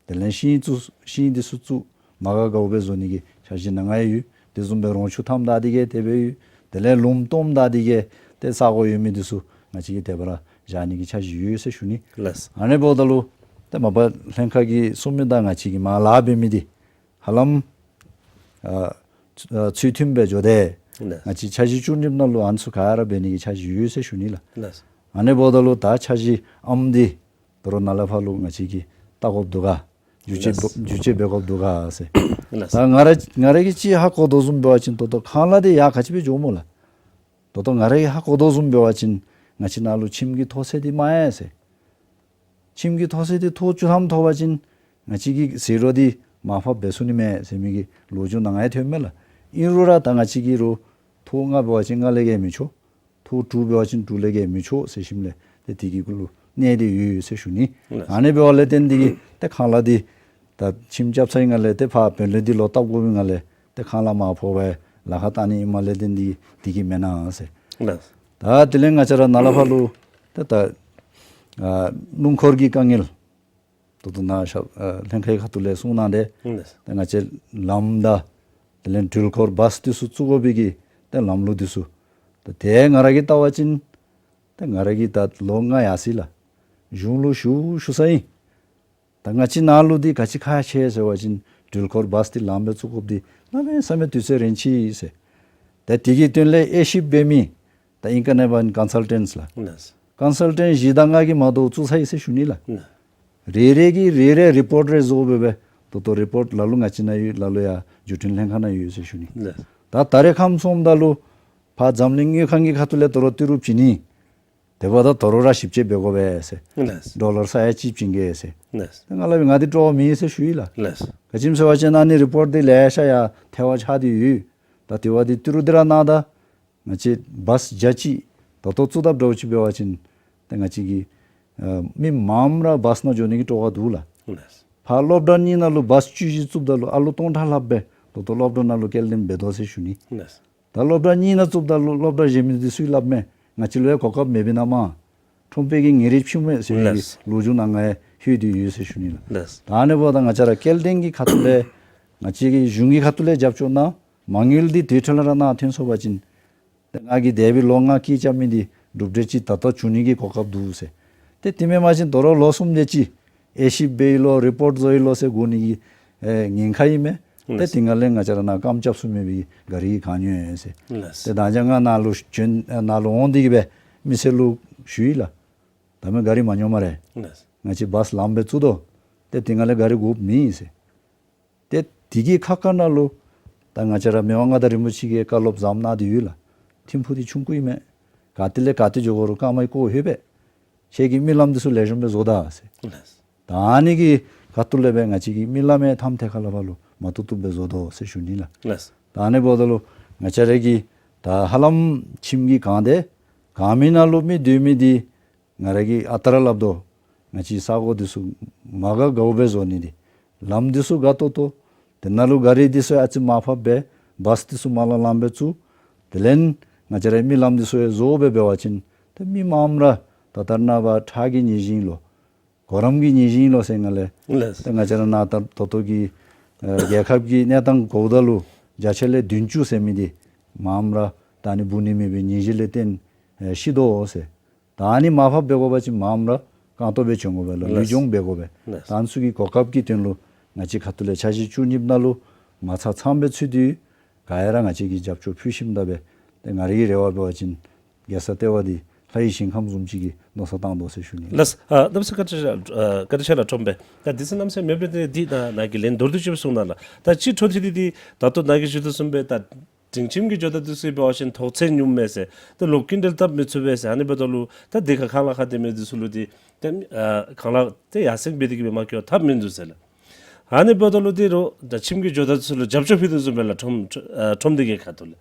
དེ་ལས་ཤིང་བཙུགས་ཤིང་འདི་ཚུ་བཙུགས་མ་དགའ་དགའཝ་སྦེ་བཟོ་ནི་གི་འཆར་གཞི་ནང་ཡང་ཡོད། དེ་བཟུམ་སྦེ་རོང་ཆུ་མཐའམ་བདའ་སྟེ་གིས་དེ་སྦེ་ཡོད། དེ་ལས་ལུངམ་སྟོངམ་བདའ་སྟེ་གིས་ཏེ་ས་གོ་ཡོད་མི་འདི་ཚུ་ང་བཅས་ཀྱིས་དེ་སྦེ་ར་བཞག་ནི་གི་འཆར་གཞི་ཡོད་ཟེར་ཞུ་ནི། ལགས། ཨ་ནི་འབདཝ་ད་ལུ་ཏེ་མ་པ་ལྷན་ཁག་གིས་གསུངས་མི་དང་ང་བཅས་ཀྱིས་མར་ལཱ་འབད་མི་འདི་ཧ་ལམ་ཨ་ཨ་ཚུལ་མཐུན་སྦེ་འགྱོ་སྟེ། ལགས། ང་བཅས་འཆར་གཞི་བཅུ་གཉིས་ནང་ལུ་ཨ་ནི་ཚུ་ག་ར་འབད་ནི་གི་འཆར་གཞི་ཡོད་ཟེར་ཞུ་ནི་ལགས། ལགས། ཨ་ནི་འབདཝ་ད་ལུ་ད་འཆར་གཞི་ཨམ་འདི་ད་རུང་ནཱ་ལས་ཕར་ལུ་ང་བཅས་ཀྱིས་བལྟ་དགོཔ་འདུག་ག། བསྒྱུར་བཅོས་ལགས། བསྒྱུར་བཅོས་འབད་དགོཔ་འདུག་ག་ཟེར། ལགས། ད་ང་ར་ང་ར་གིས་ཅིག་ཧ་གོ་དོ་བཟུམ་འབད་བ་ཅིན་ད་ལྟོ་ཁང་གླ་འདི་ཡར་ག་ཅི་སྦེ་འགྱོཝ་སྨོ་ལགས། ད་ལྟོ་ང་ར་གིས་ཧ་གོ་དོ་བཟུམ་འབད་བ་ཅིན་ང་བཅས་ནཱ་ལུ་ཁྱིམ་གྱི་ཐོག་ཚད་འདི་མང་ཡང་ཟེར། ཁྱིམ་གྱི་ཐོག་ཚད་འདི་ཐོག་བཅུ་ཐམ་ཐོབ་པ་ཅིན་ང་བཅས་ཀྱི་ཟད་འགྲོ་འདི་མར་ཕབ་འབད་ཚུགས་ནི་མས་ཟེར་མི་གི་ལོ་རྒྱུས་ནང་ཡང་ཐོནམ་མས་ལགས། ཨིན་རུང་ར་ད་ང་བཅས་ཀྱིས་རུང་ཐོག་ལྔ་འབད་བ་ཅིན་ལྔ་ལས་བརྒལ་མི་ཆོག། ཐོག་དྲུག་འབད་བ་ཅིན་དྲུག་ལས་བརྒལ་མི་ཆོག་ཟེར་ཞིནམ་ལས་ཏེ་དེ་གི་གུ་ལུ་ གནས་ཏེ་ཡོད་ཟེར་ཞུ་ནི། ལགས། ཨ་ནི་འབདཝ་ལས་བརྟེན་ཏེ་གིས་ཏེ་ཁང་གླ་འདི་ད་ཁྱིམ་རྐྱབ་ཚར་བའི་སྒང་ལས་ཏེ་ཕར་བེད་ལེགས་འདི་ལོག་བཏབ་དགོ་པའི་སྒང་ལས་ཏེ་ཁང་གླ་མར་ཕོག་པའི་ལཱ་ཁག་བཏང་ནི་ཨིནམ་ལས་བརྟེན་ཏེ་འདི་གིས་མེན་ན་ཟེར། ལགས། ད་དེ་ལས་ང་བཅས་ར་ནཱ་ལས་ཕར་ལུ་ཏེ་ད་ཨ་སྣུམ་འཁོར་གྱི་དཀའ་ངལ་ད་ལྟོ་ནཱ་ཤ་ཨ་ལྷན་ཁག་གི་ཁ་ཐུག་ལས་གསུང་གནང་སྟེ། ལགས། ད་ང་བཅས་ལམ་དང་དེ་ལས་འགྲུལ་འཁོར་བཱས་འདི་ཚུ་བཙུགས་དགོ་པའི་གི་ཏེ་ལམ་ལུགས་འདི་ཚུ་ད་ཏེ་ང་ར་གིས་བལྟ་བ་ཅིན་ཏེ་ང་ར་གིས་ད་ལོ་ལྔ་ཡར་སོ་ཡི་ལགས། གཞུང་ལུ་ཞུ་ཞུ་ས་ཨིན། ད་ང་བཅས་ནཱ་ལུ་འདི་ག་ཅི་ཁག་ཆེ་ཟེར་བ་ཅིན་འགྲུལ་འཁོར་བཱས་འདི་ལམ་སྦེ་བཙུགས་དགོཔ་འདི་གནམ་མེད་ས་མེད་དུས་ཚོད་རན་ཆི་ཟེར། ད་དེ་གི་དོན་ལས་དབྱེ་ཞིབ་འབད་མི་ད་ཨིང་སྐད་ནང་འབད་བ་ཅིན་ཀོན་སཱལ་ཊེནཊསི་ལགས། ལགས། ཀོན་སཱལ་ཊེནཊསི་བཞི་དང་ལྔ་གིས་མ་དོ་བཙུགས་ཚར་ཡི་ཟེར་ཞུ་ནི་ལགས། ལགས། རེ་རེ་གིས་རེ་རེ་རི་པོརཊ་རེ་བཟོ་སྦེ་སྦེ་ད་ལྟོ་རི་པོརཊ་ལ་ལུ་ང་བཅས་ནང་ཡོད། ལ་ལུ་ཡར་བརྒྱུད་འཕྲིན་ལྷན་ཁག་ནང་ཡོད་ཟེར་ཞུ་ནི། ལགས། ད་ད་རེས་ཁམས་སོངམ་ད་ལུ་ཕར་འཛམ་གླིང་དངུལ་ཁང་གི་ཁ་ཐུག་ལས་དོ་རུང་ཏི་རུ་བྱིན་ནི། དེ་འབདཝ་ད་དོ་རུང་ར་ཞིབ་དཔྱད་འབད་དགོ་པས་ཟེར། ལགས། ཌོ་ལར་ས་ཡ་གཅིག་བྱིན་གེ་ཟེར། ལགས། ད་ང་ལུ་ང་འདི་སྤྲོ་བ་མེད་ཟེར་ཞུ་ཡི་ལགས། ལགས། ག་ཅི་སྨོ་ཟེར་བ་ཅིན་ཨ་ནི་རི་པོརཊ་འདི་ལེ་ཤ་ཡར་ཐལ་བ་ཆགས་ཏེ་ཡོད། ད་དེ་བ་འདི་ཏི་རུ་འདི་ར་གནང་ད། ང་བཅས་བཱས་བརྒྱ་གཅིག་ད་ལྟོ་བཙུགས་དཔ་འདྲཝ་ཅིག་འབད་བ་ཅིན་ཏེ་ང་བཅས་ཀྱི་ཨ་མི་མངམ་ར་བཱས་ནང་འགྱོ་ནི་གི་སྤྲོ་བ་འདུག་ལགས། ལགས། ཕར་སློབ་གྲྭ་གཉིས་ནང་ལུ་བཱས་བཅུ་བཞི་བཙུགསཔ་ད་ལུ་ཨ་ལོ་སྟོང་ཕྲག་ལྷགཔ་སྦེ་ད་ལྟོ་སློབ་གྲྭ་ནང་ལུ་སྐྱེལ་འདྲེན་འབད་དོ་ཟེར་ཞུ་ནི། ལགས། ད་སློབ་གྲྭ་གཉིས་ནང་བཙུགསཔ་ད་ལུ་སློབ་གྲྭ་གཞན་མི་འདི་ཚུ་ཡང་སླབ་མས། ང་བཅས་ལུ་ཡང་གོ་སྐབས་མེད་པས་ན་མ་ཁྲོམ་དཔོན་གྱི་ཉིན་རེ་ཕྱིན་མས་ཟེར་བའི་ལགས། ལོ་རྒྱུས་ནང་ང་ཡང་ལྷོད་དེ་ཡོད་ཟེར་ཞུ་ནི་ལགས། ལགས། ད་ཨ་ནི་འབདཝ་ད་ང་བཅས་ར་སྐྱེལ་འདྲེན་གྱི་ཁ་ཐུག་ལས་ང་བཅས་ཀྱི་གཞུང་གི་ཁ་ཐུག་ལས་རྒྱབ་སྐྱོར་གནང་མ་དངུལ་འདི་དེ་འཕྲོ་ལས་ར་གནང་ཐོན་སོང་པ་ཅིན་ཏེ་ང་གིས་འདས་པའི་ལོ་ལྔ་སྐྱིད་རྐྱབ་མི་འདི་གྲུབ་འབྲས་ཅིག་ད་ལྟོ་བྱུང་ནི་གི་གོ་སྐབས་འདུག་ཟེར། ཏེ་དེ་མེན་པ་ཅིན་དོ་རུང་ལོ་གསུམ་དེ་ཅིག་དབྱེ་ཞིབ་འབད་ཡི་ལོ་རི་པོརཊ་བཟོ་ཡི་ལོ་ཟེར་སྒུག་ནི་གི་ཨེ་ཉེན་ཁ་ཨིན་མས། ཏེ་ལགས། དེ་སྒང་ལས་ང་བཅས་ར་ནཱ་རྐངམ་རྐྱབ་ཚུགས་མེད་པའི་ག་རི་གི་གང་ཉོ་ཡི་ཟེར། ལགས། ཏེ་ད་ཅི་ང་ནཱ་ལུ་བྱོན་ནཱ་ལུ་འོང་སྟེ་གིས་སྦེ་མི་སེར་ལུ་ཞུ་ཡི་ལགས། ད་མི་ག་རི་མ་ཉོ་སྨ་རེ། ལགས། ང་བཅས་བཱས་ལམ་སྦེ་བཙུགས་དོ། ཏེ་དེ་སྒང་ལས་ག་རི་དགོཔ་མེད་ཟེར། ཏེ་དེ་གི་ཁ་ཁ་ནང་ལུ་ད་ང་བཅས་ར་མི་དབང་མངའ་བདག་རིན་པོ་ཆེ་གིས་བཀའ་སློབ་བཟངམ་གནང་སྟེ་ཡོད་ལགས། ཐིམ་ཕུག་འདི་ཆུང་ཀུ་ཨིན་མས། ག་ཏེ་ལས་ག་ཏེ་འགྱོ་དགོ་རུང་རྐངམ་གིས་བཀོ་ལྷོད་པས། ཁྱེད་ཀྱིས་མི་ལམ་འདི་ཚུ་ལེགས་ཤོམ་སྦེ་བཟོ་ད་ཟེར། ལགས། ད་ཨ་ནི་གི་ཁ་ཐུག་ལས་སྦེ་ང་བཅས་ཀྱི་མི་ལམ་ཡང་མཐའམ་ཐད་ཁ་ལས་ཕར་ལུ་མ་བཏུབ་བཏུབ་སྦེ་བཟོ་དོ་ཟེར་ཞུ་ནི་ལགས། ལགས། ད་ཨ་ནི་འབདཝ་ད་ལུ་ང་བཅས་ར་གི་ད་ཧ་ལམ་ཁྱིམ་གྱི་གང་སྟེ་གང་མི་ནང་ལུ་མི་སྡོད་མི་འདི་ང་ར་གིས་ཨ་རྟག་ར་སླབ་དོ། ང་བཅས་ས་གོ་འདི་ཚུ་མ་དགའ་དགའཝ་སྦེ་བཟོ་ནི་འདི་ལམ་འདི་ཚུ་དགའ་ཏོག་ཏོ། དེ་ནང་ལུ་ག་རི་འདི་ཚུ་ཨ་ཙི་མར་ཕབ་སྦེ་བཱས་འདི་ཚུ་མར་ལས་ལམ་སྦེ་བཙུགས། དེ་ལས་ང་བཅས་ར་མི་ལམ་འདི་ཚུ་ཡང་བཟོ་སྦེ་འབད་བ་ཅིན་ཏེ་མི་མངམ་ར་ད་ལྟོ་ནངས་པ་ཁྲག་གི་ཉེས་ཤིང་ལོ་གོ་རམས་ཀྱི་ཉེས་ཤིང་ལོ་ཟེར་སྒང་ལས། ལགས། ཏེ་ང་བཅས་ར་ནཱ་ད་ད་ལྟོ་གི་ཨ་རྒྱལ་ཁབ་ཀྱི་གནས་སྟངས་གོཝ་ད་ལུ་བརྒྱ་ཆ་ལས་བདུན་ཅུ་ཟེར་མི་འདི་མངམ་ར་ད་ཨ་ནི་འབུ་ནི་མེད་པའི་ཉེས་ཤིང་ལས་བརྟེན་ཨེ་ཤི་དོ་ཟེར། ད་ཨ་ནི་མར་ཕབ་འབད་དགོ་པ་ཅིན་མངམ་ར་རྐང་སྟོང་སྦེ་བྱོན་དགོ་པས་ལོ། ལགས། ལུས་སྦྱོང་འབད་དགོ་པས། ལགས། ད་ཨ་ནི་ཚུ་གི་གོ་སྐབས་ཀྱི་དོན་ལུ་ང་བཅས་ཁ་ཐུག་ལས་འཆར་གཞི་བཅུ་གཉིས་པ་ནང་ལུ་མ་ཚང་ཚངམ་སྦེ་ཚུད་དེ་ག་ཡ་ར་ང་བཅས་ཀྱིས་རྒྱབ་སྐྱོར་ཕུལ་ཞིནམ་ད་སྦེ་ཏེ་ང་རའི་རེ་བ་འབད་བ་ཅིན་རྒྱལ་ས་ལྟེ་བ་འདི་ལྷ་ཡི་ཞིང་ཁམས་བཟུམ་ཅིག་གི་མནོ་བསམ་བཏང་དོ་ཟེར་ཞུ་ནི། ལགས། ཨ་གནམ་མེད་ས་མེད་བཀའ་དྲིན་ཆེ་ལགས། ཨ་བཀའ་དྲིན་ཆེ་ལགས་ཁྲོམ་དཔོན། ད་དུས་ཚོད་གནམ་མེད་ས་མེད་མེདཔ་འབད་ནི་དེ་ད་ནཱ་གི་ལན་མདོར་བསྡུས་ཅིག་སྦེ་གསུང་གནང་ལགས། ད་སྤྱིར་འཕྲོ་མཐུད་དེ་འདི་ད་ལྟོ་ནཱ་གིས་ཞུ་དོ་བཟུམ་སྦེ་ད་སྒྲིང་ཁྱིམ་གྱི་ཇོ་བདག་འདི་ཚུ་འབད་བ་ཅིན་ཐོག་ཚད་ཉུངམ་མས་ཟེར། ད་ལོག་སྐྱིན་འགྲུལ་བཏབ་མི་ཚུགས་པས་ཟེར། ཨ་ནི་འབདཝ་ད་ལུ་ད་དེ་ཁར་ཁང་གླ་ཁར་སྡོད་མི་འདི་ཚུ་ལུ་འདི་ད་ཨ་ཁང་གླ་ད་ཡར་སེང་འབད་དེ་གིས་སྦེ་མ་བཀོལ་བར་ཐབས་མིན་འདུག་ཟེར་ལགས། ཨ་ནི་འབདཝ་ད་ལུ་འདི་རུང་ད་ཁྱིམ་གྱི་ཇོ་བདག་འདི་ཚུ་ལུ་རྒྱབ་སྐྱོར་ཕུལ་དོ་བཟུམ་སྦེ་ལགས། ཁྲོམ་ཨ་ཁྲོམ་སྡེ་གི་ཁ་ཐུག་ལས།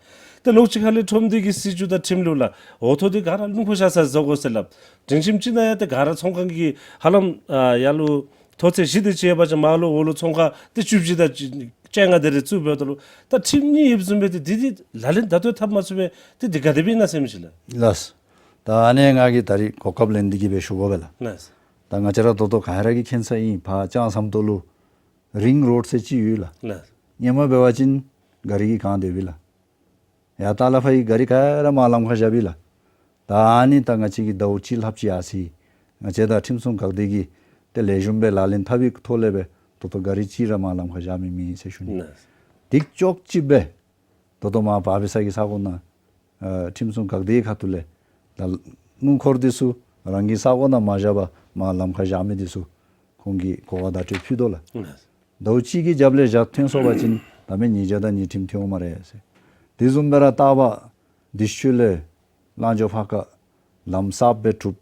ད་ལོགས་ཅིག་ཁ་ལས་ཁྲོམ་སྡེ་གི་སྲིད་བྱུས་དང་ཁྲིམས་ལུགས་ལགས། འོག་ཐོག་འདི་ག་ར་སྣུམ་འཁོར་བཞག་ས་བཟོ་དགོ་ཟེར་ལགས། སྒྲིང་ཁྱིམ་ཅིག་ནང་ཡང་ཏེ་ག་ར་ཚོང་ཁང་གི་ཧ་ལམ་ཨ་ཡར་ལུ་ཐོག་ཚད་བཞི་དེ་ཅིག་ཡོད་པ་ཅིན་མར་ལུ་འོག་ལུ་ཚོང་ཁང་ཏེ་བཅུ་བཞི་དང་བཅོ་ལྔ་དེ་རེ་བཙུགས་འབདཝ་ད་ལུ་ད་ཁྲིམས་གཉིས་ཡོདཔ་བཟུམ་སྦེ་ཏེ་འདི་འདི་ལག་ལེན་ད་ལྟོ་འཐབ་མ་ཚུགས་པས། ཏེ་འདི་ག་དེ་སྦེ་ཨིན་ན་ཟེར་མི་ཅིག་ལགས། ལགས། ད་ཨ་ནི་ང་གིས་ད་རིས་གོ་སྐབས་ལེན་ཏེ་གིས་སྦེ་ཞུ་དགོ་པས་ལགས། ལགས། ད་ང་བཅས་ར་ད་ལྟོ་ག་ར་གིས་མཁྱེན་ས་ཨིན། ཕར་ལྕང་ཟམ་ཏོག་ལུ་རིང་རོཌ་ཟེར་ཅིག་ཡོད་ལགས། ལགས། ཧེ་མ་འབད་བ་ཅིན་ག་རི་གིས་གང་སྡོད་པས་ལགས། ཡར་ལྟག་ལས་ཕར་གྱི་ག་རི་ག་ར་མར་ལམ་ཁར་བཞག་པས་ལགས། ད་ཨ་ནི་ད་ང་བཅས་ཀྱིས་ཟླཝ་གཅིག་ལྷགཔ་ཅིག་ཡར་སོ་ཡི། ང་བཅས་དང་ཁྲིམས་སྲུང་འགག་སྡེ་གིས་ཏེ་ལེགས་ཤོམ་སྦེ་ལག་ལེན་འཐབ་པའི་ཐོག་ལས་སྦེ་ད་ལྟོ་ག་རི་གཅིག་ར་མར་ལམ་ཁར་བཞག་མི་མེད་ཟེར་ཞུ་ནི། ལགས། དེ་ཅོག་གཅིག་སྦེ་ད་ལྟོ་མར་བར་པི་ས་གི་ས་གོ་ནང་ཨ་ཁྲིམས་སྲུང་འགག་སྡེའི་ཁ་ཐུག་ལས་ད་སྣུམ་འཁོར་འདི་ཚུ་རང་གི་ས་གོ་ནང་མ་བཞག་པར་མར་ལམ་ཁར་བཞག་མི་འདི་ཚུ་ཁོང་གིས་གོ་བ་བརྡ་སྤྲོད་ཕུལ་དོ་ལགས། ལགས། ཟླཝ་གཅིག་གི་རྒྱབ་ལས་བཞག་ཐོན་སོང་པ་ཅིན་ད་མི་ཉེས་བྱ་དང་ཉེས་ཁྲིམས་ཐོན་འོང་སྨ་རེ་ཟེར། དེ་བཟུམ་སྦེ་ར་ལྟག་པར་འདི་ཤུལ་ལས་གླང་འཇོ་ཕར་ཁ་ལམ་གསརཔ་སྦེ་གྲུབ།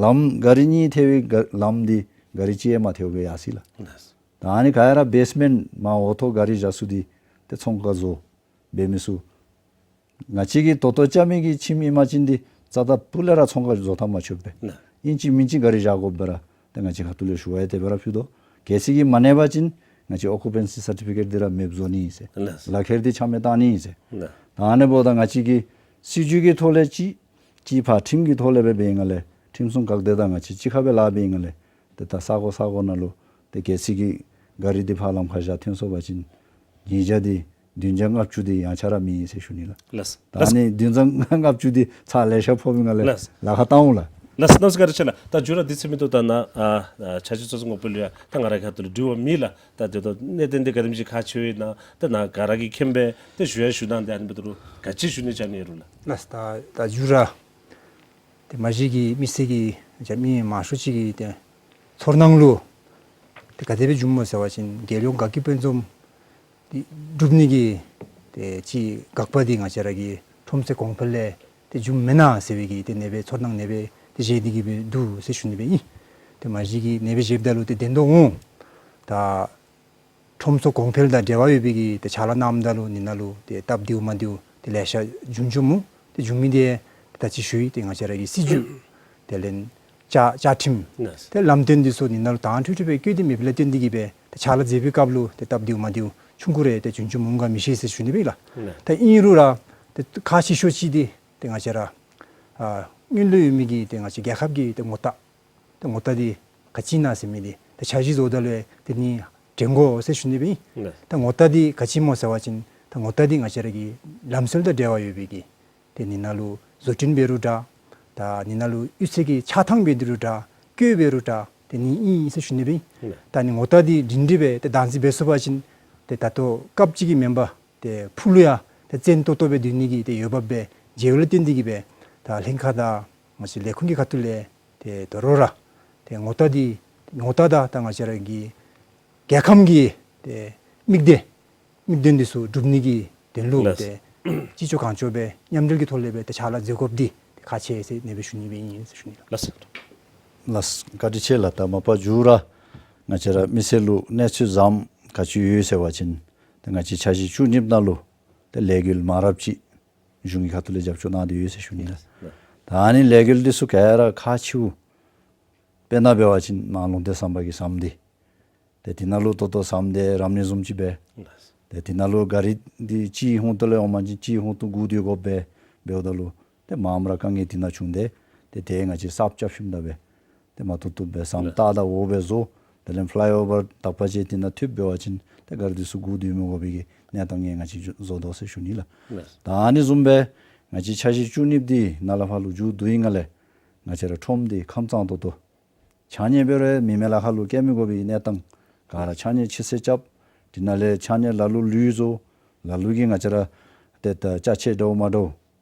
ལམ་ག་རི་གཉིས་ཐལ་བའི་ག་ལམ་འདི་ག་རི་གཅིག་ཡང་མ་ཐལཝ་སྦེ་ཡར་སོ་ཡི་ལགས། ལགས། ད་ཨ་ནི་ག་ར་བེ་སི་མེནཊ་མར་འོག་ཐོག་ག་རི་བཞག་ས་འདི་ཏེ་ཚོང་ཁང་བཟོ་འབད་མི་ཚུ། ང་བཅས་ཀྱིས་ད་ལྟོ་རྐྱབ་མི་གི་ཁྱིམ་ཨིན་པ་ཅིན་འདི་རྩ་དང་སྤུ་ལས་ར་ཚོང་ཁང་བཟོ་ཐབས་མ་ཆོགཔ་སྦེ། ལགས། ཨིན་ཅི་མིན་ཅི་གཱ་རི་བཞག་དགོཔ་སྦེ་ར་ཏེ་ང་བཅས་ཁ་ཐུག་ལས་ཞུ་བ་ཡང་དེ་སྦེ་ར་ཕུལ་དོ། གལ་སྲིད་ཀྱིས་མ་གནས་པ་ཅིན་ང་བཅས་ཨོ་ཀུ་པེན་སི་སར་ཊི་ཕི་ཀེཊ་འདི་ར་མེདཔ་བཟོ་ནི་ཨིན་ཟེར། ལགས། ལག་ཁྱེར་འདི་ཆ་མེད་བཏང་ནི་ཨིན་ཟེར། ལགས། ད་ཨ་ནི་འབདཝ་ད་ང་བཅས་ཀྱིས་སྲིད་བྱུས་ཀྱི་ཐོག་ལས་ཅིག་ཅིག་ཕར་ཁྲིམས་ཀྱི་ཐོག་ལས་སྦེ་འབད་ཡི་ག་ལས་ཁྲིམས་སྲུང་འགག་སྡེ་དང་ང་བཅས་གཅིག་ཁར་སྦེ་ལཱ་འབད་ཡི་ག་ལས་ཏེ་ད་ས་གོ་ས་གོ་ནང་ལུ་ཏེ་གལ་སྲིད་ཀྱིས་གཱ་རི་འདི་ཕར་ལམ་ཁར་བཞག་ཐོན་སོང་པ་ཅིན་ཉིས་བརྒྱ་འདི་བདུན་བརྒྱ་ལྔ་བཅུ་འདི་ཡང་ཆ་ར་མེད་ཟེར་ཞུ་ནི་ལགས། ལགས། ད་ཨ་ནི་བདུན་བརྒྱ་ལྔ་བཅུ་འདི་ཚར་ལེ་ཤ་ཕོགཔ་ཨིན་ག་ལས། ལགས། ལཱ་ཁག་བཏང་འོང་ལགས། ལགས། གནམ་ས་བཀའ་དྲིན་ཆེ་ལགས། ད་མཇུག་ར་འདི་ཚེ་མི་ཏོ་ད་ནཱ་ཨ་ཨ་འཆར་གཞི་གཙོ་གཙོ་ངོ་སྤྲོད་ལུ་ཡང་ད་ང་ར་ཁ་ཐུག་ལུ་དྲི་བ་མེད་ལགས། ད་དེ་ད་གནད་དོན་འདི་ག་དེམ་ཅིག་ཁག་ཆེཝ་ཨིན་ན་ད་ནཱ་ག་ར་གིས་མཁྱེན་པས། ཏེ་ཞུ་ཡང་ཞུ་ད་འདི་ཨ་ནི་འབདཝ་ད་ལུ་ག་ཅི་ཞུ་ནི་ཅིག་ཨ་ནི་ཡོད་རུང་ལགས། ལགས། ད་ད་མཇུག་ར་ཏེ་མ་གཞི་གི་མི་སེར་གྱི་ང་བཅས་མི་མང་ཤོས་ཅིག་གི་ཏེ་ཚོར་སྣང་ལུ་ཏེ་ག་དེ་སྦེ་བྱུངམ་སྨོ་ཟེར་བ་ཅིན་རྒྱལ་ཡོངས་དགའ་སྐྱིད་དཔལ་འཛོམས་འདི་སྒྲུབ་ནི་གི་ཏེ་ཅིག་དགག་པ་འདི་ང་བཅས་ར་གི་ཁྲོམ་སའི་གོང་འཕེལ་ལས་ཏེ་བྱུངམ་མེན་ན་ཟེར་བའི་གི་ཏེ་ཨ་ནེ་སྦེ་ཚོར་སྣང་ཨ་ནེ་སྦེ་ཏེ་བཞེས་ཏེ་གི་སྦེ་འདུག་ཟེར་ཞུ་ནི་སྦེ་ཨིན། ཏེ་མ་གཞི་གི་ཨ་ནེ་སྦེ་བཞེསཔ་ད་ལུ་ཏེ་བདེན་དོ་འོང་། ད་ཁྲོམ་སོགས་གོང་འཕེལ་དང་འབྲེལ་བ་ཡོད་པའི་གི་ཏེ་ཕྱག་ལཱ་གནངམ་ད་ལུ་ཨ་ནི་ནང་ལུ་ཏེ་སྟབས་བདེཝ་མ་བདེཝ་ཏེ་ལེ་ཤ་འབྱུང་འབྱུངམ་འོང་། ཏེ་འབྱུང་མི་འདི་ད་ཅི་ཞུ་ཡི། ཏེ་ང་བཅས་ར་གི་སྲིད་བྱུས་དེ་ལས་བཅའ་བཅའ་ཁྲིམས་ལགས། ཏེ་ལམ་སྟོན་འདི་ཚུ་ཨ་ནི་ནང་ལུ་དྭངས་འཕྲོས་འཕྲོས་སྦེ་བཀོད་དེ་མེདཔ་ལས་བརྟེན་ཏེ་གི་སྦེ་ཏེ་ཕྱག་ལཱ་མཛད་པའི་སྐབས་ལུ་ཏེ་སྟབས་བདེཝ་མ་བདེཝ་ཆུང་ཀུ་རེ་ཏེ་འབྱུང་འབྱུངམ་འོང་ག་མི་ཤེས་ཟེར་ཞུ་ནི་སྦེ་ལགས། ལགས། ད་ཨིན་རུང་ར་ཏེ་ཁག་ཆེ་ཤོས་ཅིག་འདི་ཏེ་ང་བཅས་ར་ཨ་སྔོན་ལུ་ཡོད་མི་གི་ཏེ་ང་བཅས་རྒྱལ་ཁབ་ཀྱི་ཏེ་ངོ་རྟགས་ཏེ་ངོ་རྟགས་འདི་ག་ཅི་ཨིན་ན་ཟེར་མི་འདི་ཏེ་འཆར་གཞི་བཟོཝ་ད་ལུ་ཏེ་ཨ་ནི་འདྲེན་དགོ་ཟེར་ཞུ་ནི་སྦེ་ཨིན། ལགས། ཏེ་ངོ་རྟགས་འདི་ག་ཅི་སྨོ་ཟེར་བ་ཅིན་ཏེ་ངོ་རྟགས་འདི་ང་བཅས་ར་གི་ལམ་སྲོལ་དང་འབྲེལ་བ་ཡོད་པའི་གི་ཏེ་ཨ་ནི་ནང་ལུ་བཟོ་སྐྲུན་འབད་རུང་འདྲ། ད་ཨ་ནི་ནང་ལུ་གཡུས་ཚན་གྱི་ཆགས་ཐངས་འབད་དེ་རུང་འདྲ། བཀོད་འབད་རུང་འདྲ། ཏེ་ཨ་ནི་ཨིན་ཟེར་ཞུ་ནི་སྦེ་ཨིན། ལགས། ད་ཨ་ནི་ངོ་རྟགས་འདི་སྒྲིང་སྒྲི་སྦེ་ཏེ་བདག་འཛིན་འབད་ཚུགས་པ་ཅིན་ཏེ་ད་ལྟོ་སྐབས་ཅིག་གི་མེན་པར་ཏེ་ཕུགས་ལུ་ཡང་ཏེ་བཙན་ཏོག་ཏོ་སྦེ་སྡོད་ནི་གི་ཏེ་འོས་འབབ་སྦེ་མཇལཝ་ལས་བརྟེན་ཏེ་གི་སྦེ་ད་ལྷན་ཁག་དང་ང་བཅས་ལས་ཁུངས་ཀྱི་ཁ་ཐུག་ལས་ཏེ་ད་རུང་ར་ཏེ་ངོ་རྟགས་འདི་ངོ་རྟགས་དང་ད་ང་བཅས་ར་གི་རྒྱལ་ཁམས་ཀྱི་ཏེ་དམིགས་གཏད་དམིགས་དོན་འདི་ཚུ་སྒྲུབ་ནི་གི་དོན་ལུ་ལགས། ཏེ་ཅི་ལྕོགས་གང་ལྕོགས་སྦེ་མཉམ་འབྲེལ་གྱི་ཐོག་ལས་སྦེ་ཏེ་ཕྱག་ལཱ་མཛད་དགོཔ་འདི་ཏེ་ཁག་ཆེ་ཟེར་ཨ་ནེ་སྦེ་ཞུ་ནི་སྦེ་ཨིན་ཟེར་ཞུ་ནི་ལགས། ལགས། ལགས། བཀའ་དྲིན་ཆེ་ལགས། ད་མ་པ་མཇུག་ར་ང་བཅས་ར་མི་སེར་ལུ་གནས་ཚུལ་བཟངམ་ག་ཅི་ཡོད་ཟེར་བ་ཅིན་ཏེ་ང་བཅས་འཆར་གཞི་བཅུ་གཉིས་ནང་ལུ་ཏེ་ལས་འགུལ་མང་རབས་ཅིག་གཞུང་གི་ཁ་ཐུག་ལས་རྒྱབ་སྐྱོར་གནང་སྟེ་ཡོད་ཟེར་ཞུ་ནི་ལགས། ལགས། ད་ཨ་ནི་ལས་འགུལ་འདི་ཚུ་ག་ར་ཁག་ཆེཝ་དཔེར་ན་འབད་བ་ཅིན་ནཱ་ལུང་བསྟན་ཟམ་པ་གི་ཟམ་འདི་ཏེ་དེ་ནང་ལུ་ཏོག་ཏོ་ཟམ་འདི་རམ་ནི་བཟུམ་ཅིག་སྦེ། ལགས། ཏེ་དེ་ནང་ལུ་གཱ་རི་འདི་གཅིག་ཧོང་ཏོ་ལས་འོང་པ་ཅིན་གཅིག་ཧོང་ཏོ་སྒུག་སྡོད་དགོཔ་སྦེ་འབདཝ་ད་ལུ་ཏེ་མངམ་ར་དཀའ་ངལ་དེ་ནང་བྱུང་སྟེ་ཏེ་དེ་ང་བཅས་གསརཔ་རྐྱབ་ཞིནམ་ད་སྦེ་ཏེ་མ་བཏུབ་བཏུབ་སྦེ་ཟམ་ལགས། ལྟག་དང་འོག་སྦེ་བཟོ། དེ་ལས་ཕ་ལའི་ཨོ་བར་དག་པ་ཅིག་དེ་ནང་ཐུགཔ་འབད་བ་ཅིན་ཏེ་གཱ་རི་འདི་ཚུ་སྒུག་སྡོད་མི་དགོ་པའི་གི་གནས་སྟངས་ང་བཅས་བཟོ་དོ་ཟེར་ཞུ་ནི་ལགས། ལགས། ད་ཨ་ནི་བཟུམ་སྦེ་ང་བཅས་འཆར་གཞི་བཅུ་གཉིས་འདི་ནཱ་ལས་ཕར་ལུ་མཇུག་བསྡུ་ཡི་ག་ལས་ང་བཅས་ར་ཁྲོམ་འདི་ཁམས་གཙང་ཏོག་ཏོ་ཆག་ཉེས་འབད་རུང་མི་མེད་ལཱ་ཁག་ལུ་བཀལ་མི་དགོ་པའི་གནས་སྟངས་ག་ར་ཆག་ཉེས་ཕྱི་སེལ་རྐྱབ། དེ་ནང་ལས་ཆག་ཉེས་ལ་ལུ་ལུད་བཟོ། ལ་ལུ་གིས་ང་བཅས་ར་ཏེ་ད་ཅ་ཆས་འདྲཝ་མ་འདྲཝ་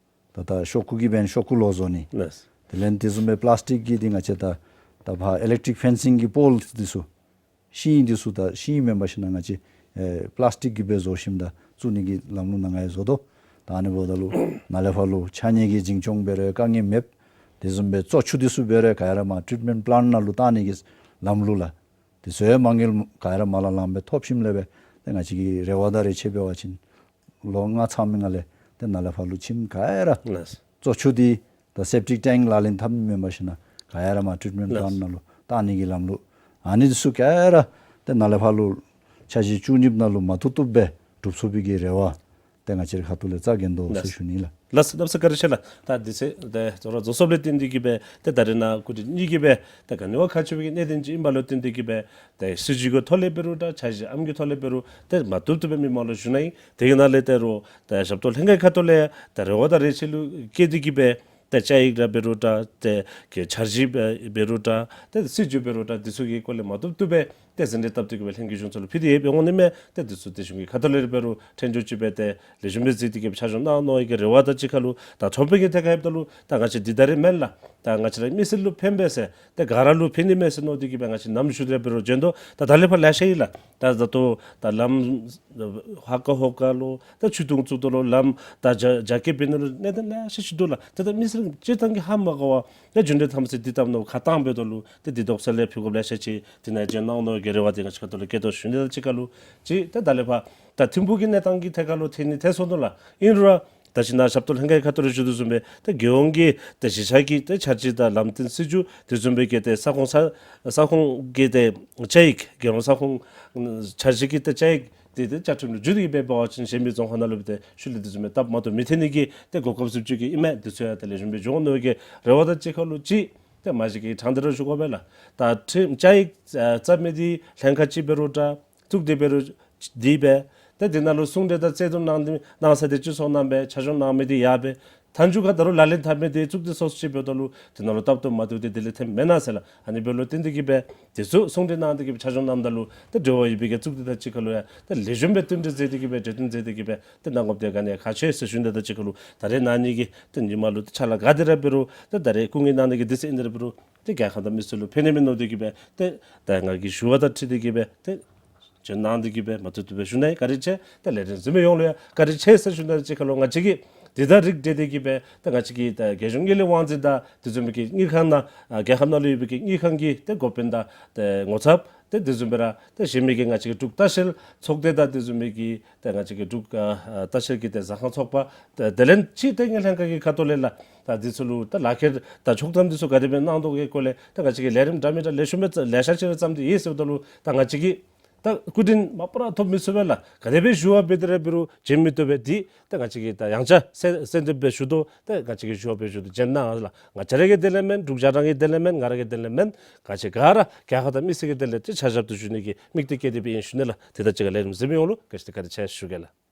ད་ད་ཤོག་ཀུ་གིས་འབདན་ཤོག་ཀུ་ལོག་བཟོ་ནི། ལགས། དེ་ལས་དེ་བཟུམ་སྦེ་པ་ལཱས་ཊིག་གི་འདི་ང་བཅས་ད་ད་ཕར་ཨི་ལེག་ཊིག་ཕེན་སིང་གི་པོལ་འདི་ཚུ་ཤིང་འདི་ཚུ་ད་ཤིང་མེན་པར་ཞིན་ན་ང་བཅས་ཨེ་པ་ལཱས་ཊིག་གིས་སྦེ་བཟོ་ཞིནམ་ད་བཙུགས་ནི་གི་ལམ་ལུགས་ནང་ང་ཡང་བཟོ་དོ། ད་ཨ་ནི་འབདཝ་ད་ལུ་ནཱ་ལས་ཕར་ལུ་ཆག་ཉེས་ཀྱི་འཛིན་སྐྱོང་འབད་རུང་དཀའ་ངལ་མེདཔ། དེ་བཟུམ་སྦེ་བཙོག་ཆུ་འདི་ཚུ་འབད་རུང་ག་ར་མར་ཊིཊ་མེནཊ་པ་ལཱནཊ་ནང་ལུ་བཏང་ནི་གི་ལམ་ལུགས་ལགས། དེ་ཚུ་ཡང་མ་དངུལ་ག་ར་མ་ལང་ལང་སྦེ་ཐོབ་ཞིནམ་ལས་སྦེ་ཏེ་ང་བཅས་ཀྱི་རེ་བ་དང་རེ་ཆེ་འབད་བ་ཅིན་ལོ་ལྔ་ཚང་མི་ནང་ལས་ཏེ་ནཱ་ལས་ཕར་ལུ་ཁྱིམ་ག་ར་ལགས། བཙོག་ཆུ་འདི་ད་སེབ་ཊིག་ཊེངཀ་ལག་ལེན་འཐབ་མི་མེན་པར་ཞིན་ན་ག་ར་མར་ཊིཊ་མེནཊ་ལགས། པ་ལཱནཊ་ནང་ལུ་བཏང་ནི་གི་ལམ་ལུགས། ཨ་ནི་འདི་ཚུ་ག་ར་ཏེ་ནཱ་ལས་ཕར་ལུ་འཆར་གཞི་བཅུ་གཉིས་ནང་ལུ་མ་བཏུབ་བཏུབ་སྦེ་འགྲུབ་ཚུགས་པའི་གི་རེ་བ་ཏེ་ང་བཅས་རའི་ཁ་ཐུག་ལས་བཙག་གེ་འདུག་ཟེར་ལགས། ཞུ་ནི་ལགས། ལགས། གནམ་ས་བཀའ་དྲིན་ཆེ་ལགས། ད་འདི་ཚེ་ཏེ་ཚོགས་ར་རྫོགས་སོངམ་ལས་བརྟེན་ཏེ་གི་སྦེ་ཏེ་ད་རེས་ནཱ་སྐུ་མགྲོན་གཉིས་ཀྱིས་སྦེ་ཏེ་ག་ནི་བ་ཁག་ཆེ་བའི་གི་གནད་དོན་ཅིག་ཨིན་པ་ལུ་བརྟེན་ཏེ་གི་སྦེ་ཏེ་སྲིད་བྱུས་ཀྱི་ཐོག་ལས་འབད་རུང་འདྲ་འཆར་གཞི་ཨམ་གྱི་ཐོག་ལས་འབད་རུང་ཏེ་མ་བཏུབ་བཏུབ་སྦེ་མི་མང་ལུ་ཞུ་ནི་ཨིན། དེ་གི་ནང་ལས་ད་རུང་ད་ཞབས་ཏོག་ལྷན་ཁག་ཁ་ཐུག་ལས་ད་རེ་བ་དང་རེ་ཆེ་ལུ་བསྐྱེད་དེ་གི་སྦེ་ཏེ་བཅའ་ཡིག་ར་འབད་རུང་འདྲ་ཏེ་གི་འཆར་གཞི་འབད་རུང་འདྲ་ཏེ་སྲིད་བྱུས་འབད་རུང་འདྲ་འདི་ཚུ་གི་སྐོར་ལས་མ་བཏུབ་བཏུབ་སྦེ་ཏེ་ཟིན་བྲིས་བཏབ་སྟེ་གི་སྦེ་ལྷན་རྒྱས་གཞུང་ཚོགས་ལུ་ཕུལ་ཏེ་ཡོདཔ་འོང་ནི་མས། ཏེ་འདི་ཚུ་ཏེ་གཞུང་གི་ཁ་ཐུག་ལས་འབད་རུང་ཕྲན་ཚེགས་ཅིག་སྦེ་ཏེ་ལེགས་ཤོམ་སྦེ་གཟིགས་ཏེ་གི་སྦེ་ཆ་འཇོག་གནང་གནང་བའི་གི་རེ་བ་དང་གཅིག་ཁར་ལུ་ད་ཁྲོམ་དཔོན་གྱི་ཐད་ཁར་ལྷོདཔ་ད་ལུ་ད་ང་བཅས་འདི་ད་རེས་མེན་ལགས། ད་ང་བཅས་ར་མི་སེར་ལུ་ཕན་པས་ཟེར་ཏེ་ག་ར་ལུ་ཕན་ནི་མས་ཟེར་མནོ་སྟེ་གི་སྦེ་ང་བཅས་ནམ་ཞུ་སྟེ་འབད་རུང་འབྱོན་དོ། ད་ད་ལས་ཕར་ལེ་ཤ་ཡོད་ལགས། ད་ད་ལྟོ་ད་ལམ་ཧ་ཀ་ཧོ་ཀ་ལུ་ད་ཆུ་དུང་བཙུགས་དོ་ལོ། ལམ་ད་རྒྱ་རྒྱ་སྐྱེད་འབད་ནི་ལུ་གནད་དོན་ལེ་ཤ་ཅིག་འདུག་ལགས། ད་ད་མི་སེར་སྤྱིར་བཏང་གིས་ཧ་མ་གོ་བར་ད་རྒྱུན་གཏན་ཐམས་ཅད་འདི་བཏབ་ནུག་ཁ་བཏང་འབད་དོ་ལོ། ཏེ་འདི་ཐོག་ས་ལས་ཕུལ་དགོཔ་ལེ་ཤ་ཅིག་དེ་ནང་འབྱོན་གནང་གནང་བའི་གི་རེ་བ་འདི་ང་བཅས་ཁ་ཐུག་ལས་བསྐྱེད་དོ་ཞུ་ནི་དང་གཅིག་ཁར་ལུ་ཅིག་ད་ད་ལས་ཕར་ད་ཐིམ་ཕུག་གི་གནས་སྟངས་ཀྱི་ཐད་ཁར་ལུ་ཐོན་ནི་ཐོན་སོང་ནུག་ལགས། ཨིན་རུང་ར་ ད་ཅི་ནཱ་ཞབས་ཏོག་ལྷན་ཁག་གི་ཁ་ཐུག་ལས་ཞུ་དོ་བཟུམ་སྦེ་ད་རྒྱལ་ཡོངས་ཀྱི་ད་གཞིས་ཆགས་ཀྱི་ད་འཆར་གཞི་དང་ལམ་སྟོན་སྲིད་བྱུས་དེ་བཟུམ་སྦེ་གི་ད་ས་ཁོངས་ས་ས་ཁོངས་ཀྱི་ད་བཅའ་ཡིག་རྒྱལ་ཡོངས་ས་ཁོངས་འཆར་གཞི་གི་ད་བཅའ་ཡིག་དེ་ད་བཅའ་ཁྲིམས་ལུ་བསྒྱུར་ཏེ་གི་འབད་བ་ཅིན་གཞན་མི་རྫོང་ཁག་ནང་ལུ་སྦེ་ད་ཤུལ་ལས་དེ་བཟུམ་སྦེ་སྟབས་མ་བདེཝ་མི་ཐོན་ནི་གི་ད་གོ་སྐབས་སྲིད་བྱུས་ཀྱི་ཨིན་མས། དེ་ཚུ་ཡང་ད་ལེགས་ཤོམ་སྦེ་འགྱོ་འོང་མནོ་བའི་གི་རེ་བ་དང་གཅིག་ཁར་ལུ་ཅིག་ད་མ་གཞི་གི་དྲང་སྟེ་ར་ཞུ་དགོ་པས་ལགས། ད་ཁྲིམས་བཅའ་ཡིག་ཨ་བརྩམ་མི་འདི་ལྷན་ཁག་ཅིག་འབད་རུང་འདྲ་བཙུགས་ཏེ་འབད་རུང་འདི་སྦེ་ད་འདི་ནང་ལུ་གསུང་གྲོས་དང་བརྩད་དུ་གནང་གནང་ས་འདི་སྤྱི་ཚོགས་ནང་སྦེ་ཆ་འཇོག་གནང་མི་འདི་ཡར་སྦེ་མཐའ་མཇུག་ཁར་ད་རུང་ལག་ལེན་འཐབ་མི་འདི་བཙུགས་ཏེ་སོ་སོ་ཅིག་འབདཝ་ད་ལུ་འདི་ནང་ལུ་སྟབས་བདེ་མ་བདེཝ་འདི་དེ་ལས་ཐོནམ་མེན་ན་ཟེར་ལགས། ཨ་ནི་འབདཝ་ལུ་བརྟེན་ཏེ་གི་སྦེ་འདི་ཚུ་གསུང་གྲོས་གནང་སྟེ་གི་སྦེ་ཆ་འཇོག་གནངམ་ད་ལུ་ད་འབྲེལ་བ་ཡོད་པའི་གི་གཙུག་སྡེ་དང་གཅིག་ཁར་ལུ་ཡང་ད་ལེགས་ཤོམ་སྦེ་བསྟུན་གྲོས་མཛད་དེ་གི་སྦེ་གྲོས་བསྟུན་མཛད་དེ་གི་སྦེ་ད་གནང་དགོཔ་འདི་ག་ནི་ཁག་ཆེ་ཟེར་ཞུ་ནི་དང་གཅིག་ཁར་ལུ་ད་རེས་གནང་ནི་གི་ད་ཉིནམ་ལུ་ད་ཆ་ལ་ག་དེ་ར་འབད་རུང་ད་ད་རེས་སྐུ་ངལ་གནང་ནི་གི་དུས་ཚོད་ཨིན་ནི་ར་འབད་རུང་ཏེ་རྒྱལ་ཁབ་དང་མི་སེར་ལུ་ཕན་ནི་མས་མནོ་སྟེ་གི་སྦེ་ཏེ་ད་ང་གིས་ཞུ་བ་དང་འཁྲིལ་ཏེ་གི་སྦེ་ཏེ་བྱོན་གནང་སྟེ་གི་སྦེ་མ་བཏུབ་བཏུབ་སྦེ་ཞུ་ནི། བཀའ་དྲིན་ཆེ། ད་ལས་རིམ་གཟིགས་མི་ཡོངས་ལུ་ཡང་བཀའ་དྲིན་ཆེ་ཟེར་ཞུ་ནི་དང་གཅིག་ཁར་ལུ་ང་བཅས་ཀྱིས་འདི་དང་རིགས་བསྒྲེས་ཏེ་གི་སྦེ་ད་ང་བཅས་ཀྱི་ད་རྒྱལ་གཞུང་དངུལ་ལས་དབང་འཛིན་དང་དེ་བཟུམ་མའི་གི་དངུལ་ཁང་ནང་ཨ་རྒྱལ་ཁབ་ནང་ལུ་ཡོད་པའི་གི་དངུལ་ཁང་གི་ཏེ་འགོ་དཔོན་དང་ཏེ་ངོ་ཚབ་ཏེ་དེ་བཟུམ་སྦེ་ར་ཏེ་གཞན་མི་གི་ང་བཅས་ཀྱི་འབྲུག་ལྟ་བཤལ་ཚོགས་སྡེ་དང་དེ་བཟུམ་མའི་གི་ད་ང་བཅས་ཀྱི་འབྲུག་ཨ་ཨ་ལྟ་བཤལ་གྱི་ད་ཟ་ཁང་ཚོགས་པ་ད་དེ་ལས་ཅིག་ད་དངུལ་ལྷན་ཁག་གི་ཁ་ཐུག་ལས་ལགས། ད་འདི་ཚུ་ལུ་ད་ལག་ཁྱེར་དང་ཆོག་ཐམ་འདི་ཚུ་ག་དེ་སྦེ་གནང་དོ་གི་སྐོར་ལས་ད་ང་བཅས་ཀྱིས་ལས་རིམ་འདྲ་མི་འདྲ་ལེགས་ཤོམ་སྦེ་ལེ་ཤ་ཅིག་ར་བརྩམས་ཏེ་ཡོད་ཟེརཝ་ད་ལུ་ད་ང་བཅས་ཀྱིས་ད་སྐུ་དྲིན་མ་པ་ར་ཐོབ་མི་ཚུགས་པས་ལགས། ག་དེ་སྦེ་ཞུ་བ་འབད་དེ་ར་འབད་རུང་བྱིན་མི་བཏུབ་པས། འདི་ད་ང་བཅས་ཀྱིས་ད་ཡང་བསྐྱར་གསལ་གསལ་འདེབས་སྦེ་ཞུ་དོ། ད་ང་བཅས་ཀྱིས་ཞུ་བ་འབད་ཞུ་དོ་བྱིན་གནང་ལགས། ང་བཅས་ར་གི་དོན་ལས་མེན། འབྲུག་རྒྱང་བསྒྲགས་ཀྱི་དོན་ལས་མེན། ང་ར་གི་དོན་ལས་མེན། ག་ཅི་ག་ར་རྒྱལ་ཁབ་དང་མི་སེར་གྱི་དོན་ལས་ཏེ་ཕྱག་ཞབས་ཏོག་ཞུ་ནི་གི་དམིགས་གཏད་བསྐྱེད་དེ་སྦེ་ཨིན་ཞུ་ནི་ལགས། དེ་དང་གཅིག་ཁར་ལས་རིམ་གཟིགས་མི་ཡོངས་ལུ་བཀྲིན་ཆེ་ཞུ་གེ་ལགས།